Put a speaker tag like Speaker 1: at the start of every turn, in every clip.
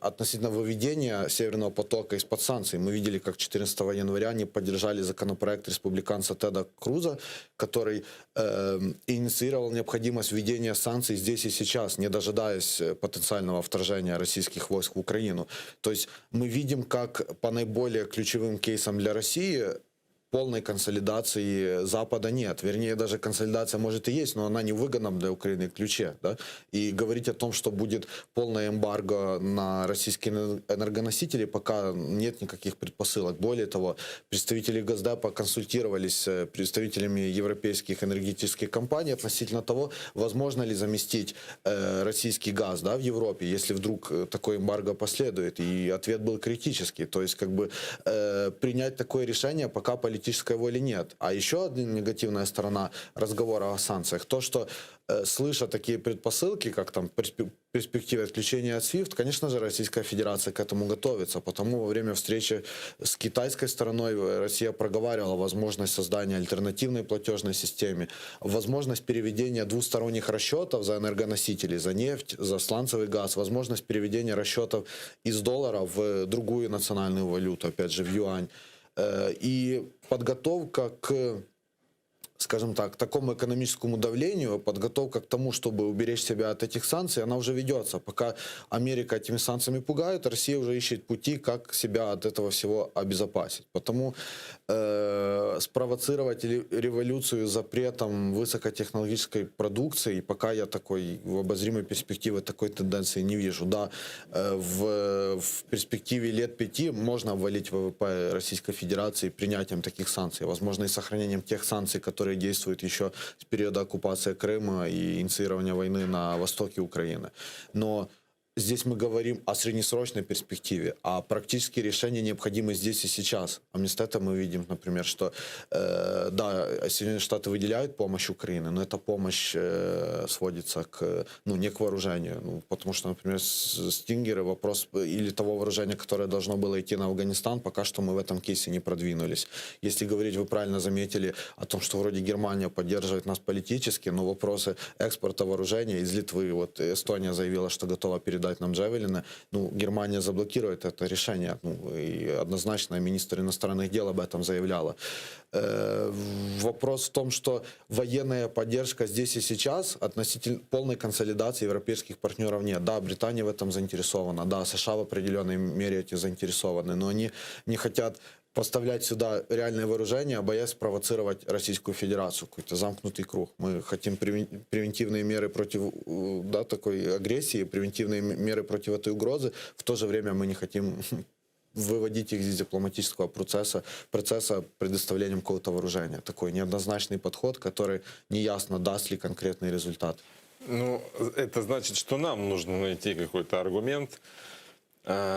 Speaker 1: относительно выведения Северного потока из-под санкций. Мы видели, как 14 января они поддержали законопроект республиканца Теда Круза, который инициировал необходимость введения санкций здесь и сейчас, не дожидаясь потенциального вторжения российских войск в Украину. То есть мы видим, как по наиболее ключевым кейсам для России полной консолидации Запада нет. Вернее, даже консолидация, может, и есть, но она не в выгодном для Украины ключе. Да? И говорить о том, что будет полное эмбарго на российские энергоносители, пока нет никаких предпосылок. Более того, представители Госдепа консультировались с представителями европейских энергетических компаний относительно того, возможно ли заместить российский газ, да, в Европе, если вдруг такой эмбарго последует. И ответ был критический. То есть как бы принять такое решение пока политической воли нет. А еще одна негативная сторона разговора о санкциях, то, что слыша такие предпосылки, как там перспективы отключения от SWIFT, конечно же, Российская Федерация к этому готовится. Потому во время встречи с китайской стороной Россия проговаривала возможность создания альтернативной платежной системы, возможность переведения двусторонних расчетов за энергоносители, за нефть, за сланцевый газ, возможность переведения расчетов из доллара в другую национальную валюту, опять же, в юань. И подготовка к, скажем так, такому экономическому давлению, подготовка к тому, чтобы уберечь себя от этих санкций, она уже ведется. Пока Америка этими санкциями пугает, Россия уже ищет пути, как себя от этого всего обезопасить. Потому спровоцировать революцию запретом высокотехнологической продукции, пока я такой в обозримой перспективе такой тенденции не вижу. Да, в перспективе лет 5 можно обвалить ВВП Российской Федерации принятием таких санкций, возможно, и сохранением тех санкций, которые действуют еще с периода оккупации Крыма и инициирования войны на востоке Украины. Но здесь мы говорим о среднесрочной перспективе, а практические решения необходимы здесь и сейчас. А вместо этого мы видим, например, что да, Соединенные Штаты выделяют помощь Украине, но эта помощь сводится к, ну, не к вооружению. Ну, потому что, например, стингеры, вопрос или того вооружения, которое должно было идти на Афганистан, пока что мы в этом кейсе не продвинулись. Если говорить, вы правильно заметили о том, что вроде Германия поддерживает нас политически, но вопросы экспорта вооружения из Литвы, вот Эстония заявила, что готова передать нам Джавелины, ну, Германия заблокирует это решение, ну, и однозначно министр иностранных дел об этом заявляла. Вопрос в том, что военная поддержка здесь и сейчас относительно полной консолидации европейских партнеров нет. Да, Британия в этом заинтересована, да, США в определенной мере эти заинтересованы, но они не хотят поставлять сюда реальное вооружение, боясь спровоцировать Российскую Федерацию, какой-то замкнутый круг. Мы хотим превентивные меры против да, такой агрессии, превентивные меры против этой угрозы. В то же время мы не хотим выводить их из дипломатического процесса предоставлением какого-то вооружения. Такой неоднозначный подход, который неясно, даст ли конкретный результат.
Speaker 2: Ну, это значит, что нам нужно найти какой-то аргумент,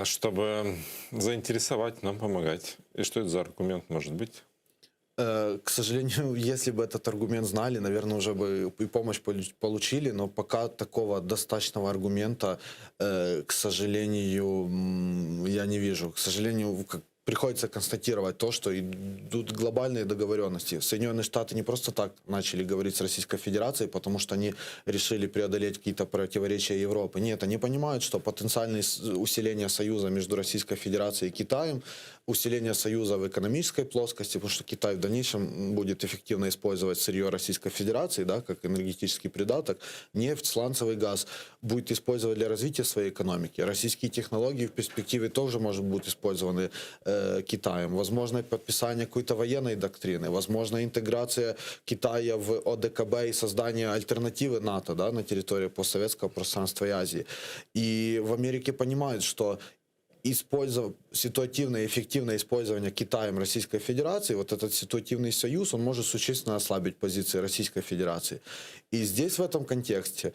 Speaker 2: чтобы заинтересовать, нам помогать. И что это за аргумент может быть?
Speaker 1: К сожалению, если бы этот аргумент знали, наверное, уже бы и помощь получили, но пока такого достаточного аргумента, к сожалению, я не вижу. К сожалению, приходится констатировать то, что идут глобальные договоренности. Соединенные Штаты не просто так начали говорить с Российской Федерацией, потому что они решили преодолеть какие-то противоречия Европы. Нет, они понимают, что потенциальное усиление союза между Российской Федерацией и Китаем, усиление союза в экономической плоскости, потому что Китай в дальнейшем будет эффективно использовать сырье Российской Федерации, да, как энергетический придаток, нефть, сланцевый газ будет использовать для развития своей экономики. Российские технологии в перспективе тоже может будут использованы Китаем. Возможно, подписание какой-то военной доктрины, возможно, интеграция Китая в ОДКБ и создание альтернативы НАТО, да, на территории постсоветского пространства и Азии. И в Америке понимают, что ситуативное и эффективное использование Китаем Российской Федерации, вот этот ситуативный союз, он может существенно ослабить позиции Российской Федерации. И здесь в этом контексте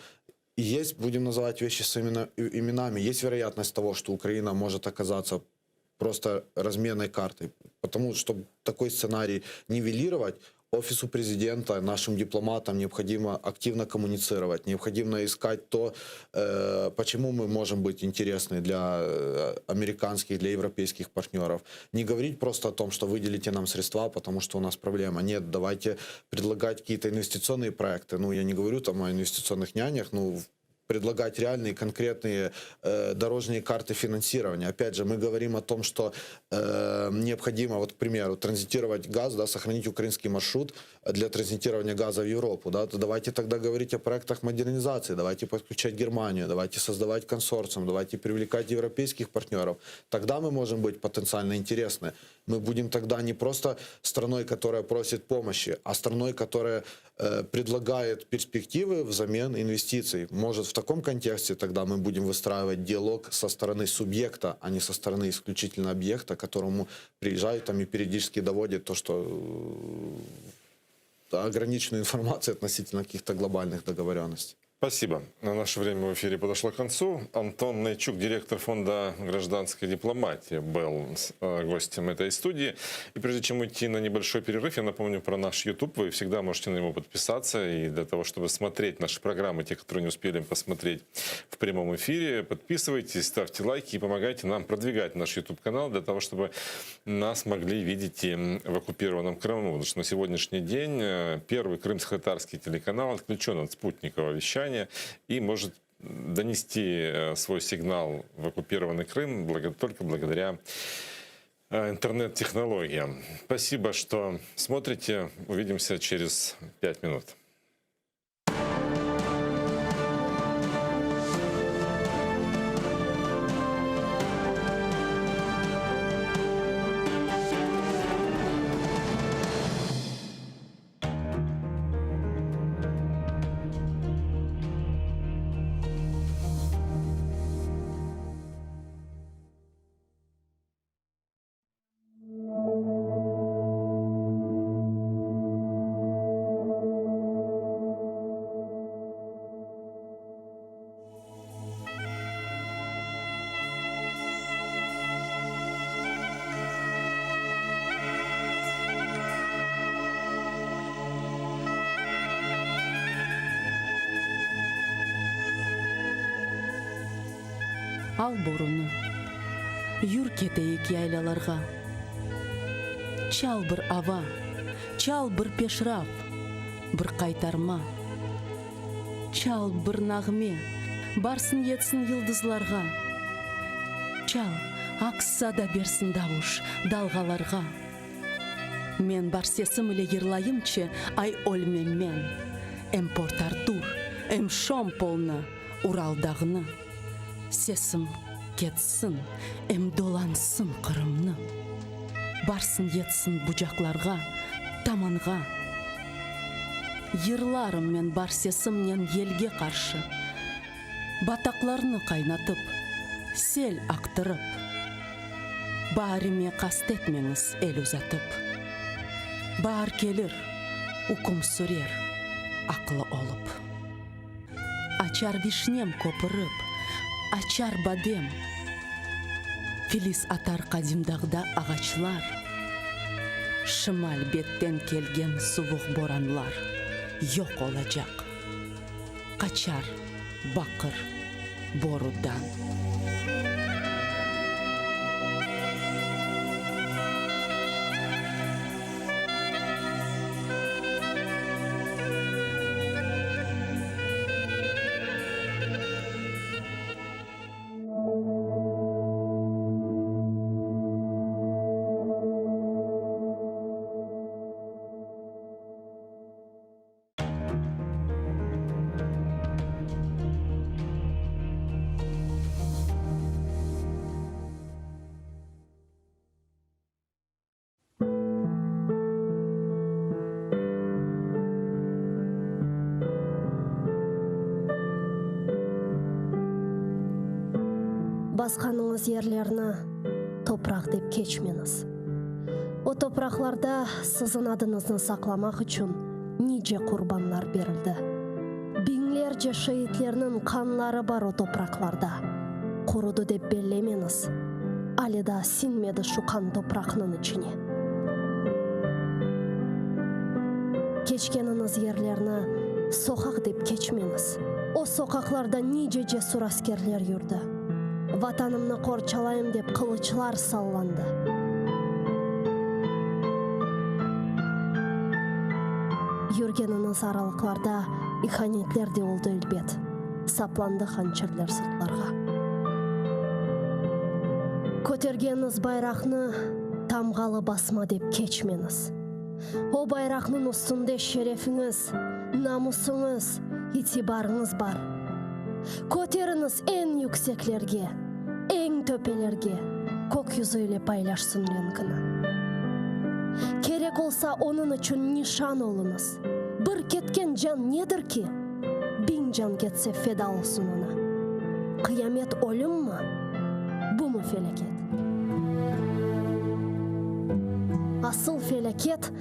Speaker 1: есть, будем называть вещи своими именами, есть вероятность того, что Украина может оказаться просто разменной картой. Потому что, чтобы такой сценарий нивелировать, офису президента, нашим дипломатам необходимо активно коммуницировать, необходимо искать то, почему мы можем быть интересны для американских, для европейских партнеров. Не говорить просто о том, что выделите нам средства, потому что у нас проблема. Нет, давайте предлагать какие-то инвестиционные проекты. Ну, я не говорю там о инвестиционных нянях, ну, в предлагать реальные конкретные э, дорожные карты финансирования. Опять же, мы говорим о том, что э, необходимо, вот, к примеру, транзитировать газ, да, сохранить украинский маршрут для транзитирования газа в Европу. Да, то давайте тогда говорить о проектах модернизации, давайте подключать Германию, давайте создавать консорциум, давайте привлекать европейских партнеров. Тогда мы можем быть потенциально интересны. Мы будем тогда не просто страной, которая просит помощи, а страной, которая э, предлагает перспективы взамен инвестиций. Может, в таком контексте тогда мы будем выстраивать диалог со стороны субъекта, а не со стороны исключительно объекта, которому приезжают там и периодически доводят то, что э, ограниченную информацию относительно каких-то глобальных договоренностей.
Speaker 2: Спасибо. Наше время в эфире подошло к концу. Антон Найчук, директор фонда гражданской дипломатии, был э, гостем этой студии. И прежде чем уйти на небольшой перерыв, я напомню про наш YouTube. Вы всегда можете на него подписаться. И для того, чтобы смотреть наши программы, те, которые не успели посмотреть в прямом эфире, подписывайтесь, ставьте лайки и помогайте нам продвигать наш YouTube-канал для того, чтобы нас могли видеть и в оккупированном Крыму. Потому что на сегодняшний день э, первый крымско-татарский телеканал отключен от спутникового вещания и может донести э, свой сигнал в оккупированный Крым только благодаря э, интернет-технологиям. Спасибо, что смотрите. Увидимся через 5 минут.
Speaker 3: Al borunı, yür keteyik yaylalarğa. Çal bir ava, çal bir peşraf, bir qaytarma. Çal bir nağme, barsın yetsin yıldızlarğa. Çal, aks sada bersin davuş dalğalarğa. Men bar sesim ile yırlayımçı, ay ölmem men. Em Port-Artur, em Şompolnı, Ural dağını. Sesim ketsin, em dolansın Qırımnı. Barsın yetsin bucaqlarğa, tamanğa. Yırlarım men bar sesimnen yelge qarşı, Bataqlarnı qaynatıp, sel aqtırıp. Baarime qast etmeñiz el uzatıp. Baar kelir, üküm sürer aqlı olıp. Açar vişnem köpürip, açar badem. Filiz atar qadim dağda ağaçlar. Şimal betten kelgen suvuq boranlar yoq olacaq, qaçar baqır borudan.
Speaker 4: Basqanıñız yerlerni topraq dep keçmeñiz. O topraqlarda siziñ adıñıznı saqlamaq içün nice qurbanlar berildi. Biñlerce şeitlerniñ qanları bar o topraqlarda. Qurudı dep bellemeñiz, ale daa siñmedi şu qan topraqnıñ içine. Keçkeniñiz yerlerni soqaq dep keçmeñiz. O soqaqlarda nice cesur askerler yürdi. Vatanımnı qorçalayım dep qılıçlar sallandı. Yürgeniñiz aralıqlarda ihanetler de oldı elbet. Saplandı hançerler sırtlarğa. Kötergeniñiz bayraqnı tamğalı basma dep keçmeñiz. O bayraqnıñ üstünde şerefiñiz, namusıñız, itibarıñız bar. Köteriñiz eñ yükseklerge, eñ töpelerge, kök yüzü ile paylaşsın renkini. Kerek olsa onıñ içün nişan oluñız. Bir ketken can nedir ki? Biñ can ketse feda olsun oña. Qıyamet ölümmi? Bumı felâket? Asıl felâket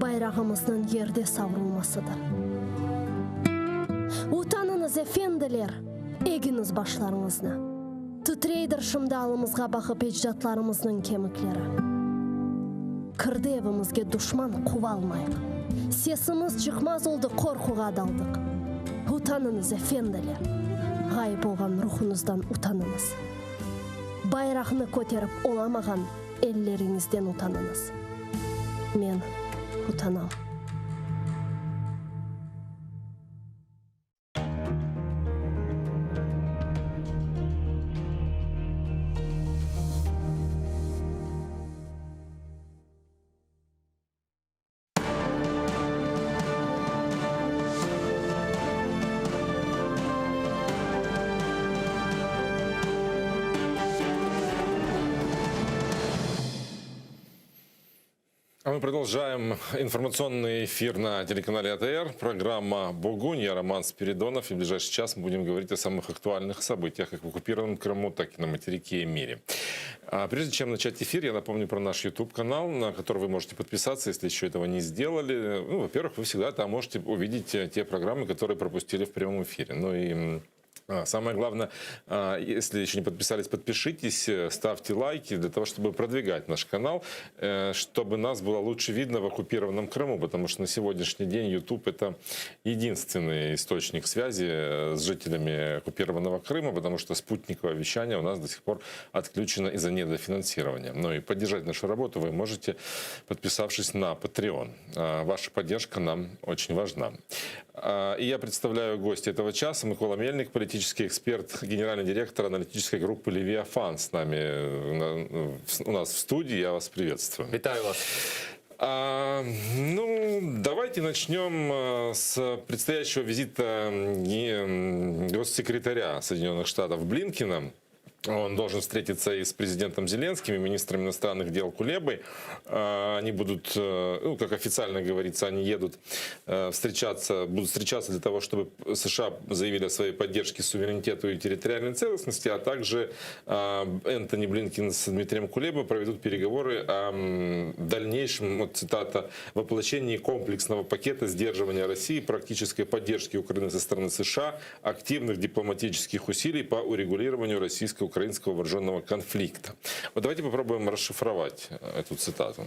Speaker 4: bayrağımıznıñ yerde savrulmasıdır. Utanıñız, efendiler, egiñiz başlarıñıznı. Titreydir şimdi alımızğa baqıp ecdatlarımıznıñ kemikleri. Kirdi evimizge duşman, quvalmayıq. Sesimiz çıqmaz oldı, qorquğa daldıq. Utanıñız, efendiler! Ğayıp olğan ruhuñızdan utanıñız. Bayraqnı köterip olamağan elleriñizden utanıñız. Men utanam.
Speaker 2: А мы продолжаем информационный эфир на телеканале АТР. Программа «Бугунь». Я Роман Спиридонов. И в ближайший час мы будем говорить о самых актуальных событиях как в оккупированном Крыму, так и на материке и мире. А прежде чем начать эфир, я напомню про наш YouTube-канал, на который вы можете подписаться, если еще этого не сделали. Ну, во-первых, вы всегда там можете увидеть э, те программы, которые пропустили в прямом эфире. Ну и самое главное, а, если еще не подписались, подпишитесь, э, ставьте лайки для того, чтобы продвигать наш канал, э, чтобы нас было лучше видно в оккупированном Крыму, потому что на сегодняшний день YouTube это единственный источник связи э, с жителями оккупированного Крыма, потому что спутниковое вещание у нас до сих пор отключено из-за недофинансирования. Ну и поддержать нашу работу вы можете, подписавшись на Patreon. А, ваша поддержка нам очень важна. И я представляю гостя этого часа, Микола Мельник, политический эксперт, генеральный директор аналитической группы «Левиафан» с нами э, у нас в студии. Я вас приветствую.
Speaker 5: Витаю вас.
Speaker 2: А, ну, давайте начнем э, с предстоящего визита госсекретаря Соединенных Штатов Блинкина. Он должен встретиться и с президентом Зеленским, и министром иностранных дел Кулебой. А, они будут, э, ну, как официально говорится, они едут э, встречаться, будут встречаться для того, чтобы США заявили о своей поддержке суверенитету и территориальной целостности, а также а, Энтони Блинкен с Дмитрием Кулебой проведут переговоры о дальнейшем, вот цитата, воплощении комплексного пакета сдерживания России, практической поддержки Украины со стороны США, активных дипломатических усилий по урегулированию российско-украинского вооруженного конфликта. Вот давайте попробуем расшифровать э, эту цитату.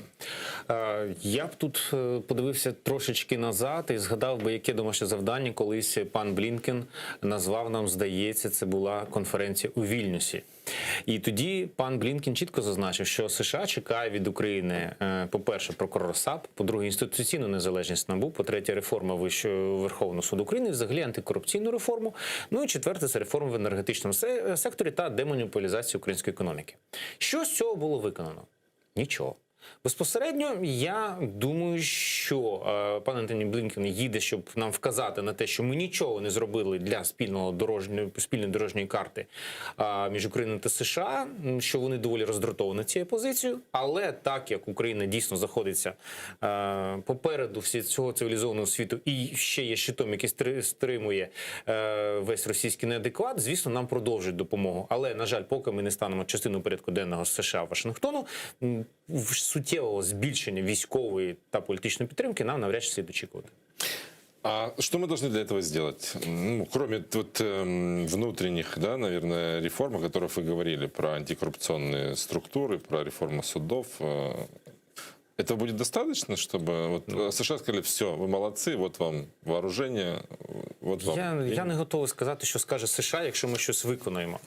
Speaker 5: Е, я б тут е, подивився трошечки назад і згадав би, яке домашнє завдання колись пан Блінкен назвав нам, здається, це була конференція у Вільнюсі. І тоді пан Блінкен чітко зазначив, що США чекає від України, е, по-перше, прокурор САП, по-друге, інституційну незалежність НАБУ, по-третє, реформа Вищого Верховного суду України, взагалі антикорупційну реформу. Ну і четверте, це реформа в енергетичному секторі та демонополізацію української економіки. Що з цього було виконано? Нічого. Безпосередньо я думаю, що е, пан Антоні Блінкен їде, щоб нам вказати на те, що ми нічого не зробили для спільного дорожньої спільної дорожньої карти е, між Україною та США, що вони доволі роздратовані цією позицією. Але так як Україна дійсно знаходиться е, попереду всі цього цивілізованого світу і ще є щитом, який стримує весь російський неадекват, звісно, нам продовжують допомогу. Але на жаль, поки ми не станемо частиною порядку денного США Вашингтону, суттєвого збільшення військової та політичної підтримки нам навряд чи слід очікувати.
Speaker 2: А что мы должны для этого сделать? Ну, кроме вот, эм, внутренних, да, наверное, реформ, о которых вы говорили, про антикоррупционные структуры, про реформу судов. Э, этого будет достаточно, чтобы вот, ну, США сказали, все, вы молодцы, вот вам вооружение, вот. Вот вам.
Speaker 5: Я, я не готовий сказати, що скаже США, якщо ми щось виконаємо.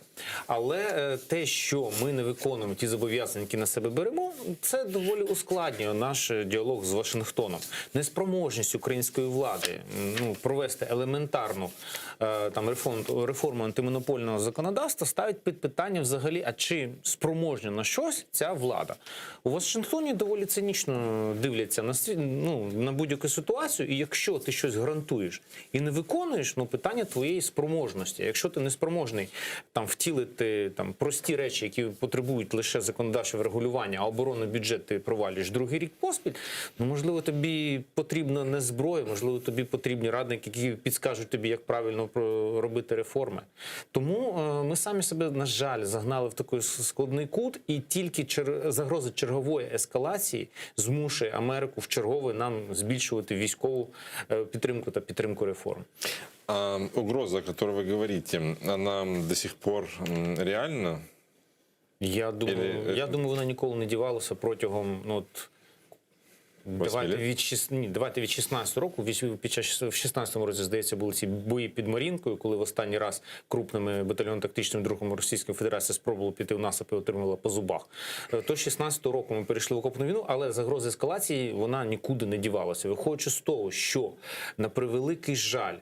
Speaker 5: Але те, що ми не виконуємо ті зобов'язання, які на себе беремо, це доволі ускладнює наш діалог з Вашингтоном. Неспроможність української влади ну, провести елементарну там реформу антимонопольного законодавства ставить під питання взагалі, а чи спроможна на щось ця влада? У Вашингтоні доволі цинічно дивляться на ну, на будь-яку ситуацію, і якщо ти щось гарантуєш і не виконуєш, ну питання твоєї спроможності. Якщо ти не спроможний там втілити там прості речі, які потребують лише законодавчого врегулювання, а оборонний бюджет ти провалюєш другий рік поспіль, ну можливо, тобі потрібна не зброя, можливо, тобі потрібні радники, які підскажуть тобі, як правильно робити реформи. Тому ми самі себе, на жаль, загнали в такий складний кут, і тільки загроза чергової ескалації змушує Америку вчергове нам збільшувати військову підтримку та підтримку реформ.
Speaker 2: А угроза, о которой вы говорите, она до сих пор реальна?
Speaker 5: Я думаю,
Speaker 2: Или,
Speaker 5: я думаю, вона ніколи не дівалася протягом ну, от, давайте
Speaker 2: лет?
Speaker 5: від, ні, давайте від 16 року, під час в 16-му році, здається, були ці бої під Мар'їнкою, коли в останній раз крупними батальйонно-тактичними другами Російської Федерації спробували піти в наступ і отримала по зубах. То з 16-го року ми перейшли в окопну війну, але загроза ескалації вона нікуди не дівалася. Виходячи з того, що на превеликий жаль,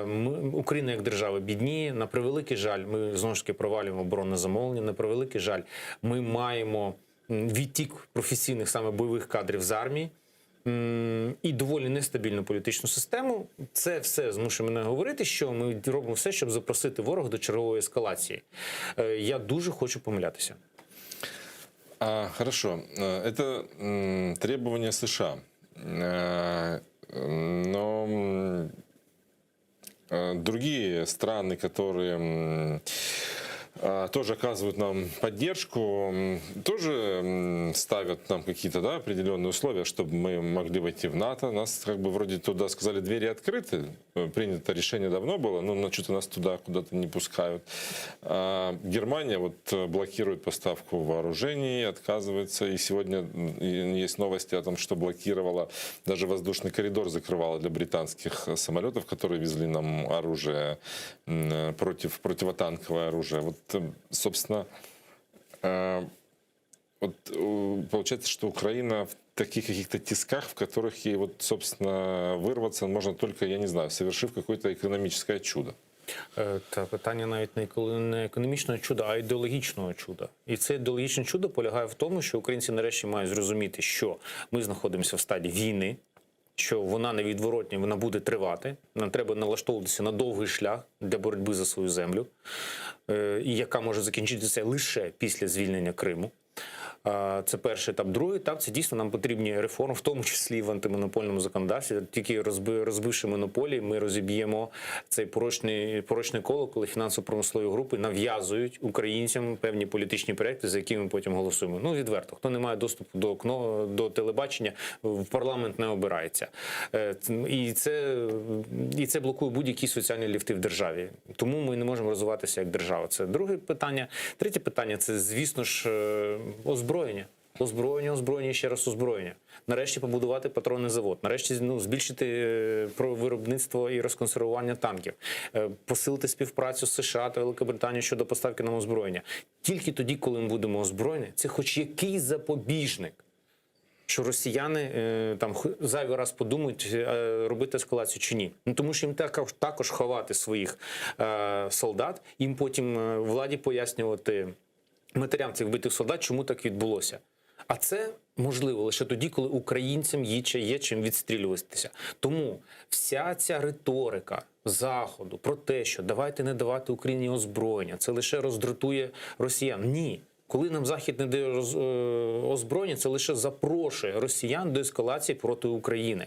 Speaker 5: ми, Україна як держава бідніє, на превеликий жаль, ми знову ж таки провалюємо оборонне замовлення, на превеликий жаль, ми маємо відтік професійних саме бойових кадрів з армії. І доволі нестабільну політичну систему. Це все змушує мене говорити, що ми робимо все, щоб запросити ворога до чергової ескалації. Я дуже хочу помилятися.
Speaker 2: А, хорошо. Это требования США. Но другие страны, которые тоже оказывают нам поддержку, тоже ставят нам какие-то, да, определенные условия, чтобы мы могли войти в НАТО. Нас как бы вроде туда сказали, двери открыты. Принято решение давно было, но что-то нас туда куда-то не пускают. А Германия вот блокирует поставку вооружений, отказывается. И сегодня есть новости о том, что блокировала, даже воздушный коридор закрывала для британских самолетов, которые везли нам оружие, противотанковое оружие. Вот, собственно, вот, получается, что Украина в таких каких-то тисках, в которых ей вот, собственно, вырваться можно только, я не знаю, совершив какое-то экономическое чудо.
Speaker 5: Та питання навіть не не економічного чуда, а ідеологічного чуда. І це ідеологічне чудо полягає в тому, що українці нарешті мають зрозуміти, що ми знаходимося в стадії війни, що вона невідворотня, вона буде тривати. Нам треба налаштовуватися на довгий шлях для боротьби за свою землю, і яка може закінчитися лише після звільнення Криму. Це перший етап. Другий етап це дійсно нам потрібні реформи, в тому числі і в антимонопольному законодавстві. Тільки розбивши монополії, ми розіб'ємо цей порочне коло, коли фінансово-промислові групи нав'язують українцям певні політичні проекти, за які ми потім голосуємо. Ну, відверто, хто не має доступу до телебачення, в парламент не обирається. І це блокує будь-які соціальні ліфти в державі. Тому ми не можемо розвиватися як держава. Це друге питання. Третє питання – це, звісно ж, озброєння. Озброєння, озброєння, ще раз озброєння. Нарешті побудувати патронний завод, нарешті, ну, збільшити про виробництво і розконсервування танків, посилити співпрацю з США та Великобританією щодо поставки нам озброєння. Тільки тоді, коли ми будемо озброєні, це хоч якийсь запобіжник, що росіяни там зайвий раз подумають, робити ескалацію чи ні. Ну, тому що їм також ховати своїх солдат, їм потім владі пояснювати матерям цих вбитих солдат, чому так відбулося. А це можливо лише тоді, коли українцям є чим відстрілюватися. Тому вся ця риторика Заходу про те, що давайте не давати Україні озброєння, це лише роздратує росіян. Ні. Коли нам Захід не дає озброєння, це лише запрошує росіян до ескалації проти України.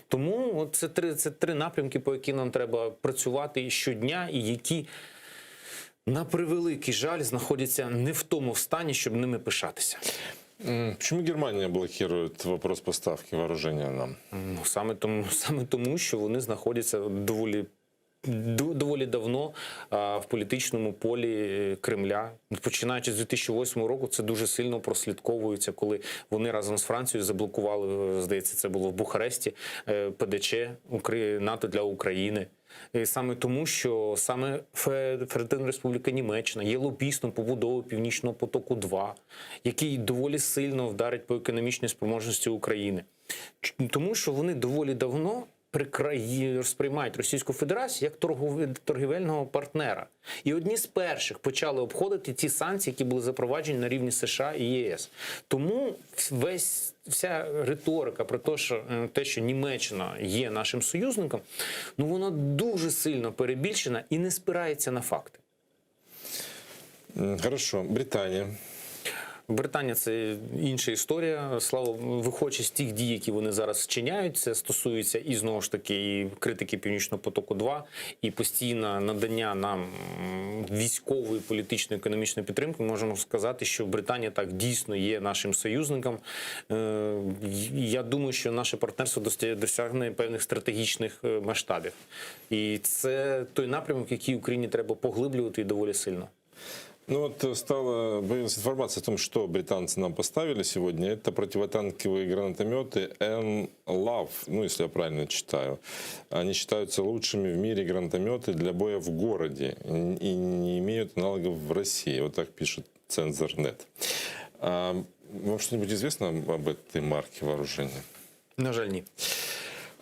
Speaker 5: Тому от це три напрямки, по яким нам треба працювати щодня, і які, на превеликий жаль, знаходяться не в тому стані, щоб ними пишатися.
Speaker 2: Почему Германия блокирует вопрос поставки вооружения нам?
Speaker 5: Ну, саме тому, що вони знаходяться доволі давно в політичному полі Кремля. Починаючи з 2008 року, це дуже сильно прослідковується, коли вони разом з Францією заблокували, здається, це було в Бухаресті, ПДЧ НАТО для України. Саме тому, що саме Федеративна Республіка Німеччина є лобістом побудови Північного потоку 2 який доволі сильно вдарить по економічній спроможності України. Тому що вони доволі давно сприймають Російську Федерацію як торгівельного партнера. І одні з перших почали обходити ті санкції, які були запроваджені на рівні США і ЄС. Тому весь вся риторика про те, що те, що Німеччина є нашим союзником, ну вона дуже сильно перебільшена і не спирається на факти.
Speaker 2: Хорошо. Британия.
Speaker 5: Британія це інша історія. Слава виходячи з тих дій, які вони зараз вчиняють, це стосується і знову ж таки і критики Північного потоку 2 і постійне надання нам військової, політичної, економічної підтримки. Можемо сказати, що Британія так дійсно є нашим союзником. Я думаю, що наше партнерство досягне певних стратегічних масштабів, і це той напрямок, який Україні треба поглиблювати і доволі сильно.
Speaker 2: Ну вот стала, появилась информация о том, что британцы нам поставили сегодня. Это противотанковые гранатометы N-LAV, ну если я правильно читаю. Они считаются лучшими в мире гранатометы для боя в городе и не имеют аналогов в России. Вот так пишет Цензорнет. А вам что-нибудь известно об этой марке вооружения?
Speaker 5: На жаль, ні.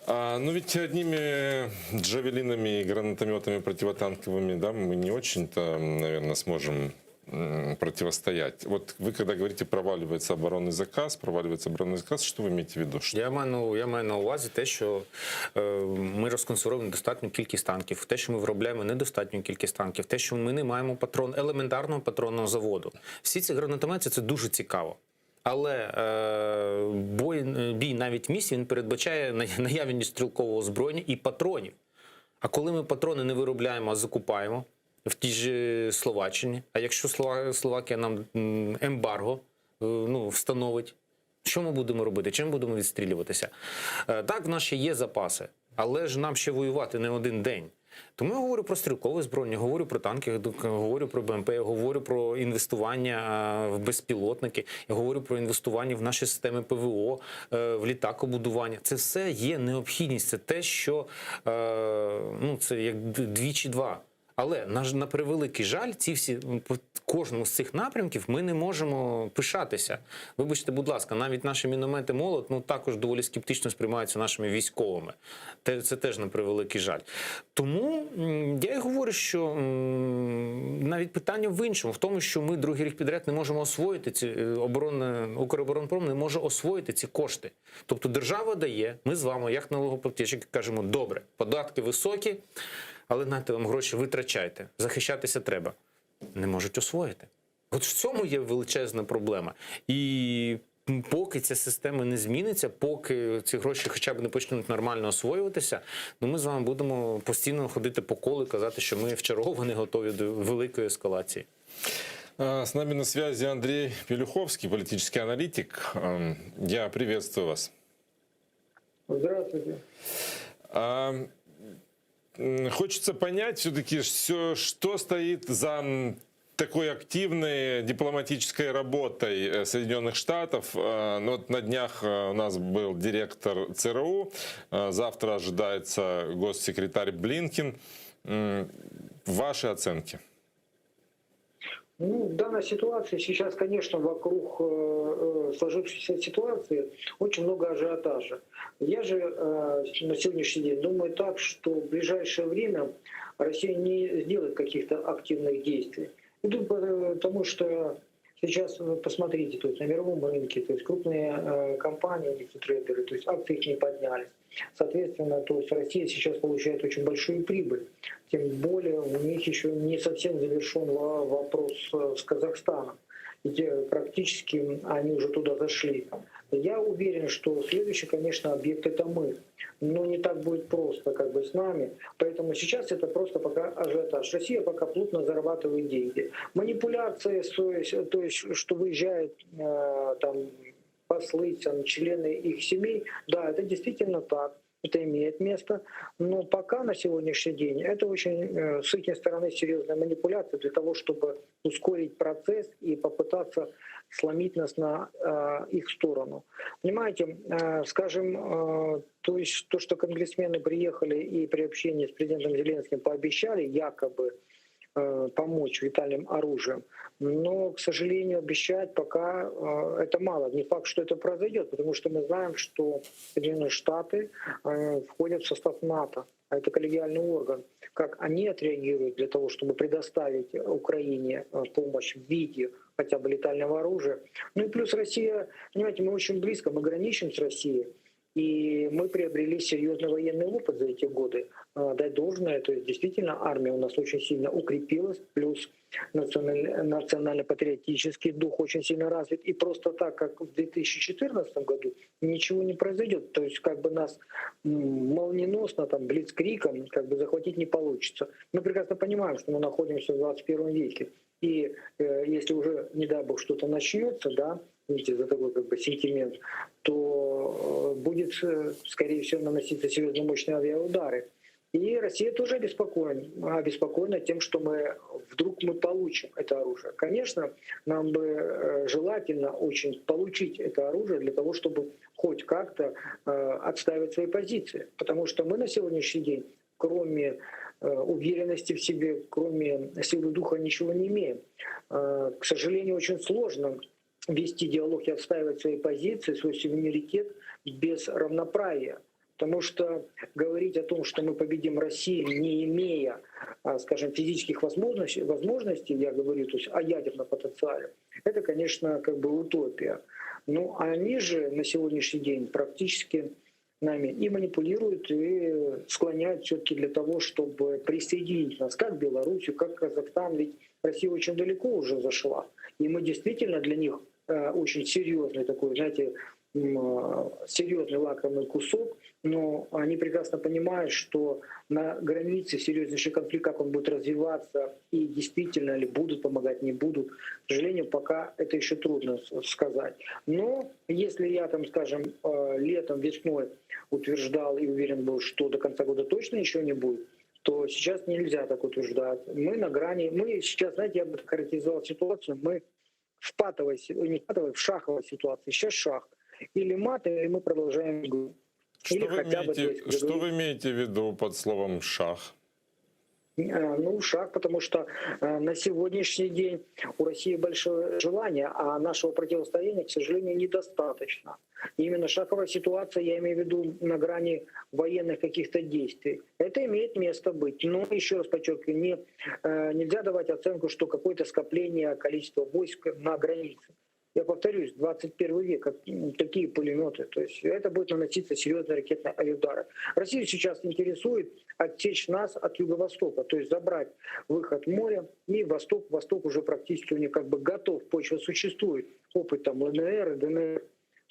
Speaker 2: А, ну ведь одними джавелинами и гранатометами противотанковыми, да, мы не очень-то, наверное, сможем противостоять. Вот вы когда говорите, проваливается оборонный заказ, проваливается оборонный заказ, что вы имеете в виду? Что-
Speaker 5: Я маю на увазі те, що ми розконсервуємо недостатню кількість танків, те, що ми виробляємо недостатню кількість танків, те, що ми не маємо елементарного патронного заводу. Всі ці гранатомети це дуже цікаво. Але бій навіть в місті він передбачає наявність стрілкового озброєння і патронів. А коли ми патрони не виробляємо, а закупаємо в тій же Словаччині, а якщо Словакія нам ембарго ну, встановить, що ми будемо робити? Чим будемо відстрілюватися? Так, в нас ще є запаси, але ж нам ще воювати не один день. Тому я говорю про стрілкове озброєння, говорю про танки, говорю про БМП, я говорю про інвестування в безпілотники, я говорю про інвестування в наші системи ПВО, в літакобудування. Це все є необхідність, це те, що ну, це як двічі два. Але на превеликий жаль, ці всі по кожному з цих напрямків ми не можемо пишатися. Вибачте, будь ласка, навіть наші міномети молот ну також доволі скептично сприймаються нашими військовими. Це теж на превеликий жаль. Тому я і говорю, що навіть питання в іншому, в тому, що ми другий рік підряд не можемо освоїти ці оборонне, Укроборонпром не може освоїти ці кошти. Тобто держава дає, ми з вами, як налогоплательщики, кажемо, добре, податки високі, але нате вам гроші витрачайте, захищатися треба. Не можуть освоїти. От в цьому є величезна проблема. І поки ця система не зміниться, поки ці гроші хоча б не почнуть нормально освоюватися, ну ми з вами будемо постійно ходити по колу і казати, що ми вчергове не готові до великої ескалації.
Speaker 2: С нами на связи Андрей Пелюховский, политический аналитик. Я приветствую вас.
Speaker 6: Здравствуйте.
Speaker 2: Хочется понять все-таки, все, что стоит за такой активной дипломатической работой Соединенных Штатов. Ну вот на днях у нас был директор ЦРУ, завтра ожидается госсекретарь Блинкен. Ваши оценки?
Speaker 6: Ну, в данной ситуации сейчас, конечно, вокруг сложившейся ситуации очень много ажиотажа. Я же на сегодняшний день думаю так, что в ближайшее время Россия не сделает каких-то активных действий. И потому что сейчас, вы посмотрите, то есть на мировом рынке, то есть крупные компании, нефтетрейдеры, то есть акции их не поднялись. Соответственно, то есть Россия сейчас получает очень большую прибыль. Тем более у них еще не совсем завершен вопрос с Казахстаном, где практически они уже туда зашли. Я уверен, что следующий, конечно, объект это мы. Но не так будет просто как бы с нами. Поэтому сейчас это просто пока ажиотаж. Россия пока плотно зарабатывает деньги. Манипуляции, то есть что выезжают там послы, там, члены их семей, да, это действительно так. Это имеет место. Но пока на сегодняшний день это очень, э, с их стороны, серьезная манипуляция для того, чтобы ускорить процесс и попытаться сломить нас на э, их сторону. Понимаете, э, скажем, то есть то, что конгрессмены приехали и при общении с президентом Зеленским пообещали якобы помочь летальным оружием. Но, к сожалению, обещать пока э, это мало. Не факт, что это произойдет, потому что мы знаем, что Соединенные Штаты э, входят в состав НАТО, а это коллегиальный орган. Как они отреагируют для того, чтобы предоставить Украине помощь в виде хотя бы летального оружия. Ну и плюс Россия, понимаете, мы очень близко, мы граничим с Россией. И мы приобрели серьезный военный опыт за эти годы. Дать должное, то есть действительно армия у нас очень сильно укрепилась, плюс национально-патриотический дух очень сильно развит. И просто так, как в 2014 году, ничего не произойдет. То есть как бы нас молниеносно, там, блицкриком как бы захватить не получится. Мы прекрасно понимаем, что мы находимся в 21 веке. И э, если уже, не дай бог, что-то начнется, да, видите, за такой как бы сентимент, то э, будет, э, скорее всего, наноситься серьезно мощные авиаудары. И Россия тоже обеспокоена, обеспокоена тем, что мы вдруг мы получим это оружие. Конечно, нам бы э, желательно очень получить это оружие для того, чтобы хоть как-то отстаивать свои позиции. Потому что мы на сегодняшний день, кроме уверенности в себе, кроме силы духа, ничего не имеем. К сожалению, очень сложно вести диалог и отстаивать свои позиции, свой суверенитет без равноправия. Потому что говорить о том, что мы победим Россию, не имея, скажем, физических возможностей, возможностей, я говорю, то есть о ядерном потенциале, это, конечно, как бы утопия. Но они же на сегодняшний день практически нами и манипулируют, и склоняют все-таки для того, чтобы присоединить нас, как Белоруссию, как Казахстан. Ведь Россия очень далеко уже зашла. И мы действительно для них очень серьезный такой, знаете, серьезный лакомый кусок, но они прекрасно понимают, что на границе серьезнейший конфликт, как он будет развиваться и действительно ли будут помогать, не будут, к сожалению, пока это еще трудно сказать. Но если я там, скажем, летом, весной утверждал и уверен был, что до конца года точно еще не будет, то сейчас нельзя так утверждать. Мы на грани, мы сейчас, знаете, я бы характеризовал ситуацию, мы в патовой, не патовой, в шаховой ситуации. Сейчас шах. Или мат, или мы продолжаем игру.
Speaker 2: Что,
Speaker 6: или
Speaker 2: вы,
Speaker 6: хотя
Speaker 2: имеете,
Speaker 6: бы, то есть,
Speaker 2: что вы имеете в виду под словом «шах»?
Speaker 6: Ну, шаг, потому что на сегодняшний день у России большое желание, а нашего противостояния, к сожалению, недостаточно. И именно шаховая ситуация, я имею в виду на грани военных каких-то действий, это имеет место быть. Но, еще раз подчеркиваю, не, нельзя давать оценку, что какое-то скопление количества войск на границе. Я повторюсь, 21 век, какие пулеметы. То есть это будет наноситься серьезные ракетные авиаудары. Россию сейчас интересует отсечь нас от юго-востока, то есть забрать выход в море и восток. Восток уже практически у них как бы готов, почва существует, опыт там ЛНР, ДНР.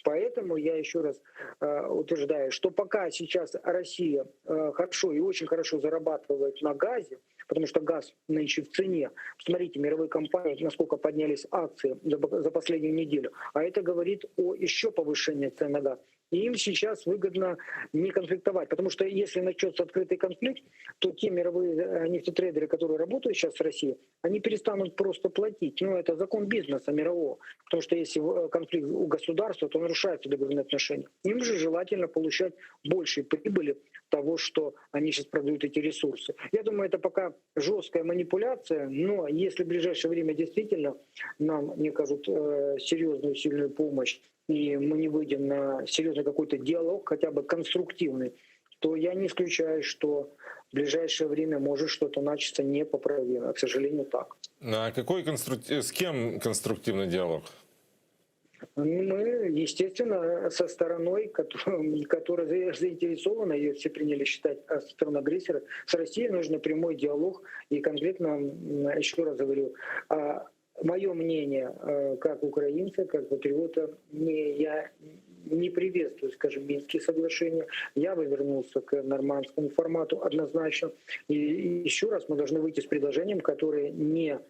Speaker 6: Поэтому я еще раз э, утверждаю, что пока сейчас Россия э, хорошо и очень хорошо зарабатывает на газе, потому что газ нынче в цене. Посмотрите, мировые компании, насколько поднялись акции за, за последнюю неделю. А это говорит о еще повышении цен на газ. И им сейчас выгодно не конфликтовать, потому что если начнется открытый конфликт, то те мировые нефтетрейдеры, которые работают сейчас в России, они перестанут просто платить. Ну, это закон бизнеса мирового, потому что если конфликт у государства, то нарушаются договорные отношения. Им же желательно получать больше прибыли того, что они сейчас продают эти ресурсы. Я думаю, это пока жесткая манипуляция, но если в ближайшее время действительно нам не окажут серьезную сильную помощь, и мы не выйдем на серьезный какой-то диалог, хотя бы конструктивный, то я не исключаю, что в ближайшее время может что-то начаться непоправимое. К сожалению, так.
Speaker 2: А какой конструк... С кем конструктивный диалог?
Speaker 6: Мы, естественно, со стороной, которая заинтересована, ее все приняли считать стороной агрессора, с Россией нужен прямой диалог. И конкретно, еще раз говорю, мое мнение, как украинца, как патриота, не, я не приветствую, скажем, Минские соглашения. Я бы вернулся к нормандскому формату однозначно. И еще раз мы должны выйти с предложением, которое не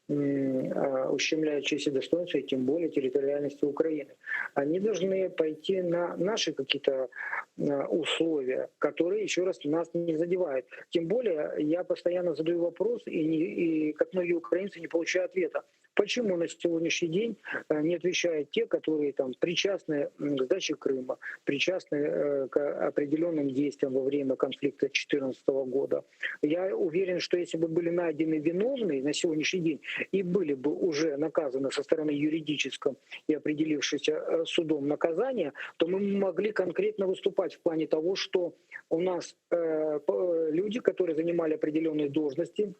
Speaker 6: ущемляют честь и достоинство, и тем более территориальности Украины. Они должны пойти на наши какие-то условия, которые, еще раз, нас не задевают. Тем более я постоянно задаю вопрос, и, не, и как многие украинцы, не получаю ответа. Почему на сегодняшний день не отвечают те, которые там причастны к сдаче Крыма, причастны э, к определенным действиям во время конфликта 2014 года? Я уверен, что если бы были найдены виновные на сегодняшний день и были бы уже наказаны со стороны юридического и определившегося э, судом наказания, то мы могли конкретно выступать в плане того, что у нас люди, которые занимали определенные должности,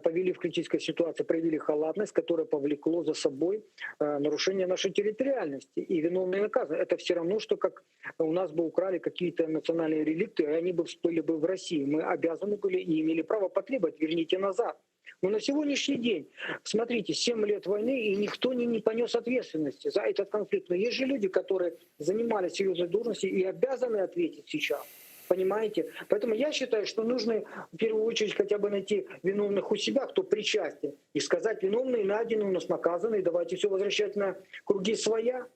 Speaker 6: повели в критической ситуации, проявили халатность, которая повлекло за собой э, нарушение нашей территориальности и виновные наказаны. Это все равно, что как у нас бы украли какие-то национальные реликты, и они бы всплыли бы в России. Мы обязаны были и имели право потребовать, верните назад. Но на сегодняшний день, смотрите, 7 лет войны, и никто не, не понес ответственности за этот конфликт. Но есть же люди, которые занимали серьезные должности и обязаны ответить сейчас. Понимаете? Поэтому я считаю, что нужно в первую очередь хотя бы найти виновных у себя, кто причастен, и сказать, виновные найдены, у нас наказаны, и давайте все возвращать на круги своя.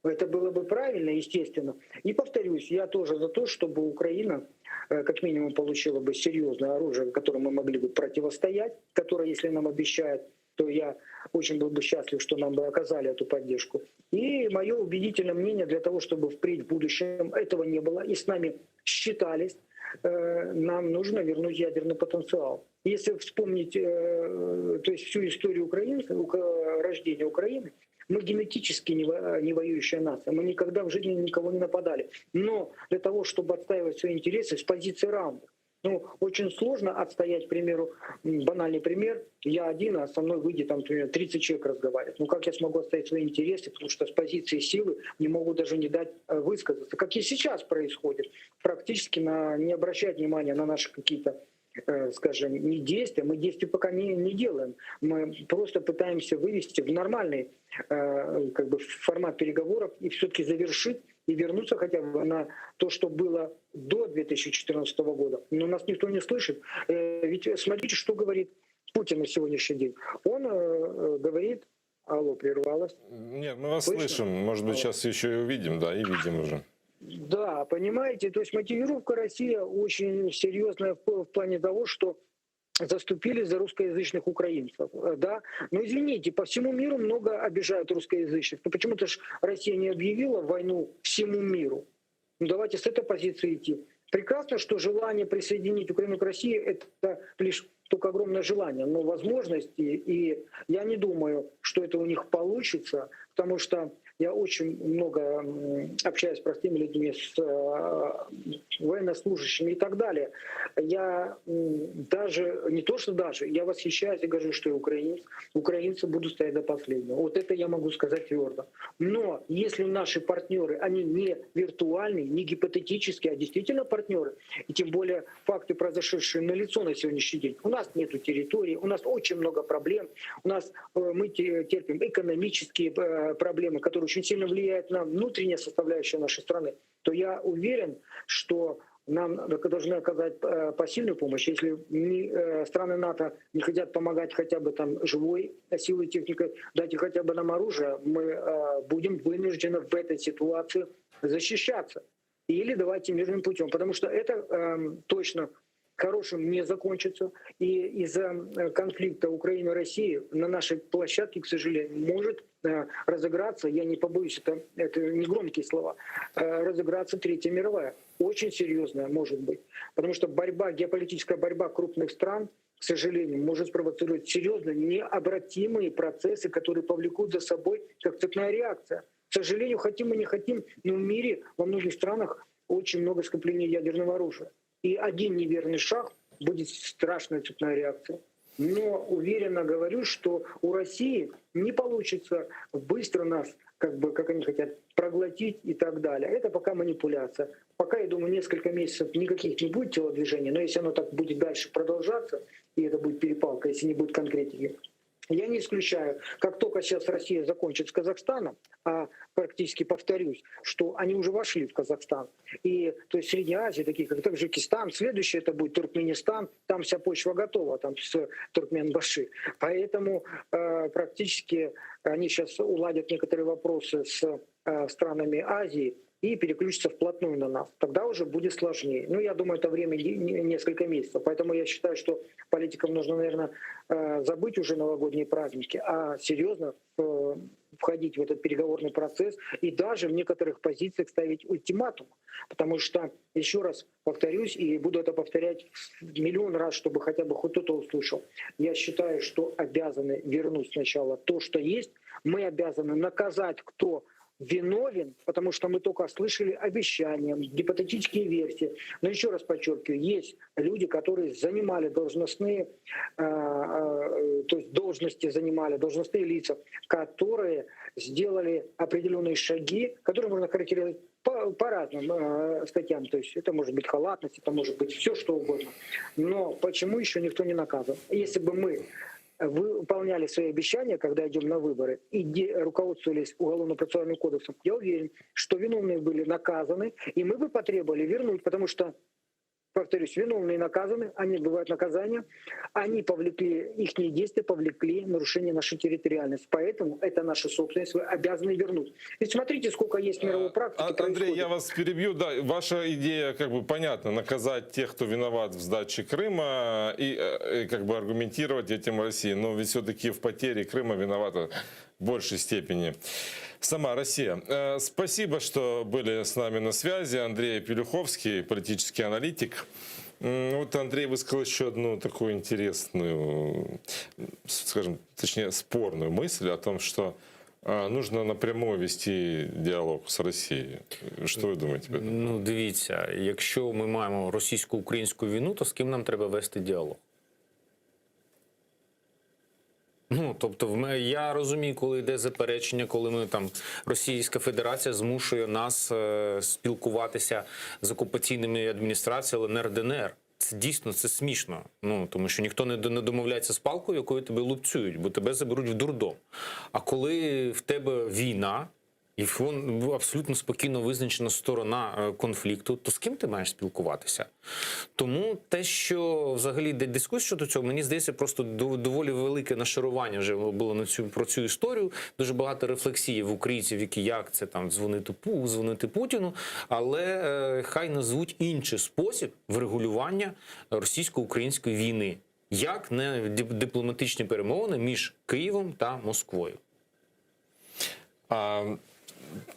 Speaker 6: Это было бы правильно, естественно. И повторюсь, я тоже за то, чтобы Украина э, как минимум получила бы серьезное оружие, которым мы могли бы противостоять, которое, если нам обещают, то я очень был бы счастлив, что нам бы оказали эту поддержку. И мое убедительное мнение для того, чтобы впредь в будущем этого не было и с нами считались, э, нам нужно вернуть ядерный потенциал. Если вспомнить э, то есть всю историю Украины, рождения Украины, мы генетически не воюющая нация, мы никогда в жизни никого не нападали. Но для того, чтобы отстаивать свои интересы с позиции равных, ну, очень сложно отстоять, к примеру, банальный пример, я один, а со мной выйдет, там, например, 30 человек разговаривать. Ну, как я смогу отстоять свои интересы, потому что с позиции силы не могут даже не дать э, высказаться. Как и сейчас происходит. Практически на, не обращать внимания на наши какие-то э, скажем, не действия, мы действия пока не, не делаем. Мы просто пытаемся вывести в нормальный э, как бы, формат переговоров и все-таки завершить и вернуться хотя бы на то, что было до 2014 года. Но нас никто не слышит. Э, ведь смотрите, что говорит Путин на сегодняшний день. Он э, говорит... Алло, прервалось.
Speaker 2: Нет, мы вас Слышно? слышим. Может быть, сейчас еще и увидим, да, и видим уже.
Speaker 6: Да, понимаете, то есть мотивировка России очень серьезная в плане того, что заступили за русскоязычных украинцев, э, да. Но извините, по всему миру много обижают русскоязычных. Но почему-то ж Россия не объявила войну всему миру. Ну давайте с этой позиции идти. Прекрасно, что желание присоединить Украину к России — это лишь только огромное желание, но возможности, и я не думаю, что это у них получится, потому что я очень много общаюсь с простыми людьми, с э, военнослужащими и так далее. Я даже, не то что даже, я восхищаюсь и говорю, что я украинец, украинцы будут стоять до последнего. Вот это я могу сказать твердо. Но если наши партнеры, они не виртуальные, не гипотетические, а действительно партнеры, и тем более факты, произошедшие на лицо на сегодняшний день, у нас нету территории, у нас очень много проблем, у нас э, мы терпим экономические э, проблемы, которые очень сильно влияют на внутренняя составляющая нашей страны, то я уверен, что нам должны оказать э, посильную помощь. Если не, страны НАТО не хотят помогать хотя бы там живой силой, техникой, дайте хотя бы нам оружие, мы будем вынуждены в этой ситуации защищаться. Или давайте мирным путем, потому что это э, точно хорошим не закончится. И из-за э, конфликта Украины и России на нашей площадке, к сожалению, может э, разыграться, я не побоюсь, это, это не громкие слова, э, разыграться Третья мировая. Очень серьезная может быть. Потому что борьба, геополитическая борьба крупных стран, к сожалению, может спровоцировать серьезные, необратимые процессы, которые повлекут за собой как цепная реакция. К сожалению, хотим мы не хотим, но в мире во многих странах очень много скопления ядерного оружия. И один неверный шаг будет страшная цепная реакция. Но уверенно говорю, что у России не получится быстро нас, как бы, как они хотят, проглотить и так далее. Это пока манипуляция. Пока, я думаю, несколько месяцев никаких не будет телодвижений, но если оно так будет дальше продолжаться, и это будет перепалка, если не будет конкретики, Я не исключаю, как только сейчас Россия закончит с Казахстаном, а практически повторюсь, что они уже вошли в Казахстан, и то есть Средняя Азия, такие как Таджикистан, следующий это будет Туркменистан, там вся почва готова, там с Туркменбаши. Поэтому э, практически они сейчас уладят некоторые вопросы с э, странами Азии, и переключатся вплотную на нас. Тогда уже будет сложнее. Ну, я думаю, это время несколько месяцев. Поэтому я считаю, что политикам нужно, наверное, э, забыть уже новогодние праздники, а серьезно э, входить в этот переговорный процесс и даже в некоторых позициях ставить ультиматум. Потому что, еще раз повторюсь, и буду это повторять миллион раз, чтобы хотя бы хоть кто-то услышал, я считаю, что обязаны вернуть сначала то, что есть. Мы обязаны наказать, кто виновен, потому что мы только слышали обещания, гипотетические версии. Но еще раз подчеркиваю, есть люди, которые занимали должностные, э, э, то есть должности занимали, должностные лица, которые сделали определенные шаги, которые можно характеризовать по, по разным э, статьям. То есть это может быть халатность, это может быть все что угодно. Но почему еще никто не наказан? Если бы мы выполняли свои обещания, когда идем на выборы, и руководствовались Уголовно-процессуальным кодексом, я уверен, что виновные были наказаны, и мы бы потребовали вернуть, потому что повторюсь, виновные наказаны, они отбывают наказание, они повлекли, их действия повлекли нарушение нашей территориальности. Поэтому это наша собственность, вы обязаны вернуть. Ведь смотрите, сколько есть мировой а, практики.
Speaker 2: А, Андрей, я вас перебью. Да, ваша идея как бы понятна, наказать тех, кто виноват в сдаче Крыма и, э, и как бы аргументировать этим Россию. Но ведь все-таки в потере Крыма виновата в большей степени сама Россия. Э, спасибо, что были с нами на связи. Андрей Пелюховский, политический аналитик. Вот Андрей высказал еще одну такую интересную, скажем, точнее, спорную мысль о том, что э, нужно напрямую вести диалог с Россией. Что вы думаете? об этом?
Speaker 5: Ну, дивіться, якщо ми маємо російсько-українську війну, то з ким нам треба вести діалог? Ну, тобто, я розумію, коли йде заперечення, коли ми там Російська Федерація змушує нас е, спілкуватися з окупаційними адміністраціями ЛНР ДНР. Це дійсно це смішно. Ну тому що ніхто не, не домовляється з палкою, якою тебе лупцюють, бо тебе заберуть в дурдом. А коли в тебе війна, і абсолютно спокійно визначена сторона е, конфлікту, то з ким ти маєш спілкуватися? Тому те, що взагалі йде дискусія щодо цього, мені здається, просто доволі велике нашарування вже було на цю про цю історію. Дуже багато рефлексії в українців, які як це там дзвонити Пу, дзвонити Путіну, але е, хай назвуть інший спосіб врегулювання російсько-української війни, як не дипломатичні перемовини між Києвом та Москвою.
Speaker 2: А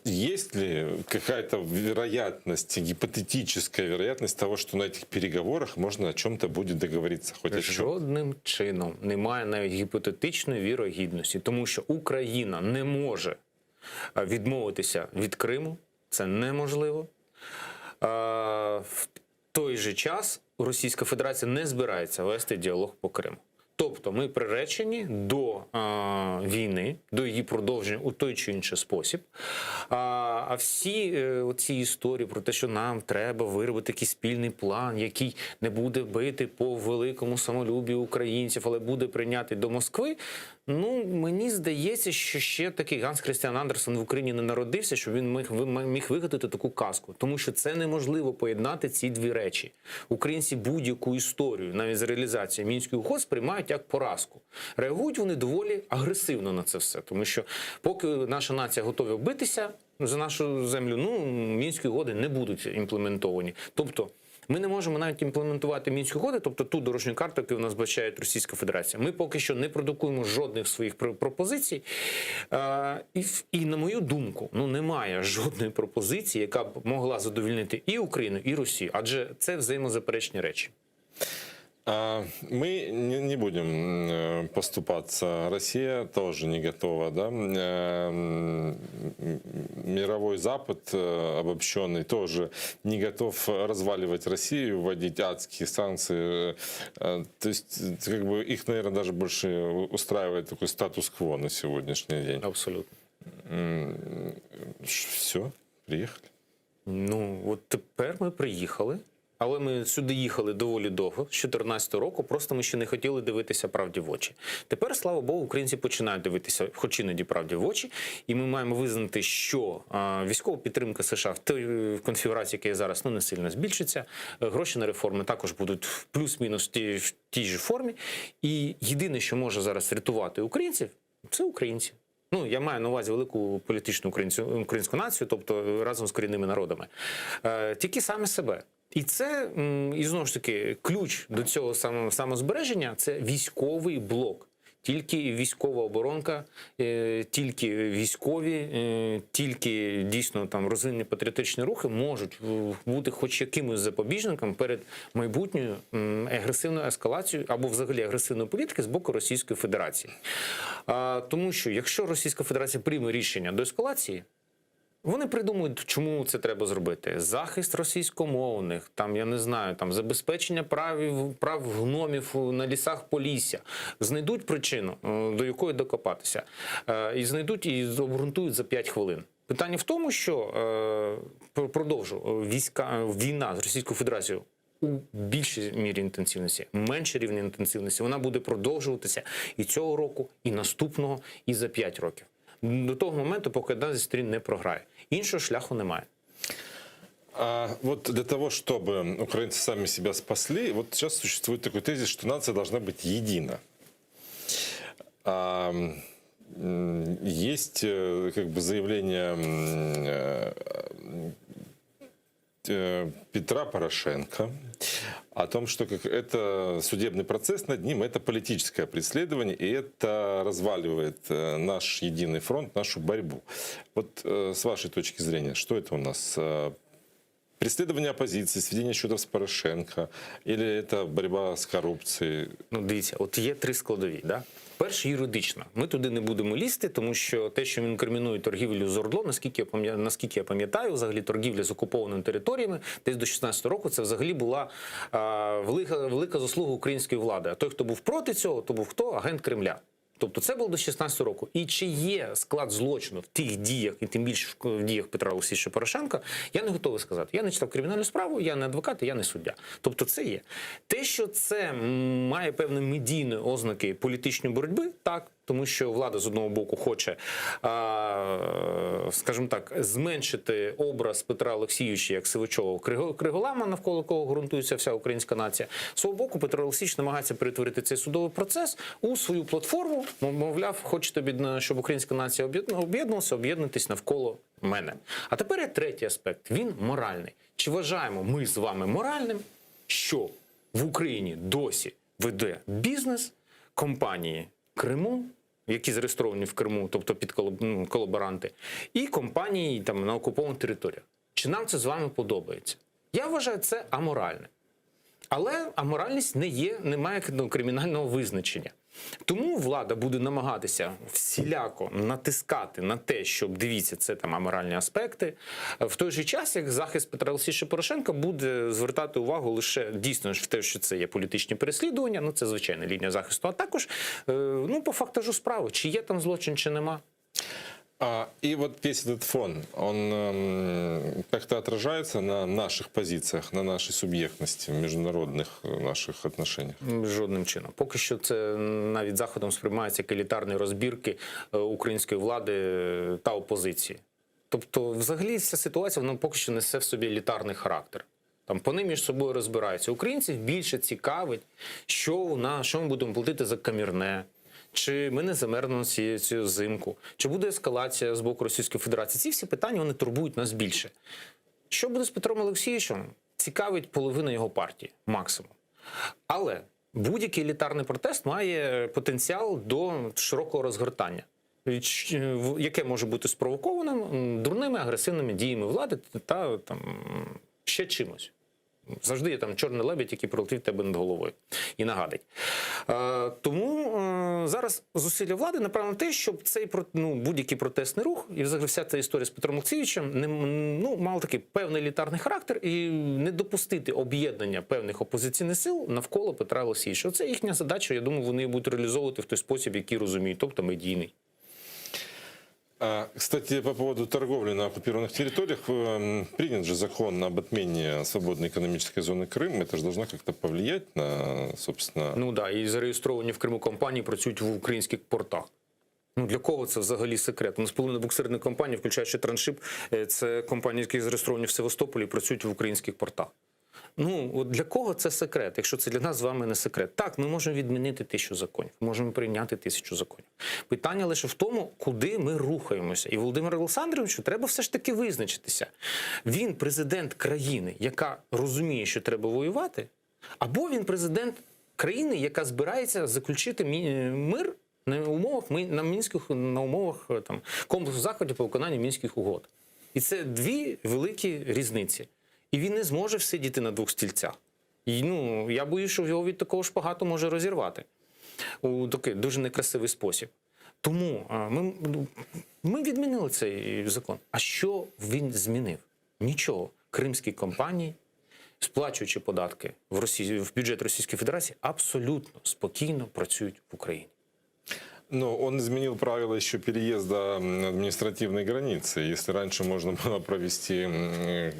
Speaker 2: есть ли какая-то вероятность, гипотетическая вероятность того, что на этих переговорах можно о чем-то будет договориться? Хоть о чем?
Speaker 5: Жодним чином немає навіть гіпотетичної вірогідності, тому що Україна не може е, відмовитися від Криму. Це неможливо. Е, В той же час Російська Федерація не збирається вести діалог по Криму. Тобто ми приречені до е, війни, до її продовження у той чи інший спосіб. А, а всі е, оці історії про те, що нам треба виробити якийсь спільний план, який не буде бити по великому самолюбі українців, але буде прийнятий до Москви. Ну мені здається, що ще такий Ганс Христіан Андерсен в Україні не народився, щоб він міг, міг вигадати таку казку, тому що це неможливо поєднати ці дві речі. Українці будь-яку історію, навіть з реалізації мінських угод, сприймають як поразку. Реагують вони доволі агресивно на це все, тому що поки наша нація готова битися за нашу землю, ну мінські угоди не будуть імплементовані. Тобто. Ми не можемо навіть імплементувати мінські угоди, тобто ту дорожню карту, яку в нас бачає Російська Федерація. Ми поки що не продукуємо жодних своїх пропозицій. Е, і, і на мою думку, ну немає жодної пропозиції, яка б могла задовольнити і Україну, і Росію, адже це взаємозаперечні речі.
Speaker 2: А, Мы не, не будем э, поступаться. Россия тоже не готова. Да? Э, м, Мировой Запад э, обобщенный тоже не готов разваливать Россию, вводить адские санкции. Э, То есть, э, как бы их, наверное, даже больше устраивает такой статус-кво на сегодняшний день.
Speaker 5: Абсолютно.
Speaker 2: Все, приехали.
Speaker 5: Ну от тепер ми приїхали. Але ми сюди їхали доволі довго, з 2014 року, просто ми ще не хотіли дивитися правді в очі. Тепер, слава Богу, українці починають дивитися, хоч іноді правді в очі, і ми маємо визнати, що а, військова підтримка США в той е, конфігурації, яка є зараз, ну не сильно збільшиться. Е, Гроші на реформи також будуть в плюс-мінус в тій, в тій же формі. І єдине, що може зараз рятувати українців, це українці. Ну, я маю на увазі велику політичну українцю, українську націю, тобто разом з корінними народами. Е, тільки саме себе. І це, м, і знову ж таки, ключ до цього само- самозбереження це військовий блок. Тільки військова оборонка, е, тільки військові, е, тільки дійсно там розвинені патріотичні рухи можуть е, бути хоч якимось запобіжником перед майбутньою м, агресивною ескалацією або взагалі агресивної політики з боку Російської Федерації. А, Тому що якщо Російська Федерація прийме рішення до ескалації, вони придумують, чому це треба зробити. Захист російськомовних, там я не знаю, там забезпечення прав, прав гномів на лісах Полісся. Знайдуть причину, е, до якої докопатися, Е, і знайдуть і обґрунтують за 5 хвилин. Питання в тому, що е, пр- продовжу е, війська е, війна з Російською Федерацією у більшій мірі інтенсивності, менший рівень інтенсивності, вона буде продовжуватися і цього року, і наступного, і за 5 років. До того моменту, поки одна зі сторін не програє. Іншого шляху немає.
Speaker 2: А вот для того, чтобы украинцы сами себя спасли, вот сейчас существует такой тезис, что нация должна быть едина. А, м, есть э, как бы заявление м, э, э, Петра Порошенко о том, что как это судебный процесс над ним, это политическое преследование, и это разваливает э, наш единый фронт, нашу борьбу. Вот э, с вашей точки зрения, что это у нас? Э, Преследование оппозиции, сведение счетов с Порошенко, или это борьба с коррупцией?
Speaker 5: Ну, дивіться, от є три складові. Да? Перше, юридична. Ми туди не будемо лізти, тому що те, що він кримінує торгівлю з Ордло, наскільки я пам'ятаю, наскільки я пам'ятаю, взагалі торгівля з окупованими територіями, десь до 16 року це взагалі була а, велика, велика заслуга української влади. А той, хто був проти цього, то був хто? Агент Кремля. Тобто це було до 16 року. І чи є склад злочину в тих діях, і тим більше в діях Петра Олексійовича Порошенка, я не готовий сказати. Я не читав кримінальну справу, я не адвокат, і я не суддя. Тобто це є. Те, що це м, має певні медійні ознаки політичної боротьби, так. Тому що влада з одного боку хоче, а, скажімо так, зменшити образ Петра Олексійовича як сивичового криго- криголама, навколо кого ґрунтується вся українська нація. З свого боку, Петро Олексійович намагається перетворити цей судовий процес у свою платформу. Мов- Мовляв, хочете, об'єдна- щоб українська нація об'єдна- об'єдналася, об'єднуйтесь навколо мене. А тепер є третій аспект. Він моральний. Чи вважаємо ми з вами моральним, що в Україні досі веде бізнес компанії Криму, які зареєстровані в Криму, тобто під колаб- ну, колаборанти, і компанії там на окупованих територіях. Чи нам це з вами подобається? Я вважаю це аморальне. Але аморальність не є, не має ну, кримінального визначення. Тому влада буде намагатися всіляко натискати на те, щоб дивіться, це там аморальні аспекти. В той же час, як захист Петра Олексійовича Порошенка буде звертати увагу лише дійсно ж в те, що це є політичні переслідування, ну це звичайна лінія захисту, а також е, ну по фактажу справи, чи є там злочин, чи нема.
Speaker 2: А, и вот весь этот фон, он эм, как-то отражается на наших позициях, на нашей субъектности в международных э, наших отношениях?
Speaker 5: Жодним чином. Поки що це навіть заходом сприймається як елітарні розбірки е, української влади е, та опозиції. Тобто, взагалі, вся ситуація вона поки що несе в собі елітарний характер. Там вони між собою розбираються. Українців більше цікавить, що у нас, що ми будемо платити за камірне, чи ми не замерзнемо ці, цю зимку, чи буде ескалація з боку Російської Федерації. Ці всі питання вони турбують нас більше. Що буде з Петром Олексійовичем? Цікавить половина його партії, максимум. Але будь-який елітарний протест має потенціал до широкого розгортання, в- яке може бути спровокованим м, дурними агресивними діями влади та там ще чимось. Завжди є там чорний лебідь, який пролетів тебе над головою і нагадить. Е, тому е, зараз зусилля влади направлено на те, щоб цей про- ну, будь-який протестний рух і взагалі вся ця історія з Петром Олексійовичем не м, ну, мала такий певний елітарний характер і не допустити об'єднання певних опозиційних сил навколо Петра Олексійовича. Це їхня задача. Я думаю, вони її будуть реалізовувати в той спосіб, який розуміють, тобто медійний.
Speaker 2: А, Кстати, по поводу торговли на оккупированных территориях, эм, принят же закон об отмене свободной экономической зоны Крым. Это же должно как-то повлиять на, собственно...
Speaker 5: Ну да, і зареєстровані в Криму компанії працюють в українських портах. Ну для кого це взагалі секрет? У нас половина буксирних компаній, включаючи траншип, е, це компанії, які зареєстровані в Севастополі, працюють в українських портах. Ну от для кого це секрет, якщо це для нас з вами не секрет? Так, ми можемо відмінити тисячу законів, можемо прийняти тисячу законів. Питання лише в тому, куди ми рухаємося. І Володимиру Олександровичу треба все ж таки визначитися. Він президент країни, яка розуміє, що треба воювати, або він президент країни, яка збирається заключити мі- е, мир на умовах ми на мінських на умовах е, там комплексу заходів по виконанню мінських угод. І це дві великі різниці. І він не зможе всидіти на двох стільцях. І, ну, я боюсь, що його від такого шпагату може розірвати у такий дуже некрасивий спосіб. Тому а, ми, ну, ми відмінили цей закон. А що він змінив? Нічого. Кримські компанії, сплачуючи податки в, Росію, в бюджет Російської Федерації, абсолютно спокійно працюють в Україні.
Speaker 2: Но он изменил правила еще переезда м, административной границы. Если раньше можно было провести м, э,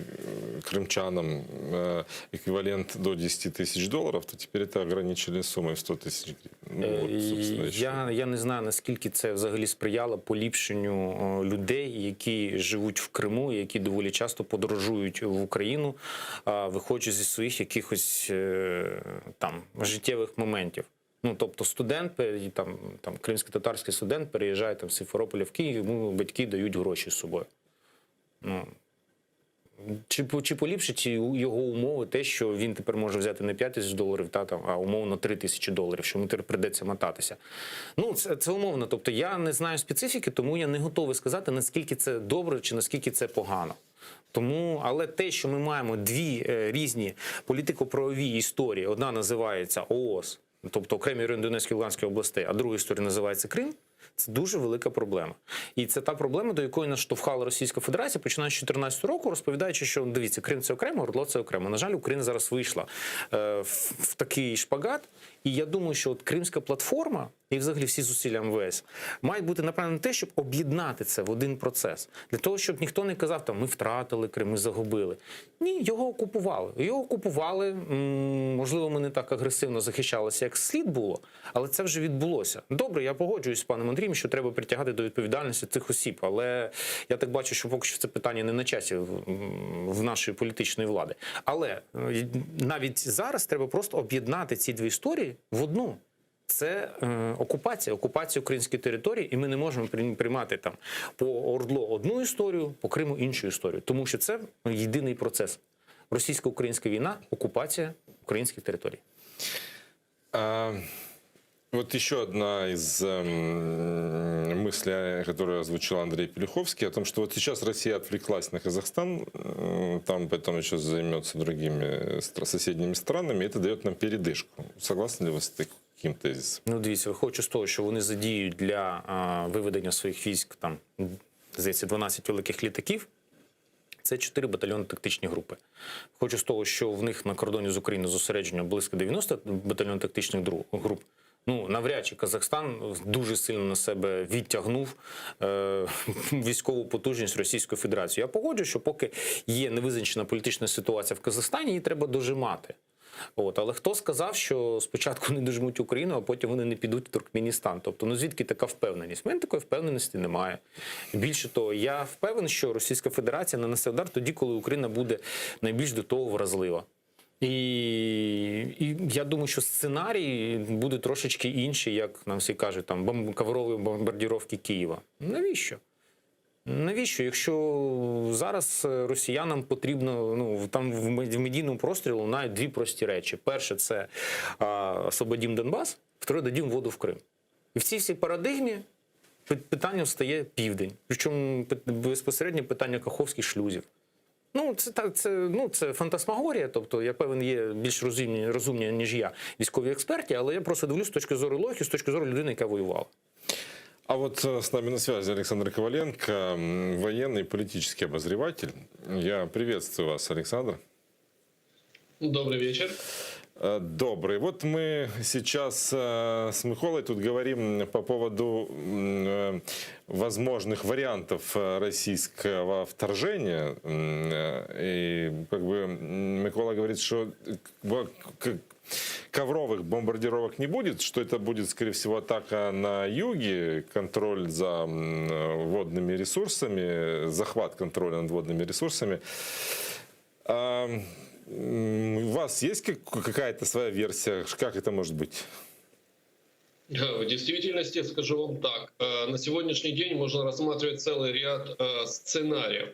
Speaker 2: крымчанам э, эквивалент до 10 тысяч долларов, то теперь это ограничили суммой в 100 тысяч гривен. Ну, вот, собственно, еще.
Speaker 5: Е, Я, я не знаю, наскільки це взагалі сприяло поліпшенню е, людей, які живуть в Криму, які доволі часто подорожують в Україну, а, виходячи зі своїх якихось е, там життєвих моментів. Ну, тобто студент, пере- там, там кримсько-татарський студент переїжджає там, з Сімферополя в Київ, йому батьки дають гроші з собою. Ну, чи, по- чи поліпшить його умови те, що він тепер може взяти не 5 тисяч доларів, та, там, а умовно 3 тисячі доларів, що йому тепер прийдеться мотатися. Ну, це, це умовно. Тобто я не знаю специфіки, тому я не готовий сказати, наскільки це добре чи наскільки це погано. Тому, але те, що ми маємо дві е, різні політико-правові історії, одна називається ООС, тобто окремі райони Донецької і Луганської областей, а друга історія називається Крим. Це дуже велика проблема. І це та проблема, до якої нас штовхала Російська Федерація, починаючи з 2014 року, розповідаючи, що дивіться, Крим це окремо, Ордло це окремо. На жаль, Україна зараз вийшла е, в, в такий шпагат. І я думаю, що от Кримська платформа і взагалі всі зусилля МВС мають бути направлені на те, щоб об'єднати це в один процес, для того, щоб ніхто не казав, там ми втратили Крим, ми загубили. Ні, його окупували. Його окупували. м, Можливо, ми не так агресивно захищалися, як слід було, але це вже відбулося. Добре, я погоджуюсь з паном Андрієм, що треба притягати до відповідальності цих осіб, але я так бачу, що поки що це питання не на часі в, м, в нашої політичної влади. Але е, навіть зараз треба просто об'єднати ці дві історії в одну. Це е, окупація, окупація української території, і ми не можемо прийм- приймати там по Ордло одну історію, по Криму іншу історію, тому що це єдиний процес. Російсько-українська війна, окупація українських територій.
Speaker 2: А, вот еще одна из эм, мыслей, которую озвучил Андрей Пелюховский, о том, что вот сейчас Россия отвлеклась на Казахстан, м, там потом еще займется другими стра- соседними странами, и это дает нам передышку. Согласны ли вы с таким тезисом?
Speaker 5: Ну, дивіться, виходячи з того, що вони задіють для а, виведення своїх військ там, здається, 12 великих літаків. Це 4 батальйони тактичні групи. Хочу з того, що в них на кордоні з Україною зосереджено близько 90 батальйонів тактичних дру- груп. Ну, навряд чи Казахстан дуже сильно на себе відтягнув е, військову потужність Російської Федерації. Я погоджу, що поки є невизначена політична ситуація в Казахстані, її треба дожимати. От, але хто сказав, що спочатку вони дожмуть Україну, а потім вони не підуть в Туркменістан? Тобто, ну звідки така впевненість? У мене такої впевненості немає. Більше того, я впевнений, що Російська Федерація нанесе удар тоді, коли Україна буде найбільш до того вразлива. І, і я думаю, що сценарій буде трошечки інший, як нам всі кажуть, там бомб, коврові бомбардировки Києва. Навіщо? Навіщо, якщо зараз е, росіянам потрібно, ну там в мед- в медійному просторі лунають дві прості речі: перше, це а, освободім Донбас, второе, дадім воду в Крим. І в цій всій парадигмі пи- питанням стає південь. Причому пи- безпосередньо питання Каховських шлюзів. Ну, це так, це, ну, це фантасмагорія. Тобто, я певен, є більш розумні, розумні, ніж я, військові експерти, але я просто дивлюсь з точки зору логіки, з точки зору людини, яка воювала.
Speaker 2: А вот э, с нами на связи Александр Коваленко, м, военный и политический обозреватель. Я приветствую вас, Александр.
Speaker 7: Добрый вечер.
Speaker 2: Добрый. Вот мы сейчас с Миколой тут говорим по поводу возможных вариантов российского вторжения. И как бы Микола говорит, что ковровых бомбардировок не будет, что это будет, скорее всего, атака на юге, контроль за водными ресурсами, захват контроля над водными ресурсами. А, у вас есть какая-то своя версия, как это может быть?
Speaker 7: В действительности, скажу вам так, на сегодняшний день можно рассматривать целый ряд сценариев,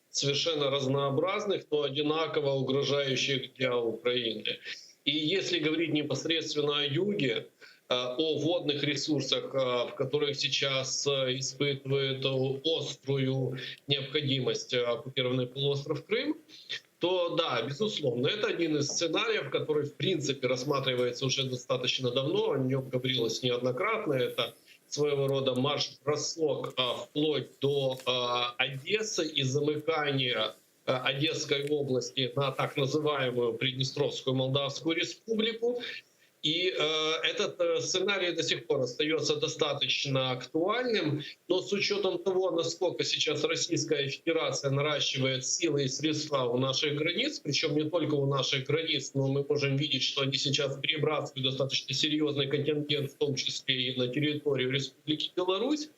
Speaker 7: совершенно разнообразных, но одинаково угрожающих для Украины. И если говорить непосредственно о юге, о водных ресурсах, в которых сейчас испытывает острую необходимость оккупированный полуостров Крым, то да, безусловно, это один из сценариев, который в принципе рассматривается уже достаточно давно, о нем говорилось неоднократно, это своего рода марш-бросок вплоть до Одессы и замыкание Одесской области на так называемую Приднестровскую Молдавскую республику. И этот сценарий до сих пор остается достаточно актуальным, но с учетом того, насколько сейчас Российская Федерация наращивает силы и средства у наших границ, причем не только у наших границ, но мы можем видеть, что они сейчас перебрасывают достаточно серьезный контингент, в том числе и на территорию Республики Беларусь,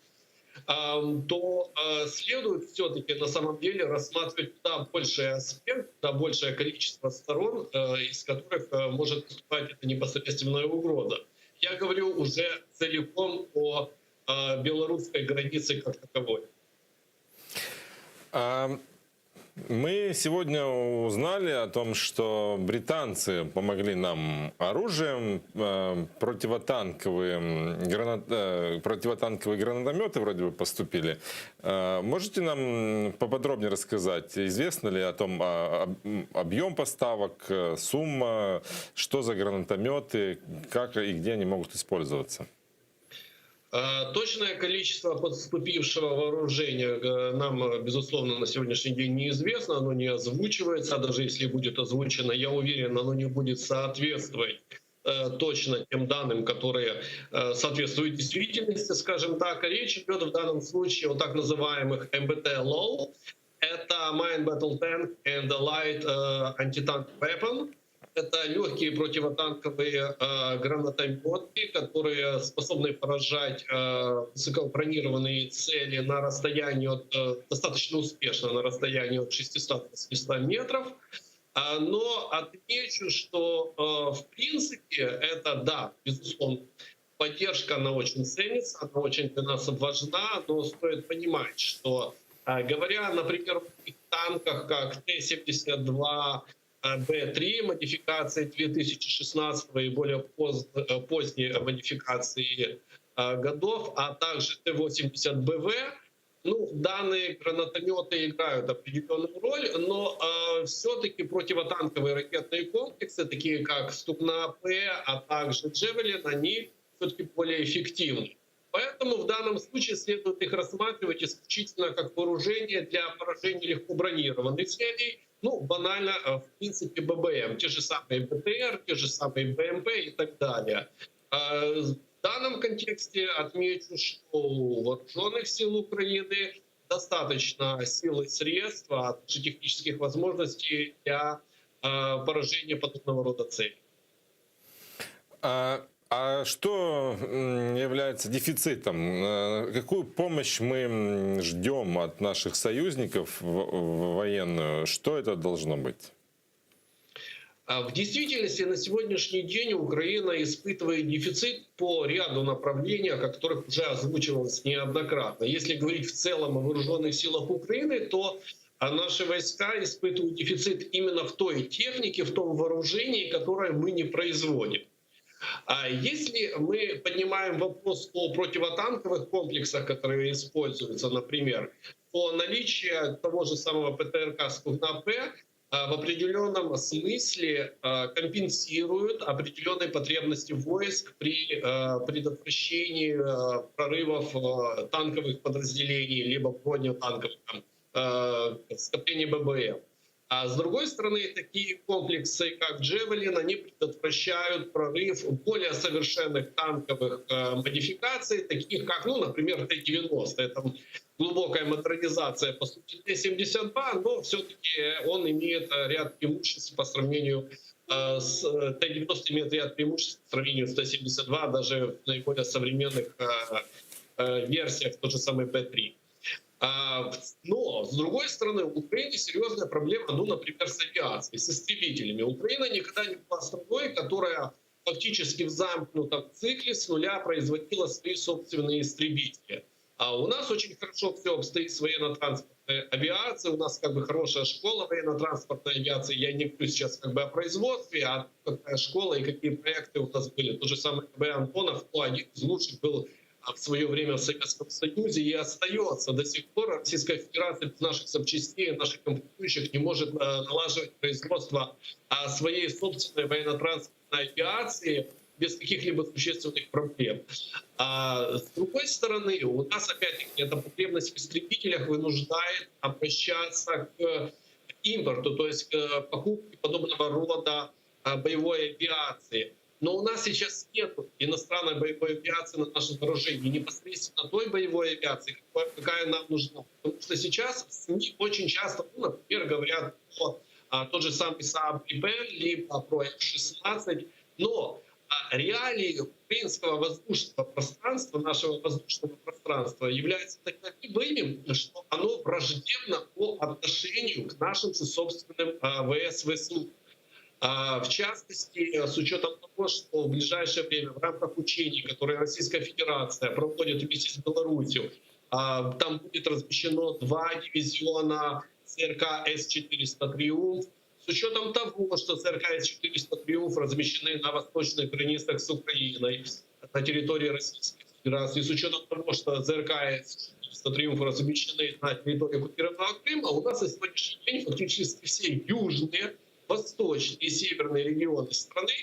Speaker 7: то следует все-таки на самом деле рассматривать куда больший аспект, куда большее количество сторон, из которых может поступать эта непосредственная угроза. Я говорю уже целиком о белорусской границе как таковой.
Speaker 2: Мы сегодня узнали о том, что британцы помогли нам оружием, противотанковые гранатометы вроде бы поступили. Можете нам поподробнее рассказать, известно ли о том, объем поставок, сумма, что за гранатометы, как и где они могут использоваться?
Speaker 7: Точное количество поступившего вооружения нам, безусловно, на сегодняшний день неизвестно, оно не озвучивается, а даже если будет озвучено, я уверен, оно не будет соответствовать точно тем данным, которые соответствуют действительности, скажем так. Речь идет в данном случае о так называемых МБТ LOW. Это Main Battle Tank and Light Anti-Tank Weapon. Это легкие противотанковые гранатометы, которые способны поражать высокобронированные цели на расстоянии от, достаточно успешно на расстоянии от 600 до 800 метров. Но отмечу, что в принципе это, да, безусловно, поддержка, она очень ценится, она очень для нас важна, но стоит понимать, что, говоря, например, о таких танках, как Т-72 Б3 модификации 2016 и более поздней модификации годов, а также Т-80БВ, данные гранатометы играют определенную роль, но все-таки противотанковые ракетные комплексы, такие как Стугна-П, а также Джевелин, они все-таки более эффективны. Поэтому в данном случае следует их рассматривать исключительно как вооружение для поражения легко бронированных целей, банально, в принципе, ББМ, те же самые БТР, те же самые БМП и так далее. В данном контексте отмечу, что у вооруженных сил Украины достаточно сил и средств, а также технических возможностей для поражения подобного рода целей.
Speaker 2: А что является дефицитом? Какую помощь мы ждем от наших союзников в военную? Что это должно быть?
Speaker 7: В действительности на сегодняшний день Украина испытывает дефицит по ряду направлений, о которых уже озвучивалось неоднократно. Если говорить в целом о вооруженных силах Украины, то наши войска испытывают дефицит именно в той технике, в том вооружении, которое мы не производим. А если мы поднимаем вопрос о противотанковых комплексах, которые используются, например, то наличие того же самого ПТРК «Стугна-П» в определенном смысле компенсирует определенные потребности войск при предотвращении прорывов танковых подразделений либо бронетанковых скоплений ББМ. А с другой стороны, такие комплексы, как «Джевелин», они предотвращают прорыв более совершенных танковых э, модификаций, таких как, ну, например, Т-90. Это глубокая модернизация, по сути, Т-72, но все-таки он имеет э, ряд преимуществ по сравнению э, с Т-90 имеет ряд преимуществ по сравнению с Т-72, даже в наиболее современных версиях, тот же самый Б-3. А, но, с другой стороны, у Украины серьезная проблема, ну, например, с авиацией, с истребителями. Украина никогда не была страной, которая фактически в замкнутом цикле с нуля производила свои собственные истребители. А у нас очень хорошо все обстоит с военно-транспортной авиацией, у нас как бы хорошая школа военно-транспортной авиации. Я не говорю сейчас как бы о производстве, а какая школа и какие проекты у нас были. Тот же самый КБ Антонов, ну, один из лучших был в свое время в Советском Союзе и остается до сих пор. Российская Федерация без наших запчастей, наших комплектующих не может э, налаживать производство а, своей собственной военно-транспортной авиации без каких-либо существенных проблем. А с другой стороны, у нас опять-таки эта потребность в истребителях вынуждает обращаться к импорту, то есть к покупке подобного рода а, боевой авиации. Но у нас сейчас нет иностранной боевой авиации на нашем вооружении, непосредственно той боевой авиации, какая нам нужна. Потому что сейчас СМИ очень часто, ну, например, говорят про а, тот же самый Saab Gripen, либо про F-16, но а, реалии украинского воздушного пространства, нашего воздушного пространства являются таковыми, что оно враждебно по отношению к нашим же собственным а, ВС ВСУ. А, в частности, с учетом того, что в ближайшее время в рамках учений, которые Российская Федерация проводит вместе с Беларусью, а, там будет размещено два дивизиона ЦРК С-400 «Триумф». С учетом того, что ЦРК С-400 «Триумф» размещены на восточных границах с Украиной, на территории Российской Федерации, с учетом того, что ЦРК С-400 «Триумф» размещены на территории оккупированного Крыма, у нас на сегодняшний день фактически все южные восточные и северные регионы страны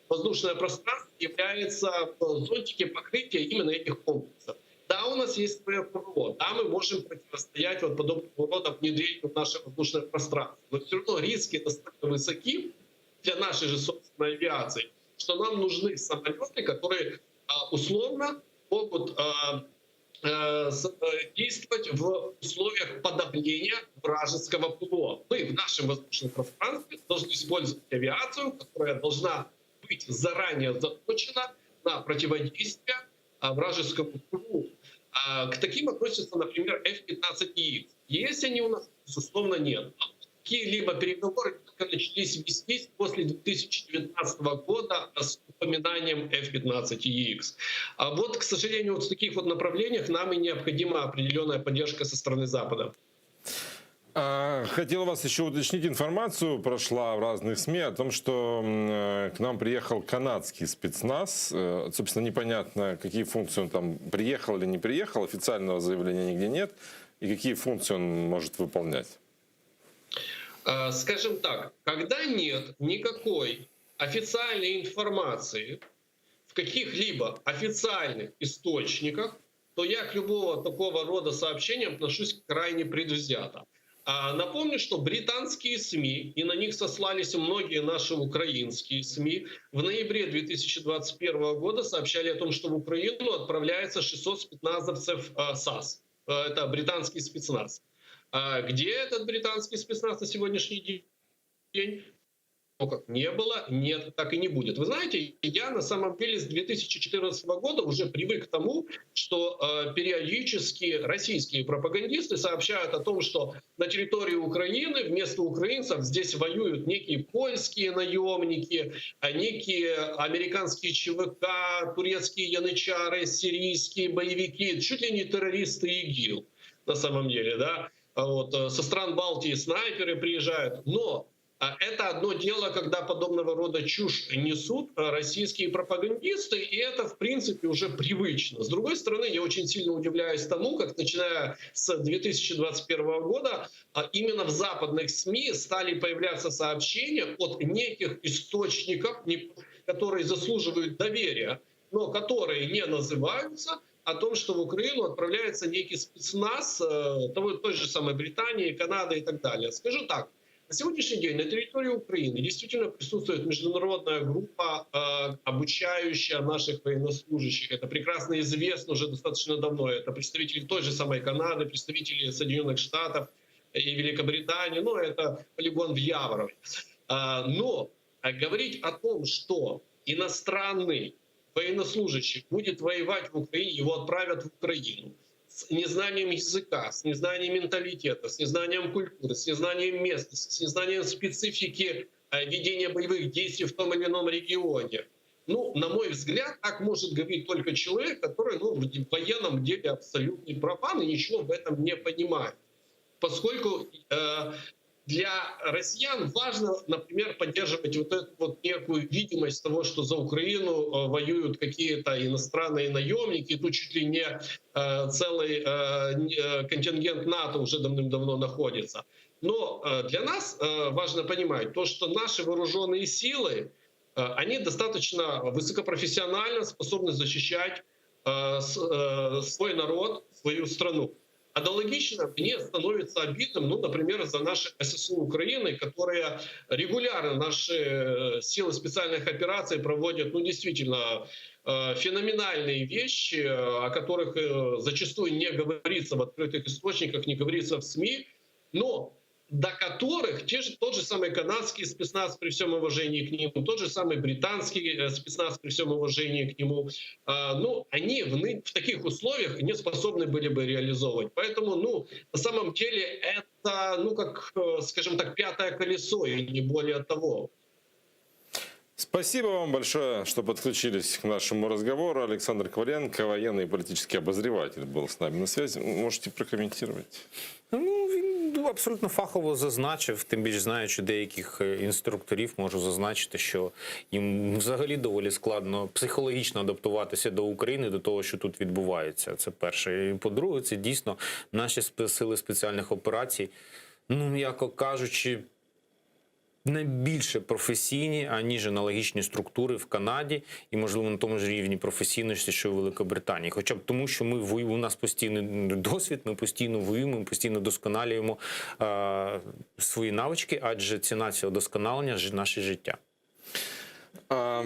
Speaker 7: воздушное пространство является в зонтике покрытия именно этих комплексов. Да, у нас есть свое ПВО, да, мы можем противостоять вот подобного рода внедрению в наше воздушное пространство, но все равно риски настолько высоки для нашей же собственной авиации, что нам нужны самолеты, которые а, условно могут а, действовать в условиях подавления вражеского ПВО. Мы в нашем воздушном пространстве должны использовать авиацию, которая должна быть заранее заточена на противодействие вражескому ПВО. К таким относятся, например, F-15EX. Есть они у нас? Безусловно, нет. Какие-либо переговоры только начались вестись после 2019 года с упоминанием F-15EX. А вот, к сожалению, вот в таких вот направлениях нам и необходима определенная поддержка со стороны Запада.
Speaker 2: А, хотел вас еще уточнить информацию, прошла в разных СМИ о том, что э, к нам приехал канадский спецназ. Э, собственно, непонятно, какие функции он там приехал или не приехал, официального заявления нигде нет, и какие функции он может выполнять.
Speaker 7: А, скажем так, когда нет никакой официальной информации в каких-либо официальных источниках, то я к любого такого рода сообщениям отношусь крайне предвзято. А напомню, что британские СМИ, и на них сослались многие наши украинские СМИ, в ноябре 2021 года сообщали о том, что в Украину отправляется 600 спецназовцев а, САС. Это британский спецназ. А где этот британский спецназ на сегодняшний день? Как не было, нет, так и не будет. Вы знаете, я на самом деле с 2014 года уже привык к тому, что э, периодически российские пропагандисты сообщают о том, что на территории Украины вместо украинцев здесь воюют некие польские наемники, а некие американские ЧВК, турецкие янычары, сирийские боевики, чуть ли не террористы ИГИЛ на самом деле, да. Вот, э, со стран Балтии снайперы приезжают, но а, это одно дело, когда подобного рода чушь несут э, российские пропагандисты, и это, в принципе, уже привычно. С другой стороны, я очень сильно удивляюсь тому, как, начиная с 2021 года, а, именно в западных СМИ стали появляться сообщения от неких источников, которые заслуживают доверия, но которые не называются, о том, что в Украину отправляется некий спецназ э, того, той же самой Британии, Канады и так далее. Скажу так, На сегодняшний день на территории Украины действительно присутствует международная группа, э, обучающая наших военнослужащих. Это прекрасно известно уже достаточно давно. Это представители той же самой Канады, представители Соединенных Штатов и Великобритании. Ну, это полигон в Яворове. А, но э, говорить о том, что иностранный военнослужащий будет воевать в Украине, его отправят в Украину с незнанием языка, с незнанием менталитета, с незнанием культуры, с незнанием местности, с незнанием специфики э, ведения боевых действий в том или ином регионе. Ну, на мой взгляд, так может говорить только человек, который ну, в военном деле абсолютный профан и ничего в этом не понимает. Поскольку э, для россиян важно, например, поддерживать вот эту вот некую видимость того, что за Украину э, воюют какие-то иностранные наемники, тут чуть ли не э, целый э, контингент НАТО уже давным-давно находится. Но для нас важно понимать то, что наши вооруженные силы, они достаточно высокопрофессионально способны защищать свой народ, свою страну. Аналогично мне становится обидным, ну, например, за наши ССУ Украины, которые регулярно наши э, силы специальных операций проводят, ну, действительно, э, феноменальные вещи, э, о которых зачастую не говорится в открытых источниках, не говорится в СМИ, но до которых те же, тот же самый канадский спецназ при всем уважении к нему, тот же самый британский э, спецназ при всем уважении к нему, э, ну, они в, в таких условиях не способны были бы реализовывать. Поэтому, ну, на самом деле это, ну, как, э, скажем так, пятое колесо и не более того.
Speaker 2: Спасибо вам большое, что подключились к нашему разговору. Александр Коваленко, военный и политический обозреватель, был с нами на связи. Можете прокомментировать.
Speaker 5: Ну, він абсолютно фахово зазначив, тим більш знаючи деяких е, інструкторів, можу зазначити, що їм взагалі доволі складно психологічно адаптуватися до України, до того, що тут відбувається. Це перше. І по-друге, це дійсно наші сили спеціальних операцій, ну, м'яко кажучи, найбільше професійні, аніж аналогічні структури в Канаді і, можливо, на тому ж рівні професійності, що в Великобританії. Хоча б тому, що ми воюємо, у нас постійний досвід, ми постійно воюємо, ми постійно досконалюємо е, свої навички, адже ціна цього досконалення наше життя.
Speaker 2: А,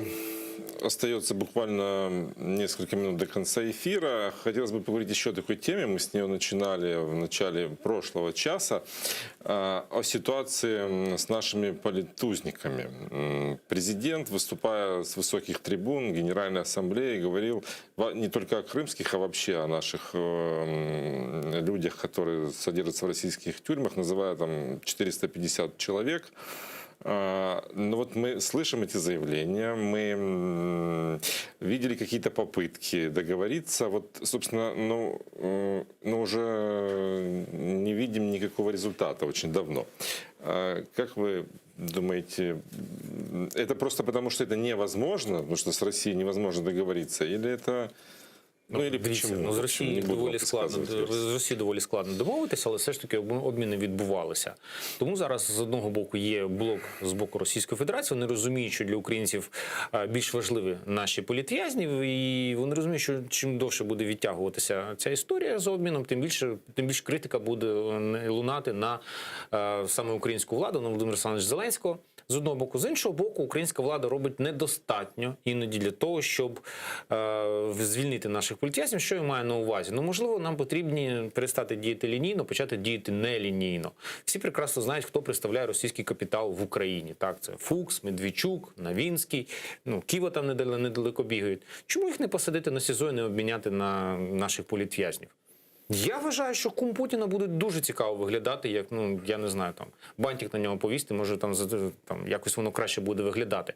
Speaker 2: остается буквально несколько минут до конца эфира. Хотелось бы поговорить еще о такой теме. Мы с нее начинали в начале прошлого часа. А, о ситуации с нашими политузниками. Президент, выступая с высоких трибун Генеральной Ассамблеи, говорил не только о крымских, а вообще о наших э, людях, которые содержатся в российских тюрьмах, называя там 450 человек. А, но вот мы слышим эти заявления, мы видели какие-то попытки договориться. Вот, собственно, ну, э, но уже не видим никакого результата очень давно. А как вы думаете, это просто потому, что это невозможно, потому что с Россией невозможно договориться, или это
Speaker 5: Ну, ну, дивіться, ну, з Росією доволі складно з Росією доволі складно домовитися, але все ж таки обміни відбувалися. Тому зараз з одного боку є блок з боку Російської Федерації. Вони розуміють, що для українців більш важливі наші політв'язні, і вони розуміють, що чим довше буде відтягуватися ця історія з обміном, тим більше тим більш критика буде лунати на саме українську владу, на Володимира Олександровича Зеленського. З одного боку, з іншого боку, українська влада робить недостатньо іноді для того, щоб е, звільнити наших політв'язнів. Що я маю на увазі? Ну, можливо, нам потрібні перестати діяти лінійно, почати діяти нелінійно. Всі прекрасно знають, хто представляє російський капітал в Україні. Так, це Фукс, Медведчук, Новінський, ну Ківа там недалеко бігають. Чому їх не посадити на СІЗО і не обміняти на наших політв'язнів? Я вважаю, що кум Путіна буде дуже цікаво виглядати, як ну я не знаю, там бантик на нього повісити, може там там якось воно краще буде виглядати.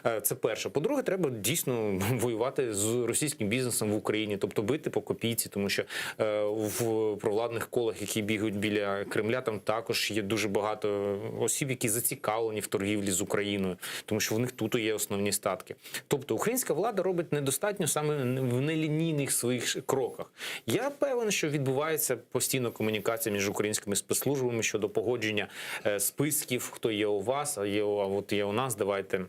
Speaker 5: Е, це перше. По-друге, треба дійсно воювати з російським бізнесом в Україні, тобто бити по копійці, тому що е, в провладних колах, які бігають біля Кремля, там також є дуже багато осіб, які зацікавлені в торгівлі з Україною, тому що в них тут є основні статки. Тобто українська влада робить недостатньо саме в нелінійних своїх кроках. Я певен, що відбувається постійно комунікація між українськими спецслужбами щодо погодження е, списків, хто є у вас, а є а от є у нас. Давайте.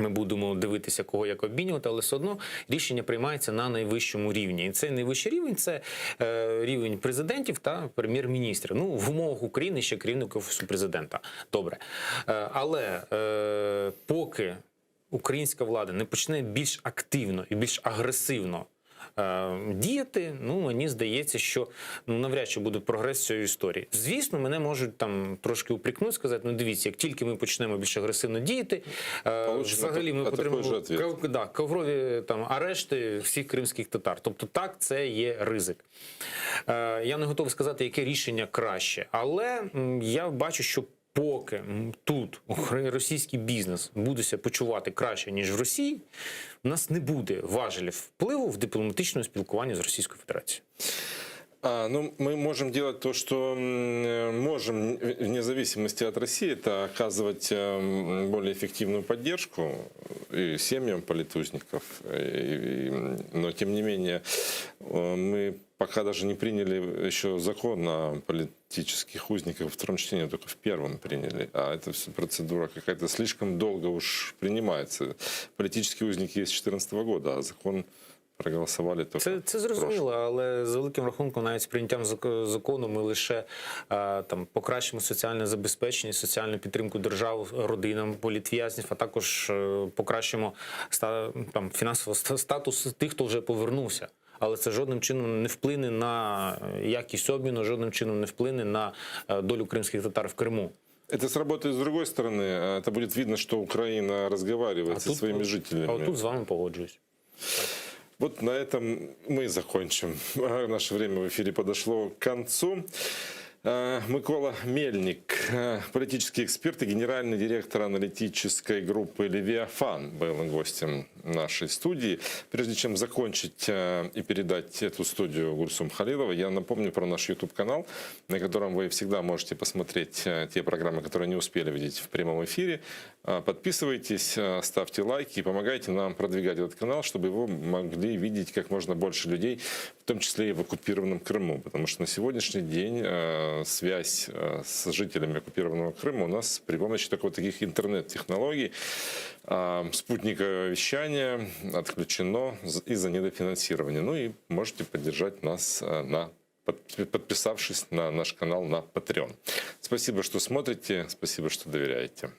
Speaker 5: Ми будемо дивитися, кого як обмінювати, але все одно рішення приймається на найвищому рівні. І цей найвищий рівень це е, рівень президентів та прем'єр-міністрів. Ну, в умовах України ще керівник офісу президента. Добре. Е, але е, поки українська влада не почне більш активно і більш агресивно. е, Діяти, ну мені здається, що ну навряд чи буде прогрес цієї історії. Звісно, мене можуть там трошки упрікнути, сказати: ну дивіться, як тільки ми почнемо більш агресивно діяти, е,
Speaker 2: Получимо
Speaker 5: взагалі ми
Speaker 2: та- такий
Speaker 5: отримаємо
Speaker 2: же ответ.
Speaker 5: кав- да, коврові там арешти всіх кримських татар. Тобто, так, це є ризик. Е, я не готовий сказати, яке рішення краще, але м, я бачу, що поки м, тут укра- російський бізнес буде себе почувати краще ніж в Росії, у нас не буде важелів впливу в дипломатичному спілкуванні з Російською Федерацією.
Speaker 2: А, ну, мы можем делать то, что м, э, можем, вне зависимости от России, это оказывать эм, более эффективную поддержку и семьям политузников. И- и, но, тем не менее, э, мы пока даже не приняли еще закон о политических узниках во втором чтении, только в первом приняли. А это все процедура какая-то слишком долго уж принимается. Политические узники есть с 2014 года, а закон проголосовали только
Speaker 5: Це, це
Speaker 2: в прошлом.
Speaker 5: зрозуміло, але за великим рахунком, навіть з прийняттям зак- закону, ми лише е, там покращимо соціальне забезпечення, соціальну підтримку держав, родинам політв'язнів, а також е, покращимо ста, там фінансовий ста- статус тих, хто вже повернувся. Але це жодним чином не вплине на якість обміну, жодним чином не вплине на е, долю кримських татар в Криму.
Speaker 2: Это сработает с другой стороны. Это будет видно, что Украина разговаривает со своими жителями.
Speaker 5: А тут з вами погоджуюсь.
Speaker 2: Вот на этом мы и закончим. Наше время в эфире подошло к концу. Э, Микола Мельник, э, политический эксперт и генеральный директор аналитической группы «Левиафан» был гостем нашей студии. Прежде чем закончить э, и передать эту студию Гульсум Халиловой, я напомню про наш YouTube-канал, на котором вы всегда можете посмотреть э, те программы, которые не успели видеть в прямом эфире. Э, Подписывайтесь, э, ставьте лайки и помогайте нам продвигать этот канал, чтобы его могли видеть как можно больше людей, в том числе и в оккупированном Крыму. Потому что на сегодняшний день э, связь э, с жителями оккупированного Крыма у нас при помощи только вот таких интернет-технологий, э, спутниковое вещание отключено з- из-за недофинансирования. Ну и можете поддержать нас э, на под- подписавшись на наш канал на Patreon. Спасибо, что смотрите, спасибо, что доверяете.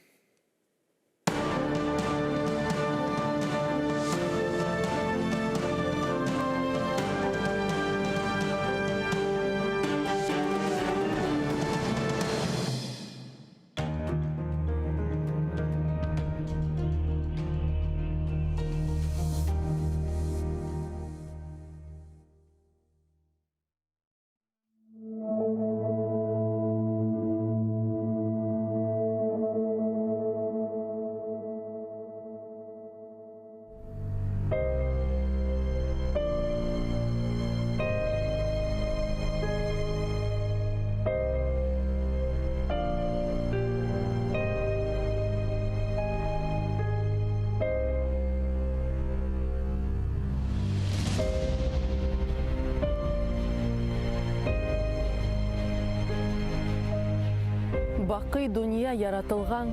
Speaker 3: Baqıy dünya yaratılğan,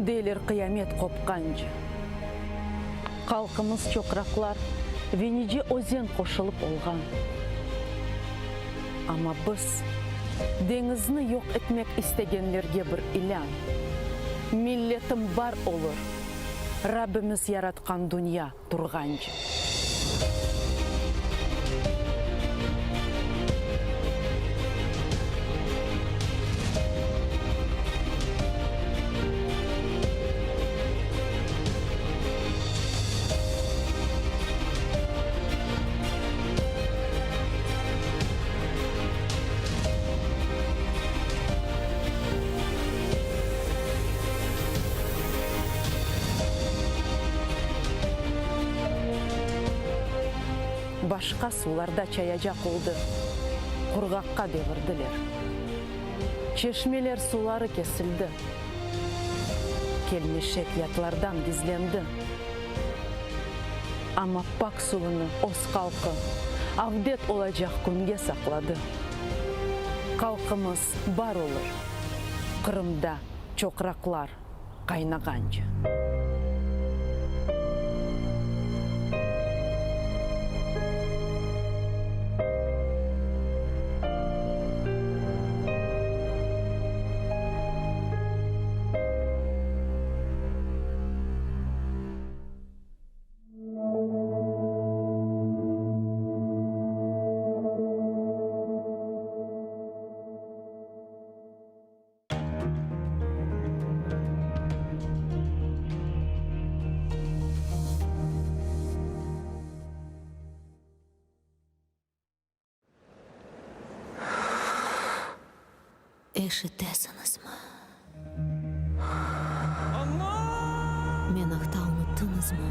Speaker 3: deyler qıyamet qopqance. Halqımız çoqraqlar ve nice özen qoşulıp olğan. Amma biz, deñizni yoq etmek istegenlerge bir ilân, Milletim bar olur, Rabbimiz yaratqan dünya turğance. Başqa suvlarda çayacaq oldı, qurğaqqa devirdiler. Çeşmeler suları kesildi. Kelmeşek yatlardan gizlendi. Amma pak suvunı öz halqı avdet olacaq künge saqladı. Halqımız bar olur, Qırımda çoqraqlar qaynağance.
Speaker 8: Eşitesiñizmi? Men aqta unuttıñızmı?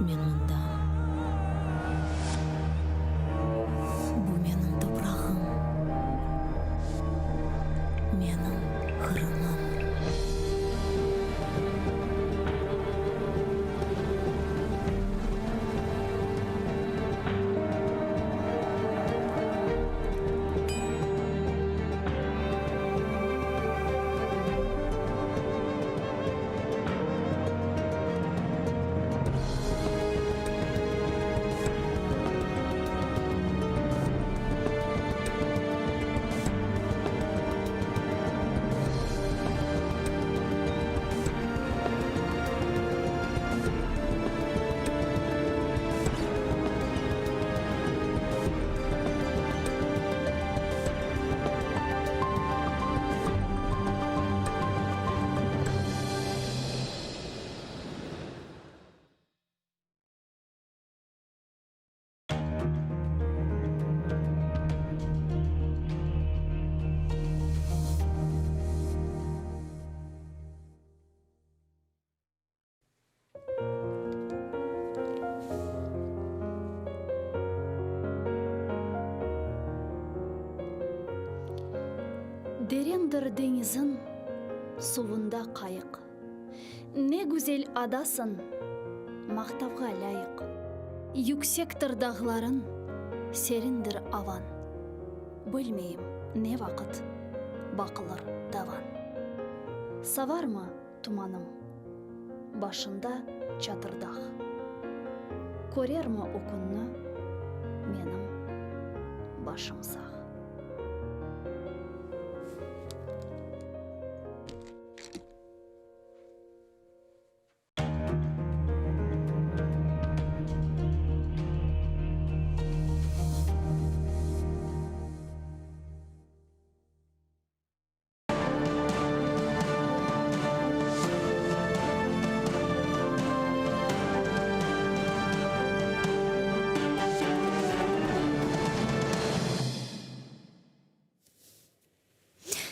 Speaker 8: Men mındam. Bu menim toprağım, menim Qırımım.
Speaker 4: Derendir deñiziñ suvunda qayıq. Ne güzel adasıñ, maqtavğa lâyıq. Yüksektir dağlarıñ, serindir avañ. Bilmeyim, ne vaqıt baqılır davan. Savarmı tumanım, başında Çatırdağ. Körermi o künni menim başım sağ.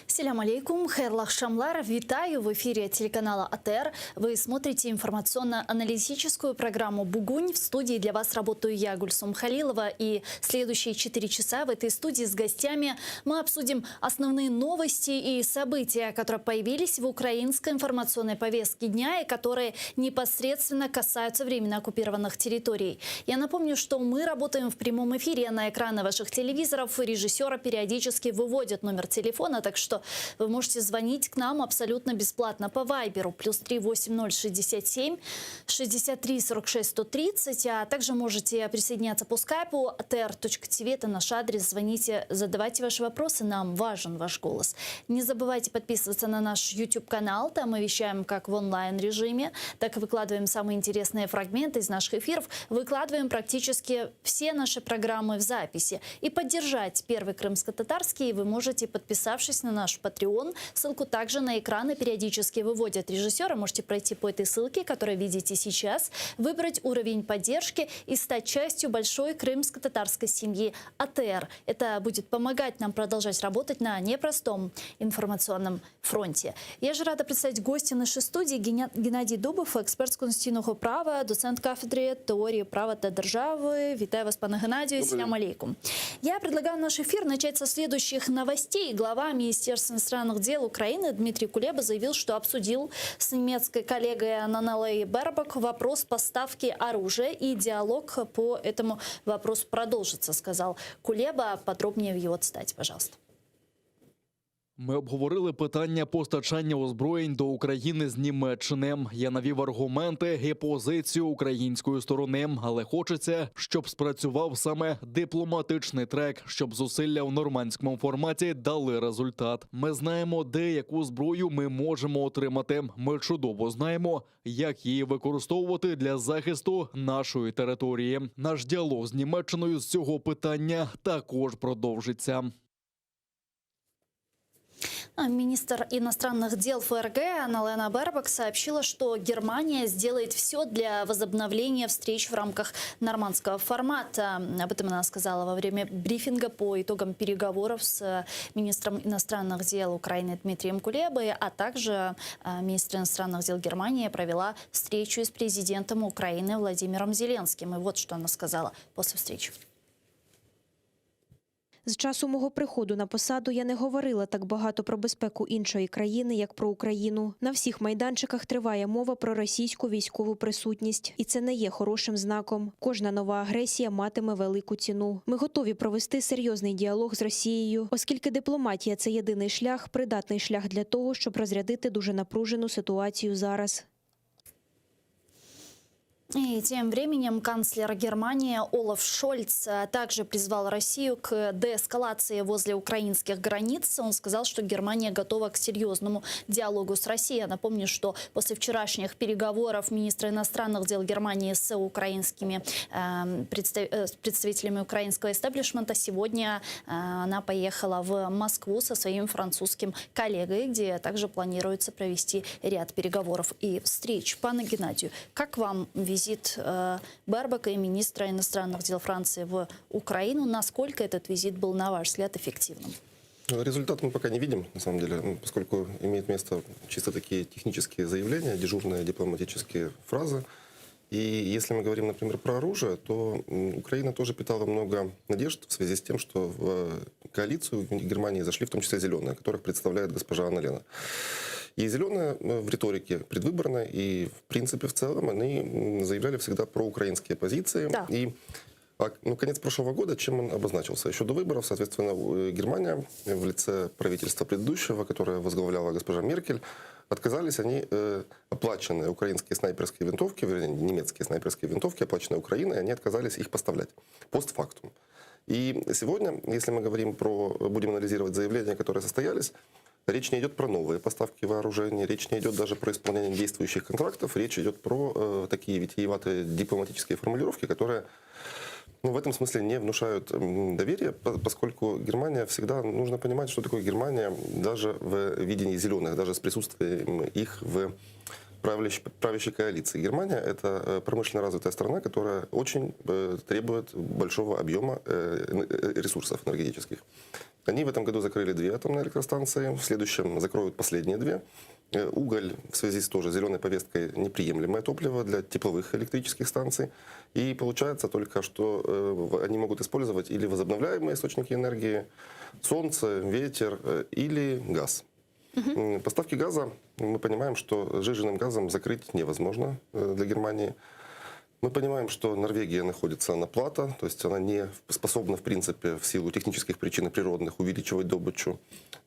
Speaker 9: Selâm aleykum, hayırlı aqşamlar. Витаю в эфире телеканала АТР. Вы смотрите информационно-аналитическую программу «Бугунь». В студии для вас работаю я, Гульсум Халилова. И следующие 4 часа в этой студии с гостями мы обсудим основные новости и события, которые появились в украинской информационной повестке дня и которые непосредственно касаются временно оккупированных территорий. Я напомню, что мы работаем в прямом эфире на экраны ваших телевизоров. Режиссера периодически выводят номер телефона, так что вы можете звонить к нам абсолютно бесплатно по Вайберу плюс 38067 63 46 130, а также можете присоединяться по скайпу atr.tv, это наш адрес, звоните, задавайте ваши вопросы, нам важен ваш голос. Не забывайте подписываться на наш YouTube-канал, там мы вещаем как в онлайн-режиме, так и выкладываем самые интересные фрагменты из наших эфиров, выкладываем практически все наши программы в записи. И поддержать Первый крымско-татарский вы можете, подписавшись на наш Patreon. Ссылку также на экраны периодически выводят режиссеры. Можете пройти по этой ссылке, которую видите сейчас, выбрать уровень поддержки и стать частью большой крымско-татарской семьи АТР. Это будет помогать нам продолжать работать на непростом информационном фронте. Я же рада представить гостя нашей студии Геннадий Дубов, експерт з конституційного права, доцент кафедри теорії права та держави. Вітаю вас, пане Геннадію. Селям алейкум. Я предлагаю наш эфир начать со следующих новостей. Глава Министерства иностранных дел Украины Дмитрий Кулеба заявил, что обсудил с немецкой коллегой Аналой Бербок вопрос поставки оружия и диалог по этому вопросу продолжится, сказал Кулеба. Подробнее в его цитате, пожалуйста.
Speaker 10: Ми обговорили питання постачання озброєнь до України з Німеччини. Я навів аргументи і позицію української сторони, але хочеться, щоб спрацював саме дипломатичний трек, щоб зусилля в нормандському форматі дали результат. Ми знаємо, де яку зброю ми можемо отримати. Ми чудово знаємо, як її використовувати для захисту нашої території. Наш діалог з Німеччиною з цього питання також продовжиться.
Speaker 9: Министр иностранных дел ФРГ Анналена Бербок сообщила, что Германия сделает все для возобновления встреч в рамках нормандского формата. Об этом она сказала во время брифинга по итогам переговоров с министром иностранных дел Украины Дмитрием Кулебой, а также э, министр иностранных дел Германии провела встречу с президентом Украины Владимиром Зеленским. И вот что она сказала после встречи.
Speaker 11: З часу мого приходу на посаду я не говорила так багато про безпеку іншої країни, як про Україну. На всіх майданчиках триває мова про російську військову присутність, і це не є хорошим знаком. Кожна нова агресія матиме велику ціну. Ми готові провести серйозний діалог з Росією, оскільки дипломатія це єдиний шлях, придатний шлях для того, щоб розрядити дуже напружену ситуацію зараз.
Speaker 9: И тем временем канцлер Германии Олаф Шольц э, также призвал Россию к деэскалации возле украинских границ. Он сказал, что Германия готова к серьезному диалогу с Россией. Я напомню, что после вчерашних переговоров министра иностранных дел Германии с украинскими эм, э, с представителями украинского истеблишмента сегодня э, она поехала в Москву со своим французским коллегой, где также планируется провести ряд переговоров и встреч. Пане Геннадию, как вам визит э, Бербока и министра иностранных дел Франции в Украину? Насколько этот визит был, на ваш взгляд, эффективным?
Speaker 12: Ну, Результат мы пока не видим, на самом деле, ну, поскольку имеет место чисто такие технические заявления, дежурные дипломатические фразы. И если мы говорим, например, про оружие, то м, Украина тоже питала много надежд в связи с тем, что в коалицию в Германии зашли в том числе зеленые, которых представляет госпожа Анна И зеленые э, в риторике предвыборной и, в принципе, в целом, они м, заявляли всегда про украинские позиции.
Speaker 9: Да.
Speaker 12: И а, ну, конец прошлого года, чем он обозначился? Еще до выборов, соответственно, э, Германия в лице правительства предыдущего, которое возглавляла госпожа Меркель, отказались они э, оплаченные украинские снайперские винтовки, вернее, немецкие снайперские винтовки, оплаченные Украиной, они отказались их поставлять постфактум. И сегодня, если мы говорим про, будем анализировать заявления, которые состоялись, речь не идет про новые поставки вооружений, речь не идет даже про исполнение действующих контрактов, речь идет про э, такие витиеватые дипломатические формулировки, которые ну, в этом смысле не внушают м, доверия, по- поскольку Германия всегда, нужно понимать, что такое Германия даже в видении зеленых, даже с присутствием их в правящей, правящей коалиции. Германия – это э, промышленно развитая страна, которая очень э, требует большого объема э, э, ресурсов энергетических. Они в этом году закрыли две атомные электростанции, в следующем закроют последние две. Э, Уголь в связи с тоже зеленой повесткой неприемлемое топливо для тепловых электрических станций. И получается только, что э, в- они могут использовать или возобновляемые источники энергии, солнце, ветер э, или газ. М, Поставки газа, мы понимаем, что сжиженным газом закрыть невозможно э, для Германии. Мы понимаем, что Норвегия находится на плато, то есть она не способна, в принципе, в силу технических причин и природных увеличивать добычу.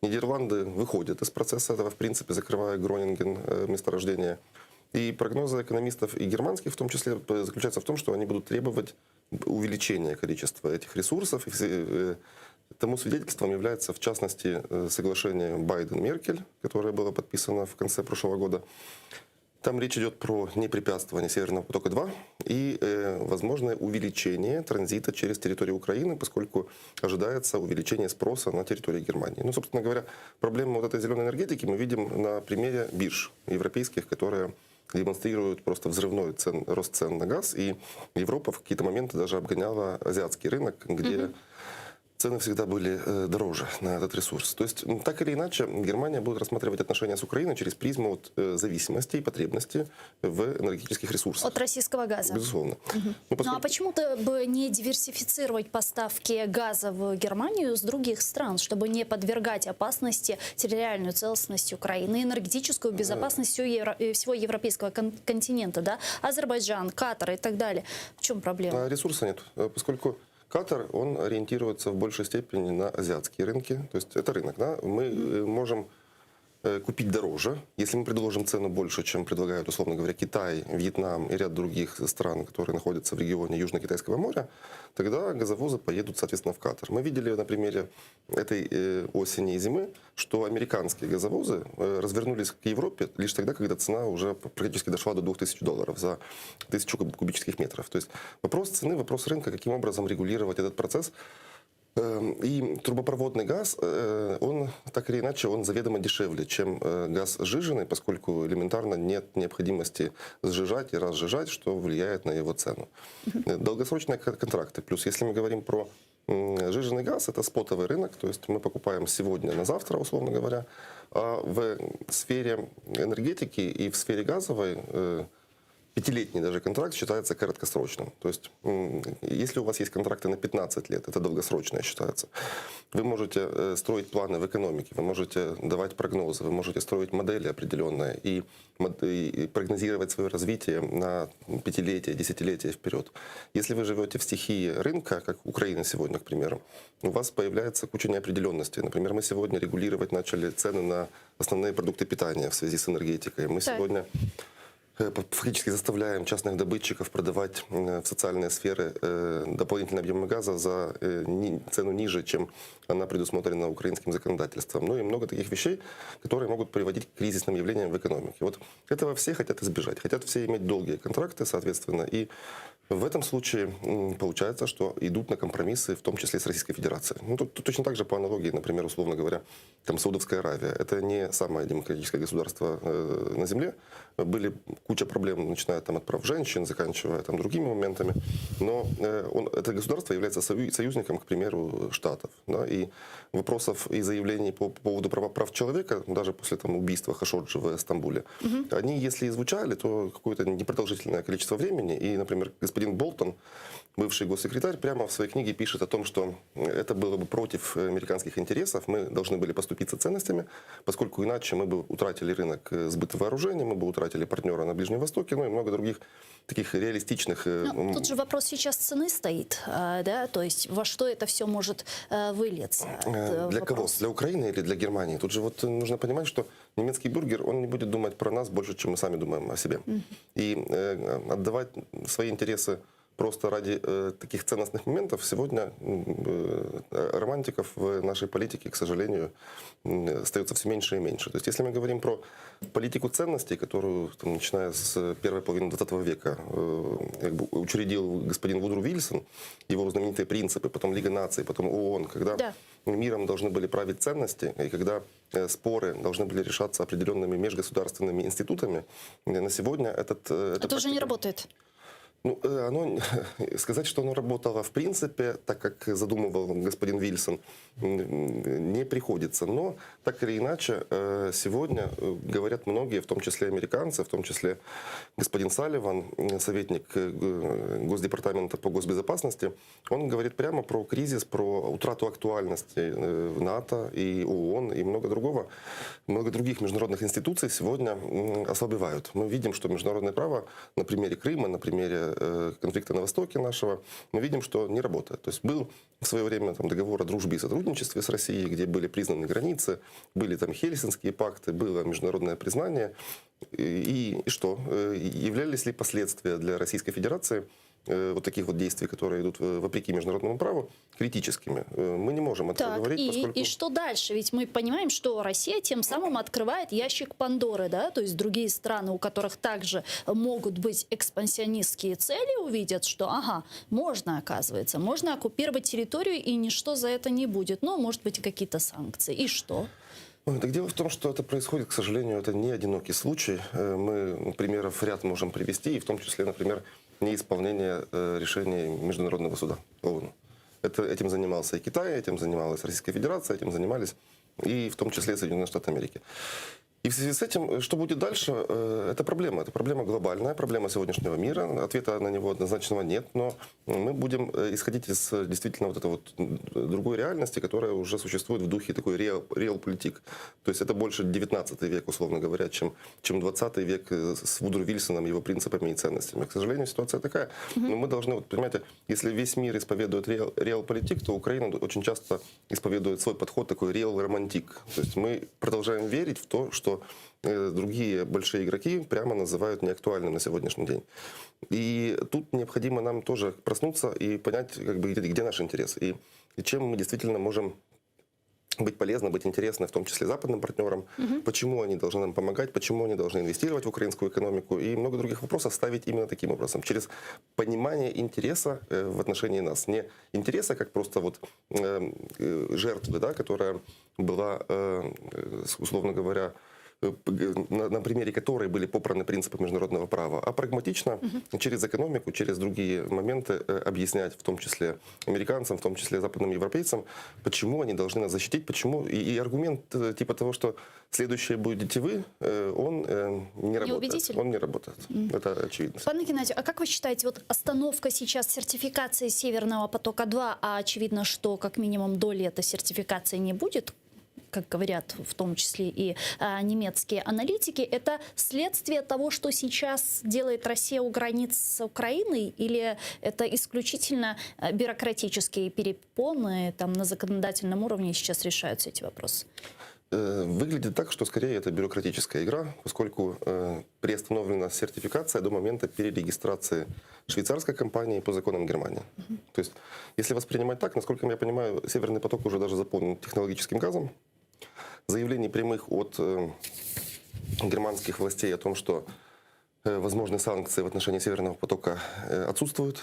Speaker 12: Нидерланды выходят из процесса этого, в принципе, закрывая Гронинген э, месторождение. И прогнозы экономистов и германских в том числе п- заключаются в том, что они будут требовать увеличения количества этих ресурсов. И все, э, Тому свидетельством является, в частности, э, соглашение Байден-Меркель, которое было подписано в конце прошлого года. Там речь идет про непрепятствование Северного потока-2 и э, возможное увеличение транзита через территорию Украины, поскольку ожидается увеличение спроса на территории Германии. Ну, собственно говоря, проблему вот этой зеленой энергетики мы видим на примере бирж европейских, которые демонстрируют просто взрывной цен, рост цен на газ. И Европа в какие-то моменты даже обгоняла азиатский рынок, где цены всегда были э, дороже на этот ресурс. То есть, м, так или иначе, Германия будет рассматривать отношения с Украиной через призму вот, э, зависимости и потребности в энергетических ресурсах.
Speaker 9: От российского газа.
Speaker 12: Безусловно. Ну,
Speaker 9: Ну а
Speaker 12: поскольку-
Speaker 9: почему-то бы не диверсифицировать поставки газа в Германию с других стран, чтобы не подвергать опасности территориальную целостность Украины, энергетическую безопасность всего, евро- э, всего европейского кон- континента, да? Азербайджан, Катар и так далее. В чем проблема?
Speaker 12: А ресурса нет, э, поскольку Катар, он ориентируется в большей степени на азиатские рынки. То есть это рынок, да? Мы э, можем э, купить дороже, если мы предложим цену больше, чем предлагают, условно говоря, Китай, Вьетнам и ряд других стран, которые находятся в регионе Южно-Китайского моря, тогда газовозы поедут, соответственно, в Катар. Мы видели на примере этой э, осени и зимы, что американские газовозы э, развернулись к Европе лишь тогда, когда цена уже практически дошла до 2000 долларов за тысячу куб- кубических метров. То есть вопрос цены, вопрос рынка, каким образом регулировать этот процесс. Эм, и трубопроводный газ, э, он так или иначе, он заведомо дешевле, чем э, газ сжиженный, поскольку элементарно нет необходимости сжижать и разжижать, что влияет на его цену. Э, долгосрочные контракты. Плюс, если мы говорим про жиженый газ, это спотовый рынок, то есть мы покупаем сегодня на завтра, условно говоря. А в сфере энергетики и в сфере газовой пятилетний даже контракт считается короткосрочным. То есть, если у вас есть контракты на 15 лет, это долгосрочное считается, вы можете э, строить планы в экономике, вы можете давать прогнозы, вы можете строить модели определенные и, и прогнозировать свое развитие на пятилетие, десятилетие вперед. Если вы живете в стихии рынка, как Украина сегодня, к примеру, у вас появляется куча неопределенности. Например, мы сегодня регулировать начали цены на основные продукты питания в связи с энергетикой. Мы так. сегодня Э, фактически заставляем частных добытчиков продавать в социальные сферы э, дополнительные объемы газа за э, цену ниже, чем она предусмотрена украинским законодательством. Ну и много таких вещей, которые могут приводить к кризисным явлениям в экономике. Вот этого все хотят избежать. Хотят все иметь долгие контракты, соответственно, и в этом случае получается, что идут на компромиссы, в том числе с Российской Федерацией. Ну, тут, тут точно так же по аналогии, например, условно говоря, там Саудовская Аравия. Это не самое демократическое государство э, на земле. Были куча проблем, начиная там от прав женщин, заканчивая там другими моментами. Но э, он, это государство является союзником, к примеру, Штатов. Да? И вопросов и заявлений по, по поводу прав, прав человека, даже после там, убийства Хашоджи в Стамбуле, угу. они, если и звучали, то какое-то непродолжительное количество времени. И, например, господин Болтон, бывший госсекретарь, прямо в своей книге пишет о том, что это было бы против американских интересов, мы должны были поступиться ценностями, поскольку иначе мы бы утратили рынок э, сбыта вооружений, мы бы утратили партнера на Ближнем Востоке, ну и много других таких реалистичных...
Speaker 9: Э, Но тут же вопрос сейчас цены стоит, а, да, то есть во что это все может э, вылиться?
Speaker 12: Для вопрос. кого? Для Украины или для Германии? Тут же вот нужно понимать, что немецкий бюргер, он не будет думать про нас больше, чем мы сами думаем о себе. Mm -hmm. И э, отдавать свои интересы просто ради э, таких ценностных моментов сегодня э, романтиков в нашей политике, к сожалению, остается все меньше и меньше. То есть если мы говорим про политику ценностей, которую, там, начиная с первой половины 20 века, э, как бы учредил господин Вудру Вильсон, его знаменитые принципы, потом Лига наций, потом ООН, когда да. миром должны были править ценности, и когда э, споры должны были решаться определенными межгосударственными институтами, э, на сегодня этот...
Speaker 9: Э, Это уже не работает.
Speaker 12: Ну, э, оно, сказать, что оно работало в принципе, так как задумывал господин Вильсон, не приходится. Но так или иначе, э, сегодня э, говорят многие, в том числе американцы, в том числе господин Салливан, советник Госдепартамента по госбезопасности, он говорит прямо про кризис, про утрату актуальности НАТО и ООН и много другого. Много других международных институций сегодня ослабевают. Мы видим, что международное право на примере Крыма, на примере Э, конфликта на Востоке нашего, мы видим, что не работает. То есть был в свое время там, договор о дружбе и сотрудничестве с Россией, где были признаны границы, были там Хельсинские пакты, было международное признание. И, и что? Э, являлись ли последствия для Российской Федерации э, вот таких вот действий, которые идут вопреки международному праву, критическими. Мы не можем этого
Speaker 9: так,
Speaker 12: говорить.
Speaker 9: И,
Speaker 12: поскольку...
Speaker 9: и что дальше? Ведь мы понимаем, что Россия тем самым открывает ящик Пандоры, да? То есть другие страны, у которых также могут быть экспансионистские цели, увидят, что ага, можно, оказывается, можно оккупировать территорию, и ничто за это не будет. Ну, может быть, какие-то санкции. И что?
Speaker 12: Ой, так дело в том, что это происходит, к сожалению, это не одинокий случай. Э, мы примеров ряд можем привести, и в том числе, например, неисполнение э, решений Международного суда ООН. Это, этим занимался и Китай, этим занималась Российская Федерация, этим занимались и в том числе Соединенные Штаты Америки. И в связи с этим, э, что будет дальше, э, это проблема. Это проблема глобальная, проблема сегодняшнего мира. Ответа на него однозначного нет, но мы будем э, исходить из действительно вот этой вот другой реальности, которая уже существует в духе такой реал, реал-политик. То есть это больше 19 век, условно говоря, чем, чем 20 век с Вудру Вильсоном, его принципами и ценностями. К сожалению, ситуация такая. Но мы должны, вот, понимаете, если весь мир исповедует реал, реал-политик, то Украина очень часто исповедует свой подход такой реал-романтик. То есть мы продолжаем верить в то, что э, другие большие игроки прямо называют неактуальным на сегодняшний день. И тут необходимо нам тоже проснуться и понять, как бы, где, где наш интерес и, и чем мы действительно можем. Быть полезны, быть интересны, в том числе западным партнерам, почему они должны нам помогать, почему они должны инвестировать в украинскую экономику и много других вопросов ставить именно таким образом, через понимание интереса в отношении нас. Не интереса как просто вот жертвы, да, которая была, условно говоря, на примере которой были попраны принципы международного права, а прагматично через экономику, через другие моменты объяснять, в том числе американцам, в том числе западным европейцам, почему они должны нас защитить, почему. И аргумент типа того, что следующее будете вы, он не работает.
Speaker 9: Неубедителен?
Speaker 12: Он не работает. Это очевидно.
Speaker 9: Пане Геннадию, а как вы считаете, вот остановка сейчас сертификации Северного потока-2, а очевидно, что как минимум до лета сертификации не будет, как говорят в том числе и немецкие аналитики, это следствие того, что сейчас делает Россия у границ с Украиной, или это исключительно бюрократические перепоны, там на законодательном уровне сейчас решаются эти вопросы?
Speaker 12: Выглядит так, что скорее это бюрократическая игра, поскольку приостановлена сертификация до момента перерегистрации швейцарской компании по законам Германии. То есть, если воспринимать так, насколько я понимаю, Северный поток уже даже заполнен технологическим газом. Заявлений прямых от германских властей о том, что возможны санкции в отношении Северного потока, отсутствуют.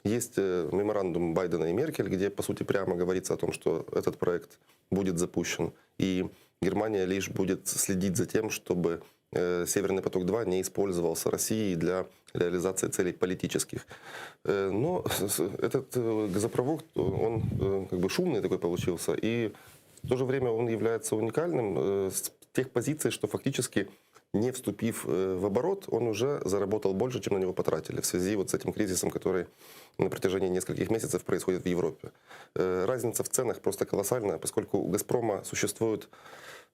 Speaker 12: Есть меморандум Байдена и Меркель, где, по сути, прямо говорится о том, что этот проект будет запущен. И Германия лишь будет следить за тем, чтобы Северный поток-2 не использовался Россией для реализации целей политических. Но этот газопровод, он как бы шумный такой получился, и в то же время он является уникальным с тех позиций, что фактически не вступив в оборот, он уже заработал больше, чем на него потратили в связи вот с этим кризисом, который на протяжении нескольких месяцев происходит в Европе. Разница в ценах просто колоссальная, поскольку у «Газпрома» существуют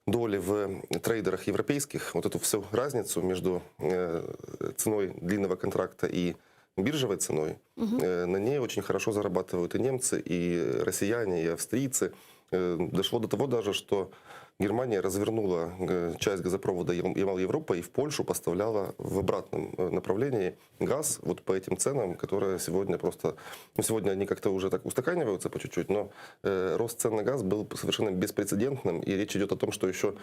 Speaker 12: доли в трейдерах европейских, вот эту всю разницу между ценой длинного контракта и биржевой ценой, на ней очень хорошо зарабатывают и немцы, и россияне, и австрийцы. Дошло до того даже, что Германия развернула часть газопровода Ямал-Европа и в Польшу поставляла в обратном направлении газ вот по этим ценам, которые сегодня просто... Ну, сегодня они как-то уже так устаканиваются по чуть-чуть, но рост цен на газ был совершенно беспрецедентным, и речь идет о том, что еще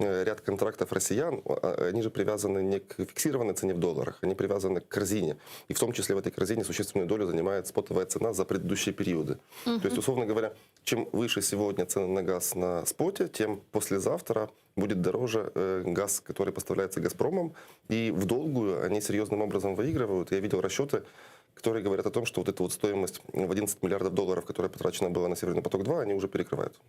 Speaker 12: ряд контрактов россиян, они же привязаны не к фиксированной цене в долларах, они привязаны к корзине. И в том числе в этой корзине существенную долю занимает спотовая цена за предыдущие периоды. То есть, условно говоря, чем выше сегодня цена на газ на споте, тем послезавтра будет дороже газ, который поставляется «Газпромом». И в долгую они серьезным образом выигрывают. Я видел расчеты, которые говорят о том, что вот эта вот стоимость в 11 миллиардов долларов, которая потрачена была на «Северный поток-2», они уже перекрывают.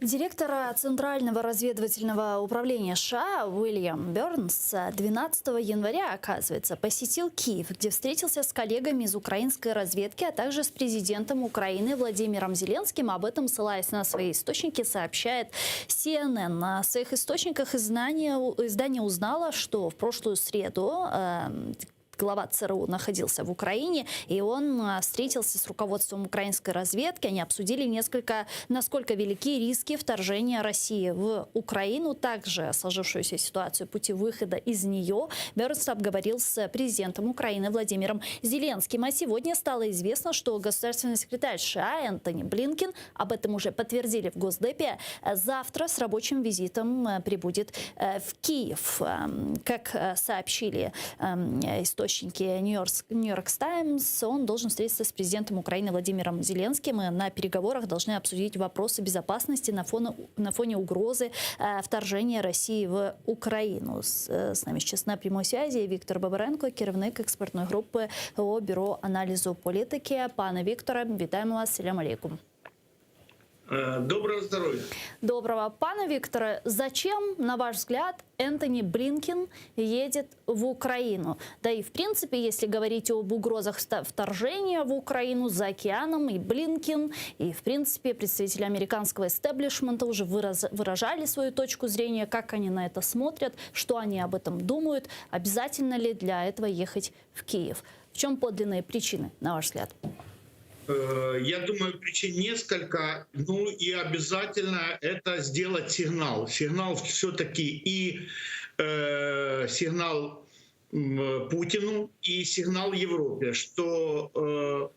Speaker 9: Директор Центрального разведывательного управления США Уильям Бернс 12 января, оказывается, посетил Киев, где встретился с коллегами из украинской разведки, а также с президентом Украины Владимиром Зеленским. Об этом, ссылаясь на свои источники, сообщает CNN. На своих источниках издание узнало, что в прошлую среду глава ЦРУ находился в Украине, и он встретился с руководством украинской разведки. Они обсудили, насколько велики риски вторжения России в Украину, также сложившуюся ситуацию пути выхода из нее. Бернс обговорил с президентом Украины Владимиром Зеленским. А сегодня стало известно, что государственный секретарь США Энтони Блинкен, об этом уже подтвердили в Госдепе, завтра с рабочим визитом прибудет в Киев. Как сообщили источники Нью-Йорк Таймс, он должен встретиться с президентом Украины Владимиром Зеленским. И на переговорах должны обсудить вопросы безопасности на фоне угрозы вторжения России в Украину. С нами сейчас на прямой связи Виктор Бабаренко, керівник експертної групи ГО Бюро аналізу політики. Пане Вікторе, вітаємо вас. Селям алейкум.
Speaker 7: Доброго здоровья.
Speaker 9: Доброго. Пане Викторе, зачем, на ваш взгляд, Энтони Блинкен едет в Украину? Да и, в принципе, если говорить об угрозах вторжения в Украину за океаном, и Блинкен, и, в принципе, представители американского истеблишмента уже выражали свою точку зрения, как они на это смотрят, что они об этом думают, обязательно ли для этого ехать в Киев. В чем подлинные причины, на ваш взгляд?
Speaker 13: Я думаю, причин несколько. И обязательно это сделать сигнал. Сигнал все-таки и сигнал Путину, и сигнал Европе, что.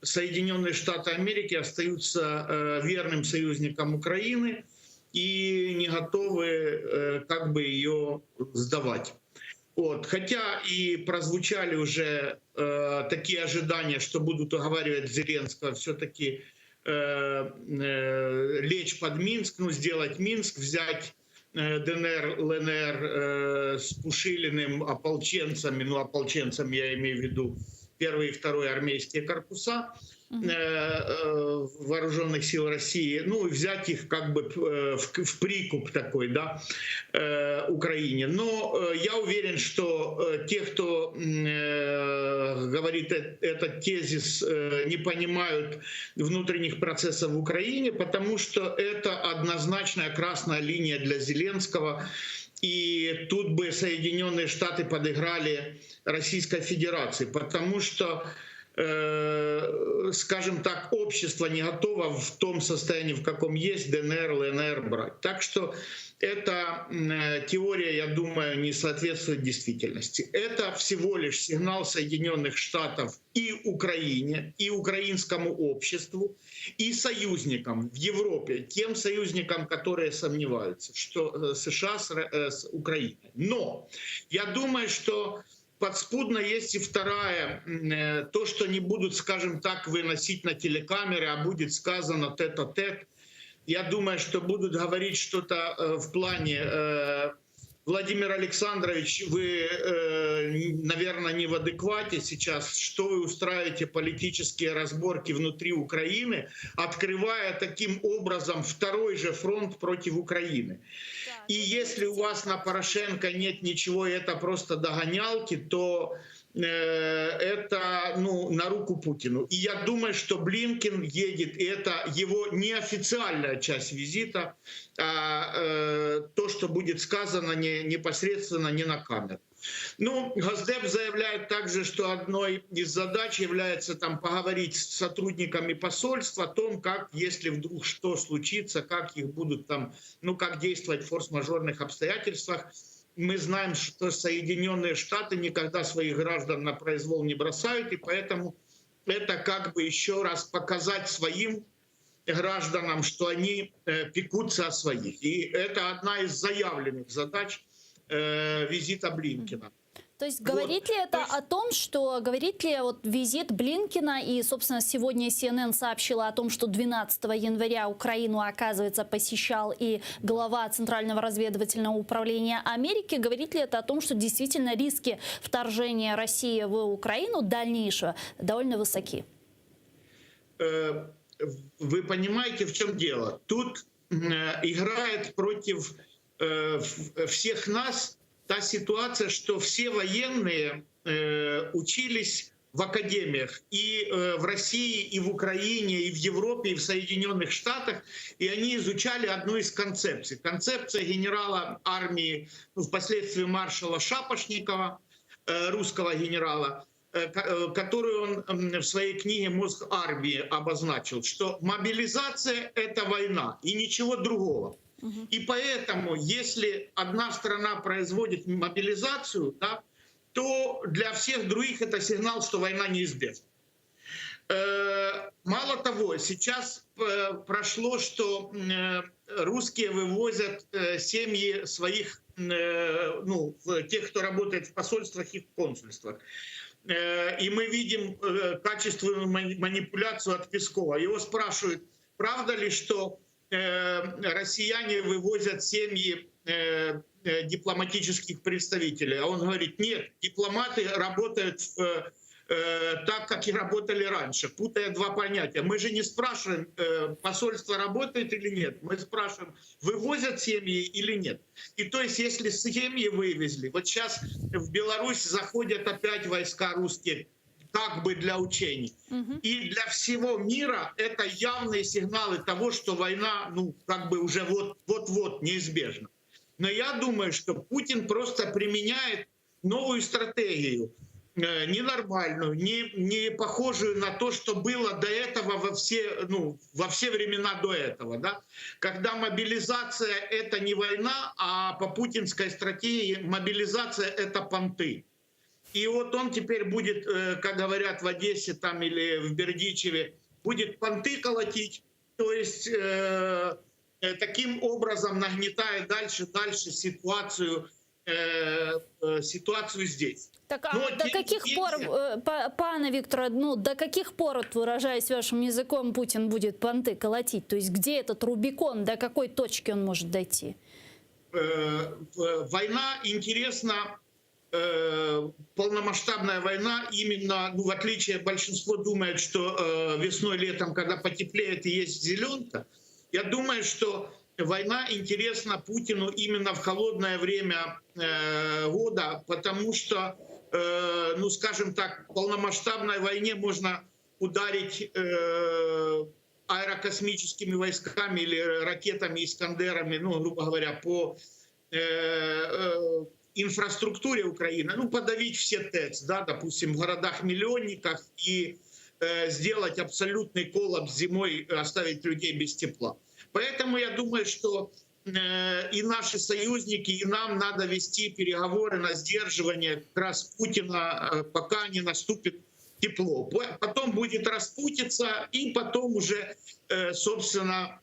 Speaker 13: Соединенные Штаты Америки остаются э, верным союзником Украины и не готовы э, как бы ее сдавать. Вот. Хотя и прозвучали уже э, такие ожидания, что будут уговаривать Зеленского все-таки э, э, лечь под Минск, ну, сделать Минск, взять э, ДНР, ЛНР э, с Пушилиным, ополченцами, ну, ополченцами я имею в виду первый и второй армейские корпуса э, э, вооруженных сил России, ну и взять их как бы э, в, в прикуп такой, да, э, Украине. Но э, я уверен, что э, те, кто э, говорит э- этот тезис, э, не понимают внутренних процессов в Украине, потому что это однозначная красная линия для Зеленского. И тут бы Соединенные Штаты подыграли Российской Федерации, потому что э, скажем так, общество не готово в том состоянии, в каком есть ДНР, ЛНР брать. Так что эта э, теория, я думаю, не соответствует действительности. Это всего лишь сигнал Соединенных Штатов и Украине, и украинскому обществу, и союзникам в Европе, тем союзникам, которые сомневаются, что э, США с, э, с Украиной. Но я думаю, что подспудно есть и вторая, э, то, что не будут, скажем так, выносить на телекамеры, а будет сказано тет-а-тет. Я думаю, что будут говорить что-то э, в плане э, Владимир Александрович, вы, наверное, не в адеквате сейчас, что вы устраиваете политические разборки внутри Украины, открывая таким образом второй же фронт против Украины. И если у вас на Порошенко нет ничего, это просто догонялки, то э, это ну, на руку Путину. И я думаю, что Блинкен едет, и это его неофициальная часть визита, а э, то, что будет сказано не, непосредственно не на камеру. Ну, Госдеп заявляет также, что одной из задач является там поговорить с сотрудниками посольства о том, как, если вдруг что случится, как их будут там, ну, как действовать в форс-мажорных обстоятельствах. Мы знаем, что Соединенные Штаты никогда своих граждан на произвол не бросают, и поэтому это как бы еще раз показать своим гражданам, что они э, пекутся о своих. И это одна из заявленных задач э, визита Блинкена.
Speaker 9: То есть говорит ли это о том, что говорит ли вот визит Блинкена и, собственно, сегодня CNN сообщила о том, что 12 января Украину, оказывается, посещал и глава Центрального разведывательного управления Америки. Говорит ли это о том, что действительно риски вторжения России в Украину дальнейшего довольно высоки?
Speaker 13: Э, Вы понимаете, в чем дело? Тут э, играет против э, всех нас та ситуация, что все военные э, учились в академиях и э, в России, и в Украине, и в Европе, и в Соединенных Штатах, и они изучали одну из концепций. Концепция генерала армии, ну, впоследствии маршала Шапошникова, э, русского генерала, которую он в своей книге «Мозг армии» обозначил, что мобилизация — это война и ничего другого. И поэтому, если одна страна производит мобилизацию, да, то для всех других это сигнал, что война неизбежна. Э, Мало того, сейчас э, прошло, что э, русские вывозят семьи своих, ну, тех, кто работает в посольствах и в консульствах. И мы видим качественную манипуляцию от Пескова. Его спрашивают, правда ли, что россияне вывозят семьи э, э, дипломатических представителей? А он говорит, нет, дипломаты работают в, э, так, как и работали раньше, путая два понятия. Мы же не спрашиваем, э, посольство работает или нет. Мы спрашиваем, вывозят семьи или нет. И то есть, если семьи вывезли, вот сейчас в Беларусь заходят опять войска русские, как бы для учений. И для всего мира это явные сигналы того, что война, ну, как бы уже вот- вот-вот неизбежна. Но я думаю, что Путин просто применяет новую стратегию, э, ненормальную, не, не похожую на то, что было до этого во все, ну, во все времена до этого. Да? Когда мобилизация — это не война, а по путинской стратегии мобилизация — это понты. И вот он теперь будет, э, как говорят в Одессе там или в Бердичеве, будет понты колотить, то есть э, э, таким образом нагнетая дальше, дальше ситуацию, э, э, ситуацию здесь.
Speaker 9: Так, а
Speaker 13: Но
Speaker 9: до
Speaker 13: тем
Speaker 9: каких
Speaker 13: не
Speaker 9: пор,
Speaker 13: менее-
Speaker 9: э, па- пане Виктор, ну, до каких пор, вот, выражаясь вашим языком, Путин будет понты колотить? То есть где этот Рубикон, до какой точки он может дойти?
Speaker 13: Э, война интересна, э, полномасштабная война именно, ну, в отличие, большинство думает, что э, весной, летом, когда потеплеет и есть зеленка, я думаю, что война интересна Путину именно в холодное время года, потому что, ну, скажем так, в полномасштабной войне можно ударить аэрокосмическими войсками или ракетами, Искандерами, ну, грубо говоря, по э, э, инфраструктуре Украины, ну, подавить все ТЭЦ, да, допустим, в городах-миллионниках и э, сделать абсолютный коллапс зимой, оставить людей без тепла. Поэтому я думаю, что э, и наши союзники, и нам надо вести переговоры на сдерживание как раз Путина, э, пока не наступит тепло. Потом будет распутиться, и потом уже, э, собственно,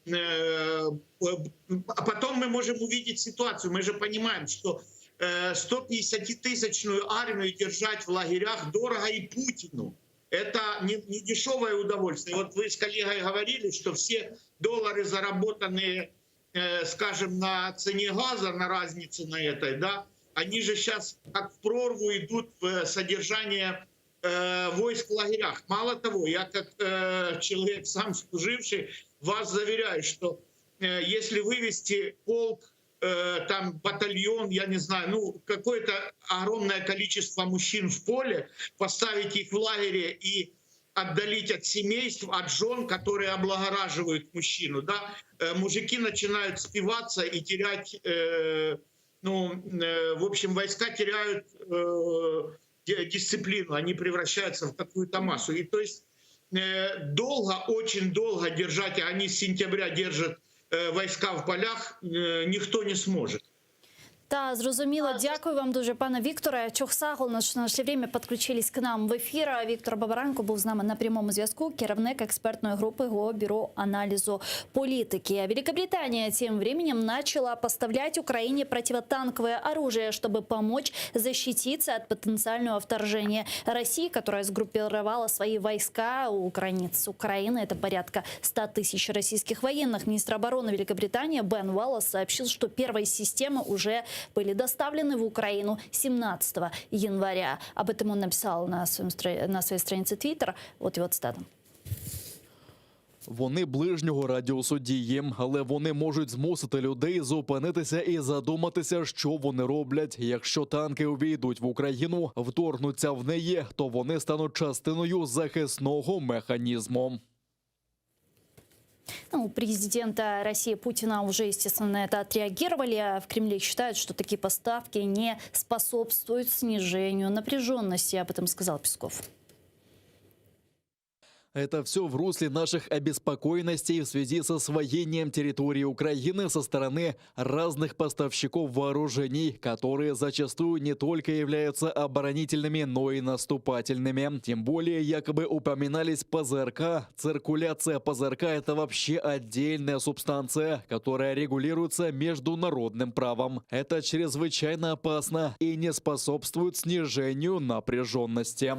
Speaker 13: а потом мы можем увидеть ситуацию. Мы же понимаем, что 150-тысячную армию держать в лагерях дорого и Путину. Это не, не дешевое удовольствие. Вот вы с коллегой говорили, что все доллары, заработанные, скажем, на цене газа, на разнице на этой, да, они же сейчас как в прорву идут в содержание войск в лагерях. Мало того, я как э, человек сам служивший, вас заверяю, что э, если вывести полк, э, там батальон, я не знаю, ну какое-то огромное количество мужчин в поле, поставить их в лагере и отдалить от семейств, от жен, которые облагораживают мужчину, да, э, мужики начинают спиваться и терять, э, ну, э, в общем, войска теряют э, дисциплину, они превращаются в какую-то массу. И то есть э, долго, очень долго держать, а они с сентября держат э, войска в полях, э, никто не сможет.
Speaker 9: Та зрозуміло. Дякую вам дуже, пане Вікторе. Çoq sağ oluñ, що знайшли время, подключились к нам в ефір. Віктор Бабаренко був з нами на прямому зв'язку, керівник експертної групи ГО Бюро аналізу політики. Великобритания тем временем начала поставлять Украине противотанковое оружие, чтобы помочь защититься от потенциального вторжения России, которая сгруппировала свои войска у границ Украины. Это порядка 100 тысяч российских военных. Министр обороны Великобритании Бен Уоллес сообщил, что первые системы уже были доставлены в Украину 17 января. Об этом он написал на, своем, на своей странице Twitter. Вот его цитата.
Speaker 10: Вони ближнього радіусу дії, але вони можуть змусити людей зупинитися і задуматися, що вони роблять. Якщо танки увійдуть в Україну, вторгнуться в неї, то вони стануть частиною захисного механізму.
Speaker 9: Ну, президента России Путина уже, естественно, на это отреагировали. В Кремле считают, что такие поставки не способствуют снижению напряженности. Об этом сказал Песков.
Speaker 10: Это все в русле наших обеспокоенностей в связи с освоением территории Украины со стороны разных поставщиков вооружений, которые зачастую не только являются оборонительными, но и наступательными. Тем более якобы упоминались ПЗРК. Циркуляция ПЗРК – это вообще отдельная субстанция, которая регулируется международным правом. Это чрезвычайно опасно и не способствует снижению напряженности.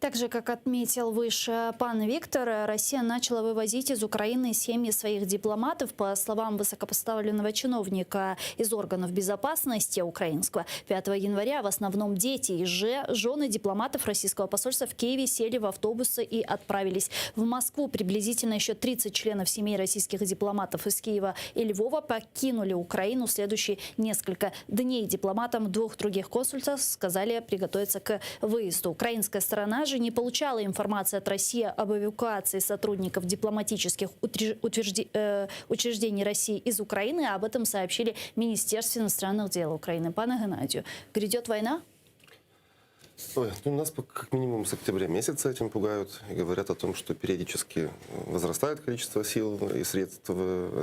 Speaker 9: Также, как отметил выше пан Виктор, Россия начала вывозить из Украины семьи своих дипломатов. По словам высокопоставленного чиновника из органов безопасности украинского, 5 января в основном дети и же жены дипломатов российского посольства в Киеве сели в автобусы и отправились в Москву. Приблизительно еще 30 членов семей российских дипломатов из Киева и Львова покинули Украину в следующие несколько дней. Дипломатам двух других консульств сказали приготовиться к выезду. Украинская сторона же не получала информации от России об эвакуации сотрудников дипломатических учреждений России из Украины. Об этом сообщили в Министерстве иностранных дел Украины. Пане Геннадию, грядет война?
Speaker 12: Ой, ну, нас как минимум с октября месяца этим пугают и говорят о том, что периодически возрастает количество сил и средств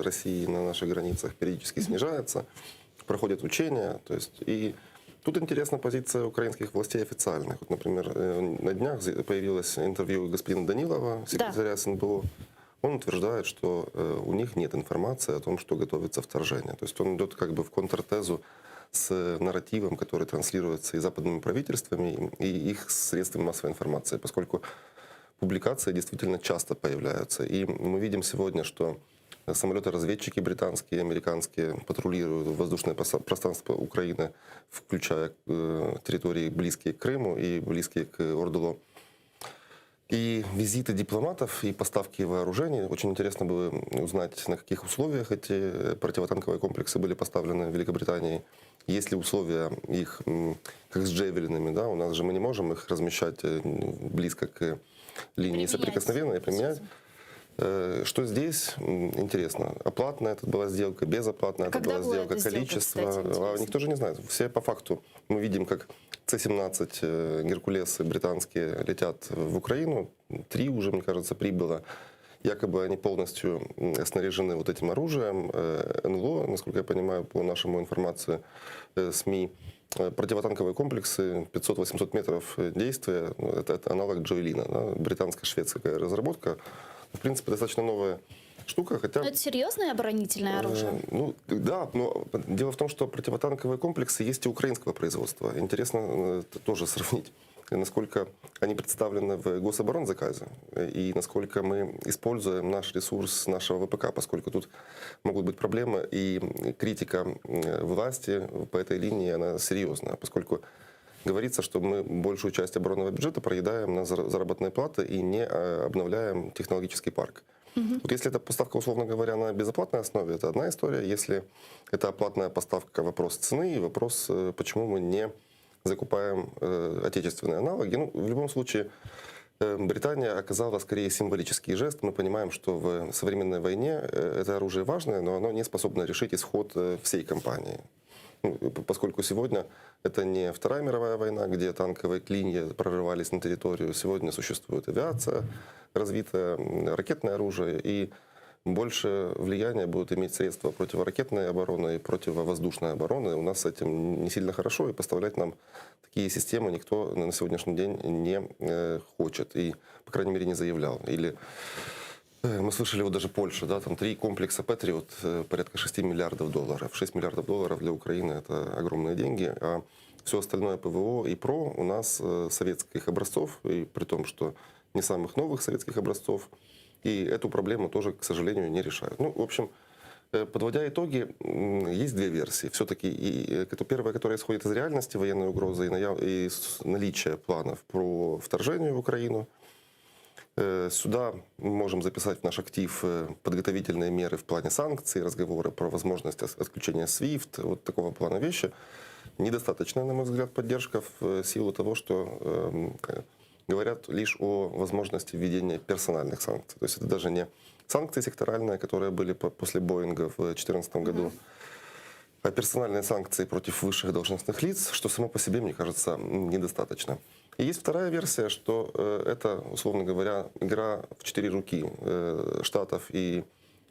Speaker 12: России на наших границах, периодически снижается, проходят учения, то есть и тут Тут интересна позиция украинских властей официальных. Вот, например, на днях появилось интервью господина Данилова, секретаря СНБО. Он утверждает, что у них нет информации о том, что готовится вторжение. То есть он идет как бы в контртезу с нарративом, который транслируется и западными правительствами, и их средствами массовой информации, поскольку публикации действительно часто появляются. И мы видим сегодня, что самолеты-разведчики британские, американские патрулируют воздушное пространство Украины, включая территории, близкие к Крыму и близкие к ОРДЛО. И визиты дипломатов, и поставки вооружений. Очень интересно было узнать, на каких условиях эти противотанковые комплексы были поставлены в Великобритании. Есть ли условия их, как с джевелинами, да, у нас же мы не можем их размещать близко к линии соприкосновения и применять. Что здесь интересно? Оплатная это была сделка, безоплатная это
Speaker 9: Когда
Speaker 12: была
Speaker 9: была
Speaker 12: сделка,
Speaker 9: эта сделка,
Speaker 12: количество.
Speaker 9: кстати,
Speaker 12: А
Speaker 9: интересно?
Speaker 12: никто же не знает. Все по факту. Мы видим, как С-17 Геркулесы британские летят в Украину. Три уже, мне кажется, прибыло. Якобы они полностью снаряжены вот этим оружием. НЛО, насколько я понимаю, по нашему информации СМИ. Противотанковые комплексы 500-800 метров действия. Ну, это аналог Джавелина, да, британско-шведская разработка. В принципе, достаточно новая штука, хотя...
Speaker 9: Но это серьезное оборонительное оружие?
Speaker 12: Ну, да, но дело в том, что противотанковые комплексы есть и украинского производства. Интересно тоже сравнить, насколько они представлены в гособоронзаказе и насколько мы используем наш ресурс нашего ВПК, поскольку тут могут быть проблемы, и критика власти по этой линии, она серьезная, поскольку говорится, что мы большую часть оборонного бюджета проедаем на заработные платы и не обновляем технологический парк. Вот если это поставка, условно говоря, на безоплатной основе, это одна история. Если это оплатная поставка, вопрос цены и вопрос, почему мы не закупаем отечественные аналоги. Ну, в любом случае, Британия оказала скорее символический жест. Мы понимаем, что в современной войне это оружие важное, но оно не способно решить исход всей кампании. Ну, поскольку сегодня это не Вторая мировая война, где танковые клинья прорывались на территорию. Сегодня существует авиация, развитое ракетное оружие, и больше влияния будут иметь средства противоракетной обороны и противовоздушной обороны. У нас с этим не сильно хорошо, и поставлять нам такие системы никто на сегодняшний день не хочет и, по крайней мере, не заявлял. Или мы слышали, вот даже Польша, да, там три комплекса Патриот, порядка 6 миллиардов долларов. 6 миллиардов долларов для Украины – это огромные деньги, а все остальное ПВО и ПРО у нас советских образцов, и при том, что не самых новых советских образцов, и эту проблему тоже, к сожалению, не решают. Ну, в общем, подводя итоги, есть две версии. Все-таки и, это первая, которая исходит из реальности военной угрозы и наличия планов про вторжение в Украину. Сюда мы можем записать в наш актив подготовительные меры в плане санкций, разговоры про возможность отключения SWIFT, вот такого плана вещи. Недостаточная, на мой взгляд, поддержка в силу того, что говорят лишь о возможности введения персональных санкций. То есть это даже не санкции секторальные, которые были после Боинга в 2014 году, а персональные санкции против высших должностных лиц, что само по себе, мне кажется, недостаточно. И есть вторая версия, что это, условно говоря, игра в четыре руки Штатов и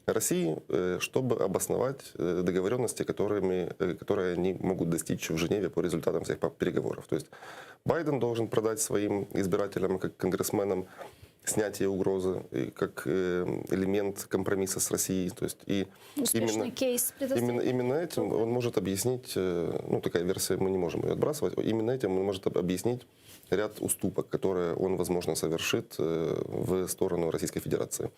Speaker 12: России, чтобы обосновать договоренности, которые они могут достичь в Женеве по результатам всех переговоров. То есть Байден должен продать своим избирателям, как конгрессменам, снятие угрозы и как элемент компромисса с Россией. То есть и
Speaker 9: Успешный
Speaker 12: именно,
Speaker 9: кейс предоставить.
Speaker 12: именно этим он может объяснить, ну такая версия, мы не можем ее отбрасывать, именно этим он может объяснить ряд уступок, которые он, возможно, совершит в сторону Российской Федерации.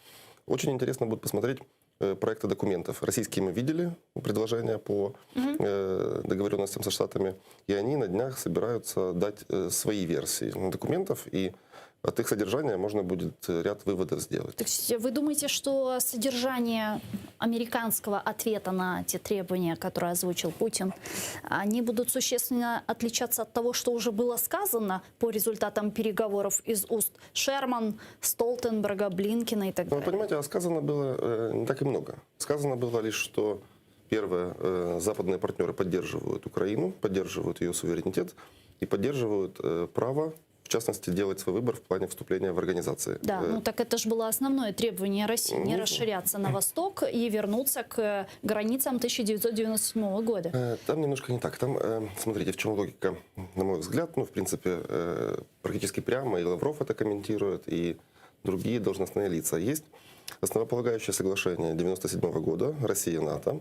Speaker 12: Очень интересно будет посмотреть проекты документов. Российские мы видели предложения по договоренностям со Штатами, и они на днях собираются дать свои версии документов, и от их содержания можно будет ряд выводов сделать.
Speaker 9: То есть вы думаете, что содержание американского ответа на те требования, которые озвучил Путин, они будут существенно отличаться от того, что уже было сказано по результатам переговоров из уст Шерман, Столтенберга, Блинкена и так
Speaker 12: Ну,
Speaker 9: далее?
Speaker 12: понимаете, а сказано было не так и много. Сказано было лишь, что первое, западные партнеры поддерживают Украину, поддерживают ее суверенитет и поддерживают право, в частности, в частности, делать свой выбор в плане вступления в организации.
Speaker 9: Да, ну так это же было основное требование России, не
Speaker 12: Ну,
Speaker 9: расширяться на восток и вернуться к границам 1997 года.
Speaker 12: Там немножко не так. Там, смотрите, в чем логика, на мой взгляд, ну, в принципе, практически прямо и Лавров это комментирует, и другие должностные лица. Есть основополагающее соглашение 1997 года Россия-НАТО.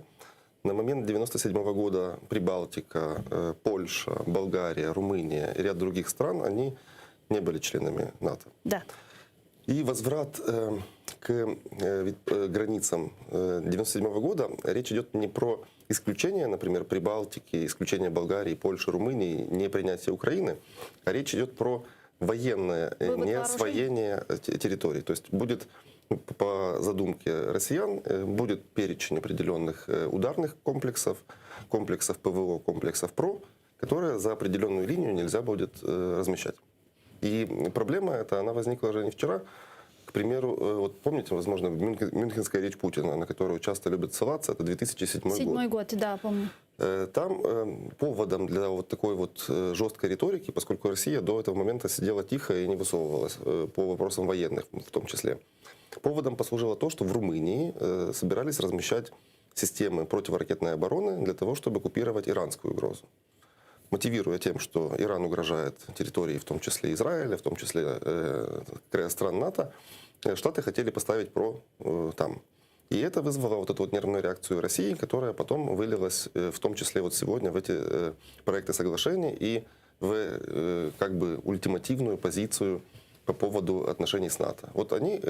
Speaker 12: На момент 1997 года Прибалтика, Польша, Болгария, Румыния и ряд других стран, они не были членами НАТО.
Speaker 9: Да.
Speaker 12: И возврат к границам 1997 года, речь идет не про исключение, например, Прибалтики, исключение Болгарии, Польши, Румынии, не принятие Украины, а речь идет про военное
Speaker 9: Вывод
Speaker 12: не
Speaker 9: вооружений.
Speaker 12: освоение территорий. То есть будет, ну, по задумке россиян, будет перечень определенных ударных комплексов, комплексов ПВО, комплексов ПРО, которые за определенную линию нельзя будет размещать. И проблема эта, она возникла же не вчера. К примеру, вот помните, возможно, Мюнхенская речь Путина, на которую часто любят ссылаться, это 2007 год.
Speaker 9: Седьмой год, да, помню.
Speaker 12: Там поводом для вот такой вот жесткой риторики, поскольку Россия до этого момента сидела тихо и не высовывалась по вопросам военных в том числе, поводом послужило то, что в Румынии собирались размещать системы противоракетной обороны для того, чтобы купировать иранскую угрозу. Мотивируя тем, что Иран угрожает территории, в том числе Израиля, в том числе стран НАТО, Штаты хотели поставить ПРО там. И это вызвало вот эту вот нервную реакцию России, которая потом вылилась, в том числе вот сегодня, в эти проекты соглашений и в как бы ультимативную позицию по поводу отношений с НАТО. Вот они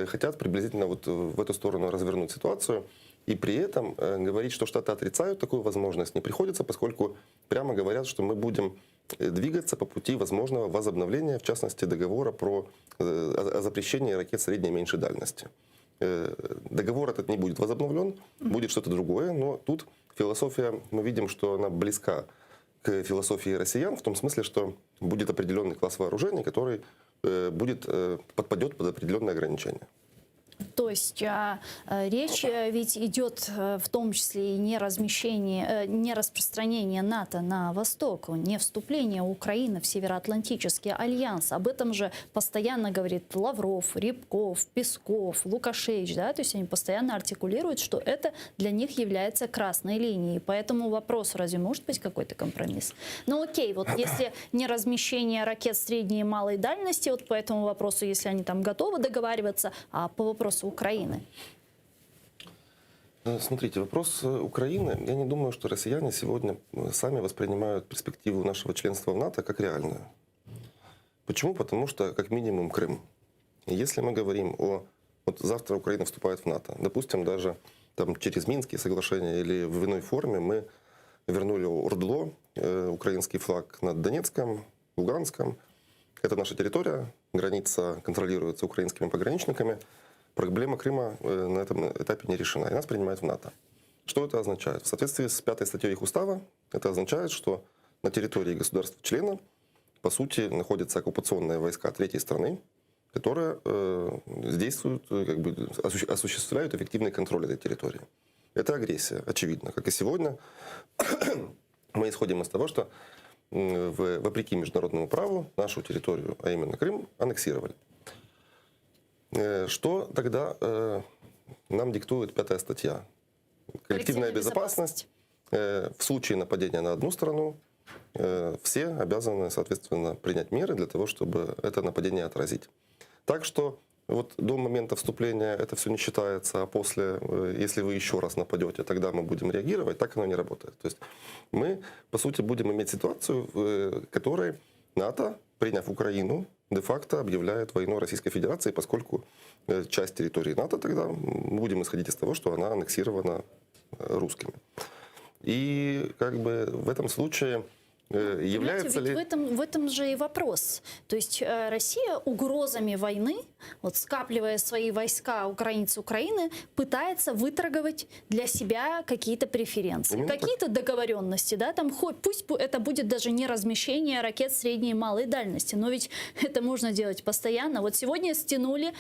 Speaker 12: хотят приблизительно вот в эту сторону развернуть ситуацию, и при этом говорить, что Штаты отрицают такую возможность, не приходится, поскольку прямо говорят, что мы будем двигаться по пути возможного возобновления, в частности, договора о запрещении ракет средней и меньшей дальности. Договор этот не будет возобновлен, будет что-то другое, но тут философия, мы видим, что она близка к философии россиян, в том смысле, что будет определенный класс вооружений, который подпадет под определенные ограничения.
Speaker 9: То есть речь ведь идет в том числе и не размещение, не распространение НАТО на восток, не вступление Украины в Североатлантический альянс. Об этом же постоянно говорит Лавров, Рябков, Песков, Лукашевич. Да? То есть они постоянно артикулируют, что это для них является красной линией. По этому вопросу разве может быть какой-то компромисс? Ну окей, вот если не размещение ракет средней и малой дальности, вот по этому вопросу, если они там готовы договариваться, а по вопросу Украины?
Speaker 12: Смотрите, вопрос Украины, я не думаю, что россияне сегодня сами воспринимают перспективу нашего членства в НАТО как реальную. Почему? Потому что, как минимум, Крым. И если мы говорим о... Вот завтра Украина вступает в НАТО. Допустим, даже через Минские соглашения или в иной форме мы вернули ОРДЛО, украинский флаг над Донецком, Луганском. Это наша территория, граница контролируется украинскими пограничниками. Проблема Крыма на этом этапе не решена, и нас принимают в НАТО. Что это означает? В соответствии с 5 статьей их устава, это означает, что на территории государства-члена, по сути, находятся оккупационные войска третьей страны, которые действуют, как бы, осуществляют эффективный контроль этой территории. Это агрессия, очевидно. Как и сегодня, мы исходим из того, что вопреки международному праву нашу территорию, а именно Крым, аннексировали. Что тогда нам диктует 5 статья? Коллективная
Speaker 9: Коллективная
Speaker 12: безопасность.
Speaker 9: безопасность.
Speaker 12: В случае нападения на одну страну все обязаны, соответственно, принять меры для того, чтобы это нападение отразить. Так что до момента вступления это все не считается, а после, если вы еще раз нападете, тогда мы будем реагировать, так оно не работает. То есть мы, по сути, будем иметь ситуацию, в которой НАТО, приняв Украину, де-факто объявляет войну Российской Федерации, поскольку часть территории НАТО тогда, мы будем исходить из того, что она аннексирована русскими. И в этом случае является
Speaker 9: Ведь
Speaker 12: ли...
Speaker 9: в этом же и вопрос. То есть Россия угрозами войны, скапливая свои войска у границ Украины, пытается выторговать для себя какие-то преференции,
Speaker 12: Именно так.
Speaker 9: какие-то договоренности. Да? Там хоть, пусть это будет даже не размещение ракет средней и малой дальности, но ведь это можно делать постоянно. Вот сегодня стянули,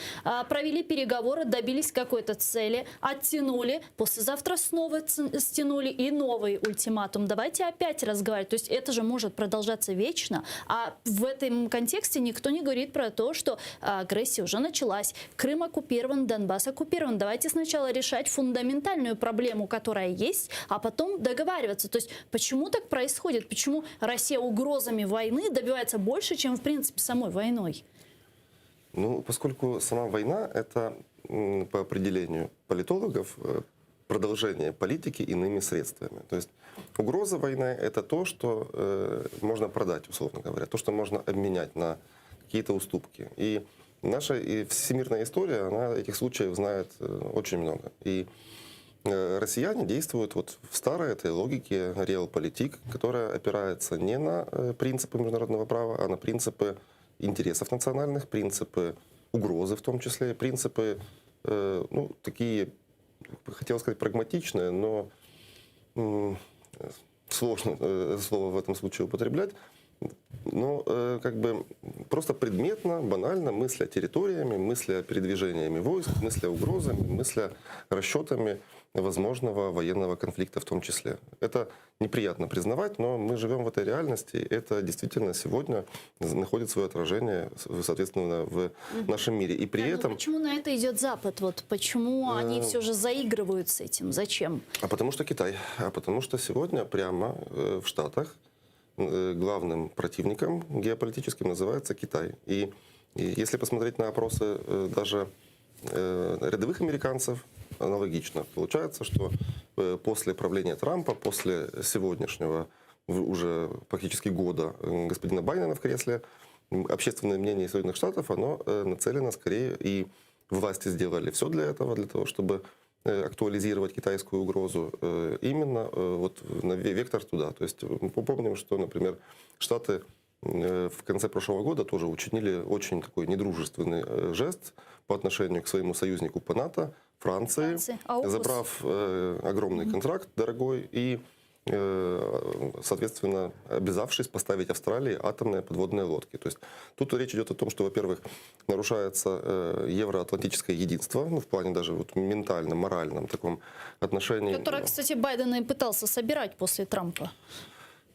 Speaker 9: провели переговоры, добились какой-то цели, оттянули, послезавтра снова стянули и новый ультиматум. Давайте опять разговаривать. То есть это же же может продолжаться вечно, а в этом контексте никто не говорит про то, что агрессия уже началась, Крым оккупирован, Донбасс оккупирован. Давайте сначала решать фундаментальную проблему, которая есть, а потом договариваться. То есть почему так происходит? Почему Россия угрозами войны добивается больше, чем в принципе самой войной?
Speaker 12: Ну, поскольку сама война – это по определению политологов э, продолжение политики иными средствами. То есть угроза войны – это то, что э, можно продать, условно говоря, то, что можно обменять на какие-то уступки. И наша и всемирная история, она этих случаев знает э, очень много. И э, россияне действуют вот в старой этой логике реалполитик, которая опирается не на э, принципы международного права, а на принципы интересов национальных, принципы угрозы в том числе, принципы, э, ну, такие, хотел сказать, прагматичные, но м, сложно э, слово в этом случае употреблять, но э, как бы просто предметно, банально мысля территориями, мысля передвижениями войск, мысля угрозами, мысля расчетами возможного военного конфликта в том числе. Это неприятно признавать, но мы живем в этой реальности. Это действительно сегодня находит свое отражение, соответственно, в нашем мире. И при
Speaker 9: Да, но
Speaker 12: этом...
Speaker 9: почему на это идет Запад? Вот почему они
Speaker 12: Э,
Speaker 9: все же заигрывают с этим? Зачем?
Speaker 12: А потому что Китай. А потому что сегодня прямо э, в Штатах э, главным противником геополитическим называется Китай. И, и если посмотреть на опросы э, даже э, рядовых американцев, аналогично. Получается, что э, после правления Трампа, после сегодняшнего в- уже практически года э, господина Байдена в кресле, м, общественное мнение Соединенных Штатов, оно э, нацелено скорее, и власти сделали все для этого, для того, чтобы э, актуализировать китайскую угрозу, э, именно э, вот на ве- вектор туда. То есть мы помним, что, например, Штаты э, в конце прошлого года тоже учинили очень такой недружественный э, жест по отношению к своему союзнику по НАТО, Франции,
Speaker 9: Франции. AUKUS.
Speaker 12: забрав э, огромный контракт дорогой и, э, соответственно, обязавшись поставить Австралии атомные подводные лодки. То есть тут речь идет о том, что, во-первых, нарушается э, евроатлантическое единство, ну, в плане даже вот ментальном, моральном таком отношении.
Speaker 9: Которое, кстати, Байден и пытался собирать после Трампа.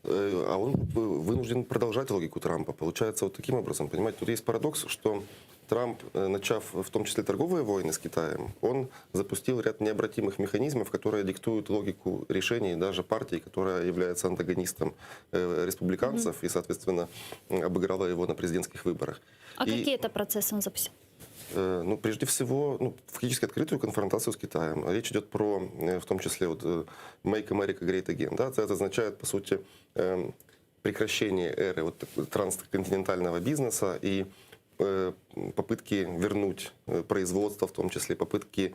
Speaker 12: Э, А он вынужден продолжать логику Трампа. Получается вот таким образом, понимаете, тут есть парадокс, что Трамп, э, начав в том числе торговые войны с Китаем, он запустил ряд необратимых механизмов, которые диктуют логику решений даже партии, которая является антагонистом э, республиканцев и, соответственно, м, обыграла его на президентских выборах.
Speaker 9: А
Speaker 12: И-
Speaker 9: какие это процессы он запустил?
Speaker 12: Э, Ну, прежде всего, ну, фактически открытую конфронтацию с Китаем. Речь идет про, э, в том числе, вот, э, Make America Great Again. Да? Это означает, по сути, эм, прекращение эры вот такого трансконтинентального бизнеса и э, попытки вернуть э, производство, в том числе попытки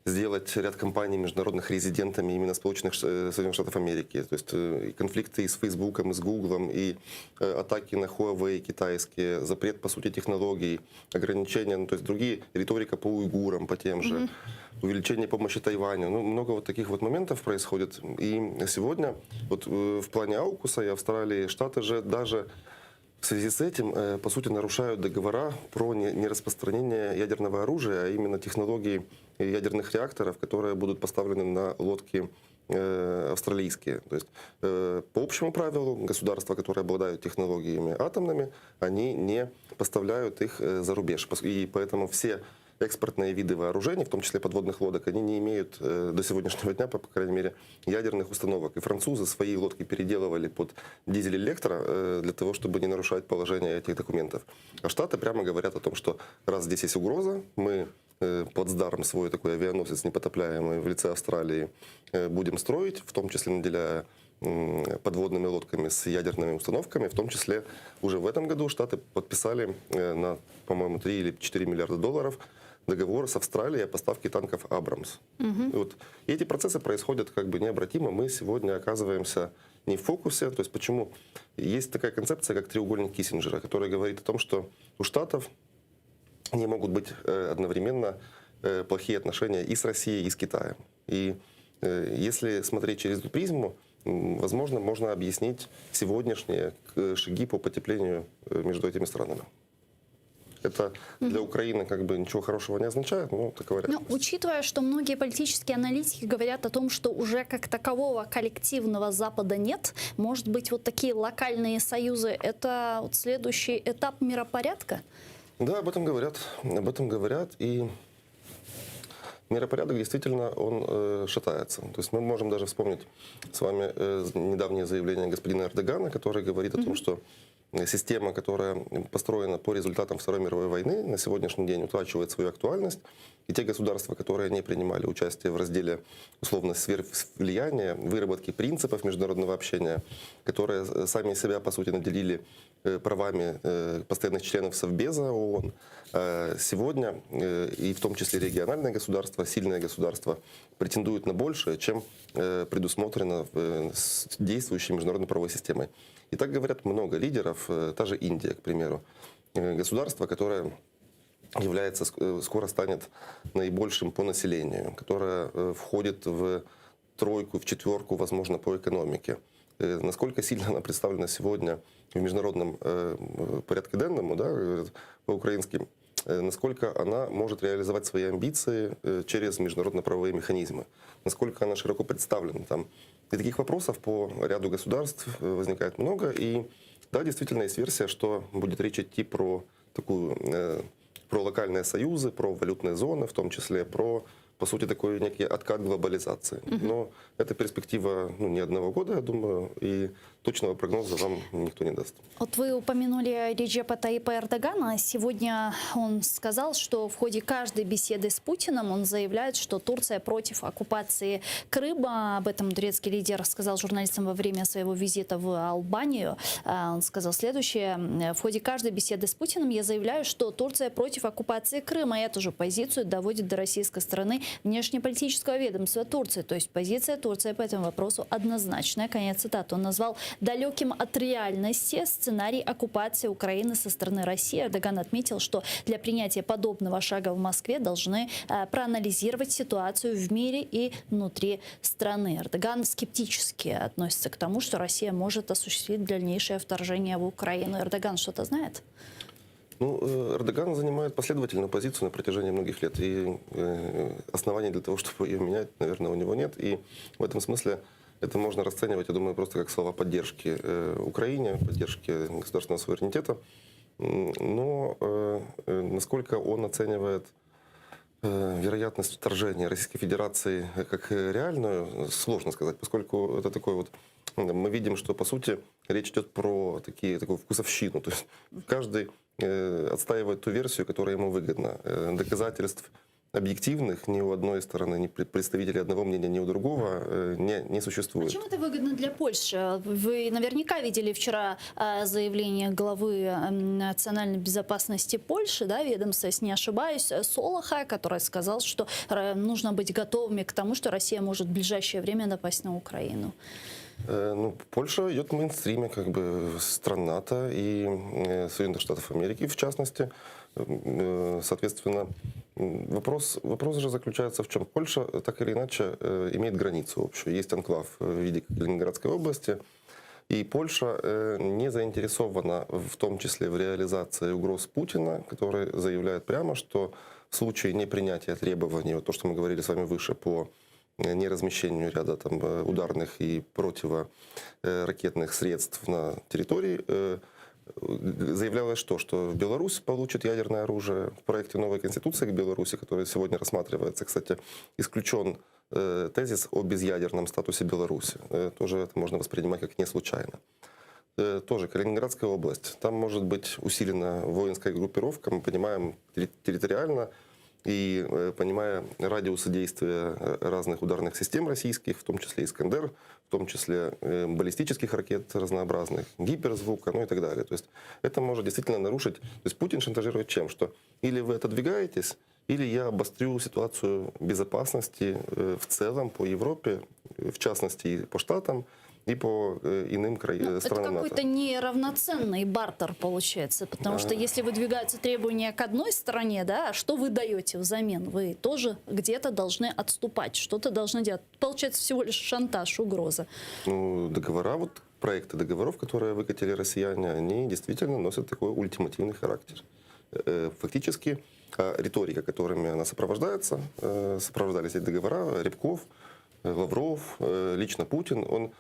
Speaker 12: сделать ряд компаний международных резидентами именно Сполученных Ш- э, Соединенных Штатов Америки. То есть э, и конфликты и с Фейсбуком, и с Гуглом, и э, атаки на Huawei китайские, запрет, по сути, технологий, ограничения, ну, то есть другие, риторика по уйгурам, по тем же, увеличение помощи Тайваню. Ну, много вот таких вот моментов происходит. И сегодня вот э, в плане Аукуса и Австралии Штаты же даже в связи с этим, э, по сути, нарушают договора про не- нераспространение ядерного оружия, а именно технологий ядерных реакторов, которые будут поставлены на лодки э, австралийские. То есть, э, по общему правилу, государства, которые обладают технологиями атомными, они не поставляют их э, за рубеж. Пос- И поэтому все экспортные виды вооружений, в том числе подводных лодок, они не имеют э, до сегодняшнего дня, по, по крайней мере, ядерных установок. И французы свои лодки переделывали под дизель-электро э, для того, чтобы не нарушать положение этих документов. А Штаты прямо говорят о том, что раз здесь есть угроза, мы э, плацдарм свой такой авианосец непотопляемый в лице Австралии э, будем строить, в том числе наделяя м, подводными лодками с ядерными установками, в том числе уже в этом году Штаты подписали э, на, по-моему, 3 или 4 миллиарда долларов договор с Австралией о поставке танков «Абрамс». И Вот. И эти процессы происходят как бы необратимо. Мы сегодня оказываемся не в фокусе. То есть почему? Есть такая концепция, как треугольник Киссинджера, которая говорит о том, что у Штатов не могут быть э, одновременно э, плохие отношения и с Россией, и с Китаем. И э, если смотреть через эту призму, м, возможно, можно объяснить сегодняшние э, шаги по потеплению э, между этими странами. Это для Украины как бы ничего хорошего не означает, но такова
Speaker 9: Но
Speaker 12: реальность.
Speaker 9: учитывая, что многие политические аналитики говорят о том, что уже как такового коллективного Запада нет, может быть, вот такие локальные союзы – это вот следующий этап миропорядка?
Speaker 12: Да, об этом говорят, об этом говорят, и миропорядок действительно, он э, шатается. То есть мы можем даже вспомнить с вами э, недавнее заявление господина Эрдогана, который говорит о том, что система, которая построена по результатам Второй мировой войны, на сегодняшний день утрачивает свою актуальность. И те государства, которые не принимали участие в разделе условно сфер влияния, выработки принципов международного общения, которые э, сами себя, по сути, наделили э, правами э, постоянных членов Совбеза ООН, сегодня, и в том числе региональные государства, сильные государства, претендуют на большее, чем предусмотрено с действующей международной правовой системой. И так говорят много лидеров, та же Индия, к примеру. Государство, которое является, э, скоро станет наибольшим по населению, которое э, входит в тройку, в четверку, возможно, по экономике. Э, Насколько сильно она представлена сегодня в международном порядке денному, да, по-украински, насколько она может реализовать свои амбиции через международно-правовые механизмы, насколько она широко представлена там. И таких вопросов по ряду государств возникает много. И да, действительно есть версия, что будет речь идти про такую, про локальные союзы, про валютные зоны, в том числе про, по сути, такой некий откат глобализации. Но это перспектива ну, не одного года, я думаю, и точного прогноза вам никто не даст.
Speaker 9: Вот вы упомянули Реджепа Таипа Эрдогана. Сегодня он сказал, что в ходе каждой беседы с Путиным он заявляет, что Турция против оккупации Крыма. Об этом турецкий лидер сказал журналистам во время своего визита в Албанию. А, Он сказал следующее. В ходе каждой беседы с Путиным я заявляю, что Турция против оккупации Крыма. Эту же позицию доводит до российской стороны внешнеполитического ведомства Турции. То есть позиция Турции по этому вопросу однозначная. Конец цитаты. Он назвал далеким от реальности сценарий оккупации Украины со стороны России. Эрдоган отметил, что для принятия подобного шага в Москве должны э, проанализировать ситуацию в мире и внутри страны. Эрдоган скептически относится к тому, что Россия может осуществить дальнейшее вторжение в Украину. Эрдоган что-то знает?
Speaker 12: Ну, э, Эрдоган занимает последовательную позицию на протяжении многих лет. И э, оснований для того, чтобы ее менять, наверное, у него нет. И в этом смысле это можно расценивать, я думаю, просто как слова поддержки э, Украине, поддержки государственного суверенитета. Но насколько он оценивает вероятность вторжения Российской Федерации как реальную, сложно сказать, поскольку это такой вот... Мы видим, что, по сути, речь идет про такие, такую вкусовщину. То есть каждый отстаивает ту версию, которая ему выгодна. Э, Доказательств объективных ни у одной стороны, ни представителей одного мнения, ни у другого э, не, не существует.
Speaker 9: А чем это выгодно для Польши? Вы наверняка видели вчера э, заявление главы национальной безопасности Польши, да, ведомства, если не ошибаюсь, э, Солоха, который сказал, что э, нужно быть готовыми к тому, что Россия может в ближайшее время напасть на Украину.
Speaker 12: Э, Ну, Польша идет в мейнстриме, как бы стран НАТО и э, Соединенных Штатов Америки, в частности. Э, Соответственно, вопрос, вопрос же заключается в чем? Польша так или иначе имеет границу общую. Есть анклав в виде Калининградской области. И Польша не заинтересована в том числе в реализации угроз Путина, который заявляет прямо, что в случае непринятия требований, вот то, что мы говорили с вами выше по неразмещению ряда там, э, ударных и противоракетных средств на территории, э, заявлялось что? Что в Беларусь получит ядерное оружие. В проекте новой конституции к Беларуси, который сегодня рассматривается, кстати, исключен э, тезис о безъядерном статусе Беларуси. Э, Тоже это можно воспринимать как не случайно. Э, Тоже Калининградская область. Там может быть усилена воинская группировка, мы понимаем территориально и э, понимая радиусы действия э, разных ударных систем российских, в том числе Искандер, в том числе э, баллистических ракет разнообразных, гиперзвука, ну и так далее. То есть это может действительно нарушить... То есть Путин шантажирует чем? Что или вы отодвигаетесь, или я обострю ситуацию безопасности в целом по Европе, в частности и по Штатам, и по э, иным кра...
Speaker 9: Ну, это
Speaker 12: странам
Speaker 9: какой-то
Speaker 12: НАТО.
Speaker 9: неравноценный бартер получается, потому что если выдвигаются требования к одной стороне, да, а что вы даете взамен? Вы тоже где-то должны отступать, что-то должны делать. Получается всего лишь шантаж, угроза.
Speaker 12: Ну, договора, вот проекты договоров, которые выкатили россияне, они действительно носят такой ультимативный характер. Фактически риторика, которыми она сопровождается, сопровождались эти договора, Рябков, Лавров, лично Путин, он,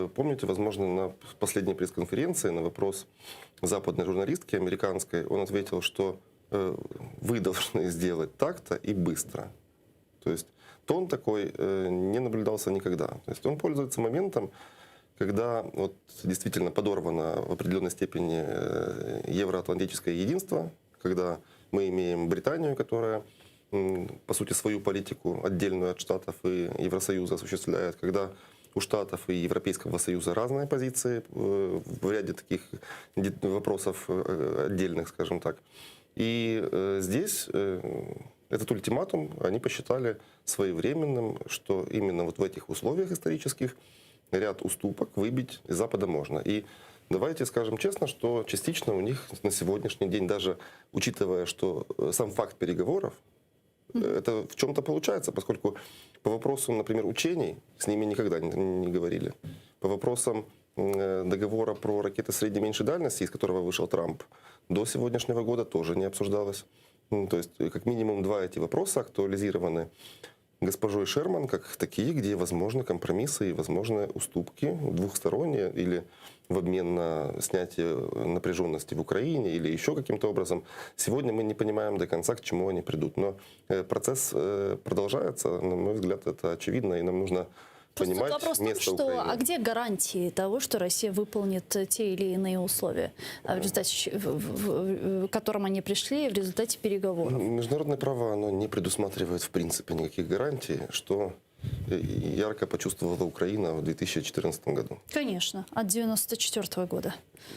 Speaker 12: помните, возможно, на последней пресс-конференции на вопрос западной журналистки американской, он ответил, что вы должны сделать так-то и быстро. То есть тон такой не наблюдался никогда. То есть он пользуется моментом, когда вот действительно подорвано в определенной степени евроатлантическое единство, когда мы имеем Британию, которая, по сути, свою политику отдельную от Штатов и Евросоюза осуществляет, когда у Штатов и Европейского Союза разные позиции в ряде таких вопросов отдельных, скажем так. И здесь этот ультиматум они посчитали своевременным, что именно вот в этих условиях исторических ряд уступок выбить из Запада можно. И давайте скажем честно, что частично у них на сегодняшний день, даже учитывая, что сам факт переговоров, это в чем-то получается, поскольку по вопросу, например, учений с ними никогда не говорили. По вопросам договора про ракеты средней и меньшей дальности, из которого вышел Трамп, до сегодняшнего года тоже не обсуждалось. То есть, как минимум, два эти вопроса актуализированы госпожой Шерман как такие, где возможны компромиссы и возможны уступки двухсторонние или в обмен на снятие напряженности в Украине или еще каким-то образом. Сегодня мы не понимаем до конца, к чему они придут. Но процесс продолжается, на мой взгляд, это очевидно, и нам нужно
Speaker 9: Просто
Speaker 12: понимать
Speaker 9: вопрос в том,
Speaker 12: место
Speaker 9: что
Speaker 12: Украины.
Speaker 9: а где гарантии того, что Россия выполнит те или иные условия, в результате, в, к которым они пришли в результате переговоров?
Speaker 12: Международное право, оно не предусматривает в принципе никаких гарантий, что ярко почувствовала Украина в 2014 году.
Speaker 9: Конечно, от 1994 года.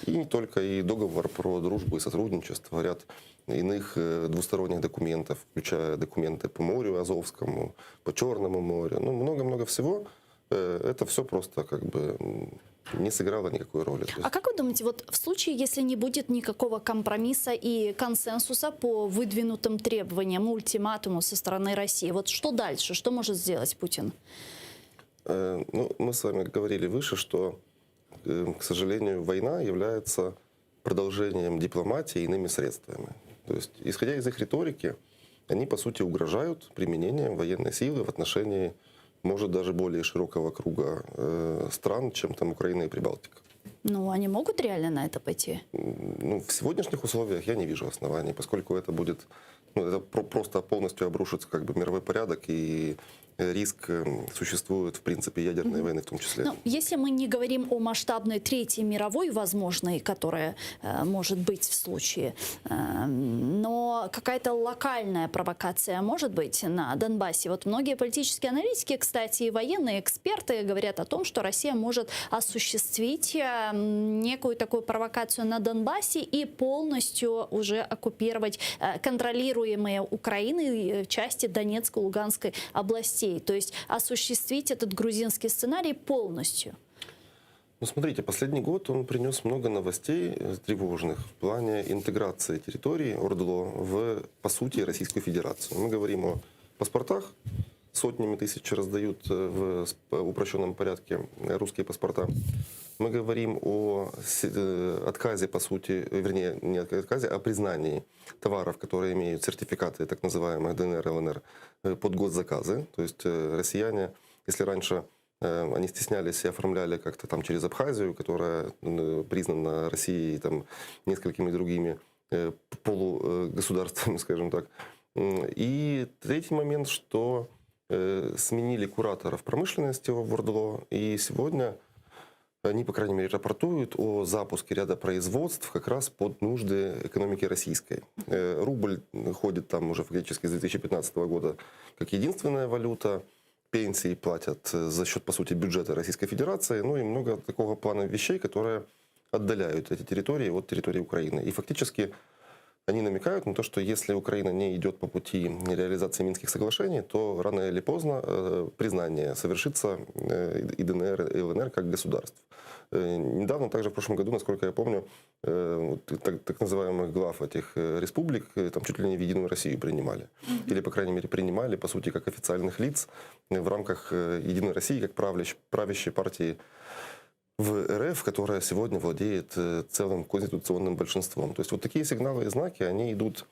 Speaker 12: И не только, и договор про дружбу и сотрудничество, ряд иных двусторонних документов, включая документы по морю Азовскому, по Черному морю, ну, много-много всего. Это все просто как бы не сыграло никакой роли.
Speaker 9: А как вы думаете, вот в случае, если не будет никакого компромисса и консенсуса по выдвинутым требованиям, ультиматуму со стороны России, вот что дальше? Что может сделать Путин?
Speaker 12: Ну, мы с вами говорили выше, что, к сожалению, война является продолжением дипломатии иными средствами. То есть, исходя из их риторики, они, по сути, угрожают применением военной силы в отношении, может, даже более широкого круга стран, чем там Украина и Прибалтика.
Speaker 9: Ну, они могут реально на это пойти?
Speaker 12: Ну, в сегодняшних условиях я не вижу оснований, поскольку это будет, ну, это просто полностью обрушится как бы мировой порядок, и риск существует, в принципе, ядерной войны в том числе.
Speaker 9: Но если мы не говорим о масштабной Третьей мировой, возможной, которая может быть в случае, но какая-то локальная провокация может быть на Донбассе. Вот многие политические аналитики, кстати, и военные эксперты говорят о том, что Россия может осуществить некую такую провокацию на Донбассе и полностью уже оккупировать контролируемые Украиной части Донецкой, Луганской областей. То есть осуществить этот грузинский сценарий полностью.
Speaker 12: Ну, смотрите, последний год он принес много новостей тревожных в плане интеграции территории ОРДЛО в, по сути, Российскую Федерацию. Мы говорим о паспортах, сотнями тысяч раздают в упрощенном порядке русские паспорта. Мы говорим о отказе, по сути, вернее, не отказе, а признании товаров, которые имеют сертификаты, так называемые ДНР, ЛНР, под госзаказы. То есть россияне, если раньше они стеснялись и оформляли как-то там через Абхазию, которая признана Россией и там несколькими другими полугосударствами, скажем так. И третий момент, что сменили кураторов промышленности в ОРДЛО, и сегодня они, по крайней мере, рапортуют о запуске ряда производств как раз под нужды экономики российской. Рубль ходит там уже фактически с 2015 года как единственная валюта. Пенсии платят за счет, по сути, бюджета Российской Федерации. Ну и много такого плана вещей, которые отдаляют эти территории от территории Украины. И фактически они намекают на то, что если Украина не идет по пути реализации Минских соглашений, то рано или поздно признание совершится и ДНР, и ЛНР как государств. Недавно, также в прошлом году, насколько я помню, так называемых глав этих республик там чуть ли не в Единую Россию принимали. Или, по крайней мере, принимали, по сути, как официальных лиц в рамках Единой России, как правящей партии. в РФ, которая сегодня владеет целым конституционным большинством. То есть вот такие сигналы и знаки, они идут,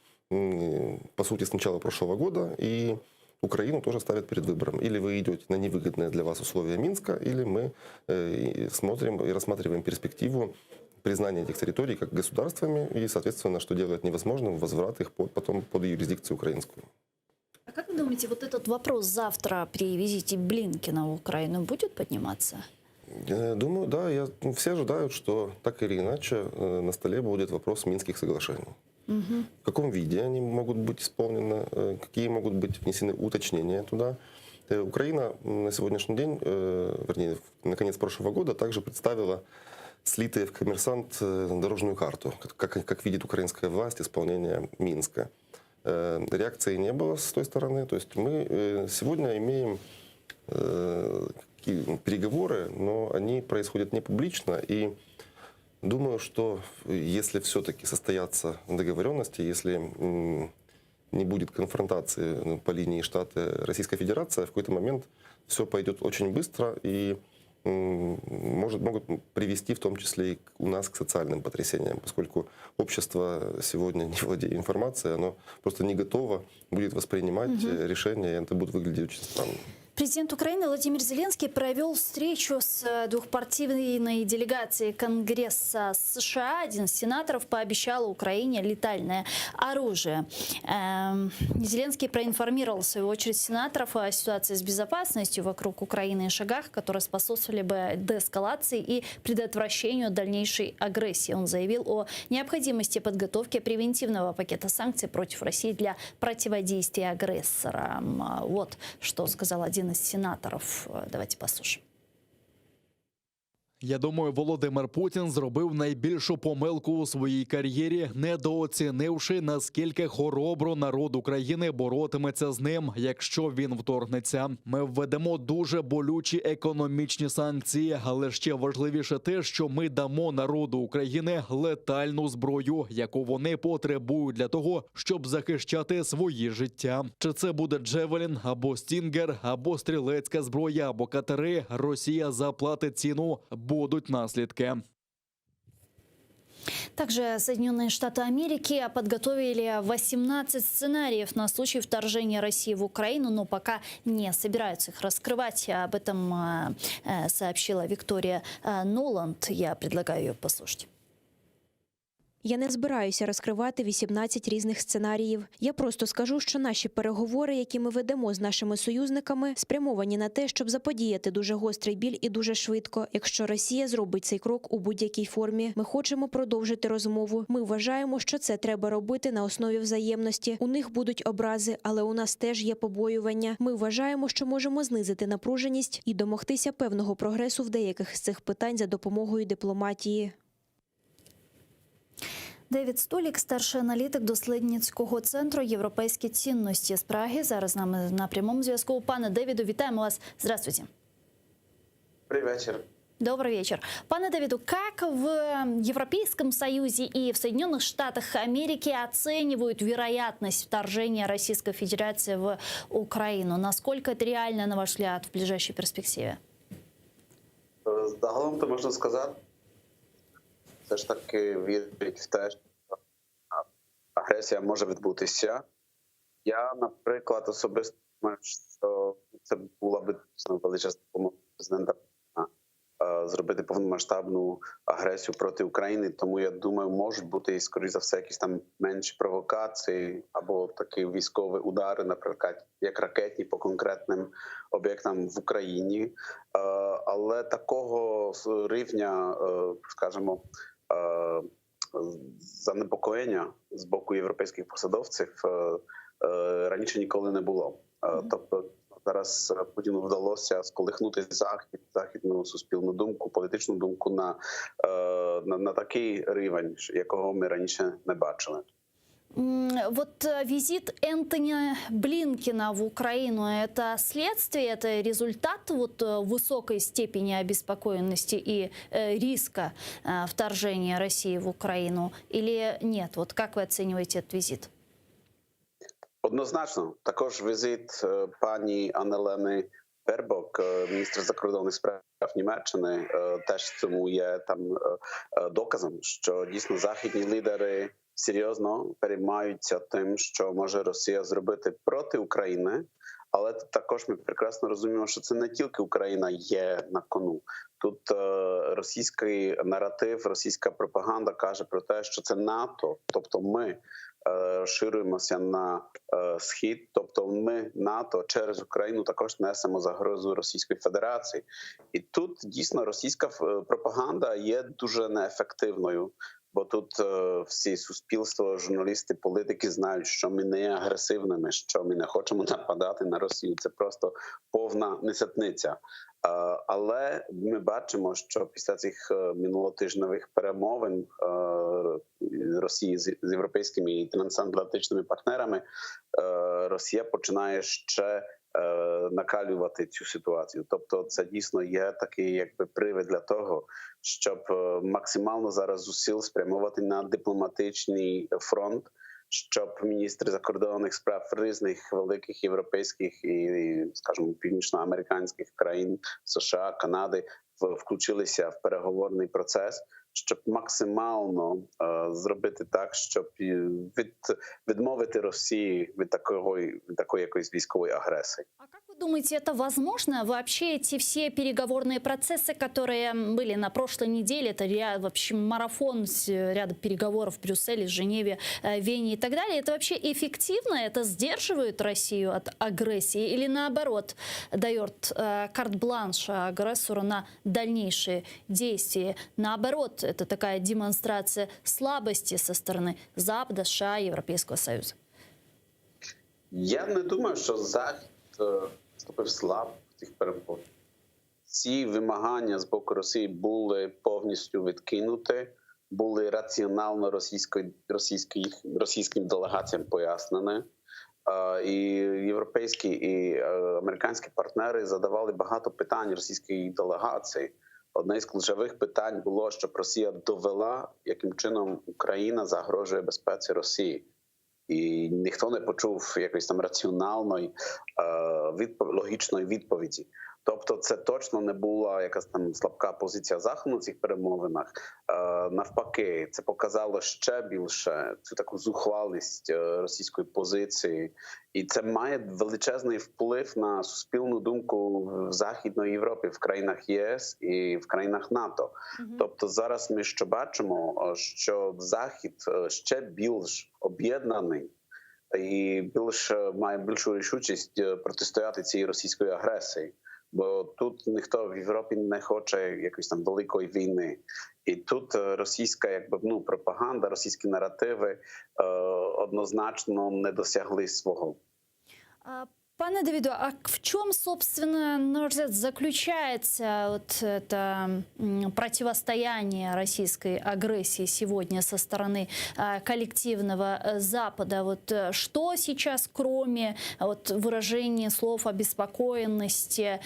Speaker 12: по сути, с начала прошлого года, и Украину тоже ставят перед выбором. Или вы идете на невыгодные для вас условия Минска, или мы смотрим и рассматриваем перспективу признания этих территорий как государствами и, соответственно, что делает невозможным возврат их потом под юрисдикцию украинскую.
Speaker 9: А как вы думаете, вот этот вопрос завтра при визите Блинкена в Украину будет подниматься?
Speaker 12: Думаю, да. Ну, все ожидают, что так или иначе на столе будет вопрос Минских соглашений.
Speaker 9: Угу.
Speaker 12: В каком виде они могут быть исполнены, какие могут быть внесены уточнения туда. Украина на сегодняшний день, вернее, на конец прошлого года также представила слитые в «Коммерсант» дорожную карту, как видит украинская власть исполнение Минска. Реакции не было с той стороны. То есть мы сегодня имеем переговоры, но они происходят не публично. И думаю, что если все-таки состоятся договоренности, если не будет конфронтации, ну, по линии Штаты Российская Федерация, в какой-то момент все пойдет очень быстро и могут привести в том числе и у нас к социальным потрясениям, поскольку общество сегодня, не владея информацией, оно просто не готово будет воспринимать
Speaker 9: Мгм.
Speaker 12: решения, и это будет выглядеть очень странно.
Speaker 9: Президент Украины Владимир Зеленский провел встречу с двухпартийной делегацией Конгресса США. Один из сенаторов пообещал Украине летальное оружие. Зеленский проинформировал, в свою очередь, сенаторов о ситуации с безопасностью вокруг Украины и шагах, которые способствовали бы деэскалации и предотвращению дальнейшей агрессии. Он заявил о необходимости подготовки превентивного пакета санкций против России для противодействия агрессорам. Вот что сказал один из сенаторов. Давайте послушаем.
Speaker 10: Я думаю, Володимир Путін зробив найбільшу помилку у своїй кар'єрі, недооцінивши, наскільки хоробро народ України боротиметься з ним, якщо він вторгнеться. Ми введемо дуже болючі економічні санкції, але ще важливіше те, що ми дамо народу України летальну зброю, яку вони потребують для того, щоб захищати свої життя. Чи це буде Джевелін або Стінгер, або стрілецька зброя, або катери, Росія заплатить ціну, будуть наслідки.
Speaker 9: Также Соединенные Штаты Америки подготовили 18 сценариев на случай вторжения России в Украину, но пока не собираются их раскрывать. Об этом сообщила Виктория Нуланд. Я предлагаю ее послушать.
Speaker 11: Я не збираюся розкривати 18 різних сценаріїв. Я просто скажу, що наші переговори, які ми ведемо з нашими союзниками, спрямовані на те, щоб заподіяти дуже гострий біль і дуже швидко. Якщо Росія зробить цей крок у будь-якій формі, ми хочемо продовжити розмову. Ми вважаємо, що це треба робити на основі взаємності. У них будуть образи, але у нас теж є побоювання. Ми вважаємо, що можемо знизити напруженість і домогтися певного прогресу в деяких з цих питань за допомогою дипломатії.
Speaker 9: Девід Столік, старший аналітик дослідницького центру Європейські цінності з Праги. Зараз з нами на прямому зв'язку. Пане Девіду, вітаємо вас. Здравствуйте.
Speaker 14: Добрый вечер.
Speaker 9: Добрый вечер. Пане Давиду, как в Европейском Союзе и в Соединенных Штатах Америки оценивают вероятность вторжения Российской Федерации в Украину? Насколько это реально, на ваш взгляд, в ближайшей перспективе?
Speaker 14: Загалом то можна сказати, все ж таки вірить в те, що агресія може відбутися. Я, наприклад, особисто думаю, що це була би дійсно величезна помилка президента Путіна, зробити повномасштабну агресію проти України. Тому я думаю, можуть бути і скоріш за все якісь там менші провокації або такі військові удари, наприклад, як ракетні по конкретним об'єктам в Україні. Але такого рівня, скажімо, занепокоєння з боку європейських посадовців раніше ніколи не було. Тобто зараз Путіну вдалося сколихнути захід, західну суспільну думку, політичну думку на такий рівень, якого ми раніше не бачили.
Speaker 9: Вот визит Энтони Блинкена в Украину – это следствие, это результат вот высокой степени обеспокоенности и риска вторжения России в Украину или нет? Вот как вы оцениваете этот визит?
Speaker 14: Однозначно, також візит пані Аннелени Бербок, міністр закордонних справ Німеччини, теж цьому є там доказом, що дійсно західні лідери серйозно переймаються тим, що може Росія зробити проти України. Але також ми прекрасно розуміємо, що це не тільки Україна є на кону. Тут російський наратив, російська пропаганда каже про те, що це НАТО, тобто ми розширюємося на схід, тобто ми НАТО через Україну також несемо загрозу Російської Федерації. І тут дійсно російська пропаганда є дуже неефективною. Бо тут всі суспільство, журналісти, політики знають, що ми не є агресивними, що ми не хочемо нападати на Росію. Це просто повна несетниця. Але ми бачимо, що після цих минулотижневих перемовин Росії з європейськими і трансатлантичними партнерами Росія починає ще накалювати цю ситуацію. Тобто, це дійсно є такий якби привід для того, щоб максимально зараз зусиль спрямувати на дипломатичний фронт, щоб міністри закордонних справ різних великих європейських і, скажімо, північноамериканських країн США, Канади включилися в переговорний процес, щоб максимально зробити так, щоб від, відмовити Росії від такого від такої якоїсь військової агресії.
Speaker 9: Как вы думаете, это возможно? Вообще эти все переговорные процессы, которые были на прошлой неделе, это ряд, вообще марафон с ряда переговоров в Брюсселе, Женеве, Вене и так далее, это вообще эффективно? Это сдерживает Россию от агрессии или наоборот дает карт-бланш агрессору на дальнейшие действия? Наоборот, это такая демонстрация слабости со стороны Запада, США, Европейского Союза.
Speaker 14: Я не думаю, що Захід виступив слабо в цих перемовинах. Ці вимагання з боку Росії були повністю відкинуті, були раціонально російської, російської, російським делегаціям пояснені. І європейські і американські партнери задавали багато питань російській делегації. Одне з ключових питань було, щоб Росія довела, яким чином Україна загрожує безпеці Росії. І ніхто не почув якоїсь там раціональної, логічної відповіді. Тобто, це точно не була якась там слабка позиція Заходу в цих перемовинах. Навпаки, це показало ще більше цю таку зухвалість російської позиції, і це має величезний вплив на суспільну думку в Західної Європі, в країнах ЄС і в країнах НАТО. Тобто, зараз ми що бачимо, що Захід ще більш об'єднаний і більш має більшу рішучість протистояти цій російської агресії. Бо тут ніхто в Європі не хоче якоїсь там великої війни, і тут російська, якби ну пропаганда, російські наративи однозначно не досягли свого.
Speaker 9: Пане Давиду, а в чем, собственно, на ваш взгляд, заключается вот это противостояние российской агрессии сегодня со стороны коллективного Запада? Вот что сейчас, кроме вот выражения слов обеспокоенности,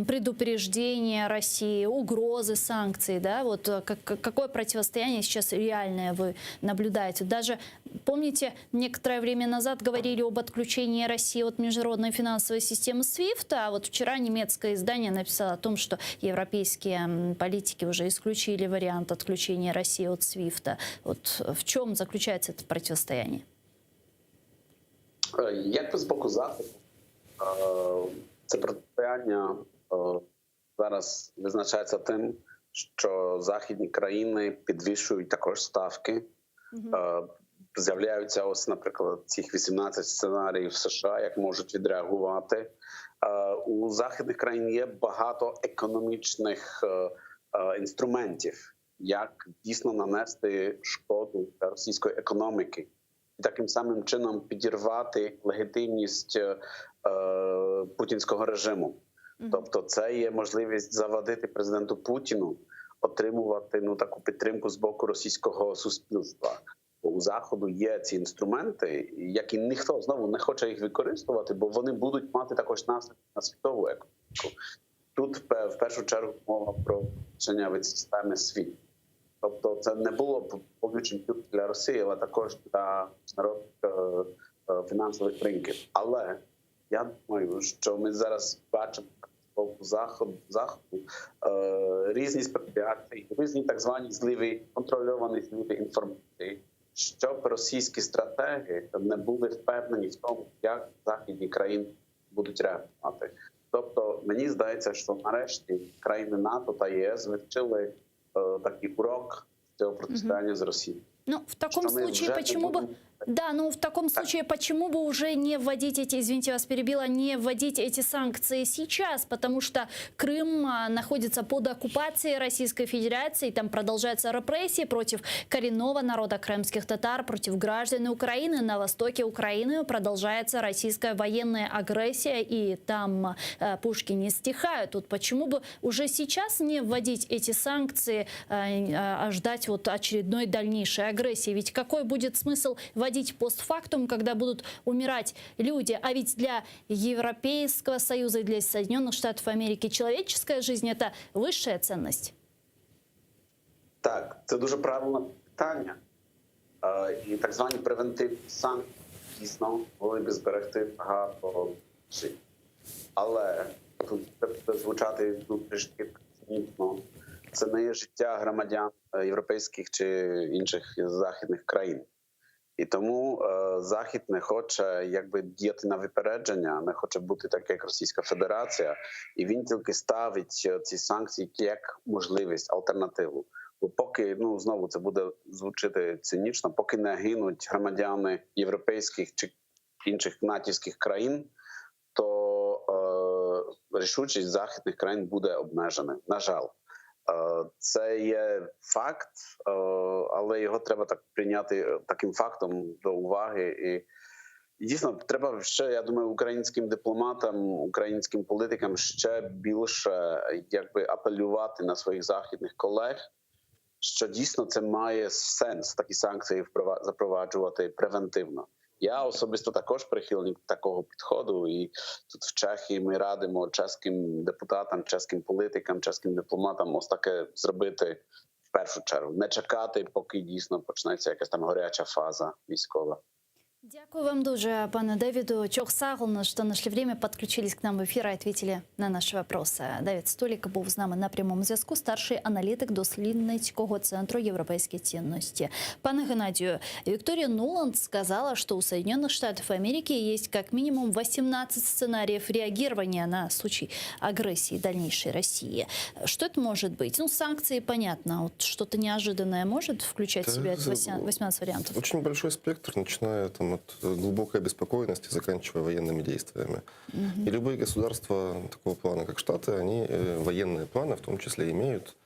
Speaker 9: предупреждения России, угрозы санкций, да, вот какое противостояние сейчас реальное вы наблюдаете? Даже, помните, некоторое время назад говорили об отключении России от международной финансовой системы SWIFT, а вот вчера немецкое издание написало о том, что европейские политики уже исключили вариант отключения России от SWIFT. Вот в чем заключается это противостояние?
Speaker 14: Як з боку Заходу, це протистояння зараз визначається тим, що західні країни підвищують також ставки. З'являються ось, наприклад, цих 18 сценаріїв США, як можуть відреагувати. У західних країн є багато економічних інструментів, як дійсно нанести шкоду для російської економіки і таким самим чином підірвати легітимність путінського режиму. Тобто, це є можливість завадити президенту Путіну отримувати ну таку підтримку з боку російського суспільства. Бо у заходу є ці інструменти, які ніхто знову не хоче їх використовувати, бо вони будуть мати також наслідки на світову економіку. Тут в першу чергу мова про рішення від системи SWIFT. Тобто, це не було б болючим тільки для Росії, але також для міжнародних фінансових ринків. Але я думаю, що ми зараз бачимо. боку заходу, заходу е, різні спекуляції, різні так звані зливи, контрольовані зливи інформації, щоб російські стратеги не були впевнені в тому, як західні країни будуть реагувати. Тобто мені здається, що нарешті країни НАТО та ЄС вивчили е, такий урок цього протистояння з Росією.
Speaker 9: Ну, в таком
Speaker 14: Что мы
Speaker 9: случае,
Speaker 14: уже не
Speaker 9: почему бы...
Speaker 14: будем-
Speaker 9: Да, ну в таком случае, почему бы уже не вводить эти, извините, вас перебила, не вводить эти санкции сейчас, потому что Крым а, находится под оккупацией Российской Федерации, там продолжаются репрессии против коренного народа крымских татар, против граждан Украины. На востоке Украины продолжается российская военная агрессия, и там э, пушки не стихают. Тут почему бы уже сейчас не вводить эти санкции, э, а ждать вот очередной дальнейшей агрессии? Ведь какой будет смысл вводить постфактум, когда будут умирать люди? А ведь для Европейского Союза и для Соединенных Штатов Америки человеческая жизнь – это высшая ценность.
Speaker 14: Так, це дуже правильне питання. Е, І так звані превентивні санкції дійсно могли би зберегти багато життів. Але тут це буде звучати ну, трішки цинічно. Це не є життя громадян е, європейських чи інших західних країн. І тому е, Захід не хоче якби діяти на випередження, не хоче бути так, як Російська Федерація, і він тільки ставить е, ці санкції як можливість, альтернативу. Бо поки ну знову це буде звучити цинічно, поки не гинуть громадяни європейських чи інших натівських країн, то е, рішучість західних країн буде обмежена. На жаль, Е, це є факт, е, але його треба так прийняти е, таким фактом до уваги. І і дійсно треба ще, я думаю, українським дипломатам, українським політикам ще більше якби апелювати на своїх західних колег, що дійсно це має сенс такі санкції впрова- запроваджувати превентивно. Я особисто також прихильник такого підходу, і тут в Чехії ми радимо чеським депутатам, чеським політикам, чеським дипломатам ось таке зробити в першу чергу, не чекати, поки дійсно почнеться якась там горяча фаза військова.
Speaker 9: Дякую вам дуже, пане Давиду. Çoq sağ oluñ, что нашли время, подключились к нам в эфир и ответили на наши вопросы. Давид Столік був з нами на прямому зв'язку, старший аналітик дослідницького центру Європейські цінності. Пане Геннадію, Виктория Нуланд сказала, что у Соединенных Штатов Америки есть как минимум 18 сценариев реагирования на случай агрессии дальнейшей России. Что это может быть? Ну, санкции, понятно. Вот что-то неожиданное может включать в себя
Speaker 12: Да,
Speaker 9: 18 вариантов?
Speaker 12: Очень большой спектр, начиная там, от глубокой обеспокоенности, заканчивая военными действиями. И любые государства такого плана, как Штаты, они э, военные планы в том числе имеют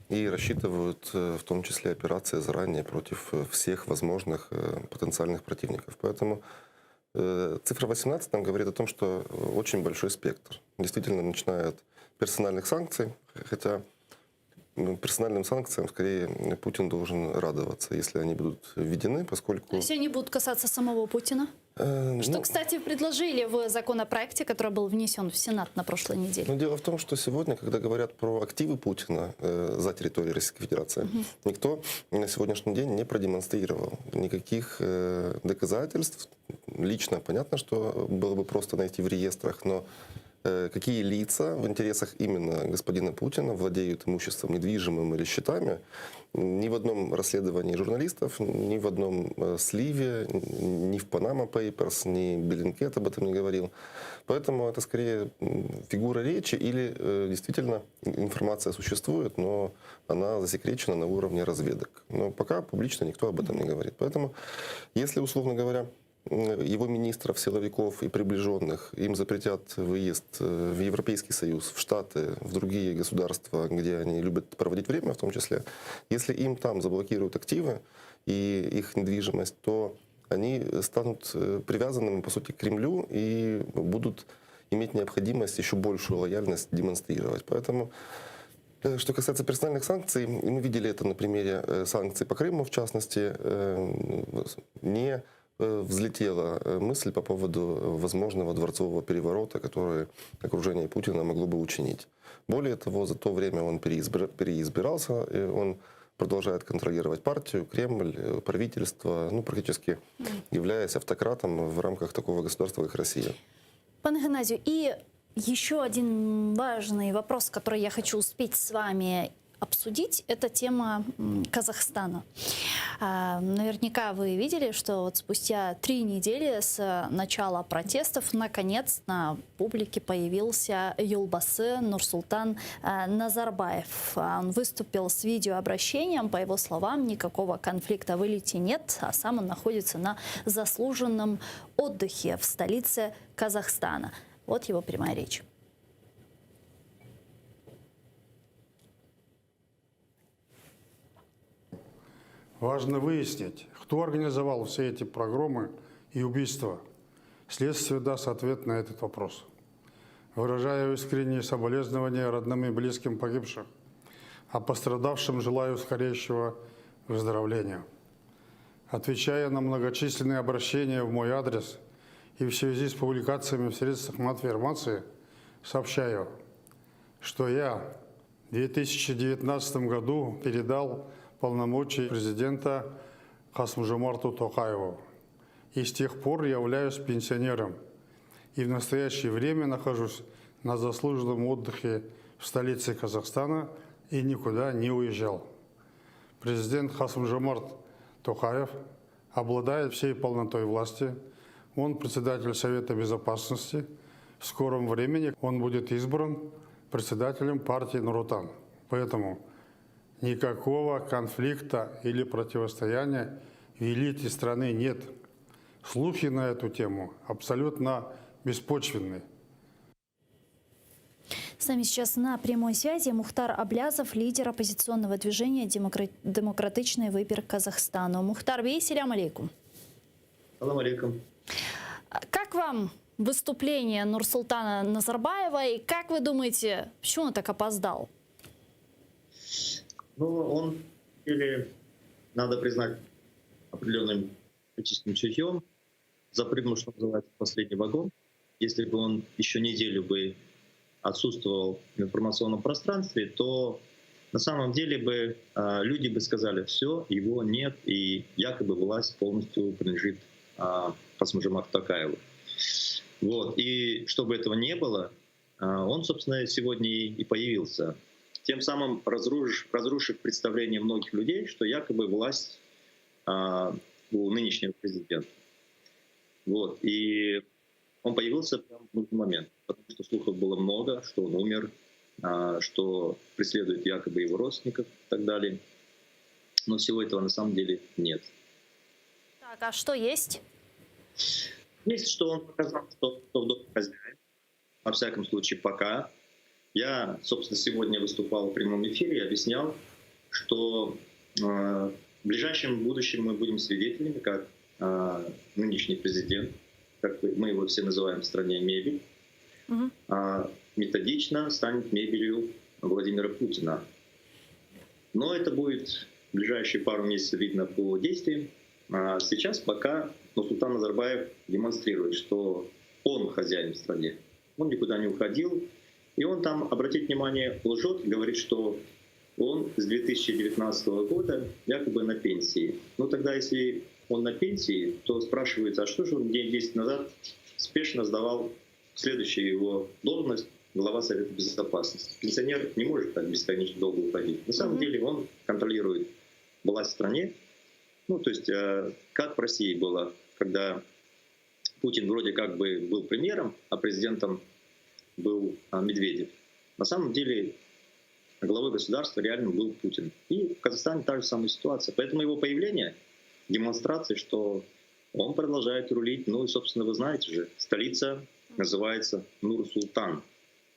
Speaker 12: и рассчитывают э, в том числе операции заранее против э, всех возможных э, потенциальных противников. Поэтому э, цифра 18 нам говорит о том, что э, очень большой спектр. Действительно, начиная от персональных санкций, хотя ну, персональным санкциям скорее Путин должен радоваться, если они будут введены, поскольку...
Speaker 9: То есть они будут касаться самого Путина?
Speaker 12: Э,
Speaker 9: Что,
Speaker 12: ну,
Speaker 9: кстати, предложили в законопроекте, который был внесен в Сенат на прошлой неделе.
Speaker 12: Но дело в том, что сегодня, когда говорят про активы Путина э, за территорией Российской Федерации, никто на сегодняшний день не продемонстрировал никаких э, доказательств. Лично понятно, что было бы просто найти в реестрах, но э, какие лица в интересах именно господина Путина владеют имуществом недвижимым или счетами, ни в одном расследовании журналистов, ни в одном э, сливе, ни в Panama Papers, ни Bellingcat об этом не говорил. Поэтому это скорее м, фигура речи или э, действительно информация существует, но она засекречена на уровне разведок. Но пока публично никто об этом не говорит. Поэтому, если, условно говоря, м, его министров, силовиков и приближенных им запретят выезд э, в Европейский Союз, в Штаты, в другие государства, где они любят проводить время в том числе, если им там заблокируют активы и их недвижимость, то они станут э, привязанными, по сути, к Кремлю и будут иметь необходимость еще большую лояльность демонстрировать. Поэтому Э, Что касается персональных санкций, и мы видели это на примере э, санкций по Крыму, в частности, э, не э, взлетела э, мысль по поводу э, возможного дворцового переворота, который окружение Путина могло бы учинить. Более того, за то время он переизбир- переизбирался, э, он продолжает контролировать партию, Кремль, э, правительство, ну, практически являясь автократом в рамках такого государства, как Россия.
Speaker 9: Пане Геннадію, і. Еще один важный вопрос, который я хочу успеть с вами обсудить, это тема Казахстана. А, наверняка вы видели, что вот спустя три недели с начала протестов наконец на публике появился Елбасы Нурсултан а, Назарбаев. Он выступил с видеообращением, по его словам, никакого конфликта в элите нет, а сам он находится на заслуженном отдыхе в столице Казахстана. Вот его прямая речь.
Speaker 15: Важно выяснить, кто организовал все эти программы и убийства. Следствие даст ответ на этот вопрос. Выражаю искренние соболезнования родным и близким погибших, а пострадавшим желаю скорейшего выздоровления. Отвечая на многочисленные обращения в мой адрес и в связи с публикациями в средствах массовой информации, сообщаю, что я в 2019 году передал полномочия президента Касым-Жомарту Токаеву. И с тех пор являюсь пенсионером. И в настоящее время нахожусь на заслуженном отдыхе в столице Казахстана и никуда не уезжал. Президент Касым-Жомарт Токаев обладает всей полнотой власти. Он председатель Совета Безопасности. В скором времени он будет избран председателем партии Нур Отан. Поэтому никакого конфликта или противостояния в элите страны нет. Слухи на эту тему абсолютно беспочвенны.
Speaker 9: С нами сейчас на прямой связи Мухтар Аблязов, лидер оппозиционного движения «Демократичный выбор Казахстану». Мухтар Бей, селям алейкум.
Speaker 16: Салам алейкум.
Speaker 9: Как вам выступление Нурсултана Назарбаева и как вы думаете, почему он так опоздал?
Speaker 16: Ну, он, или, надо признать, определенным политическим чутьем запрыгнул, что называется, в последний вагон. Если бы он еще неделю бы отсутствовал в информационном пространстве, то на самом деле бы а, люди бы сказали, все, его нет, и якобы власть полностью принадлежит а, Касым-Жомарту Токаеву. Вот. И чтобы этого не было, а, он, собственно, сегодня и появился. Тем самым разрушив, разрушив представление многих людей, что якобы власть у нынешнего президента. Вот. И он появился прямо в нужный момент, потому что слухов было много, что он умер, а, что преследует якобы его родственников и так далее. Но всего этого на самом деле нет.
Speaker 9: Так, а что есть?
Speaker 16: Есть, что он показал, что, что в доме хозяин. Во всяком случае, пока. Я, собственно, сегодня выступал в прямом эфире и объяснял, что э, в ближайшем будущем мы будем свидетелями, как э, нынешний президент, как мы его все называем в стране мебель, угу. методично станет мебелью Владимира Путина. Но это будет в ближайшие пару месяцев видно по действиям. А сейчас пока Нурсултан Назарбаев демонстрирует, что он хозяин в стране. Он никуда не уходил. И он там, обратите внимание, лжет, говорит, что он с 2019 года якобы на пенсии. Ну тогда, если он на пенсии, то спрашивается, а что же он день 10 назад спешно сдавал следующую его должность глава Совета Безопасности. Пенсионер не может так бесконечно долго уходить. На самом mm-hmm. деле он контролирует власть в стране. Ну, то есть, э, как в России было, когда Путин вроде как бы был премьером, а президентом был а, Медведев. На самом деле главой государства реально был Путин. И в Казахстане та же самая ситуация. Поэтому его появление — демонстрация, что он продолжает рулить. Ну и, собственно, вы знаете же, столица называется Нур-Султан.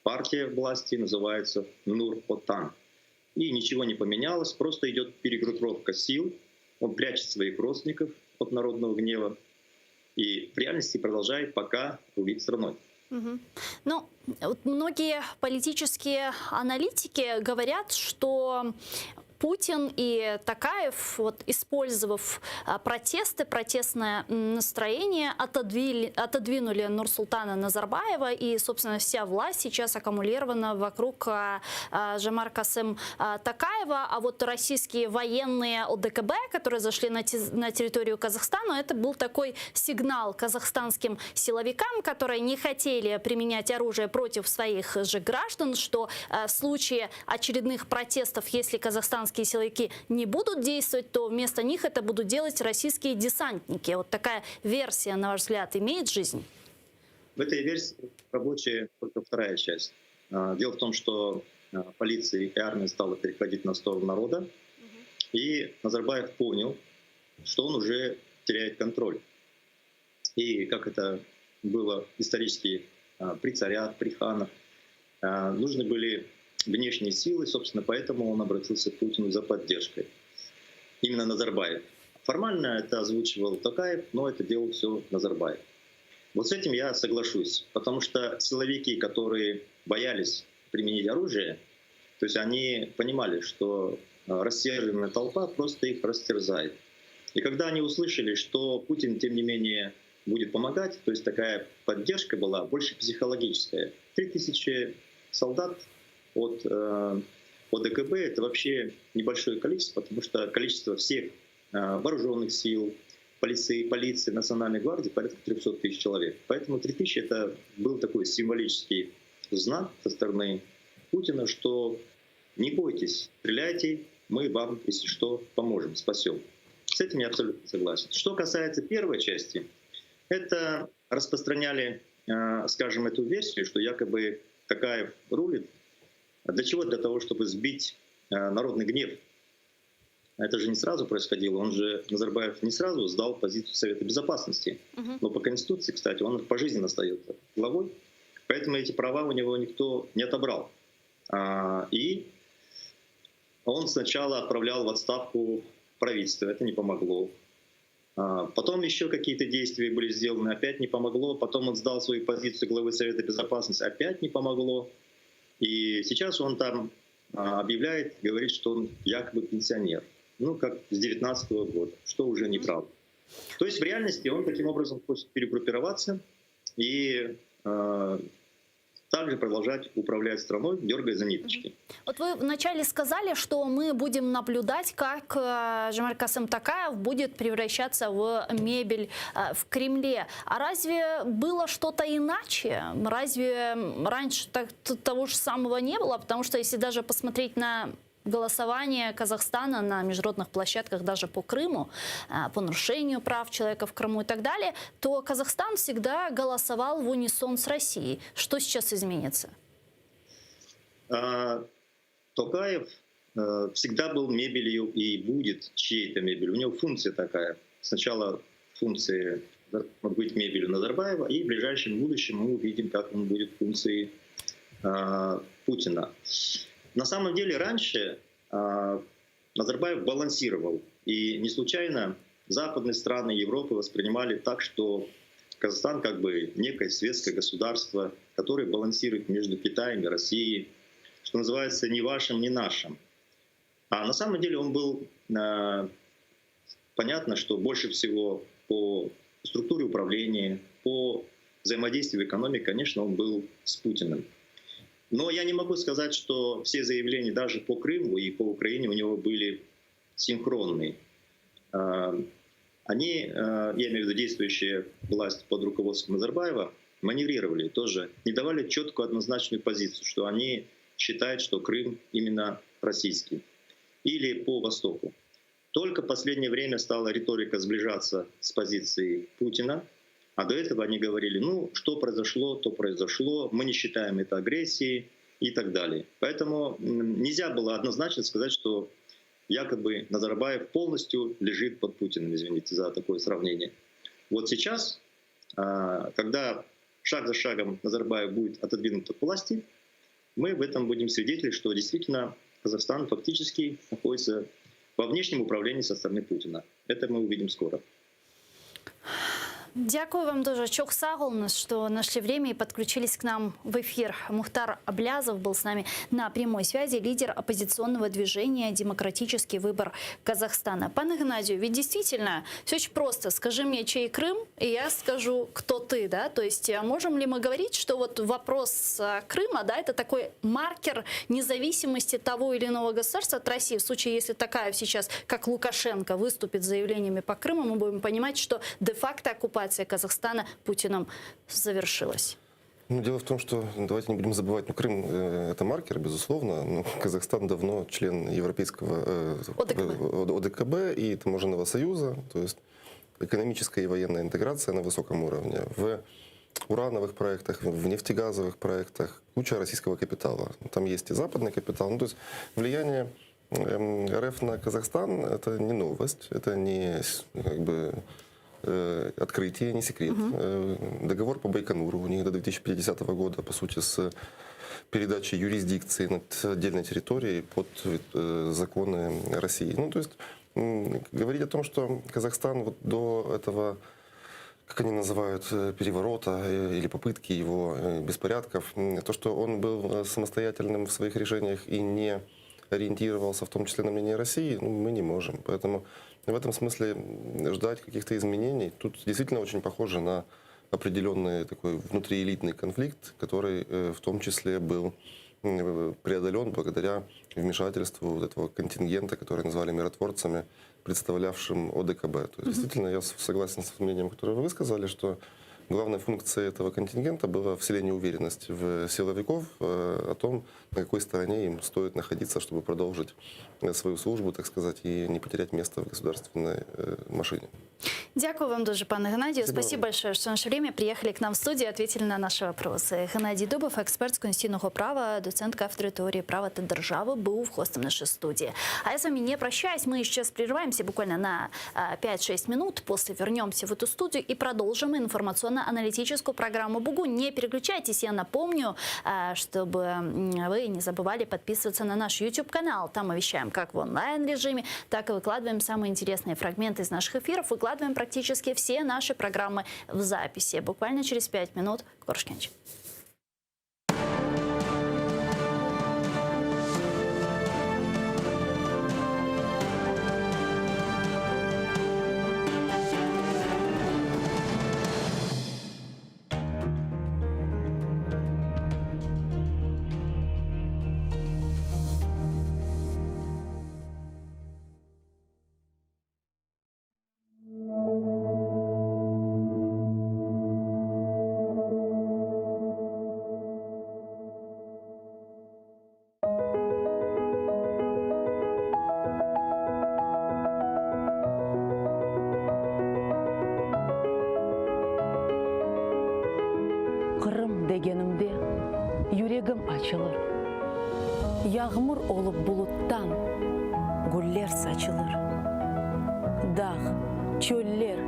Speaker 16: Партия власти называется Нур-Отан. И ничего не поменялось, просто идет перегруппировка сил. Он прячет своих родственников от народного гнева и в реальности продолжает пока рулить страной.
Speaker 9: Угу. Ну, вот многие политические аналитики говорят, что. Путин и Токаев, вот, использовав протесты, протестное настроение, отодвили, отодвинули Нурсултана Назарбаева, и, собственно, вся власть сейчас аккумулирована вокруг Жомарта Касым Токаева, а вот российские военные ОДКБ, которые зашли на, на территорию Казахстана, это был такой сигнал казахстанским силовикам, которые не хотели применять оружие против своих же граждан, что в случае очередных протестов, если казахстанские силовики не будут действовать, то вместо них это будут делать российские десантники. Вот такая версия, на ваш взгляд, имеет жизнь?
Speaker 16: В этой версии рабочая только вторая часть. Дело в том, что полиция и армия стала переходить на сторону народа, и Назарбаев понял, что он уже теряет контроль. И как это было исторически при царях, при ханах, нужны были внешние силы, собственно, поэтому он обратился к Путину за поддержкой. Именно Назарбаев. Формально это озвучивал Токаев, но это делал все Назарбаев. Вот с этим я соглашусь, потому что силовики, которые боялись применить оружие, то есть они понимали, что рассерженная толпа просто их растерзает. И когда они услышали, что Путин, тем не менее, будет помогать, то есть такая поддержка была больше психологическая. 3000 солдат от ОДКБ — это вообще небольшое количество, потому что количество всех вооруженных сил, полиции, полиции, Национальной гвардии порядка 300 тысяч человек. Поэтому 3000 — это был такой символический знак со стороны Путина, что не бойтесь, стреляйте, мы вам, если что, поможем, спасем. С этим я абсолютно согласен. Что касается первой части, это распространяли, скажем, эту версию, что якобы Токаев рулит. Для чего? Для того, чтобы сбить народный гнев. Это же не сразу происходило. Он же, Назарбаев, не сразу сдал позицию Совета Безопасности. Но по Конституции, кстати, он пожизненно остается главой. Поэтому эти права у него никто не отобрал. И он сначала отправлял в отставку правительство. Это не помогло. Потом еще какие-то действия были сделаны, опять не помогло. Потом он сдал свою позицию главы Совета Безопасности, опять не помогло. И сейчас он там объявляет, говорит, что он якобы пенсионер. Ну, как с 19 года, что уже неправда. То есть в реальности он таким образом хочет перегруппироваться и также продолжать управлять страной, дергая за ниточки.
Speaker 9: Вот вы вначале сказали, что мы будем наблюдать, как Жомарт Касым Токаев будет превращаться в мебель в Кремле. А разве было что-то иначе? Разве раньше так, того же самого не было? Потому что если даже посмотреть на голосование Казахстана на международных площадках даже по Крыму, по нарушению прав человека в Крыму и так далее, то Казахстан всегда голосовал в унисон с Россией. Что сейчас изменится?
Speaker 16: Токаев всегда был мебелью и будет чьей-то мебелью. У него функция такая. Сначала функция быть мебелью Назарбаева, и в ближайшем будущем мы увидим, как он будет функцией Путина. На самом деле раньше Назарбаев балансировал. И не случайно западные страны Европы воспринимали так, что Казахстан как бы некое светское государство, которое балансирует между Китаем и Россией, что называется, ни вашим, ни нашим. А на самом деле он был, понятно, что больше всего по структуре управления, по взаимодействию в экономике, конечно, он был с Путиным. Но я не могу сказать, что все заявления даже по Крыму и по Украине у него были синхронные. Они, я имею в виду действующая власть под руководством Назарбаева, маневрировали тоже, не давали четкую однозначную позицию, что они считают, что Крым именно российский или по Востоку. Только в последнее время стала риторика сближаться с позицией Путина. А до этого они говорили, ну, что произошло, то произошло, мы не считаем это агрессией и так далее. Поэтому нельзя было однозначно сказать, что якобы Назарбаев полностью лежит под Путиным, извините за такое сравнение. Вот сейчас, когда шаг за шагом Назарбаев будет отодвинут от власти, мы в этом будем свидетели, что действительно Казахстан фактически находится во внешнем управлении со стороны Путина. Это мы увидим скоро.
Speaker 9: Дякую вам дуже. Çoq sağ oluñız, что нашли время и подключились к нам в эфир. Мухтар Аблязов был с нами на прямой связи, лидер оппозиционного движения «Демократический выбор Казахстана». Пане Геннадию, ведь действительно все очень просто. Скажи мне, чей Крым, и я скажу, кто ты, да? То есть а можем ли мы говорить, что вот вопрос а, Крыма, да, это такой маркер независимости того или иного государства от России? В случае, если такая сейчас, как Лукашенко, выступит с заявлениями по Крыму, мы будем понимать, что де-факто оккупация Казахстана Путиным завершилась.
Speaker 12: Ну, дело в том, что давайте не будем забывать, ну, Крым э, это маркер, безусловно, но Казахстан давно член Европейского э,
Speaker 9: ОДКБ.
Speaker 12: ОДКБ и Таможенного союза, то есть экономическая и военная интеграция на высоком уровне. В урановых проектах, в нефтегазовых проектах куча российского капитала. Там есть и западный капитал. Ну, то есть влияние эм, РФ на Казахстан это не новость, это не как бы э, открытие, не секрет. Угу. Договор по Байконуру у них до 2050 года, по сути, с передачей юрисдикции над отдельной территорией под э, законы России. Ну, то есть говорить о том, что Казахстан вот до этого как они называют, переворота или попытки его беспорядков, то, что он был самостоятельным в своих решениях и не ориентировался в том числе на мнение России, ну, мы не можем. Поэтому в этом смысле ждать каких-то изменений тут действительно очень похоже на определенный такой внутриэлитный конфликт, который в том числе был преодолен благодаря вмешательству вот этого контингента, который назвали миротворцами, представлявшим ОДКБ. То есть, действительно, я согласен с мнением, которое вы высказали, что главной функцией этого контингента было вселение уверенности в силовиков о том, на какой стороне им стоит находиться, чтобы продолжить свою службу, так сказать, и не потерять место в государственной машине.
Speaker 9: Дякую вам дуже, пане Геннадию. Спасибо, Спасибо большое, что нашли время, приехали к нам в студию и ответили на наши вопросы. Геннадій Дубов, експерт з конституційного права, доцент кафедри теорії права та держави, був гостем нашей студии. А я с вами не прощаюсь, мы сейчас прерываемся буквально на 5-6 минут, после вернемся в эту студию и продолжим информационно-аналитическую программу «Бугунь». Не переключайтесь, я напомню, чтобы вы не забывали подписываться на наш YouTube-канал. Там мы вещаем как в онлайн-режиме, так и выкладываем самые интересные фрагменты из наших эфиров, выкладываем практически все наши программы в записи. Буквально через 5 минут. Körüşkence.
Speaker 3: Qırım degenimde yüregim açılır, Yağmur olıp buluttan güller saçılır. Dağ, çöller,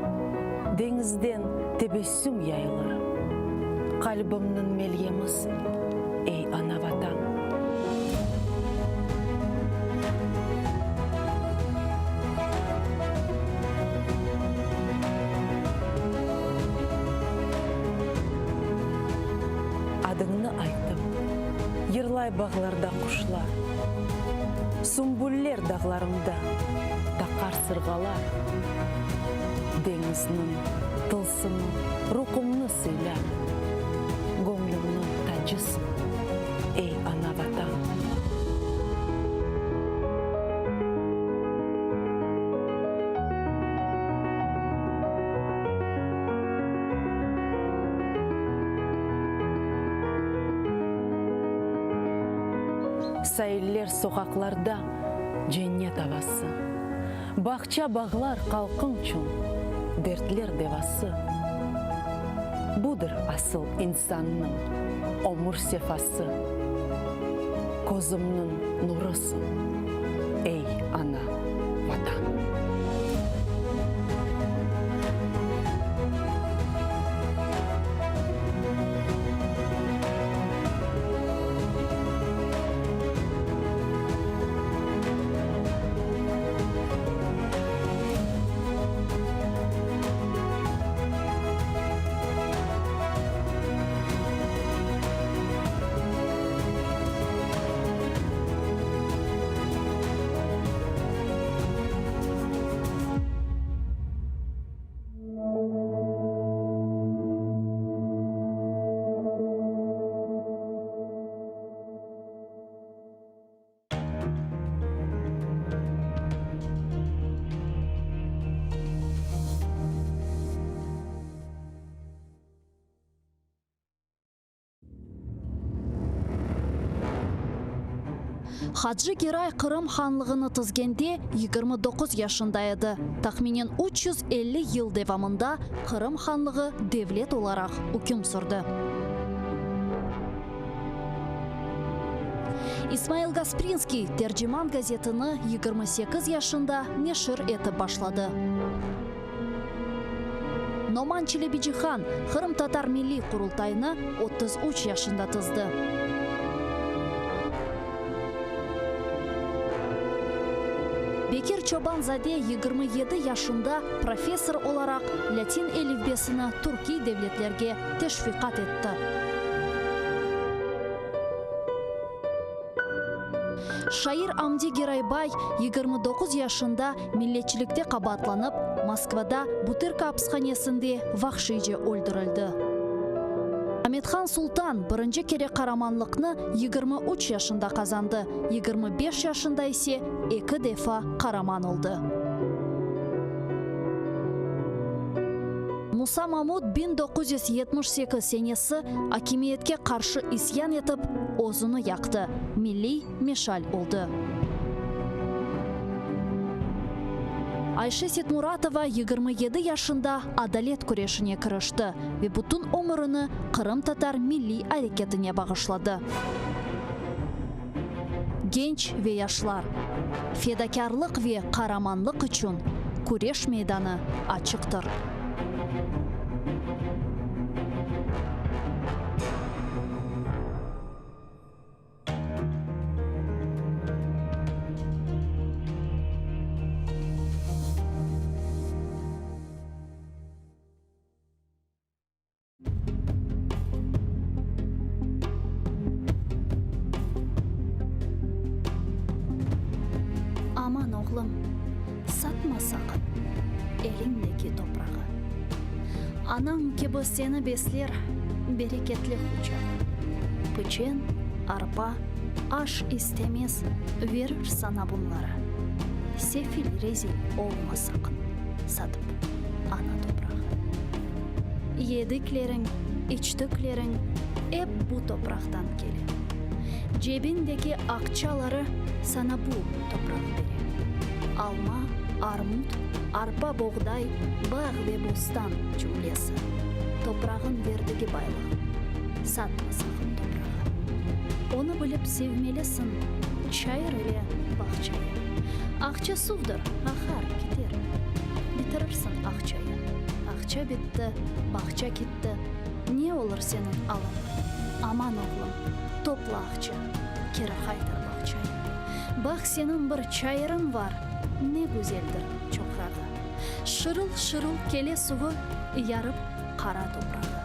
Speaker 3: deñizden tebessüm yayılır. Qalbimniñ melyemisiñ, ey, ana-Vatan! Adıñnı aytıp, yırlay bağlarda quşlar, Sümbüller dağlarımda taqar sırğalar. Deñizniñ tılsımı ruhumnı sıylar, Göñlümniñ tacısıñ, ey, ana-Vatan! Sailler, soqaqlarda cennet avası, Bağça-bağlar halqıñçün dertler devası. Budır asıl insannıñ ömür sefası, Közümniñ nurısıñ, ey, ana, Vatan!
Speaker 9: Hacı Geray Qırım hanlığını tizgende 29 yaşında edi. Tahminen 350 yıl devamında Qırım hanlığı devlet olaraq üküm sürdi. İsmail Gasprinskiy Terciman gazetini 28 yaşında neşir etip başladı. Noman Çelebicihan Qırımtatar Milliy Qurultayını 33 yaşında tizdi. Bekir Çoban-zade 27 yaşında professor olaraq lâtin elifbesini türkiy devletlerge teşviqat etti. Şair Amdi Geraybay 29 yaşında milletçilikte qabaatlanıp, Moskvada Butırka apishanesinde vahşiyce öldürildi. Amethan Sultan birinci kere qaramanlıqnı 23 yaşında qazandı, 25 yaşında ise eki defa qaraman oldı. Musa Mamut 1978 senesi akimiyetke qarşı isyan etip, özüni yaqtı, milliy meşal oldı. Ayşe Setmuratova 27 yaşında adalet küreşine kirişti ve bütün ömürini qırımtatar milliy areketine bağışladı. Genç ve yaşlar, fedakârlıq ve qaramanlıq içün küreş meydanı açıqtır. Aman, oğlum, satma saqın eliñdeki toprağı. Anañ kibi seni besler bereketli quçağı. Piçen, arpa, aş istemez, verir sana bunları. Sefil, rezil olma saqın, satıp ana toprağı. Yedikleriñ, içtikleriñ ep bu topraqtan kele. Cebiñdeki aqçaları sana bu topraq bere. Alma, armut, arpa, boğday, bağ ve bostan cümlesi, toprağın verdigi baylıq. Satma saqın toprağı. Onı bilip sevmelisiñ çayır ile bağçayı. Aqça suvdır, aqar, kiter. Bitirirsiñ aqçayı. Aqça bitti, bağça kitti, ne olur seniñ alıñ? Aman, oğlum, topla aqça, keri qaytar bağçayı. Baq, seniñ bir çayırıñ var, ne güzeldir çoqrağı. Şırıl-şırıl kele suvı, yarıp qara toprağı.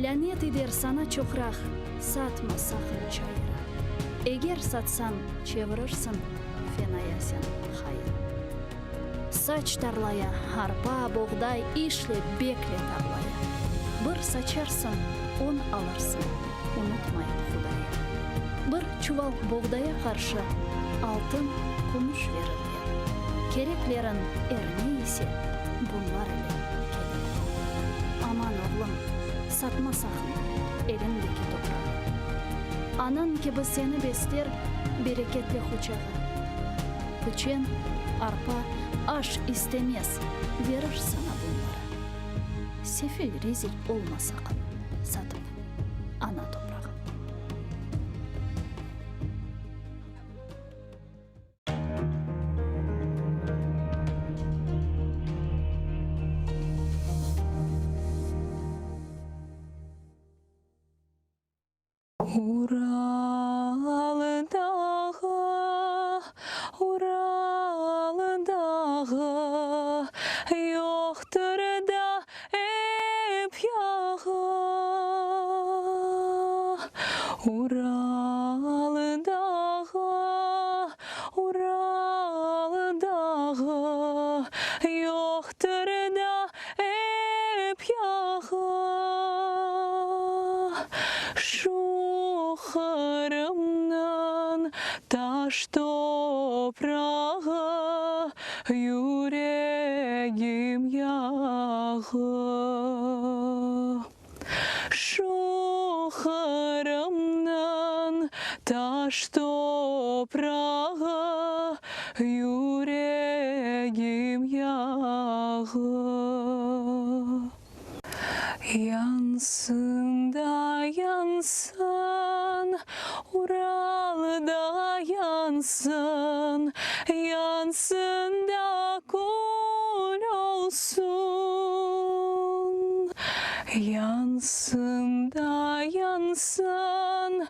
Speaker 9: Lânet ider sana çoqraq, satma saqın çayırı. Eger satsañ, çevirirsiñ fenaya sen hayır. Saç tarlaya, arpa, boğday, işle, bekle tarlaya. Bir saçarsıñ, on alırsıñ, unutmayıp Hudayı. Bir çuval boğdaya qarşı altın, kümüş verirler. Kereklerin er ne ise, bunlar ile kelir. Aman, oğlum, satma saqın eliñdeki toprağı. Anañ kibi seni besler bereketli quçağı. Piçen, arpa, aş istemez, verir saña bunları. Sefil, rezil olma saqın, satıp ana toprağı.
Speaker 17: Ural dağı, Ural dağı, Yoqtır da ep yağı. Ural dağı, Ural dağı, Yoqtır da ep yağı. Şu Qırımnıñ taş toprağı, Yüregim yağı. Şu Qırımnıñ taş toprağı. Toprağı, yüregim yağı. Yansın da yansın, Ural da yansın, Yansın da kül olsun. Yansın da yansın,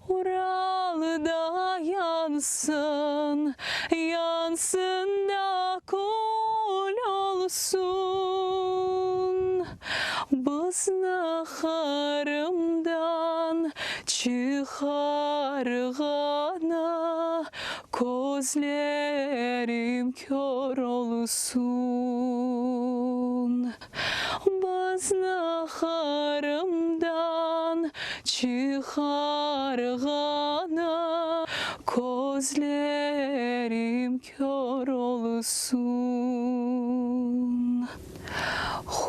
Speaker 17: Ural da yansın, Yansın da kül olsun. Bizni Qırımdan çıqarğanı Közlerim kör olsun. Bizni Qırımdan çıqarğanı Közlerim kör olsun.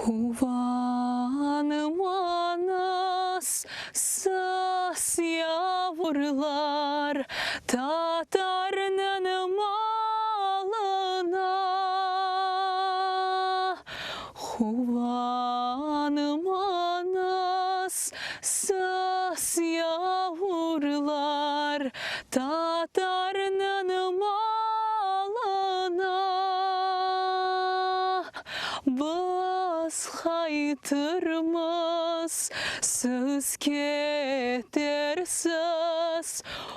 Speaker 17: Quvanmañız, siz yavurlar, Tatarnıñ malına. Quvanmañız, siz yavurlar, Tatarnıñ malına. Biz qaytırmız, siz ketersiz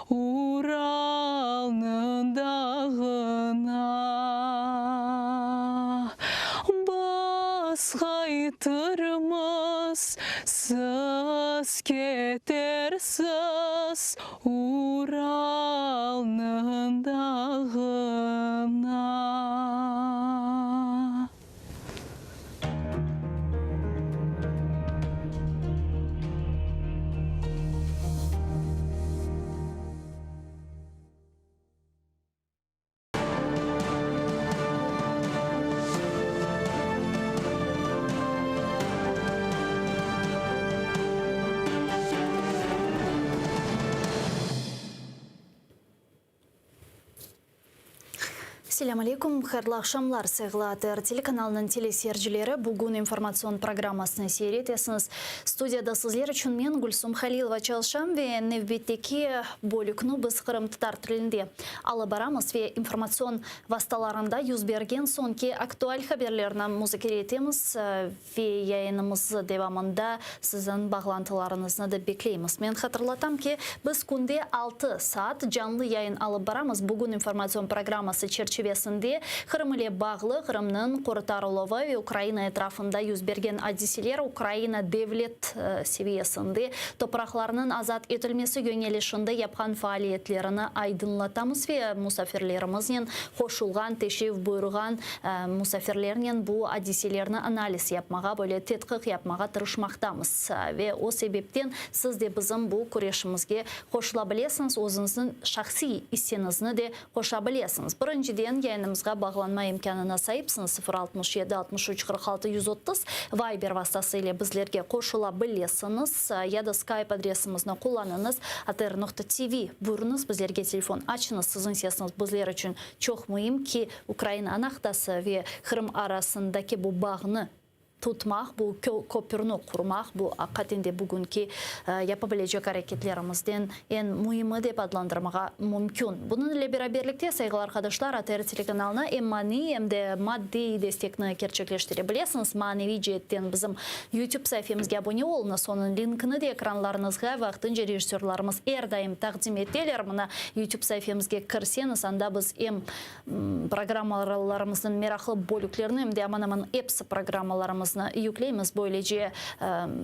Speaker 17: Uralnıñ dağına. Biz qaytırmız, siz ketersiz Uralnıñ dağına. Selâm aleykum, hayırlı aqşamlar, sayğılı ATR telekanalınıñ teleseyircileri. Bugün informatsion programmasını seyir etesiñiz. Studiyada sizler içün men, Gülsum Halilova, çalışam ve nevbetteki bölükni biz qırımtatar tilinde alıp baramız ve informatsion vastalarında yüz bergen soñki aktual haberlerni muzakere etemiz ve yayınımız devamında siziñ bağlantılarıñıznı da bekleymiz. Men hatırlatam ki, biz künde altı saat canlı yayın alıp baramız. Bugün informatsion programması çerçivesinde Qırım ile bağlı Qırımnıñ qurtarıluvı ve Ukraina etrafında yüz bergen adiseler, Ukraina devlet seviyesinde topraqlarnıñ azat etilmesi yöñelişinde yapqan faaliyetlerini aydınlatamız ve musafirlerimiznen qoşulğan, teşrif buyurğan musafirlernen bu adiselerni analiz yapmağa, böyle tedqiq yapmağa tırışmaqtamız. Ve o sebepten siz de bizim bu küreşimizge qoşula bilesiñiz, özüñizniñ şahsiy isseñizni de qoşa bilesiñiz. Birinciden, yayınımızğa bağlanma imkânına saipsiñiz, 0 67 63 46 130 Viber vastası ile bizlerge qoşula bilesiñiz ya da Skype adresimizni qullanıñız, atr noqta tv. Buyurıñız, bizlerge telefon açıñız, siziñ sesiñiz bizler içün çoq müim ki, Ukraina anahtası ve Qırım arasındaki bu bağnı tutmaq, bu köpürni qurmaq, bu aqiqaten de bugünki yapa bilecek areketlerimizden eñ müimi dep adlandırmağa mümkün. Bunıñ ile beraberlikte, sayğılı arqadaşlar, ATR telekanalına em maniy, em de maddiy destekni kerçekleştire bilesiñiz. Maneviy ceetten bizim YouTube saifemizge abone oluñız, onıñ linkini de ekranlarıñızğa vaqtınca rejissörlarımız er daim taqdim eteler. Mına, YouTube saifemizge kirseñiz, anda biz em Programmalarımıznıñ meraqlı bölüklerini, em de aman-aman episi programmalarımıznı yükleymiz. Böylece,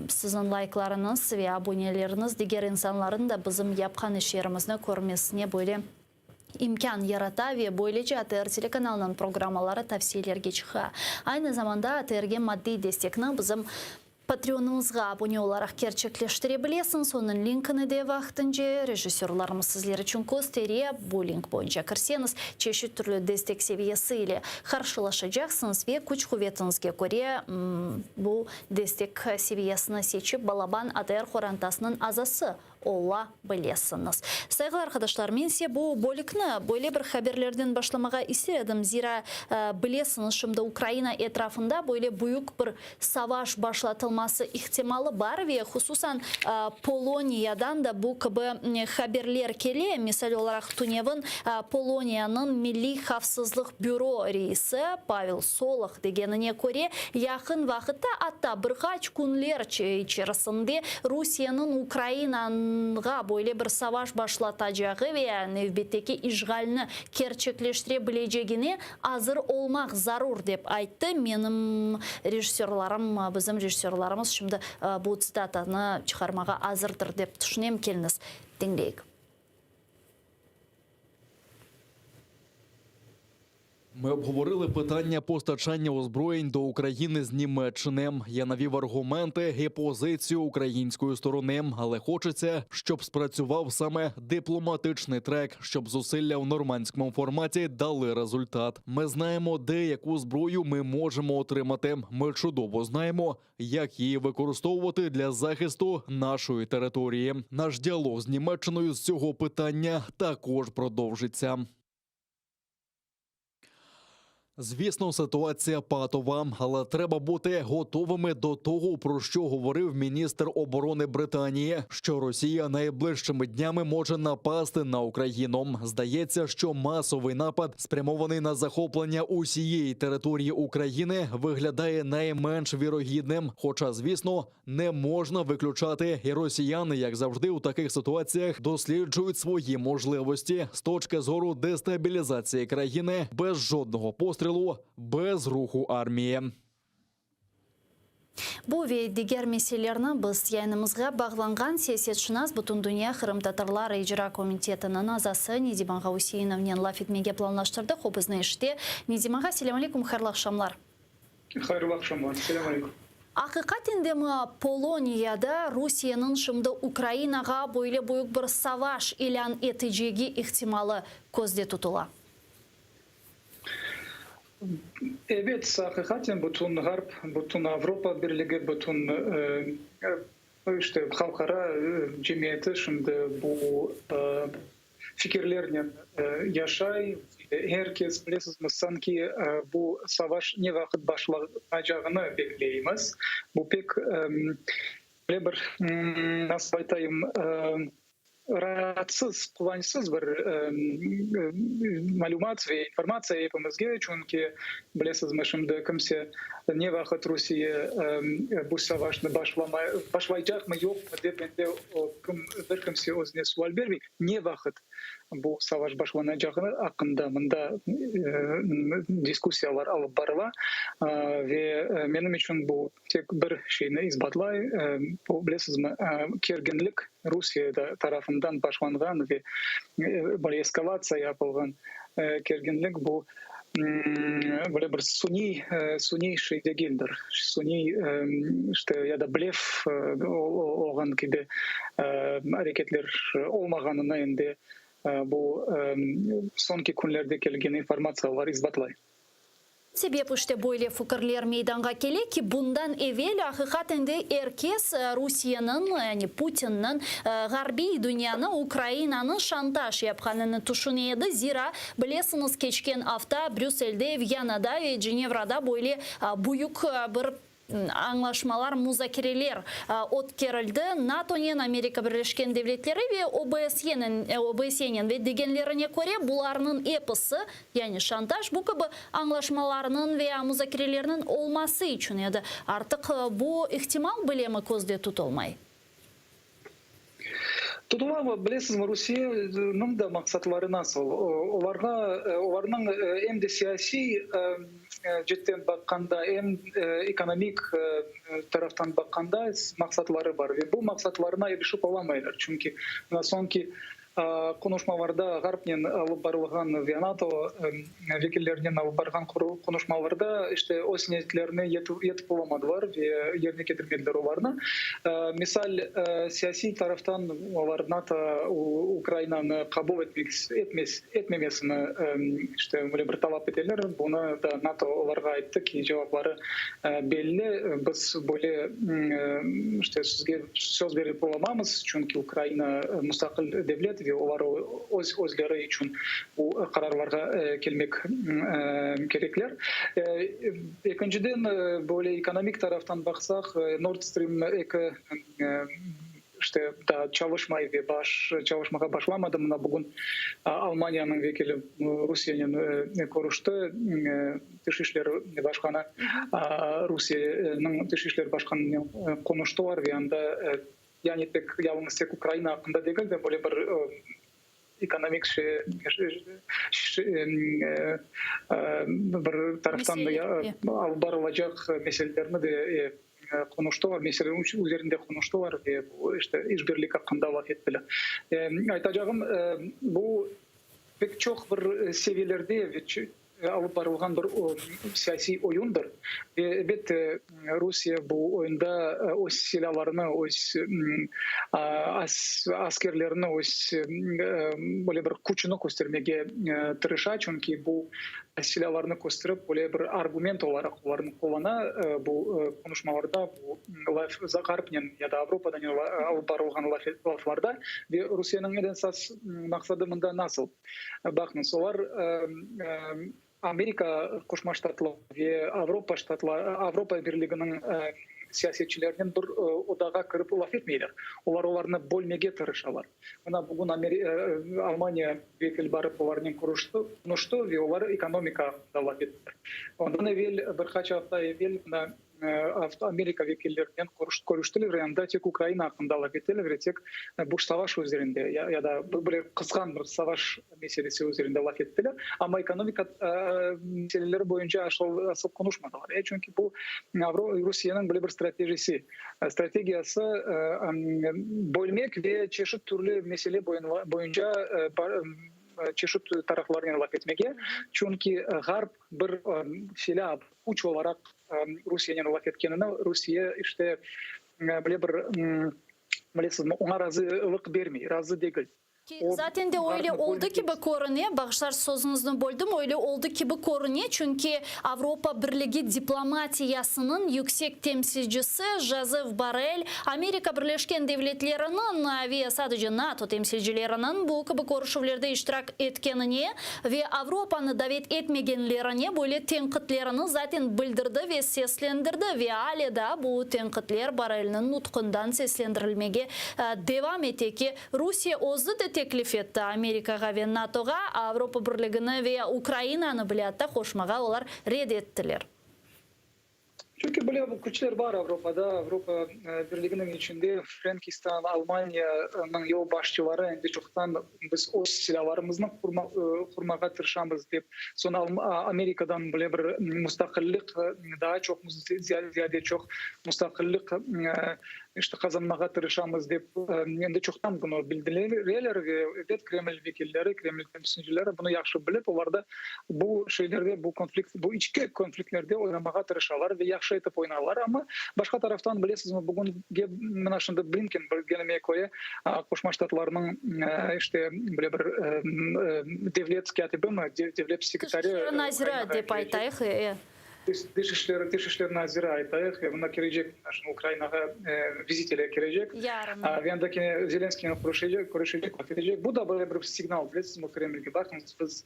Speaker 17: siziñ layklarıñız ve aboneleriñiz diger insanlarnıñ da bizim yapqan işlerimizni körmesine böyle imkân yarata ve böylece ATR telekanalınıñ programmaları tavsiyelerge çıqa. Aynı zamanda ATRge maddiy destekni bizim Patreonımızğa abone olaraq kerçekleştire bilesiñiz, onıñ linkini de vaqtınca rejissörlarımız sizler içün köstere, bu link boyunca kirseñiz, çeşit türlü destek seviyesi ile qarşılaşacaqsıñız ve küç-quvetiñizge köre bu destek seviyesini seçip, balaban ATR qorantasınıñ azası.
Speaker 9: Ola bilesiñiz. Sayğılı arqadaşlar, men ise bu bölükni böyle bir haberlerden başlamağa ister edim, zira, bilesiñiz, şimdi Ukraina etrafında böyle büyük bir savaş başlatılması ihtimalı bar ve hususan Poloniyadan da bu kibi haberler kele. Misal olaraq, tünevin Poloniyanıñ Milliy havfsızlıq büro reisi Pavel Soloh degenine köre, yaqın vaqıtta, atta bir qaç künler içerisinde Rusiyeniñ Ukrainağa böyle bir savaş başlatacağı ve nevbetteki işğalni kerçekleştire bilecegine azır olmaq zarur, dep ayttı. Menim rejissörlarım, bizim rejissörlarımız şimdi bu tsitatanı çıqarmağa azırdır, dep tüşünem. Keliñiz, diñleyik.
Speaker 10: Ми обговорили питання постачання озброєнь до України з Німеччини. Я навів аргументи і позицію української сторони, але хочеться, щоб спрацював саме дипломатичний трек, щоб зусилля в нормандському форматі дали результат. Ми знаємо, де яку зброю ми можемо отримати. Ми чудово знаємо, як її використовувати для захисту нашої території. Наш діалог з Німеччиною з цього питання також продовжиться. Звісно, ситуація патова, але треба бути готовими до того, про що говорив міністр оборони Британії, що Росія найближчими днями може напасти на Україну. Здається, що масовий напад, спрямований на захоплення усієї території України, виглядає найменш вірогідним. Хоча, звісно, не можна виключати, і росіяни, як завжди, у таких ситуаціях досліджують свої можливості з точки зору дестабілізації країни без жодного пострілу, без руху армії.
Speaker 9: Bu ve diger meselelerni biz yayınımızğa bağlanğan siyasetşınas Bütündünya qırımtatarlar icra komitetiniñ azası Nedim ağa Useinovnen laf etmege planlaştırdıq. O bizni eşite. Nedim ağa, selâm aleyküm, hayırlı aqşamlar.
Speaker 18: Hayırlı aqşamlar. Selâm aleyküm.
Speaker 9: Aqiqaten demi Poloniyada Rusiyeniñ şimdi Ukrainağa böyle büyük bir savaş ilân etecegi ihtimalı közde tutula?
Speaker 18: Ebet, aqiqaten bütün Ğarp, bütün Avropa Birligi, bütün işte halqara cemiyeti şimdi bu fikirlernen yaşay. Er kes, bilesizmi, sanki bu savaş ne vaqıt başlanacağını bekleymiz. Bu pek böyle bir, nasıl aytayım, Raatsız, quvançsız bir malümat ve informatsiya epimizge, çünki, bilesizmi, şimdi kimse ne vaqıt Rusiye bu savaşnı başlamay, başlaycaqmı, yoqmı dep endi bir kimse özüne sual bermey, ne vaqıt bu savaş başlanacağı aqqında mında diskussiyalar alıp barıla ve menim içün bu Tek bir şeyni isbatlay, bu, bilesizmi, kerginlik Rusiye tarafından başlanğan ve böyle eskalatsiya yapılğan kerginlik, bu böyle bir suniy, suniy şey degildir, suniy işte ya da blef olğan kibi areketler olmağanını endi bu soñki künlerde kelgen informatsiyalar isbatlay.
Speaker 9: Sebep işte böyle fikirler meydanğa kele ki, bundan evel aqiqaten de er kes Rusiyeniñ, yani Putinniñ ğarbiy dünyanı, Ukrainanı şantaj yapqanını tüşüne edi. Zira, bilesiñiz, keçken afta Brüsselde, Viyanada ve Cenevrada böyle büyük bir Añlaşmalar, muzakereler ötkerildi, NATOnen, Amerika Birleşken Devletleri ve OBSYenen, OBSYenen ve degenlerine köre, bularnıñ episi, yani şantaj, bu kibi añlaşmalarnıñ ve muzakerelerniñ olması içün edi. Artıq bu ihtimal bilemi közde tutulmay?
Speaker 18: Tutula, bilesizmi, Rusiyeniñ de maqsatları nasıl? Olarğa, olarnıñ em de siyasiy cetten baqqanda, em ekonomik taraftan baqqanda maqsatları bar ve bu maqsatlarına irişip olamaylar, çünki mına soñki. Qonuşmalarda Ğarpnen alıp barılğan ve NATO vekillerinen alıp barğan qonuşmalarda işte öz niyetlerine yetip olamadılar ve yerine ketirmediler olarnı. Misal, siyasiy taraftan olar NATO Ukrainanı qabul etmek etmemesini işte böyle bir talap eteler. Bunı da NATO olarğa ayttı ki, cevapları belli, biz böyle işte sizge söz berip olamamız, çünki Ukraina mustaqil devlet ve olar öz özleri içün bu qararlarğa kelmek kerekler. Ekinciden, böyle ekonomik taraftan baqsaq, Nord Stream 2 işte daa çalışmay ve baş çalışmağa başlamadı. Mına bugün Almaniyanıñ vekili Rusiyenen körüşti, tış işler başqanı Rusiyeniñ tış işler başqanınen qonuştılar ve anda yani tek yalıñız tek Ukraina aqqında degil de, böyle bir ekonomik bir taraftan alıp barılacaq meselelerni de qonuştılar, mesele üzerinde qonuştılar ve bu işte işbirlik aqqında laf ettiler. Aytacağım, bu pek çoq bir seviyelerde alıp barılğan bir siyasiy oyundır ve, elbette, Rusiye bu oyunda öz silâlarını, öz askerlerini, öz böyle bir küçüni köstermege tırışa, çünki bu silâlarnı kösterip, böyle bir argument olaraq olarnı qullana bu qonuşmalarda, bu laf Ğarpnen ya da Avropadan alıp barılğan laflarda. Ve Rusiyeniñ eñ esas maqsadı mında nasıl? Baqıñız, olar Amerika Qoşma Ştatları ve Avropa Ştatları, Avropa Birliginiñ siyasetçilerinen bir odağa kirip laf etmeyler. Olar olarnı bölmege tırışalar. Mına bugün Almaniya vekili barıp olarnen körüşti, qonuştı ve olar ekonomika aqqında laf ettiler. Ondan evel, bir qaç afta evel mına Amerika vekillerinen körüştiler ve anda tek Ukraina aqqında laf ettiler ve tek bu savaş üzerinde ya da böyle qızğan bir savaş meselesi üzerinde laf ettiler. Amma ekonomika meseleleri boyunca asıl qonuşmadılar. Çünki bu Rusiyeniñ böyle bir stratejisi, strategiyası bölmek ve çeşit türlü mesele boyunca çeşit taraflarnen laf etmege. Çünki Ğarp bir silâ, küç olaraq Rusiyenen laf etkenini Rusiye işte böyle bir, bilesizmi, oña razılıq bermey, razı degil.
Speaker 9: Ki, zaten de öyle oldı kibi körüne, bağışlar sözüñizni böldim, öyle oldı kibi körüne, çünki Avropa Birligi diplomatiyasınıñ yüksek temsilcisi Jozef Borrell Amerika Birleşken Devletleriniñ ve sadece NATO temsilcileriniñ bu kibi körüşüvlerde iştirak etkenine ve Avropanı davet etmegenlerine böyle tenqitlerini zaten bildirdi ve seslendirdi ve ale daa bu tenqitler Borrellniñ nutqundan seslendirilmege devam ete ki, Rusiye özü de teklif etti Amerikağa ve NATOğa, Avropa Birligini ve Ukrainanı bile atta qoşmağa olar red ettiler.
Speaker 18: Çünki böyle bu küçler bar Avropada, Avropa Birliginiñ içinde Frenkistan, Almaniyanıñ yolbaşçıları endi çoqtan biz öz silâlarımıznı qurmağa tırışamız dep, soñ Amerikadan böyle bir mustaqillik, daa çoq ziyade çoq mustaqillik İşte, qazanmağa tırışamız dep, endi çoqtan bunı bildireler ve ebet, Kreml vekilleri, Kreml temsilcileri bunı yahşı bilip, olar da bu şeylerde, bu konflikt, bu içki konfliktlerde oynamağa tırışalar ve yahşı etip oynaylar. Amma başqa taraftan, bilesizmi, bugünge mına şimdi Blinken bilgenime köre, Qoşma Ştatlarnıñ, işte, böyle bir devlet kâtibimi, devlet sekretari
Speaker 9: Tış işleri naziri dep aytayıq, e.
Speaker 18: Tış işleri, tış işler naziri aytayıq, mında kelecek, şimdi Ukrainağa vizit ile kelecek.
Speaker 9: Yarın.
Speaker 18: Ve anda kene Zelenskiynen körüşecek, körüşecek, laf etecek. Bu da böyle bir signal, bilesizmi, Kremlge, baqıñız, biz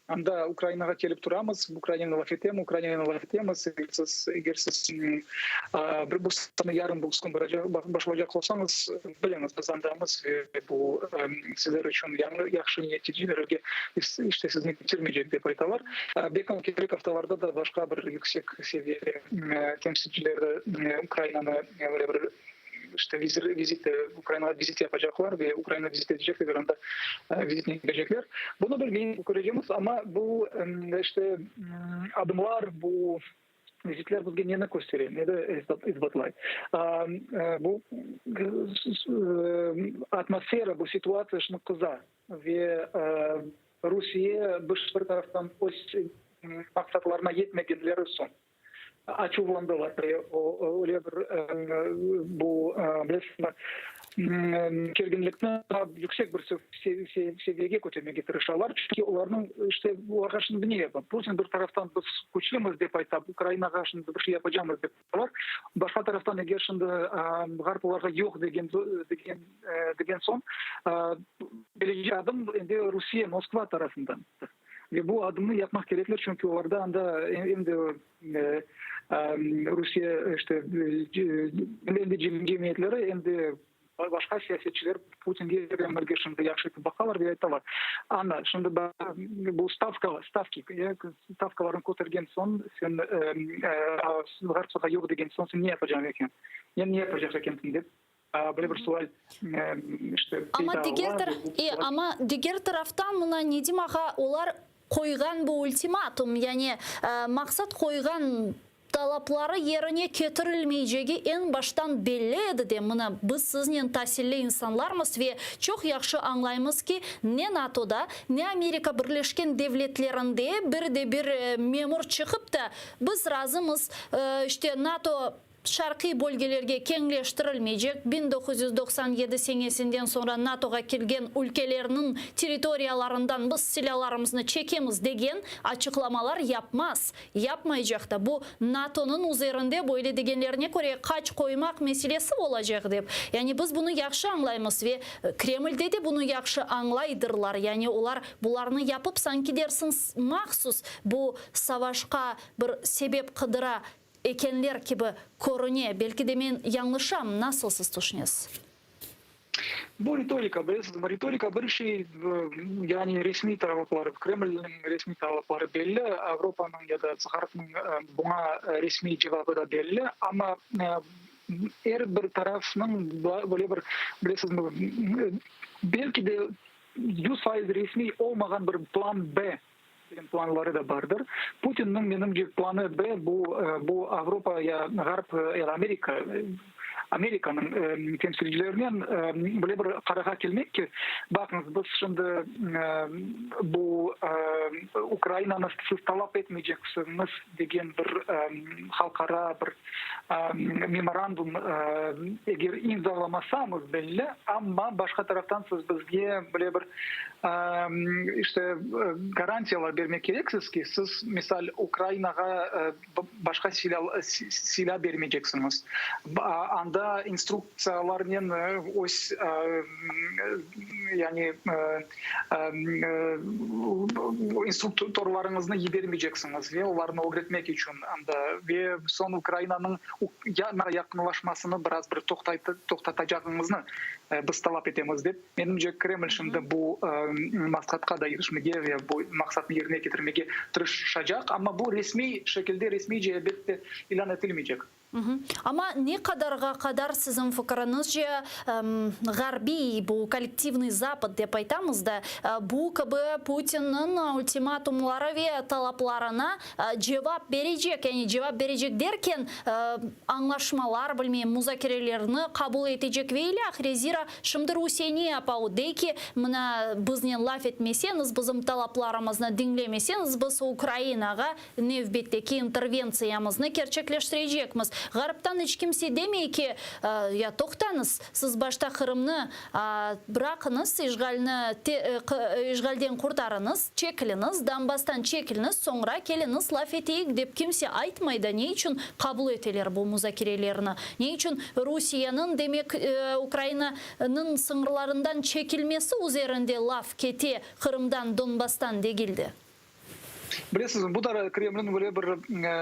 Speaker 18: anda Ukrainağa kelip turamız, Ukrainanen laf etemiz, Ukrainanen laf etemiz, eger siz, eger siz bir bu yarın bu kün başlaycaq olsañız, biliñiz, biz andamız ve bu sizler içün yañı yahşı neticelerge işte sizni ketirmeycek, dep aytalar. Belki kelecek aftalarda da başqa bir yüksek seviyeli temsilciler Ukrainanı öyle bir işte vizit, Ukrainağa vizit yapacaqlar ve Ukraina vizit etecekler, anda vizitnen kelecekler. Bunı bir körecemiz, amma bu işte adımlar, bu Vizitler bizge neni köstere, neni isbatlay? Bu atmosfera, bu situatsiya şimdi qıza. Ve Rusiye bir taraftan öz maqsatlarına yetmegenleri soñ açuvlandılar. Öyle bir bu, bilesizmi, kerginlikni daa yüksek bir seviyege kötermege tırışalar. Çünki olarnıñ, işte, olarğa şimdi ne yapam? Putin bir taraftan biz küçlümiz dep ayta, Ukrainağa şimdi bir şey yapacamız dep aytalar. Başqa taraftan, eger şimdi Ğarp olarğa yoq degen degen degen soñ, birinci adım endi Rusiye, Moskva tarafından. Ve bu adımnı yapmaq kerekler, çünki olarda anda em de Rusiye işte em de cemiyetleri, em de başqa siyasetçiler Putinge, Kremlge şimdi yahşı etip baqalar ve aytalar, ana, şimdi bu stavka, stavki, stavkalarnı kötergen soñ, sen Ğarp saña yoq degen soñ, sen ne yapacañ eken, ne yapacaq ekensiñ dep. Böyle bir sual işte
Speaker 9: Amma diger e, amma diger taraftan mına Nedim ağa, olar qoyğan bu ultimatum, yani maqsat qoyğan talapları yerine ketirilmeycegi eñ baştan belli edi de, mına biz siznen tasilli insanlarmız ve çoq yahşı añlaymız ki, ne NATOda, ne Amerika Birleşken Devletlerinde bir de bir memur çıqıp da, biz razımız, işte NATO Şarqiy bölgelerge keñleştirilmeycek, 1997 senesinden soñra NATOğa kirgen ülkelerniñ territoriyalarından biz silâlarımıznı çekemiz degen açıqlamalar yapmaz, yapmaycaq da. Bu, NATOnıñ üzerinde böyle degenlerine köre qaç qoymaq meselesi olacaq dep. Yani biz bunı yahşı añlaymız ve Kremlde de bunı yahşı añlaydırlar. Yani olar bularnı yapıp sanki dersiñ mahsus bu savaşqa bir sebep qıdıra ekenler kibi körüne. Belki de men yañlışam, nasıl siz tüşünesiz?
Speaker 18: Bu ritorika, bilesizmi, ritorika bir şey, yani resmiy talapları, Kremlniñ resmiy talapları belli, Avropanıñ ya da Ğarpnıñ buña resmiy cevabı da belli, amma er bir tarafnıñ böyle bir, bilesizmi, belki de 100% resmiy olmağan bir plan B Planları da bardır. Putinniñ, menimce, planı B, bu, bu Avropa ya Ğarp, ya da Amerika, Amerikanıñ temsilcilerinen böyle bir qararğa kelmek ki, baqıñız, biz şimdi bu Ukrainanı siz talap etmeyceksiñiz degen bir halqara bir memorandum eger imzalamasamız belli, amma başqa taraftan siz bizge böyle bir işte garantiyalar bermek kereksiz ki, siz, misal, Ukrainağa başqa silâ bermeyceksiñiz, anda instruktsiyalarnen öz yani instruktorlarıñıznı yibermeyceksiñiz ve olarnı ögretmek içün anda ve soñ Ukrainanıñ yaqınlaşmasını biraz bir toqtatacağıñıznı biz talap etemiz dep. Menimce, Kreml şimdi bu maqsatqa da irişmege ve bu maqsatnı yerine ketirmege tırışacaq, amma bu resmiy şekilde, resmiyce, elbette, ilân etilmeycek.
Speaker 9: Amma ne qadarğa qadar siziñ fikiriñizce, ğarbiy, bu kollektivnıy Zapad dep aytamız da, bu kibi Putinniñ ultimatumları ve talaplarına cevap berecek, yani cevap berecek derken, añlaşmalar, bilmeyim, muzakerelerni qabul etecek ve ilâhre, zira şimdi Rusiye ne yapa, o dey ki, mına biznen laf etmeseñiz, bizim talaplarımıznı diñlemeseñiz, biz Ukrainağa Nevbetteki interventsiyamıznı kerçekleştirecekmiz. Ğarptan iç kimse demey ki, ya toqtañız, siz başta Qırımnı bıraqıñız, işğalni işğalden qurtarıñız, çekiliñiz, Donbasstan çekiliñiz, soñra keliñiz laf eteyik dep kimse aytmay da, ne içün qabul eteler bu muzakerelerni? Ne içün Rusiyeniñ, demek, Ukrainanıñ sıñırlarından çekilmesi üzerinde laf kete, Qırımdan, Donbasstan degil de?
Speaker 18: Bilesizmi, bu da Kremlniñ böyle bir,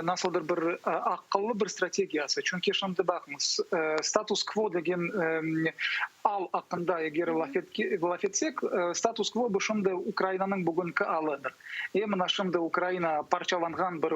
Speaker 18: nasıldır bir aqıllı bir strategiyası. Çünki şimdi baqıñız, status-kvo degen al aqqında eger laf etsek, status-kvo bu şimdi Ukrainanıñ bugünki alıdır. E, mına şimdi Ukraina parçalanğan bir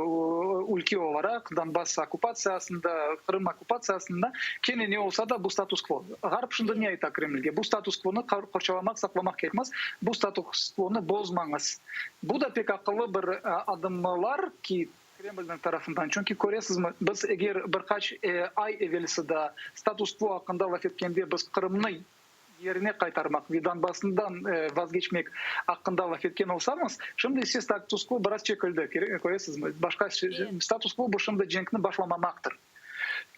Speaker 18: ülke olaraq, Donbass okkupatsiyasında, Qırım okkupatsiyasında, kene ne olsa da bu status-kvo. Ğarp şimdi ne ayta Kremlge? Bu status-kvonı qorçalamaq, saqlamaq kerekmiz, bu status-kvonı bozmañız. Bu da pek aqıllı bir adımlar ki, Kremlniñ tarafından, çünki köresizmi, biz eger bir qaç ay evelsi da status-kvo aqqında laf etkende biz Qırımnı. Yerine qaytarmaq ve Donbassından vazgeçmek aqqında laf etken olsañız, şimdi ise status-kvo biraz çekildi, köresizmi? Başqa status-kvo bu şimdi cenkni başlamamaqtır.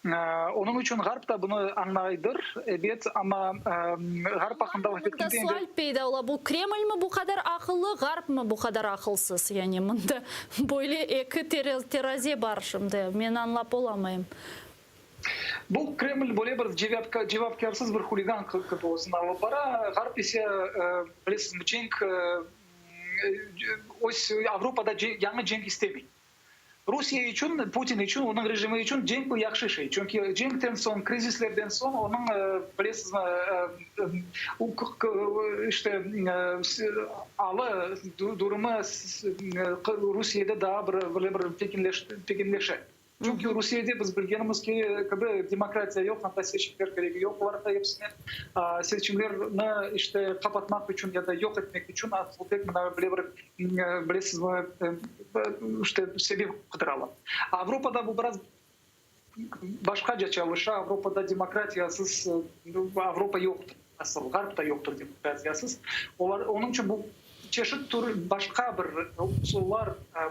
Speaker 18: Onıñ içün Ğarp da bunı añlaydır, ebet, amma Ğarp aqqında laf etkende
Speaker 9: Mında sual peyda ola, bu Kremlmi bu qadar aqıllı, Ğarpmı bu qadar aqılsız? Yani mında böyle eki teraze bar şimdi, men añlap olamayım.
Speaker 18: Bu Kreml böyle bir cevapkârsız bir huligan kibi özüni alıp bara, Ğarp ise, bilesizmi, cenk, öz Avropada yañı cenk istemey. Rusiye içün, Putin içün, onıñ rejimi içün cenk bu yahşı şey, çünki cenkten soñ, krizislerden soñ onıñ, bilesizmi, işte, alı, durumı Rusiyede daa bir böyle bir pekinleşe. Çünki Rusiyede biz bilgenimiz kibi demokratiya yoq, anda seçimler keregi yoq olarğa episine. Seçimlerni işte qapatmaq içün ya da yoq etmek içün asıl pek mına böyle bir, bilesizmi, işte sebep qıdıralar. Avropada bu biraz başqaca çalışa, Avropada demokratiyasız Avropa yoqtır, asıl Ğarp da yoqtır demokratiyasız. Olar, onıñ içün bu Çeşit tür başqa bir usullar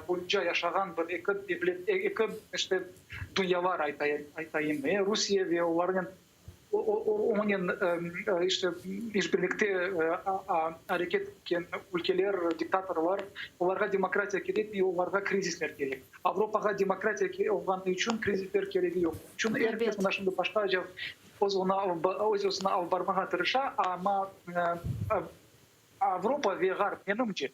Speaker 18: boyunca yaşağan bir eki devlet, eki işte dünyalar aytayım, Rusiye ve olarnen onen işte işbirlikte areket etken ülkeler, diktatorlar, olarğa demokratiya kerekmey, olarğa krizisler kerek. Avropağa demokratiya olğanı içün krizisler keregi yoq. Çünki er kes mına şimdi başqaca öz-özüni alıp barmağa tırışa, amma Avropa ve Ğarp, menimce,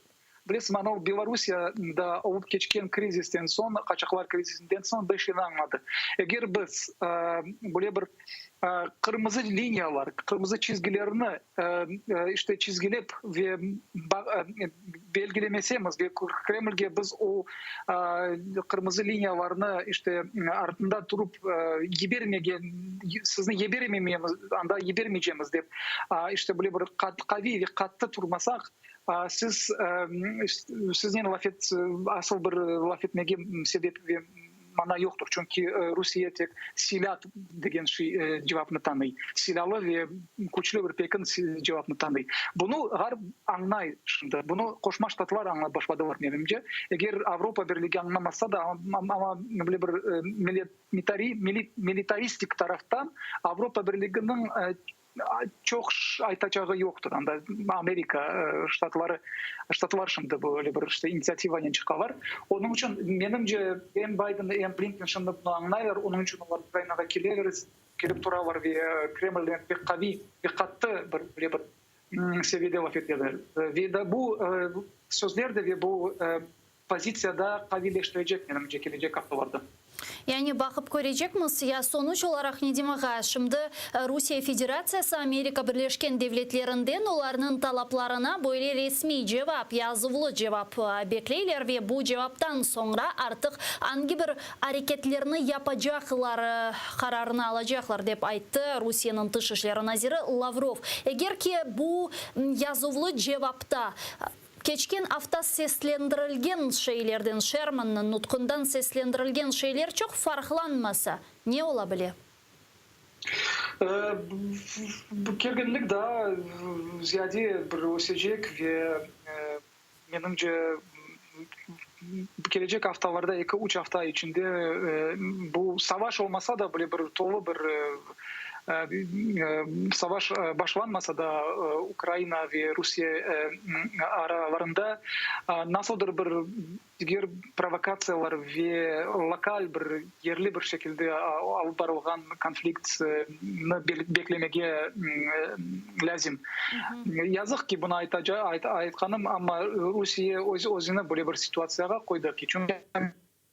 Speaker 18: bilesiz, mana o Belorussiyada olıp keçken krizisten soñ, qaçaqlar krizizinden soñ bir şeyni añladı. Eger biz böyle bir qırmızı liniyalar, qırmızı çizgilerni işte çizgilep ve belgilemesemiz ve Kremlge biz o qırmızı liniyalarnı işte artında turıp yibermegen, sizni yibermememiz, anda yibermeycemiz dep, işte böyle bir qaviy ve qattı turmasaq, siz siznen laf et, asıl bir laf etmege sebep ve mana yoqtır, çünki Rusiye tek silâ degen şey cevapnı tanıy, silâlı ve küçlü bir pekin cevapnı tanıy. Bunı Ğarp añlay şimdi, bunı Qoşma Ştatlar añlap başladılar, menimce. Eger Avropa Birligi añlamasa da, amma böyle bir militaristik taraftan Avropa Birliginiñ Çoq aytacağı yoqtır anda, Amerika ştatları, ştatlar şimdi böyle bir işte inisiativanen çıqalar. Onıñ içün, menimce, em Bayden, em Blinken şimdi bunı añlaylar, onıñ içün olar Ukrainağa keleler, kelip turalar ve Kremlnen pek qaviy ve qattı bir böyle bir seviyede laf eteler. Ve de bu sözler de ve bu Pozitsiya da qaviyleştirecek, menimce, kelecek aftalarda.
Speaker 9: Yani baqıp körecekmiz. Ya sonuç olaraq Nedim ağa, şimdi Rusiye Federatsiyası Amerika Birleşken Devletlerinden olarnıñ talaplarına böyle resmiy cevap, yazuvlı cevap bekleyler ve bu cevaptan soñra artıq angi bir areketlerni yapacaqları qararını alacaqlar, dep ayttı Rusiyeniñ tış işleri naziri Lavrov. Eger ki bu yazuvlı cevapta Keçken afta seslendirilgen şeylerden, Şermannıñ nutqundan seslendirilgen şeyler çoq farqlanmasa, ne ola bile?
Speaker 18: Kerginlik daa ziyade bir ösecek ve, menimce, kelecek aftalarda, eki-üç afta içinde bu savaş olmasa da, böyle bir tolu bir Savaş başlanmasa da, Ukraina ve Rusiye aralarında nasıldır bir diger provokatsiyalar ve lokal bir, yerli bir şekilde alıp barılğan konfliktni beklemege lâzim. Yazıq ki, bunı aytqanım, amma Rusiye öz-özüni böyle bir situatsiyağa qoydı ki, çünki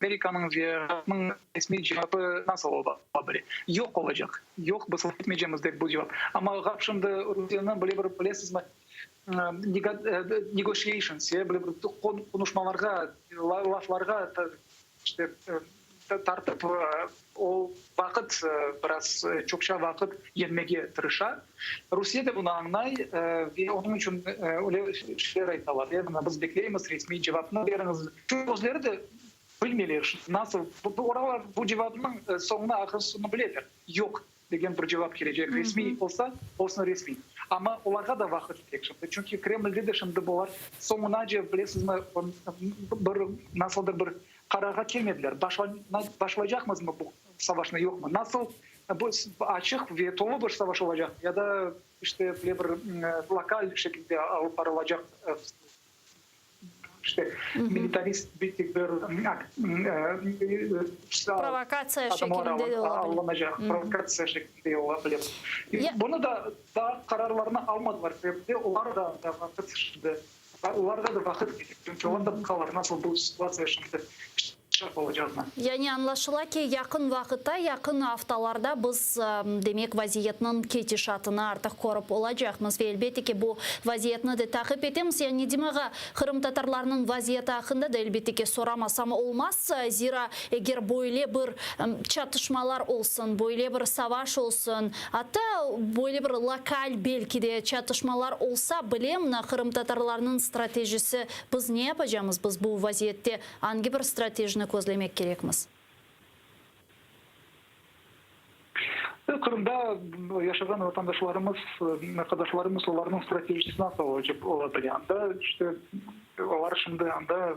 Speaker 18: Amerikanıñ ve Ğarpnıñ resmiy cevabı nasıl ola bile? Yoq olacaq. Yoq, biz laf etmeycemiz dep bu cevap. Amma Ğarp şimdi Rusiyeni böyle bir, bilesizmi, negotiations, böyle bir qonuşmalarğa, laflarğa işte tartıp, o vaqıt, biraz çoqça vaqıt yenmege tırışa. Rusiye de bunı añlay ve onıñ içün öyle şeyler aytalar, mına biz bekleymiz, resmiy cevapnı beriñiz. Çünki özleri de bilmeyler, nasıl, oralar bu cevapnıñ soñuna, ahır soñuna bileler, yoq degen bir cevap kelecek, resmiy olsa, olsun resmiy. Amma olarğa da vaqıt kerek şimdi. Çünki Kremlde de şimdi bular soñunace, bilesizmi, bir nasıldır bir qararğa kelmediler, başlaycaqmızmı bu savaşnı, yoqmı? Nasıl bu açıq ve tolu bir savaş olacaq ya da işte böyle bir lokal şekilde alıp barılacaq işte militarist bir
Speaker 9: Provokatsiya şekilinde de ola bile.
Speaker 18: Alınacaq, provokatsiya şekilinde ola bile. Bunı da daa qararlarını almadılar, sebepte olar da vaqıt şimdi, olarğa da vaqıt kerek, çünki olar da baqalar nasıl bu situatsiya şimdi inkişaf olacağına.
Speaker 9: Yani añlaşıla ki, yaqın vaqıtta, yaqın aftalarda biz, demek, vaziyetniñ ketişatını artıq körip olacaqmız ve elbette ki, bu vaziyetni de taqip etemiz. Yani Nedim ağa, qırımtatarlarnıñ vaziyeti aqqında da elbette ki, soramasam olmaz, zira eger böyle bir çatışmalar olsun, böyle bir savaş olsun, atta böyle bir lokal belki de çatışmalar olsa bile, mına qırımtatarlarnıñ stratejisi, biz ne yapacamız biz bu vaziyette, Angi bir stratejini közlemek kerekmiz?
Speaker 18: Qırımda yaşağan vatandaşlarımız, arqadaşlarımız, olarnıñ stratejisi nasıl ola bile? Anda işte olar şimdi anda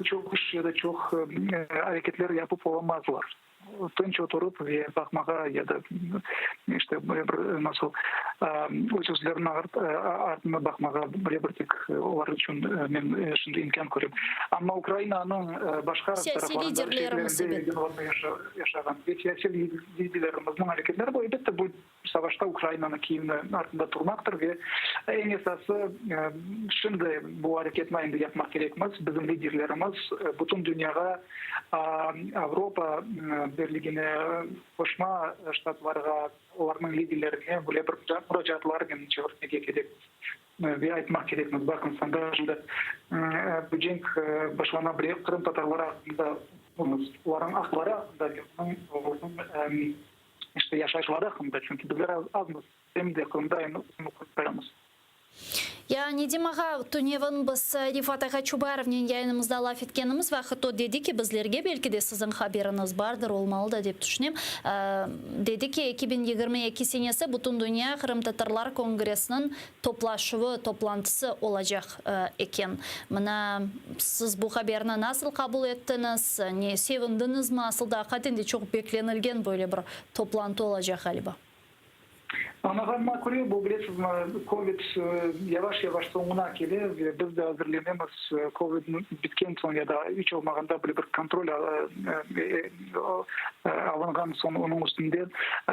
Speaker 18: çoq iş ya da çoq areketler yapıp olamazlar. Tınç oturıp ve baqmağa ya da işte böyle bir nasıl öz özleriniñ artına baqmağa böyle bir tek olar içün men şimdi imkân körem. Amma Ukrainanıñ başqa taraflarında, şeerlerinde, regionlarda yaşağan ve siyasiy liderlerimizniñ areketleri bu, elbette, bu Savaşta Ukrainanı Kyivni artında turmaqtır ve eñ esası şimdi bu areketni endi yapmaq kerekmiz. Bizim liderlerimiz bütün dünyağa, Avropa Birligine, Qoşma Ştatlarğa, olarnıñ liderlerine böyle bir muracaatlarnen çevirtmege kerek ve aytmaq kerekmiz, baqıñız, anda şimdi bu cenk başlana bile, qırımtatarlar aqqında olarnıñ aqları aqqında ve onıñ İşte yaşayışları aqqında, çünki bizler azmız, em de Qırımda endi qoyamız.
Speaker 9: Ya, Nedim ağa, tünevin biz Refat ağa Çubarovnen yayınımızda laf etkenimiz vaqıt o dedi ki, bizlerge, belki de siziñ haberiñiz bardır, olmalı da dep tüşünem, dedi ki, 2022 senesi Bütündünya qırımtatarlar kongressiniñ toplaşuvı, toplantısı olacaq eken. Mına, siz bu haberni nasıl qabul ettiñiz, ne, sevindiñizmi? Asıl da, aqiqaten de çoq beklenilgen böyle bir toplantı olacaq, ğaliba.
Speaker 18: Añlağanıma köre, bu, bilesizmi, kovid yavaş-yavaş soñuna kele ve biz de azırlenemiz, kovid bitken soñ ya da iç olmağanda böyle bir kontrol alınğan soñ onıñ üstünde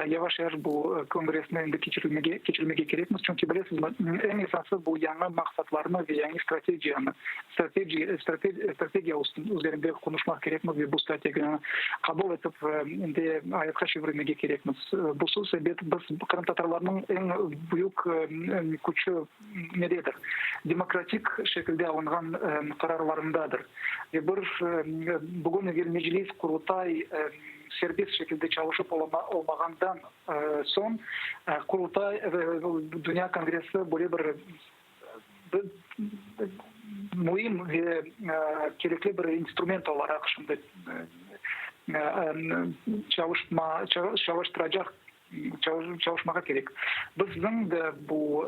Speaker 18: yavaş-yavaş bu kongressni endi keçirilmege keçirmege kerekmiz. Çünki, bilesizmi, eñ esası bu yañı maqsatlarnı ve yañı strategiyanı, strategiya üzerinde qonuşmaq kerekmiz ve bu strategiyanı qabul etip, endi ayatqa çevirmege kerekmiz. Busuz, ebet, biz qırımtatarlarnıñ eñ büyük küçü nededir? Demokratik şekilde alınğan qararlarındadır. Ve bir bugün eger Meclis, Qurultay serbest şekilde çalışıp olmağandan soñ, Qurultay, Dünya Kongressi böyle bir müim ve kerekli bir instrument olaraq şimdi çalışma, çalıştıracaq, çalışmağa kerek. Bizim de bu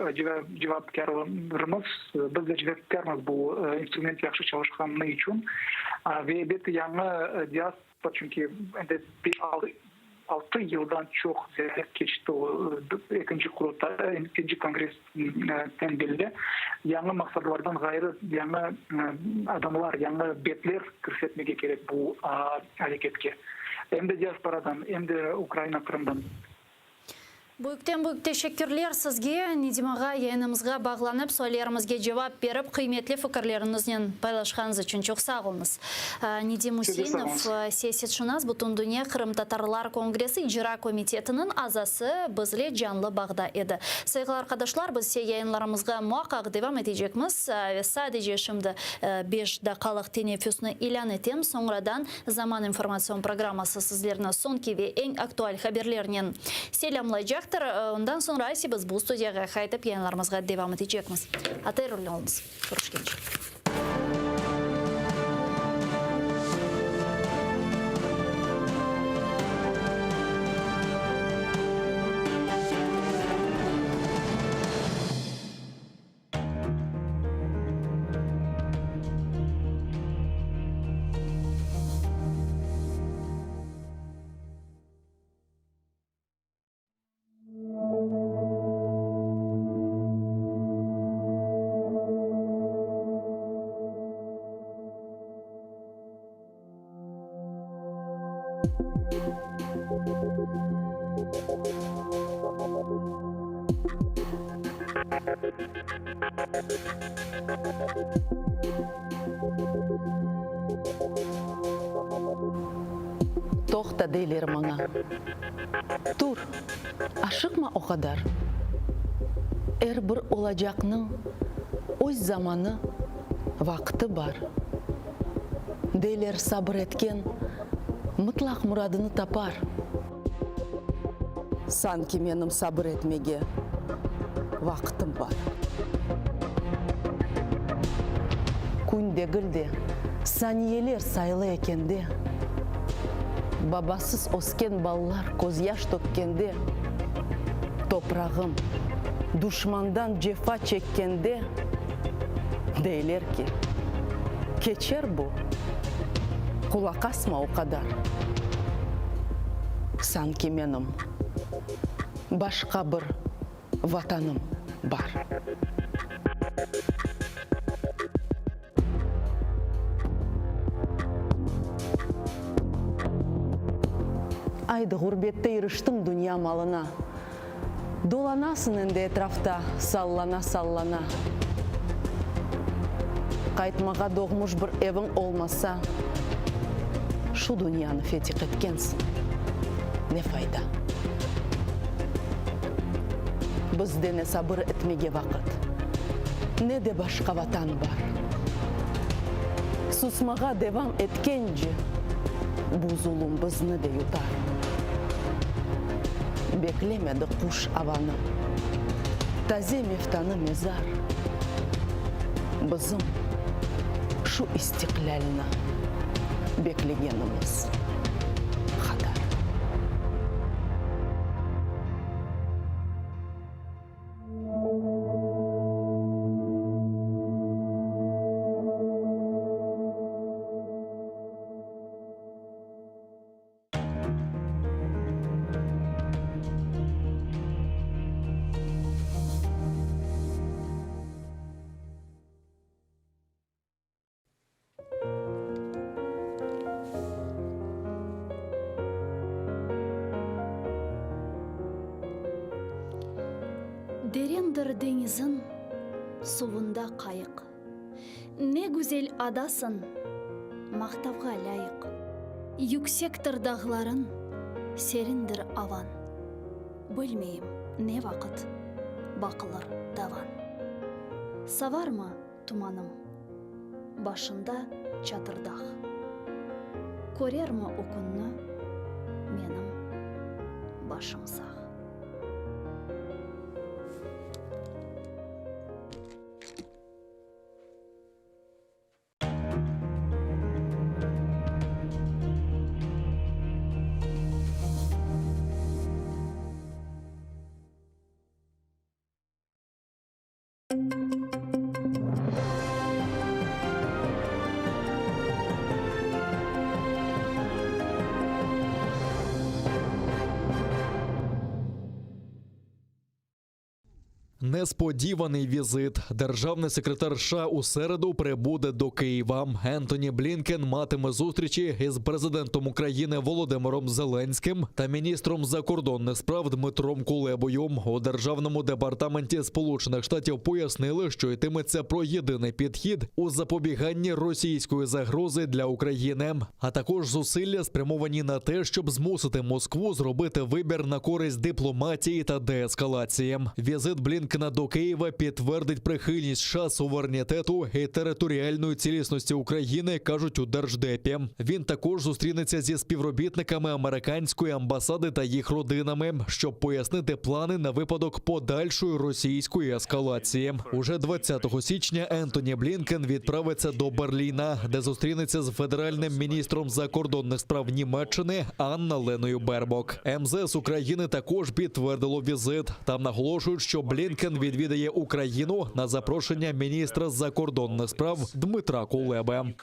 Speaker 18: cevapkârlığımız, biz de cevapkârmız bu instrument yahşı çalışqanı içün ve elbette yañı diaspora, çünki endi beş-altı altı yıldan çoq ziyade keçti o ekinci Qurultay, ekinci Kongressten belli. Yañı maqsadlardan ğayrı yañı adamlar, yañı betler kirsetmege kerek bu areketke. Em de diasporadan, em de Ukraina, Qırımdan.
Speaker 9: Büyükten-büyük teşekkürler sizge, Nedim ağa, yayınımızğa bağlanıp, suallerimizge cevap berip, qıymetli fikirleriñiznen paylaşqanıñız içün çoq sağ oluñız. Nedim Üseinov, siyasetşınas, Bütündünya qırımtatarlar kongressi icra komitetiniñ azası bizle canlı bağda edi. Sayğılı arqadaşlar, biz ise yayınlarımızğa muaqqaq devam etecekmiz ve sadece şimdi beş daqqalıq teneffüsni ilân etem, soñradan Zaman informatsion programması sizlerni soñki ve eñ aktual haberlernen selâmlaycaqtır. Ondan soñra ise biz bu studiyağa qaytıp yayınlarımızğa devam etecekmiz. ATR ile oluñız. Körüşkence.
Speaker 3: Toqta, deyler maña. Tur, aşıqma o qadar. Er bir olacaqnıñ öz zamanı, vaqtı bar. Deyler, sabır etken mıtlaq muradını tapar. Sanki menim sabır etmege vaqtım bar. Kün degil de, saniyeler sayılı ekende, babasız ösken balalar közyaş tökkende, toprağım duşmandan cefa çekkende, deyler ki, keçer bu, qulaq asma o qadar. Sanki menim başqa bir Vatanım bar. Aydı, ğurbette iriştiñ dünya malına, Dolanasıñ endi etrafta sallana-sallana. Qaytmağa doğmuş bir eviñ olmasa, Şu dünyanı fetih etkensiñ, ne fayda? Bizde ne sabır etmege vaqıt, ne de başqa vatan bar. Susmağa devam etkence, bu zulum bizni de yutar. Beklemedi quş avanı, taze meftanı mezar. Bizim şu istiqlâlni beklegenimiz qadar.
Speaker 17: Derindir deñiziñ suvunda qayıq. Ne güzel adasıñ, maqtavğa lâyıq. Yüksektir dağlarıñ, serindir avañ. Bilmeyim, ne vaqıt baqılır davan. Savarmı tumanım, başında Çatırdağ. Körermi o künni menim başım sağ.
Speaker 10: Несподіваний візит. Державний секретар США у середу прибуде до Києва. Ентоні Блінкен матиме зустрічі із президентом України Володимиром Зеленським та міністром закордонних справ Дмитром Кулебою. У державному департаменті Сполучених Штатів пояснили, що йтиметься про єдиний підхід у запобіганні російської загрози для України, а також зусилля спрямовані на те, щоб змусити Москву зробити вибір на користь дипломатії та деескалації. Візит Блінкена до Києва підтвердить прихильність США суверенітету і територіальної цілісності України, кажуть у Держдепі. Він також зустрінеться зі співробітниками американської амбасади та їх родинами, щоб пояснити плани на випадок подальшої російської ескалації. Уже 20 січня Ентоні Блінкен відправиться до Берліна, де зустрінеться з федеральним міністром закордонних справ Німеччини Анна Леною Бербок. МЗС України також підтвердило візит. Там наголошують, що Блінкен відвідає Україну на запрошення міністра закордонних справ Дмитра Кулеби.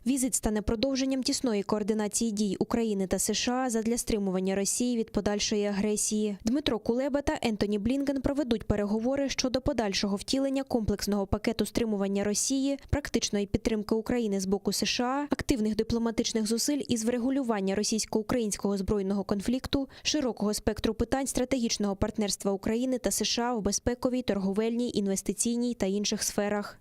Speaker 11: Візит стане продовженням тісної координації дій України та США задля стримування Росії від подальшої агресії. Дмитро Кулеба та Ентоні Блінкен проведуть переговори щодо подальшого втілення комплексного пакету стримування Росії, практичної підтримки України з боку США, активних дипломатичних зусиль із врегулювання російсько-українського збройного конфлікту, широкого спектру питань стратегічного партнерства України та США в безпековій, торговельній, інвестиційній та інших сферах.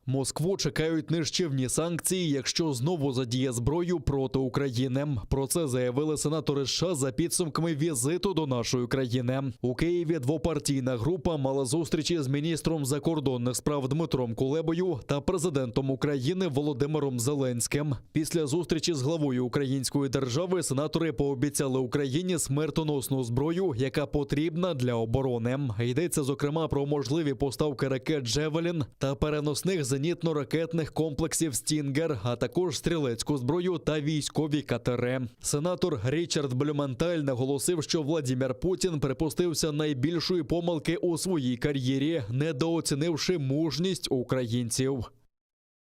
Speaker 10: Москву чекають нищівні санкції, якщо знову задіє зброю проти України. Про це заявили сенатори США за підсумками візиту до нашої країни. У Києві двопартійна група мала зустрічі з міністром закордонних справ Дмитром Кулебою та президентом України Володимиром Зеленським. Після зустрічі з главою української держави сенатори пообіцяли Україні смертоносну зброю, яка потрібна для оборони. Йдеться зокрема про можливі поставки ракет Джевелін та переносних зенітно-ракетних комплексів Стінгер, а також стрілецьку зброю та військові катери. Сенатор Річард Блюменталь наголосив, що Владімір Путін припустився найбільшої помилки у своїй кар'єрі, недооцінивши мужність українців.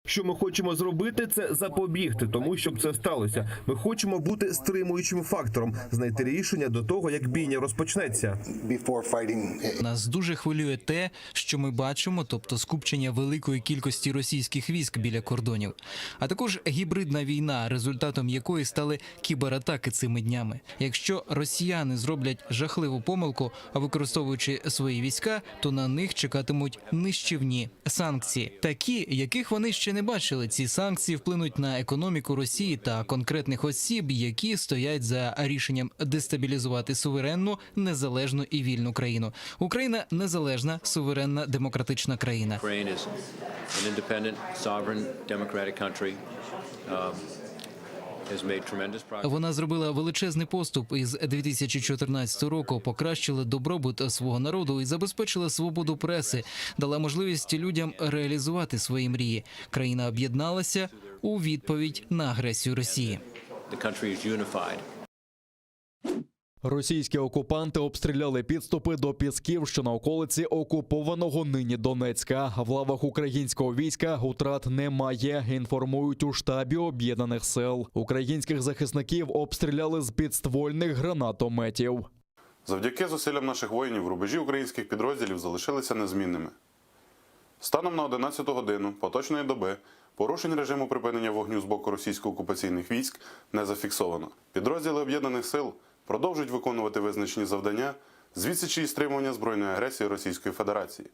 Speaker 19: Що ми хочемо зробити, це запобігти тому, щоб це сталося. Ми хочемо бути стримуючим фактором, знайти рішення до того, як бійня розпочнеться.
Speaker 20: Нас дуже хвилює те, що ми бачимо, тобто скупчення великої кількості російських військ біля кордонів, а також гібридна війна, результатом якої стали кібератаки цими днями. Якщо росіяни зроблять жахливу помилку, а використовуючи свої війська, то на них чекатимуть нищівні санкції, такі, яких вони ще не бачили. Ці санкції вплинуть на економіку Росії та конкретних осіб, які стоять за рішенням дестабілізувати суверенну, незалежну і вільну країну. Україна незалежна, суверенна, демократична країна.
Speaker 21: Ukraine is an independent, sovereign, democratic country. Um, has made tremendous progress.
Speaker 20: Вона зробила величезний поступ із 2014 року, покращила добробут свого народу і забезпечила свободу преси, дала можливість людям реалізувати свої мрії. Країна об'єдналася у відповідь на агресію Росії.
Speaker 21: The country is unified.
Speaker 10: Російські окупанти обстріляли підступи до Пісків, що на околиці окупованого нині Донецька. В лавах українського війська утрат немає. Інформують у штабі об'єднаних сил. Українських захисників обстріляли з підствольних гранатометів.
Speaker 22: Завдяки зусиллям наших воїнів рубежі українських підрозділів залишилися незмінними. Станом на 11 годину поточної доби порушень режиму припинення вогню з боку російсько-окупаційних військ не зафіксовано. Підрозділи об'єднаних сил продовжують виконувати визначені завдання з відсічі і стримування збройної агресії Російської Федерації.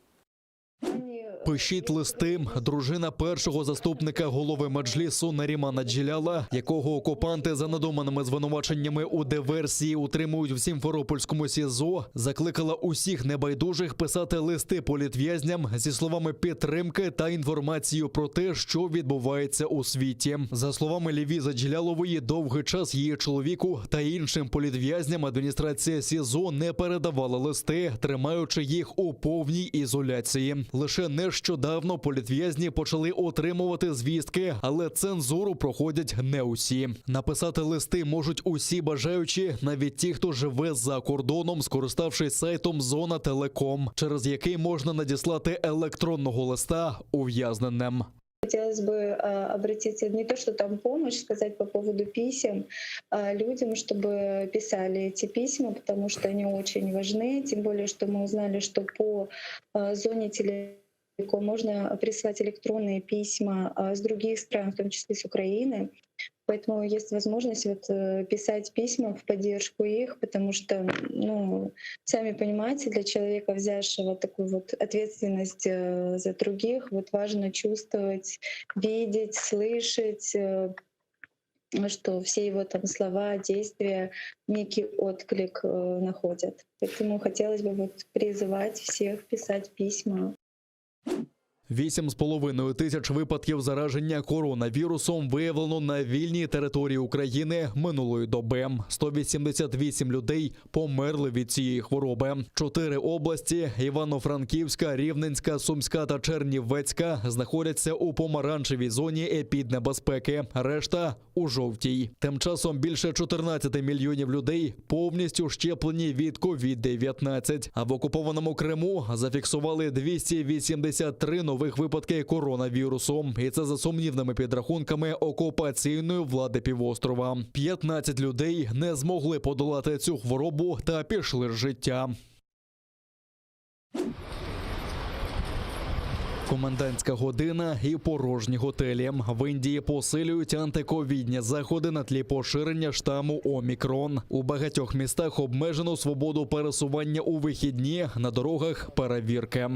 Speaker 10: Пишіть листи. Дружина першого заступника голови меджлісу Нарімана Джіляла, якого окупанти за надуманими звинуваченнями у диверсії утримують в Сімферопольському СІЗО, закликала усіх небайдужих писати листи політв'язням зі словами підтримки та інформацією про те, що відбувається у світі. За словами Лівіза Джілялової, довгий час її чоловіку та іншим політв'язням адміністрація СІЗО не передавала листи, тримаючи їх у повній ізоляції. Лише нещодавно політв'язні почали отримувати звістки, але цензуру проходять не усі. Написати листи можуть усі бажаючі, навіть ті, хто живе за кордоном, скориставшись сайтом Зона Телеком, через який можна надіслати електронного листа ув'язненим.
Speaker 23: Хотелось бы а, обратиться не то, что там помощь, сказать по поводу писем а, людям, чтобы писали эти письма, потому что они очень важны. Тем более, что мы узнали, что по а, зоне телеком можно прислать электронные письма а, с других стран, в том числе с Украины. Поэтому есть возможность вот э, писать письма в поддержку их, потому что, ну, сами понимаете, для человека, взявшего такую вот ответственность э, за других, вот важно чувствовать, видеть, слышать, э, что все его там слова, действия некий отклик э, находят. Поэтому хотелось бы вот призывать всех писать письма.
Speaker 10: 8,5 тисяч випадків зараження коронавірусом виявлено на вільній території України минулої доби. 188 людей померли від цієї хвороби. Чотири області Івано-Франківська, Рівненська, Сумська та Чернівецька знаходяться у помаранчевій зоні епіднебезпеки. Решта у жовтій. Тим часом більше 14 мільйонів людей повністю щеплені від COVID-19. А в окупованому Криму зафіксували 283 нових. нових випадки коронавірусу. І це за сумнівними підрахунками окупаційної влади півострова. 15 людей не змогли подолати цю хворобу та пішли з життя. Комендантська година і порожні готелі. В Індії посилюють антиковідні заходи на тлі поширення штаму Омікрон. У багатьох містах обмежено свободу пересування у вихідні на дорогах перевірки.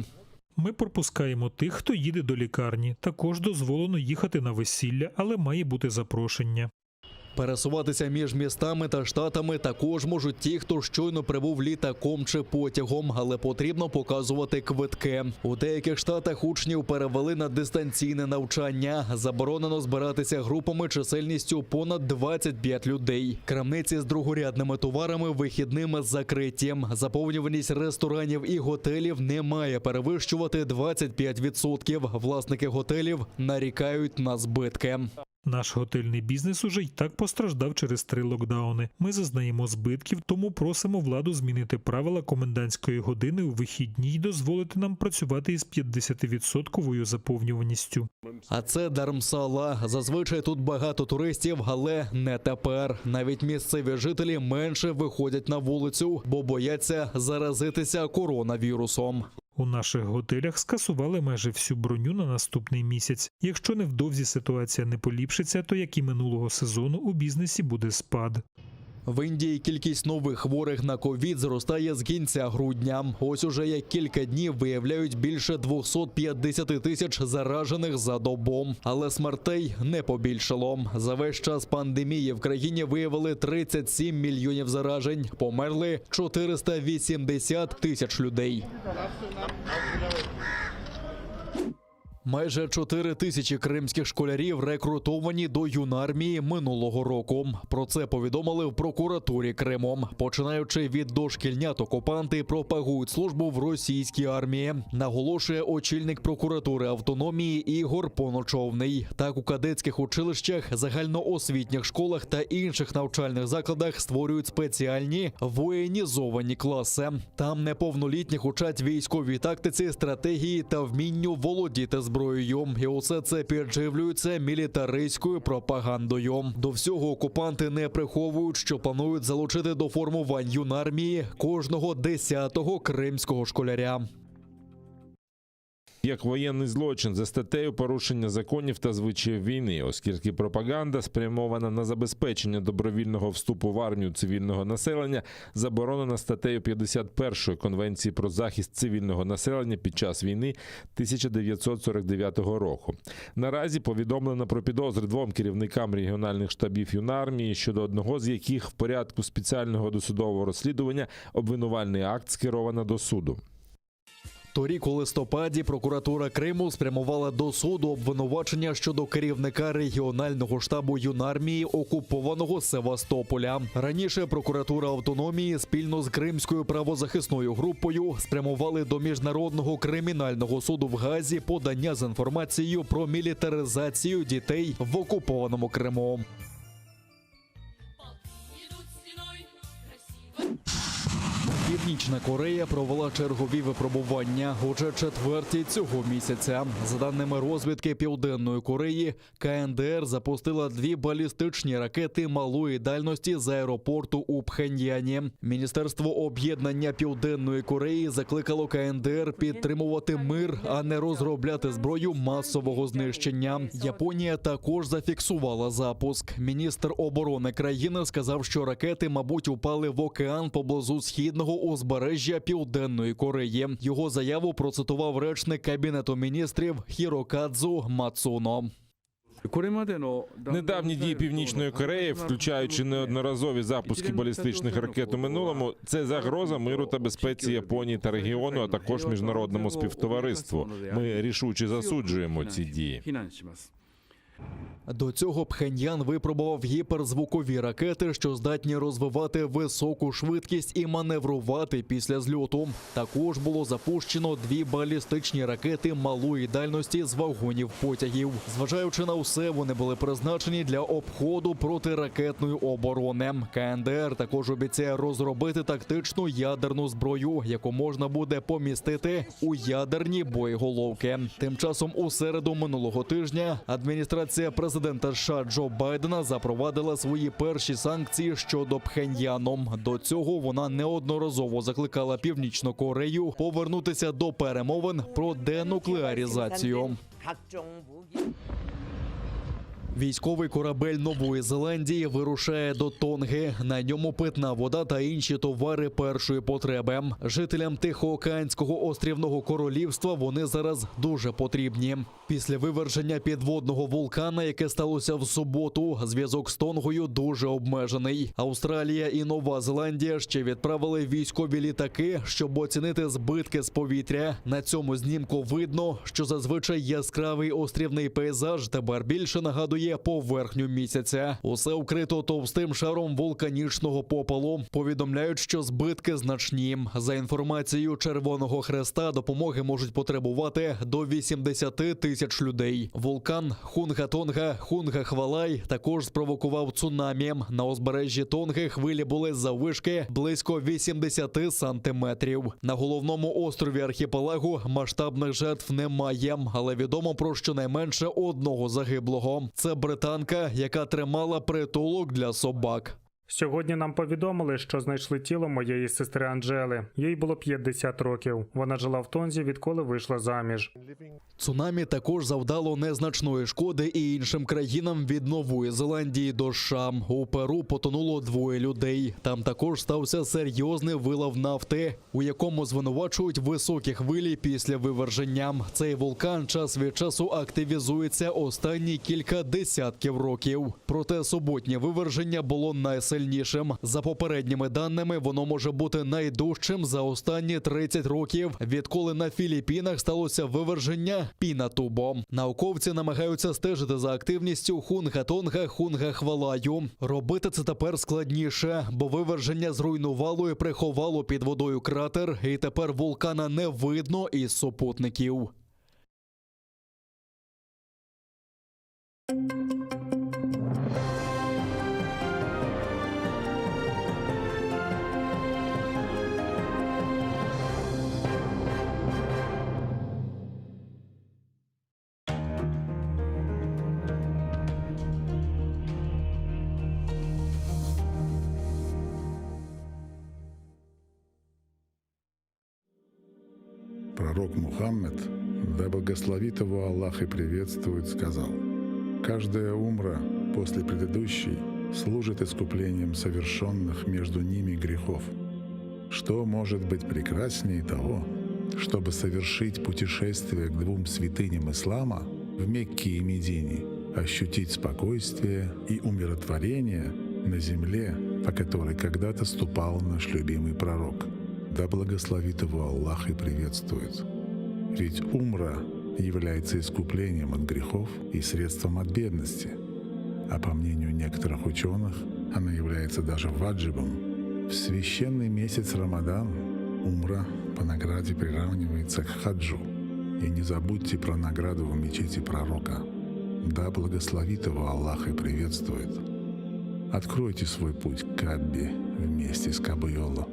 Speaker 1: Ми пропускаємо тих, хто їде до лікарні. Також дозволено їхати на весілля, але має бути запрошення.
Speaker 10: Пересуватися між містами та штатами також можуть ті, хто щойно прибув літаком чи потягом, але потрібно показувати квитки. У деяких штатах учнів перевели на дистанційне навчання. Заборонено збиратися групами чисельністю понад 25 людей. Крамниці з другорядними товарами вихідними закриті. Заповнюваність ресторанів і готелів не має перевищувати 25%. Власники готелів нарікають на збитки.
Speaker 1: Наш готельний бізнес уже й так постраждав через три локдауни. Ми зазнаємо збитків, тому просимо владу змінити правила комендантської години у вихідні й дозволити нам працювати із 50-відсотковою заповнюваністю.
Speaker 10: А це Дармсала. Зазвичай тут багато туристів, але не тепер. Навіть місцеві жителі менше виходять на вулицю, бо бояться заразитися коронавірусом.
Speaker 1: У наших готелях скасували майже всю броню на наступний місяць. Якщо невдовзі ситуація не поліпшиться, то як і минулого сезону у бізнесі буде спад.
Speaker 10: В Індії кількість нових хворих на ковід зростає з кінця грудня. Ось уже як кілька днів виявляють більше 250 тисяч заражених за добу. Але смертей не побільшало. За весь час пандемії в країні виявили 37 мільйонів заражень. Померли 480 тисяч людей. Майже 4 тисячі кримських школярів рекрутовані до юнармії минулого року. Про це повідомили в прокуратурі Криму. Починаючи від дошкільнят, окупанти пропагують службу в російській армії. Наголошує очільник прокуратури автономії Ігор Поночовний. Так у кадетських училищах, загальноосвітніх школах та інших навчальних закладах створюють спеціальні воєнізовані класи. Там неповнолітніх учать військовій тактиці, стратегії та вмінню володіти зброєю. І усе це підживлюється мілітаристською пропагандою. До всього окупанти не приховують, що планують залучити до формувань юнармії кожного десятого кримського школяря.
Speaker 2: Як воєнний злочин за статтею порушення законів та звичаїв війни, оскільки пропаганда спрямована на забезпечення добровільного вступу в армію цивільного населення, заборонена статтею 51 Конвенції про захист цивільного населення під час війни 1949 року. Наразі повідомлено про підозри двом керівникам регіональних штабів юнармії, щодо одного з яких в порядку спеціального досудового розслідування обвинувальний акт скеровано до суду.
Speaker 10: Торік у листопаді прокуратура Криму спрямувала до суду обвинувачення щодо керівника регіонального штабу юнармії окупованого Севастополя. Раніше прокуратура автономії спільно з Кримською правозахисною групою спрямували до міжнародного кримінального суду в Газі подання з інформацією про мілітаризацію дітей в окупованому Криму. Північна Корея провела чергові випробування, уже четверті цього місяця. За даними розвідки Південної Кореї, КНДР запустила дві балістичні ракети малої дальності з аеропорту у Пхеньяні. Міністерство об'єднання Південної Кореї закликало КНДР підтримувати мир, а не розробляти зброю масового знищення. Японія також зафіксувала запуск. Міністр оборони країни сказав, що ракети, мабуть, упали в океан поблизу східного узбережжя Південної Кореї. Його заяву процитував речник кабінету міністрів Хірокадзу Мацуно.
Speaker 2: Недавні дії Північної Кореї, включаючи неодноразові запуски балістичних ракет у минулому, це загроза миру та безпеці Японії та регіону, а також міжнародному співтовариству. Ми рішуче засуджуємо ці дії.
Speaker 10: До цього Пхеньян випробував гіперзвукові ракети, що здатні розвивати високу швидкість і маневрувати після зльоту. Також було запущено дві балістичні ракети малої дальності з вагонів потягів. Зважаючи на все, вони були призначені для обходу протиракетної оборони. КНДР також обіцяє розробити тактичну ядерну зброю, яку можна буде помістити у ядерні боєголовки. Тим часом у середу минулого тижня адміністрація президента США Джо Байдена запровадила свої перші санкції щодо Пхеньяну. До цього вона неодноразово закликала Північну Корею повернутися до перемовин про денуклеаризацію. Військовий корабель Нової Зеландії вирушає до Тонги. На ньому питна вода та інші товари першої потреби. Жителям Тихоокеанського острівного королівства вони зараз дуже потрібні. Після виверження підводного вулкана, яке сталося в суботу, зв'язок з Тонгою дуже обмежений. Австралія і Нова Зеландія ще відправили військові літаки, щоб оцінити збитки з повітря. На цьому знімку видно, що зазвичай яскравий острівний пейзаж тепер більше нагадує поверхню місяця. Усе вкрито товстим шаром вулканічного попелу. Повідомляють, що збитки значні. За інформацією Червоного Хреста, допомоги можуть потребувати до 80 тисяч людей. Вулкан Хунга-Тонга, Хунга-Хвалай також спровокував цунамі. На узбережжі Тонги хвилі були заввишки близько 80 сантиметрів. На головному острові архіпелагу масштабних жертв немає, але відомо про щонайменше одного загиблого. Це британка, яка тримала притулок для собак.
Speaker 5: Сьогодні нам повідомили, що знайшли тіло моєї сестри Анжели. Їй було 50 років. Вона жила в Тонзі, відколи вийшла заміж.
Speaker 10: Цунамі також завдало незначної шкоди і іншим країнам від Нової Зеландії до США. У Перу потонуло двоє людей. Там також стався серйозний вилав нафти, у якому звинувачують високі хвилі після виверження. Цей вулкан час від часу активізується останні кілька десятків років. Проте суботнє виверження було найсильнішим. За попередніми даними, воно може бути найдужчим за останні 30 років, відколи на Філіппінах сталося виверження Пінатубо. Науковці намагаються стежити за активністю Хунга-Тонга, Хунга-Хвалаю. Робити це тепер складніше, бо виверження зруйнувало і приховало під водою кратер, і тепер вулкана не видно із супутників.
Speaker 6: Пророк Мухаммед, да благословит его Аллах и приветствует, сказал, «Каждая умра после предыдущей служит искуплением совершенных между ними грехов. Что может быть прекраснее того, чтобы совершить путешествие к двум святыням ислама в Мекке и Медине, ощутить спокойствие и умиротворение на земле, по которой когда-то ступал наш любимый пророк. Да благословит его Аллах и приветствует. Ведь умра является искуплением от грехов и средством от бедности. А по мнению некоторых ученых, она является даже ваджибом. В священный месяц Рамадан умра по награде приравнивается к хаджу. И не забудьте про награду в мечети пророка. Да благословит его Аллах и приветствует. Откройте свой путь к Каббе вместе с Кабайоло.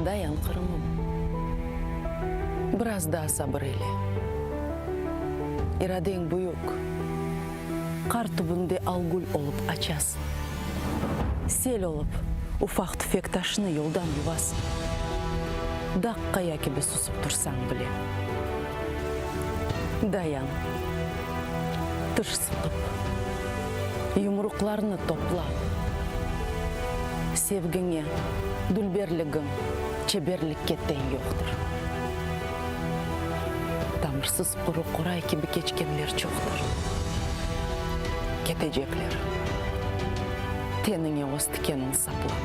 Speaker 3: Dayan, Qırımım, biraz daa sabır eyle. İradeñ büyük, qar tübünde algül olıp açasıñ. Sel olıp, ufaq-tüfek taşnı yoldan yuvasıñ. Dağ qaya kibi susıp tursañ bile. Dayan, tış sıqıp, yumruqlarnı topla. Sevgiñe, dülberligiñ çeberlikke teñ yoqtır. Tamırsız quru qoray kibi keçkenler çoqtır. Ketecekler, teniñe öz tikenin saplap.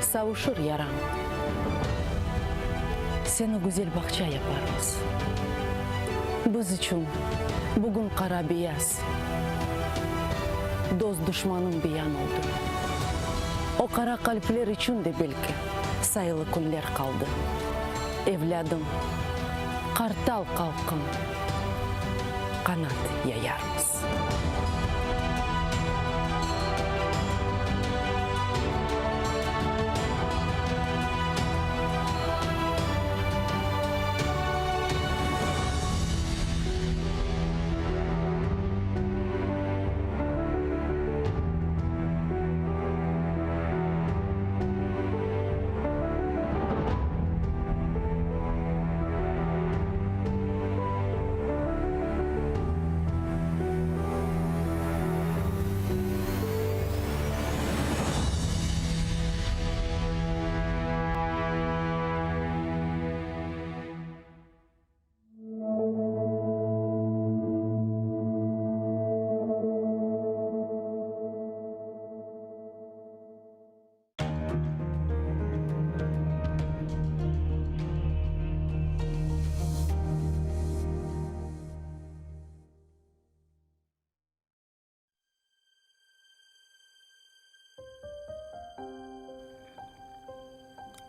Speaker 3: Savuşır yarañ. Seni güzel bağça yaparmız. Biz içün bugün qara-beyaz, dost-duşmanıñ beyan oldı. O qara qalpler içün de belki sayılı künler qaldı. Evlâdım, qartal qalqın, qanat yayarmız.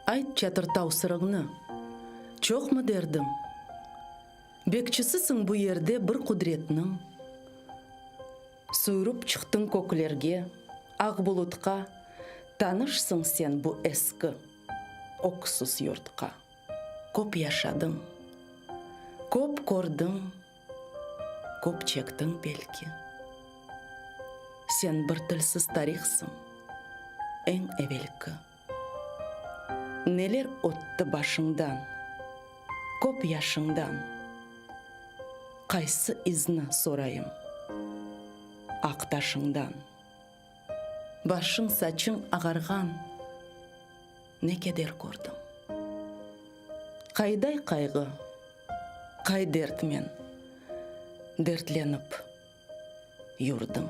Speaker 3: Ayt Çatırtav sırıñnı, çoqmı derdiñ? Bekçisisiñ bu yerde bir qudretniñ. Suyrup çıqtıñ köklerge, aq bulutqa, Tanışsıñ sen bu eski, öksüz yurtqa. Köp yaşadıñ, köp kördiñ, köp çektiñ belki. Sen bir tilsiz tarihsıñ, eñ evelki. Neler ötti başıñdan, köp yaşıñdan, Qaysı izni sorayım aq taşıñdan? Başıñ-saçıñ ağarğan, ne keder kördiñ? Qayday qayğı, qay dertmen dertlenip yurdiñ?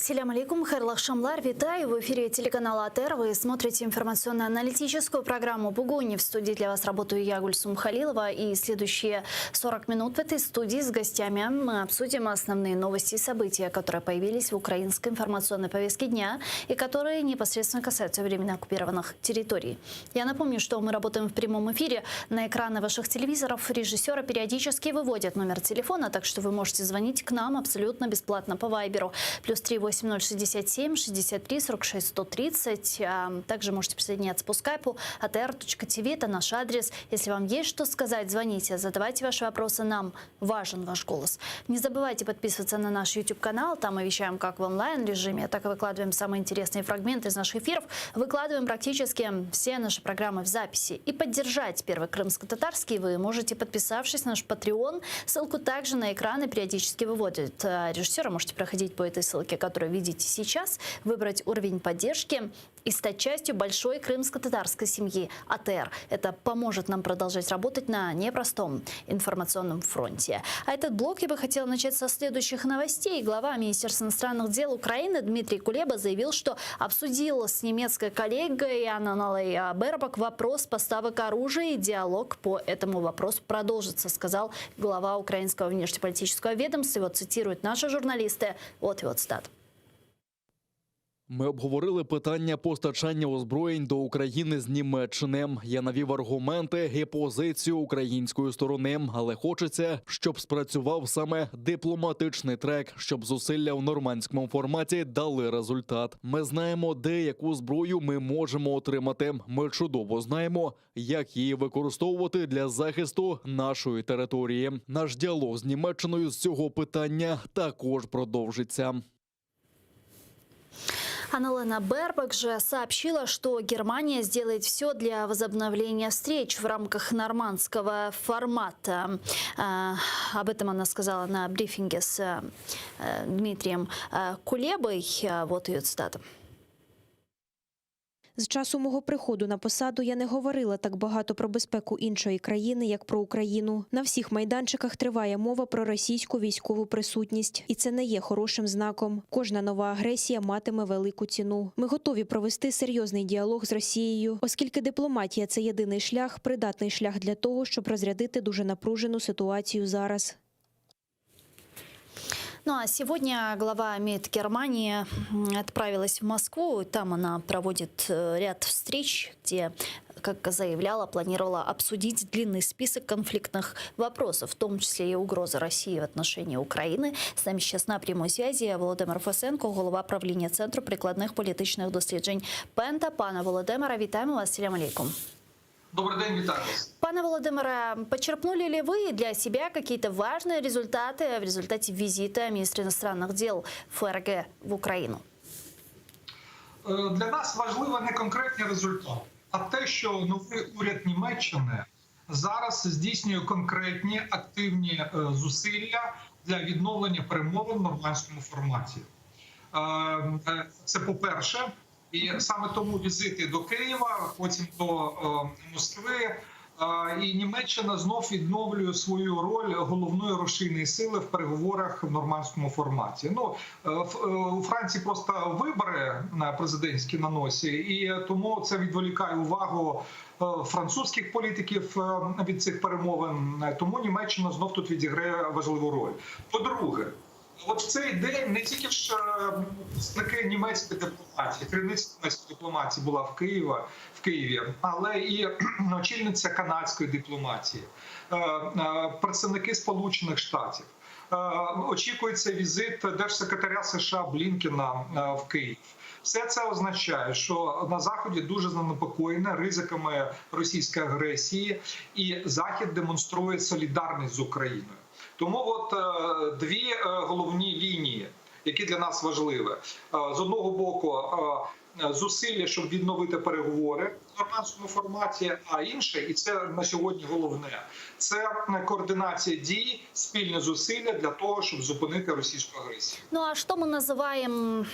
Speaker 9: Selâm aleykum, hayırlı aqşamlar, Витаю! В эфире телеканала АТР. Вы смотрите информационно-аналитическую программу «Бугунь». В студии для вас работаю я, Гульсум Халилова. И следующие 40 минут в этой студии с гостями мы обсудим основные новости и события, которые появились в украинской информационной повестке дня и которые непосредственно касаются временно оккупированных территорий. Я напомню, что мы работаем в прямом эфире. На экраны ваших телевизоров режиссера периодически выводят номер телефона, так что вы можете звонить к нам абсолютно бесплатно по Вайберу. Плюс 3 8067 63 46 130. Также можете присоединяться по скайпу atr.tv. Это наш адрес. Если вам есть что сказать, звоните, задавайте ваши вопросы. Нам важен ваш голос. Не забывайте подписываться на наш YouTube-канал. Там мы вещаем как в онлайн-режиме, так и выкладываем самые интересные фрагменты из наших эфиров. Выкладываем практически все наши программы в записи. И поддержать Первый Крымско-Татарский вы можете, подписавшись на наш Patreon. Ссылку также на экраны периодически выводят э, режиссера. Можете проходить по этой ссылке, которую видите сейчас, выбрать уровень поддержки и стать частью большой крымско-татарской семьи АТР. Это поможет нам продолжать работать на непростом информационном фронте. А этот блок я бы хотела начать со следующих новостей. Глава Министерства иностранных дел Украины Дмитрий Кулеба заявил, что обсудил с немецкой коллегой Анналой Бербок вопрос поставок оружия и диалог по этому вопросу продолжится, сказал глава украинского внешнеполитического ведомства. Его цитируют наши журналисты. Вот его цитата.
Speaker 10: Ми обговорили питання постачання озброєнь до України з Німеччини. Я навів аргументи і позицію української сторони, але хочеться, щоб спрацював саме дипломатичний трек, щоб зусилля в нормандському форматі дали результат. Ми знаємо, де яку зброю ми можемо отримати. Ми чудово знаємо, як її використовувати для захисту нашої території. Наш діалог з Німеччиною з цього питання також продовжиться.
Speaker 9: Анна-Лена Бербок же сообщила, что Германия сделает все для возобновления встреч в рамках нормандского формата. Э, Об этом она сказала на брифинге с э, Дмитрием э, Кулебой. Вот ее цитата.
Speaker 11: З часу мого приходу на посаду я не говорила так багато про безпеку іншої країни, як про Україну. На всіх майданчиках триває мова про російську військову присутність, і це не є хорошим знаком. Кожна нова агресія матиме велику ціну. Ми готові провести серйозний діалог з Росією, оскільки дипломатія це єдиний шлях, придатний шлях для того, щоб розрядити дуже напружену ситуацію зараз.
Speaker 9: Ну а сегодня глава МИД Германии отправилась в Москву. Там она проводит э, ряд встреч, где, как заявляла, планировала обсудить длинный список конфликтных вопросов, в том числе и угрозы России в отношении Украины. С нами сейчас на прямой связи Володимир Фесенко, голова правління Центру прикладних політичних досліджень Пента. Пане Володимире, вітаємо вас. Селям алейкум.
Speaker 4: Добрий день, вітаю вас.
Speaker 9: Пане Володимире, почерпнули ли вы для себя какие-то важные результаты в результате визита министра иностранных дел ФРГ в Украину?
Speaker 4: Е, Для нас важливо не конкретні результати, а те, що новий уряд Німеччини зараз здійснює конкретні активні е, зусилля для відновлення перемовин в нормандському форматі. Е, е, Це по-перше, і саме тому візити до Києва, потім до е, Москви. Е, І Німеччина знов відновлює свою роль головної рушійної сили в переговорах в нормандському форматі. Ну е, в- е, у Франції просто вибори на президентські на носі, і тому це відволікає увагу е, французьких політиків е, від цих перемовин. Тому Німеччина знов тут відіграє важливу роль. По-друге, От в цей день не тільки ж е, представники німецької дипломатії, керівниця німецької дипломатії була в Києва в Києві, але і очільниця канадської дипломатії, е, е, представники Сполучених Штатів. Е, Очікується візит держсекретаря США Блінкена е, в Київ. Все це означає, що на заході дуже занепокоєне ризиками російської агресії, і Захід демонструє солідарність з Україною. Тому от е, дві е, головні лінії, які для нас важливі, Е, з одного боку. е, Зусилля, щоб відновити переговори в нормандському форматі, а інше, і це на сьогодні головне, це координація дій, спільне зусилля для того, щоб зупинити російську агресію.
Speaker 9: Ну а что мы называем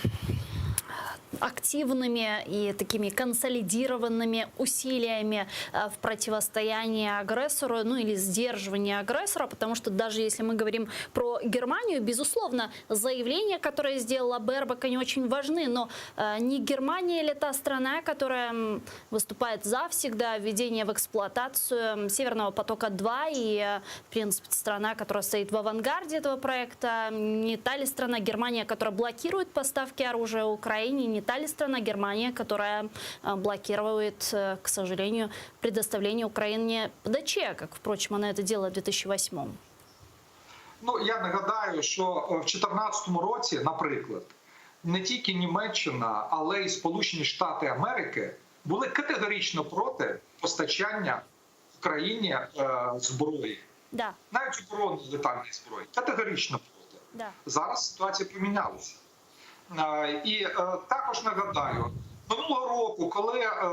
Speaker 9: активными и такими консолидированными усилиями э, в противостоянии агрессору, ну или сдерживании агрессора, потому что даже если мы говорим про Германию, безусловно, заявления, которые сделала Бербок, они очень важны, но э, не Германия ли та страна, которая м, выступает за всегда введение в эксплуатацию Северного потока-2 и, э, в принципе, страна, которая стоит в авангарде этого проекта, не та ли страна Германия, которая блокирует поставки оружия Украине, не та ли страна Германия, которая э, блокирует, э, к сожалению, предоставление Украине ПДЧ, как, впрочем, она это делала в 2008
Speaker 4: Ну я нагадаю, що е, в 2014 році, наприклад, не тільки Німеччина, але й Сполучені Штати Америки були категорично проти постачання Україні е, зброї,
Speaker 9: Да,
Speaker 4: навіть оборонної летальної зброї, категорично проти.
Speaker 9: да.
Speaker 4: Зараз ситуація помінялася. Е, І е, також нагадаю, минулого року, коли е,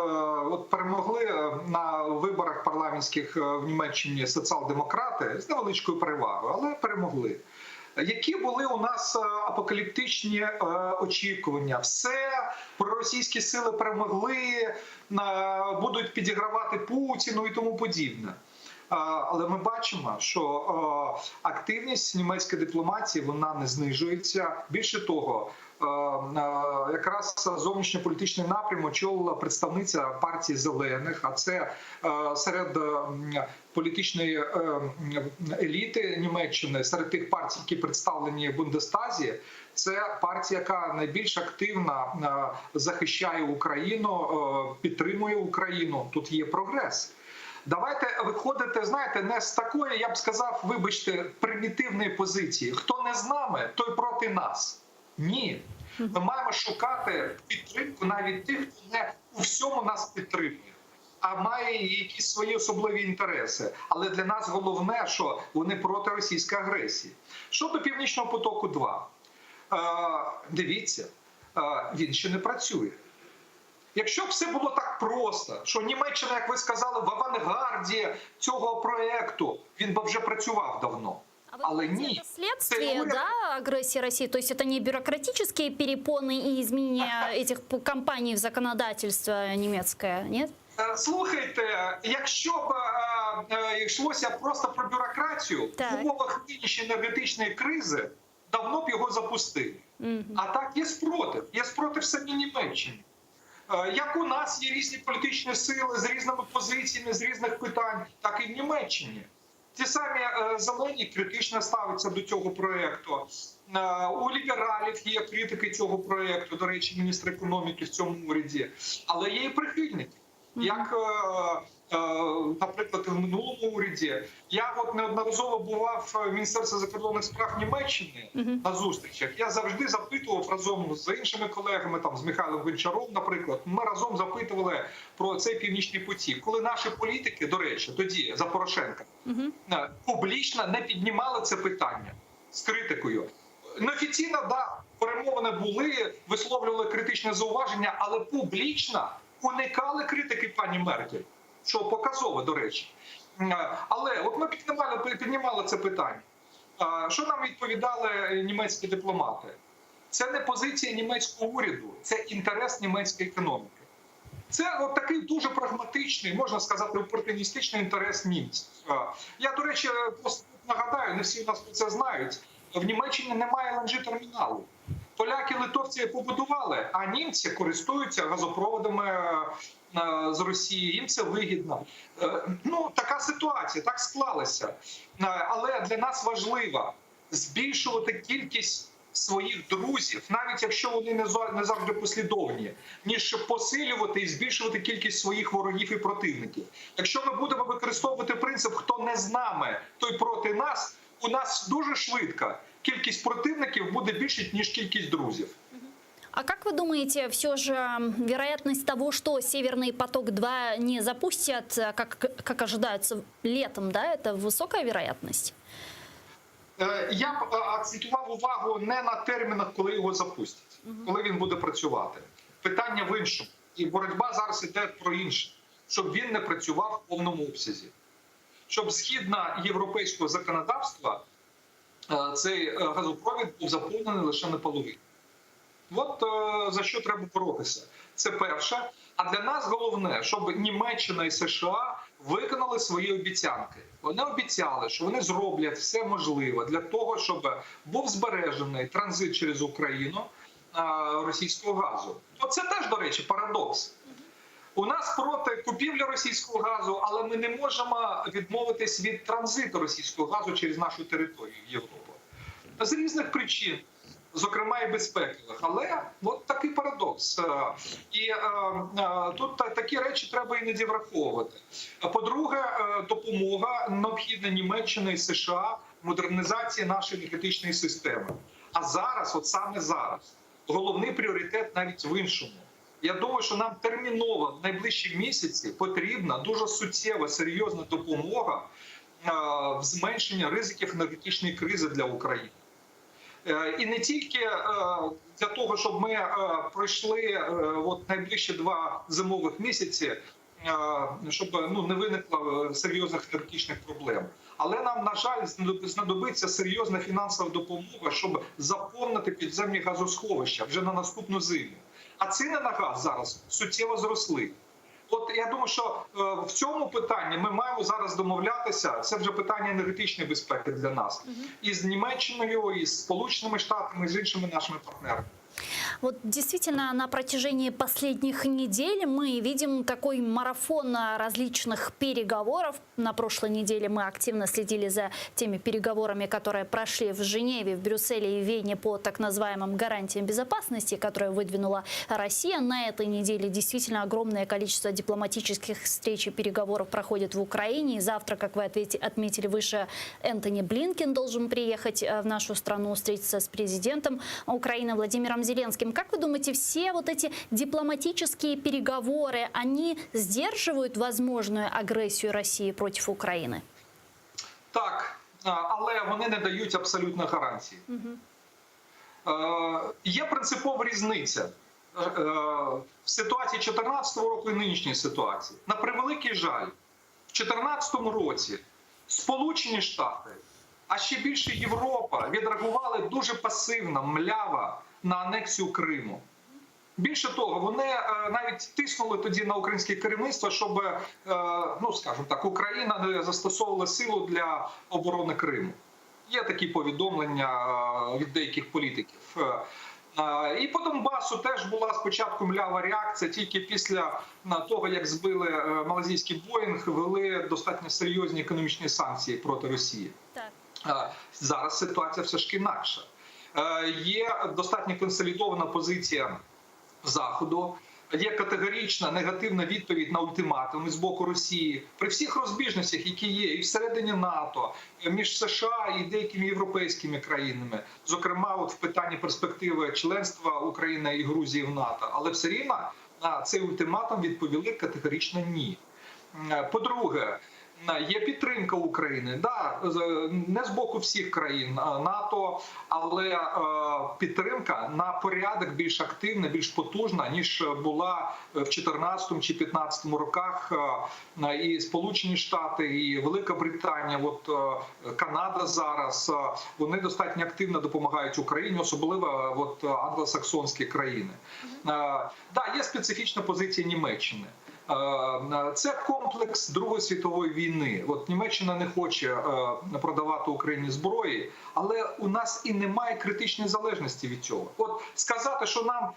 Speaker 4: от перемогли е, на виборах парламентських е, в Німеччині соціал-демократи з невеличкою перевагою, але перемогли. Які були у нас е, апокаліптичні е, очікування? Все проросійські сили перемогли, е, будуть підігравати Путіну і тому подібне. Е, Але ми бачимо, що е, активність німецької дипломатії вона не знижується. Більше того, е, е, якраз зовнішньополітичний напрям очолила представниця партії зелених, а це е, серед е, м, політичної е, м, еліти Німеччини, серед тих партій, які представлені в Бундестазі, Це партія, яка найбільш активно е, захищає Україну, е, підтримує Україну. Тут є прогрес. Давайте виходити, знаєте, не з такої, я б сказав, вибачте, примітивної позиції. Хто не з нами, той проти нас. Ні. Ми маємо шукати підтримку навіть тих, хто не у всьому нас підтримує, а має якісь свої особливі інтереси. Але для нас головне, що вони проти російської агресії. Щодо Північного потоку 2 е, дивіться, е, він ще не працює. Якщо б все було так просто, що Німеччина, як ви сказали, в авангарді цього проекту, він би вже працював давно. Але ні.
Speaker 9: Это следствие, да, агрессии России? То есть это не бюрократические перепоны и изменения этих п- компаний в законодательство немецкое, нет?
Speaker 4: Е, Слухайте, якщо б е, е, йшлося просто про бюрократію, в умовах нинішньої енергетичної кризи давно б його запустили. А так є спротив, є спротив самій Німеччині. Е, Як у нас є різні політичні сили з різними позиціями, з різних питань, так і в Німеччині. Ті самі е, зелені критично ставляться до цього проекту. Е, У лібералів є критики цього проекту, до речі, міністр економіки в цьому уряді, але є і прихильники. Як, е, е, наприклад, в минулому уряді, я от неодноразово бував в Міністерстві закордонних справ Німеччини на зустрічах. Я завжди запитував разом з іншими колегами, там з Михайлом Гончаром, наприклад, ми разом запитували про цей північний потік. Коли наші політики, до речі, тоді за Порошенка е, публічно не піднімали це питання з критикою. Неофіційно, да, перемовини були, висловлювали критичне зауваження, але публічно уникали критики пані Меркель, що показово, до речі. Е, Але от ми піднімали, піднімали це питання. Е, Що нам відповідали німецькі дипломати? Це не позиція німецького уряду, це інтерес німецької економіки. Це от такий дуже прагматичний, можна сказати, опортуністичний інтерес німців. Е, Я, до речі, просто нагадаю, не всі у нас про це знають. В Німеччині немає LNG терміналу. Поляки, литовці побудували, а німці користуються газопроводами е, з Росії. Їм це вигідно. Е, Ну така ситуація, так склалося. Е, Але для нас важливо збільшувати кількість своїх друзів, навіть якщо вони не зо- не завжди послідовні, ніж посилювати і збільшувати кількість своїх ворогів і противників. Якщо ми будемо використовувати принцип хто не з нами, той проти нас, у нас дуже швидко кількість противників буде більше ніж кількість друзів.
Speaker 9: А как вы думаете, все же м, вероятность того, что Северный поток-2 не запустят, э, как, как ожидается летом, да, это высокая вероятность?
Speaker 4: Е, Я б е, акцентував увагу не на термінах, коли його запустять, коли він буде працювати. Питання в іншому. І боротьба зараз іде про інше, щоб він не працював в повному обсязі. Щоб згідно європейського законодавства е, цей е, газопровід був заповнений лише наполовину. От е, за що треба боротися. Це перше. А для нас головне, щоб Німеччина і США виконали свої обіцянки. Вони обіцяли, що вони зроблять все можливе для того, щоб був збережений транзит через Україну е, російського газу. Оце теж, до речі, парадокс. У нас проти купівлі російського газу, але ми не можемо відмовитись від транзиту російського газу через нашу територію в Європу. З різних причин, зокрема і безпекових. Але от такий парадокс. Е, І е, е, тут та- такі речі треба іноді враховувати. А По-друге, е, допомога необхідна Німеччини і США в модернізації нашої енергетичної системи. А зараз, от саме зараз, головний пріоритет навіть в іншому. Я думаю, що нам терміново в найближчі місяці потрібна дуже суттєва серйозна допомога е, в зменшенні ризиків енергетичної кризи для України. Е, І не тільки е, для того, щоб ми е, пройшли е, от найближчі два зимових місяці, е, щоб ну не виникло е, серйозних енергетичних проблем. Але нам, на жаль, знадобиться серйозна фінансова допомога, щоб заповнити підземні газосховища вже на наступну зиму. А ціни на газ зараз суттєво зросли. От я думаю, що е, в цьому питанні ми маємо зараз домовлятися. Це вже питання енергетичної безпеки для нас і з Німеччиною, і з Сполученими Штатами, і з іншими нашими партнерами.
Speaker 9: Вот действительно, на протяжении последних недель мы видим такой марафон различных переговоров. На прошлой неделе мы активно следили за теми переговорами, которые прошли в Женеве, в Брюсселе и Вене по так называемым гарантиям безопасности, которые выдвинула Россия. На этой неделе действительно огромное количество дипломатических встреч и переговоров проходит в Украине. И завтра, как вы отметили выше, Энтони Блинкен должен приехать э, в нашу страну, встретиться с президентом Украины Владимиром Зеленским. Как вы думаете, все вот эти дипломатические переговоры, они сдерживают возможную агрессию России против Украины?
Speaker 4: Так, але вони не дають абсолютно гарантії. Угу. Є принципова різниця е, в ситуації 2014 року і нинішньої ситуації. На превеликий жаль, в 2014 році Сполучені Штати, а ще більше Європа відреагували дуже пасивно, мляво на анексію Криму. Більше того, вони е, навіть тиснули тоді на українське керівництво, щоб, е, ну скажімо так, Україна не застосовувала силу для оборони Криму. Є такі повідомлення е, від деяких політиків. І по Донбасу теж була спочатку млява реакція, тільки після того, як збили малазійський Боїнг, ввели достатньо серйозні економічні санкції проти Росії. Так. Зараз ситуація все ж інакша. Є достатньо консолідована позиція Заходу. Є категорична негативна відповідь на ультиматуми з боку Росії при всіх розбіжностях, які є, і всередині НАТО, між США і деякими європейськими країнами, зокрема, от в питанні перспективи членства України і Грузії в НАТО, але все рівно на цей ультиматум відповіли категорично ні. По-друге, є підтримка України, да, не з боку всіх країн НАТО, але е, підтримка на порядок більш активна, більш потужна, ніж була в 2014 чи 2015 роках. Е, і Сполучені Штати, і Велика Британія, от е, Канада зараз вони достатньо активно допомагають Україні, особливо от англосаксонські країни. Да, є специфічна позиція Німеччини. Е, це комплекс Другої світової війни. От Німеччина не хоче е, продавати Україні зброї, але у нас і немає критичної залежності від цього. От сказати, що нам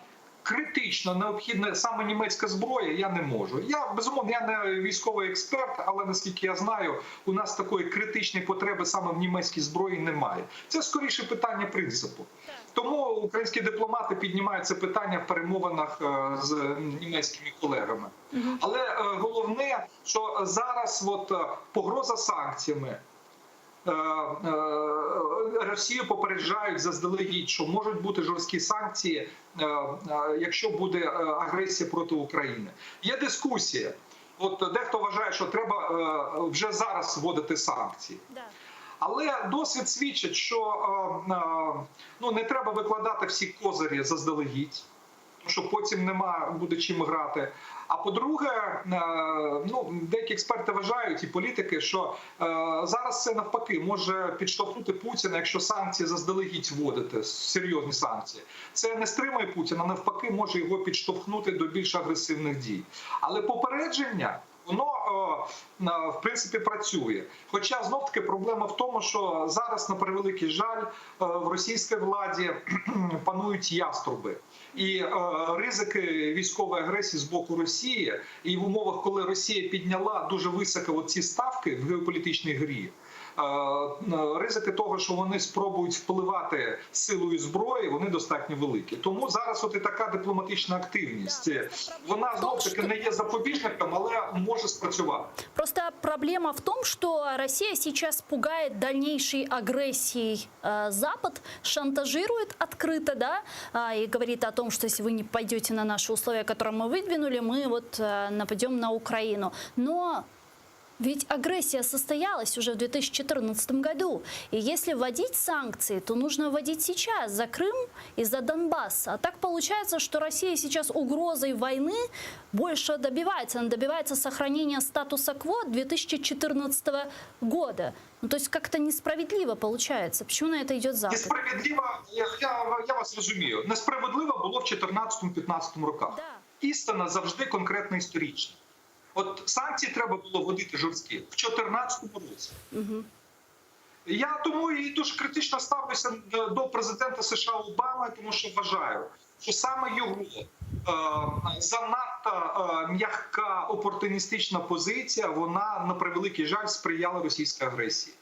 Speaker 4: критично необхідна саме німецька зброя, я не можу. Я безумовно я не військовий експерт, але наскільки я знаю, у нас такої критичної потреби саме в німецькій зброї немає. Це скоріше питання принципу. Тому українські дипломати піднімають це питання в перемовинах е, з німецькими колегами. Але е, головне, що зараз от е, погроза санкціями. Росію попереджають заздалегідь, що можуть бути жорсткі санкції, якщо буде агресія проти України. Є дискусія. От дехто вважає, що треба вже зараз вводити санкції. Але досвід свідчить, що е, е, ну, не треба викладати всі козирі заздалегідь, тому що потім нема буде чим грати. А по-друге, е, ну, деякі експерти вважають і політики, що зараз це навпаки може підштовхнути Путіна, якщо санкції заздалегідь вводити, серйозні санкції. Це не стримує Путіна, навпаки, може його підштовхнути до більш агресивних дій. Але попередження. Воно е, в принципі працює. Хоча знов таки проблема в тому, що зараз, на превеликий жаль, е, в російській владі панують яструби. І е, ризики військової агресії з боку Росії, і в умовах, коли Росія підняла дуже високо ці ставки в геополітичній грі, ризики того, що вони спробують впливати силою зброї, вони достатньо великі. Тому зараз от і така дипломатична активність. Вона знов таки не є запобіжником, але може спрацювати.
Speaker 9: Просто проблема в том, что Россия сейчас пугает дальнейшей агрессией э, Запад, шантажирует открыто, да, и говорит о том, что если вы не пойдете на наши условия, которые мы выдвинули, мы вот э, нападем на Украину. Но ведь агрессия состоялась уже в 2014 году. И если вводить санкции, то нужно вводить сейчас за Крым и за Донбасс. А так получается, что Россия сейчас угрозой войны больше добивается. Она добивается сохранения статуса кво 2014 года. Ну, то есть как-то несправедливо получается. Почему на это идет Запад?
Speaker 4: Несправедливо, я, я, я вас розумію. Несправедливо було в 2014-2015 роках. Да. Істина завжди конкретно історична. От санкції треба було вводити жорсткі в 2014 році. Угу. Я тому і дуже критично ставлюся до президента США Обами, тому що вважаю, що саме його е, занадто е, м'яка опортуністична позиція, вона на превеликий жаль сприяла російській агресії.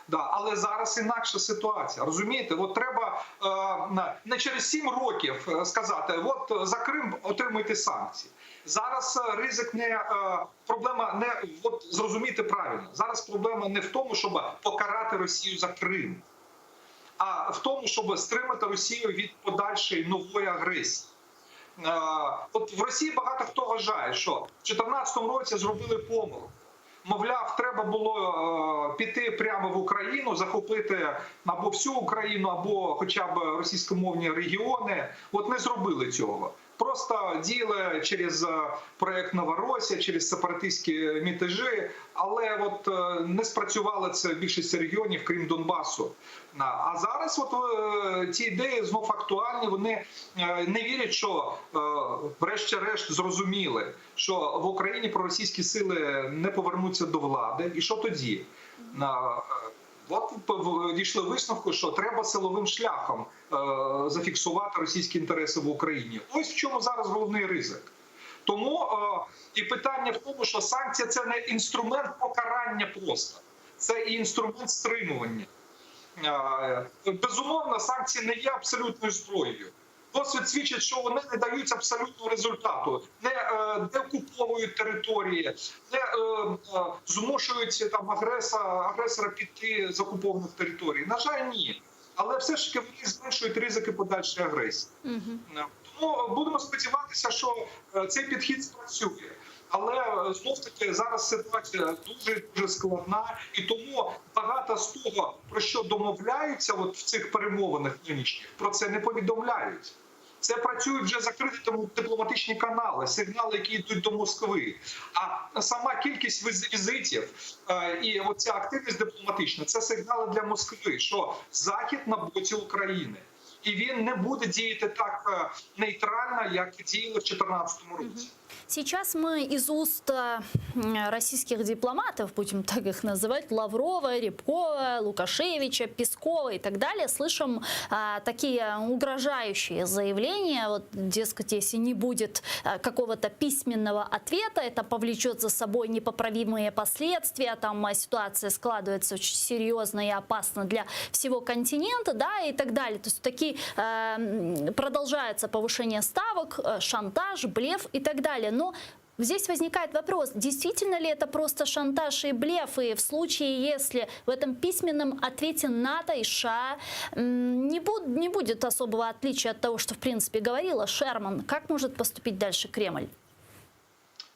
Speaker 4: Да, але зараз інакша ситуація. Розумієте, от треба е, не через 7 років е, сказати, от е, за Крим отримуйте санкції. Зараз е, ризик не е, проблема не от зрозуміти правильно. Зараз проблема не в тому, щоб покарати Росію за Крим, а в тому, щоб стримати Росію від подальшої нової агресії. Е, От в Росії багато хто вважає, що в 2014 році зробили помилку. Мовляв, треба було е, піти прямо в Україну, захопити або всю Україну, або хоча б російськомовні регіони. От не зробили цього. Просто діяли через е, проект Новоросія, через сепаратистські мітежі, але от е, не спрацювало це в більшості регіонів, крім Донбасу. А зараз от е, ці ідеї знов актуальні. Вони е, не вірять, що е, врешті-решт зрозуміли, що в Україні проросійські сили не повернуться до влади, і що тоді? Е, От дійшли висновку, що треба силовим шляхом е, зафіксувати російські інтереси в Україні. Ось в чому зараз головний ризик. Тому е, і питання в тому, що санкція це не інструмент покарання просто, це і інструмент стримування. Е, Безумовно, санкції не є абсолютною зброєю. Досвід свідчить, що вони не дають абсолютного результату, не е, деокуповують території, не е, е, змушують там агресора, агресора піти з окупованих територій. На жаль, ні. Але все ж таки вони зменшують ризики подальшої агресії. Е, Тому будемо сподіватися, що е, цей підхід спрацює. Але знов таки зараз ситуація дуже дуже складна, і тому багато з того, про що домовляються, от в цих перемовинах нинішніх, про це не повідомляють. Це працюють вже закриті тому дипломатичні канали, сигнали, які йдуть до Москви. А сама кількість віз- візитів е, і оця активність дипломатична це сигнали для Москви, що Захід на боці України. І він не буде діяти так е, нейтрально, як діяли в 2014 році.
Speaker 9: Сейчас мы из уст э, м, российских дипломатов, будем так их называть, Лаврова, Рябкова, Лукашевича, Пескова и так далее, слышим а, такие угрожающие заявления, вот, дескать, если не будет а, какого-то письменного ответа, это повлечет за собой непоправимые последствия, там а, ситуация складывается очень серьезно и опасно для всего континента, да, и так далее. То есть такие э, м, продолжается повышение ставок, э, шантаж, блеф и так далее. Но здесь возникает вопрос, действительно ли это просто шантаж и блеф, и в случае, если в этом письменном ответе НАТО и США м, не, буд- не будет особого отличия от того, что в принципе говорила Шерман, как может поступить дальше Кремль?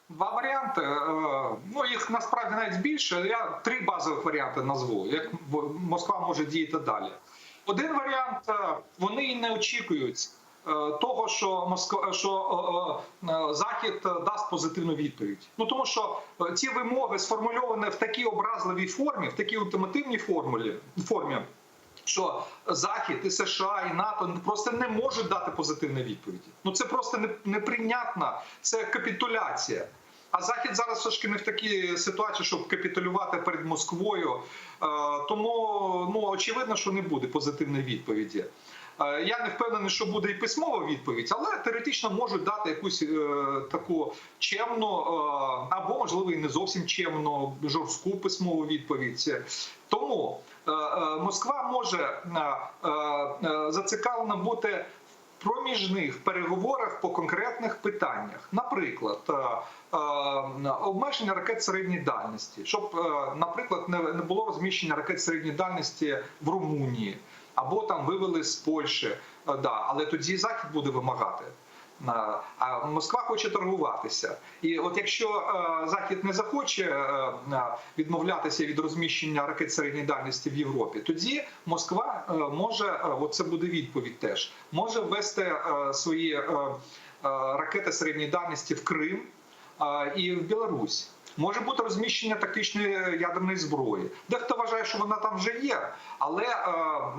Speaker 4: Два варіанти. Е, Ну їх насправді навіть більше. Я три базових варіанти назву, як в- Москва може діяти далі. Один варіант е, вони і не очікують е, того, що Москва що е, е, Захід дасть позитивну відповідь. Ну тому що е, ці вимоги сформульовані в такій образливій формі, в такій ультимативній формулі формі. Що Захід і США і НАТО просто не можуть дати позитивної відповіді. Ну це просто не- неприйнятно, це капітуляція. А Захід зараз все ж таки не в такій ситуації, щоб капітулювати перед Москвою. Е, Тому ну очевидно, що не буде позитивної відповіді. Е, Я не впевнений, що буде і письмова відповідь, але теоретично можуть дати якусь е, таку чемну е, або, можливо, і не зовсім чемну, жорстку письмову відповідь. Тому е, е, Москва може е, е, е, зацікавлена бути в проміжних переговорах по конкретних питаннях, наприклад, е, е, обмеження ракет середньої дальності, щоб, е, наприклад, не не було розміщення ракет середньої дальності в Румунії або там вивели з Польщі. Е, Да, але тоді Захід буде вимагати. Е, А Москва хоче торгуватися, і от якщо е, Захід не захоче е, е, відмовлятися від розміщення ракет середньої дальності в Європі, тоді Москва е, може, е, от це буде відповідь теж, може ввести е, свої е, е, ракети середньої дальності в Крим е, і в Білорусь. Може бути розміщення тактичної ядерної зброї. Дехто вважає, що вона там вже є, але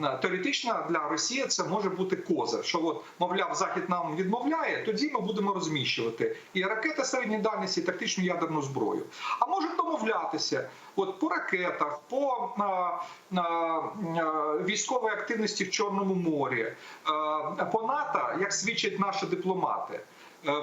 Speaker 4: е, теоретично для Росії це може бути козир, що от, мовляв, Захід нам відмовляє, тоді ми будемо розміщувати і ракети середньої дальності, і тактичну ядерну зброю. А можуть домовлятися. Домовлятися от по ракетах, по а, а, а, військовій активності в Чорному морі, е, по НАТО, як свідчать наші дипломати, е, вже.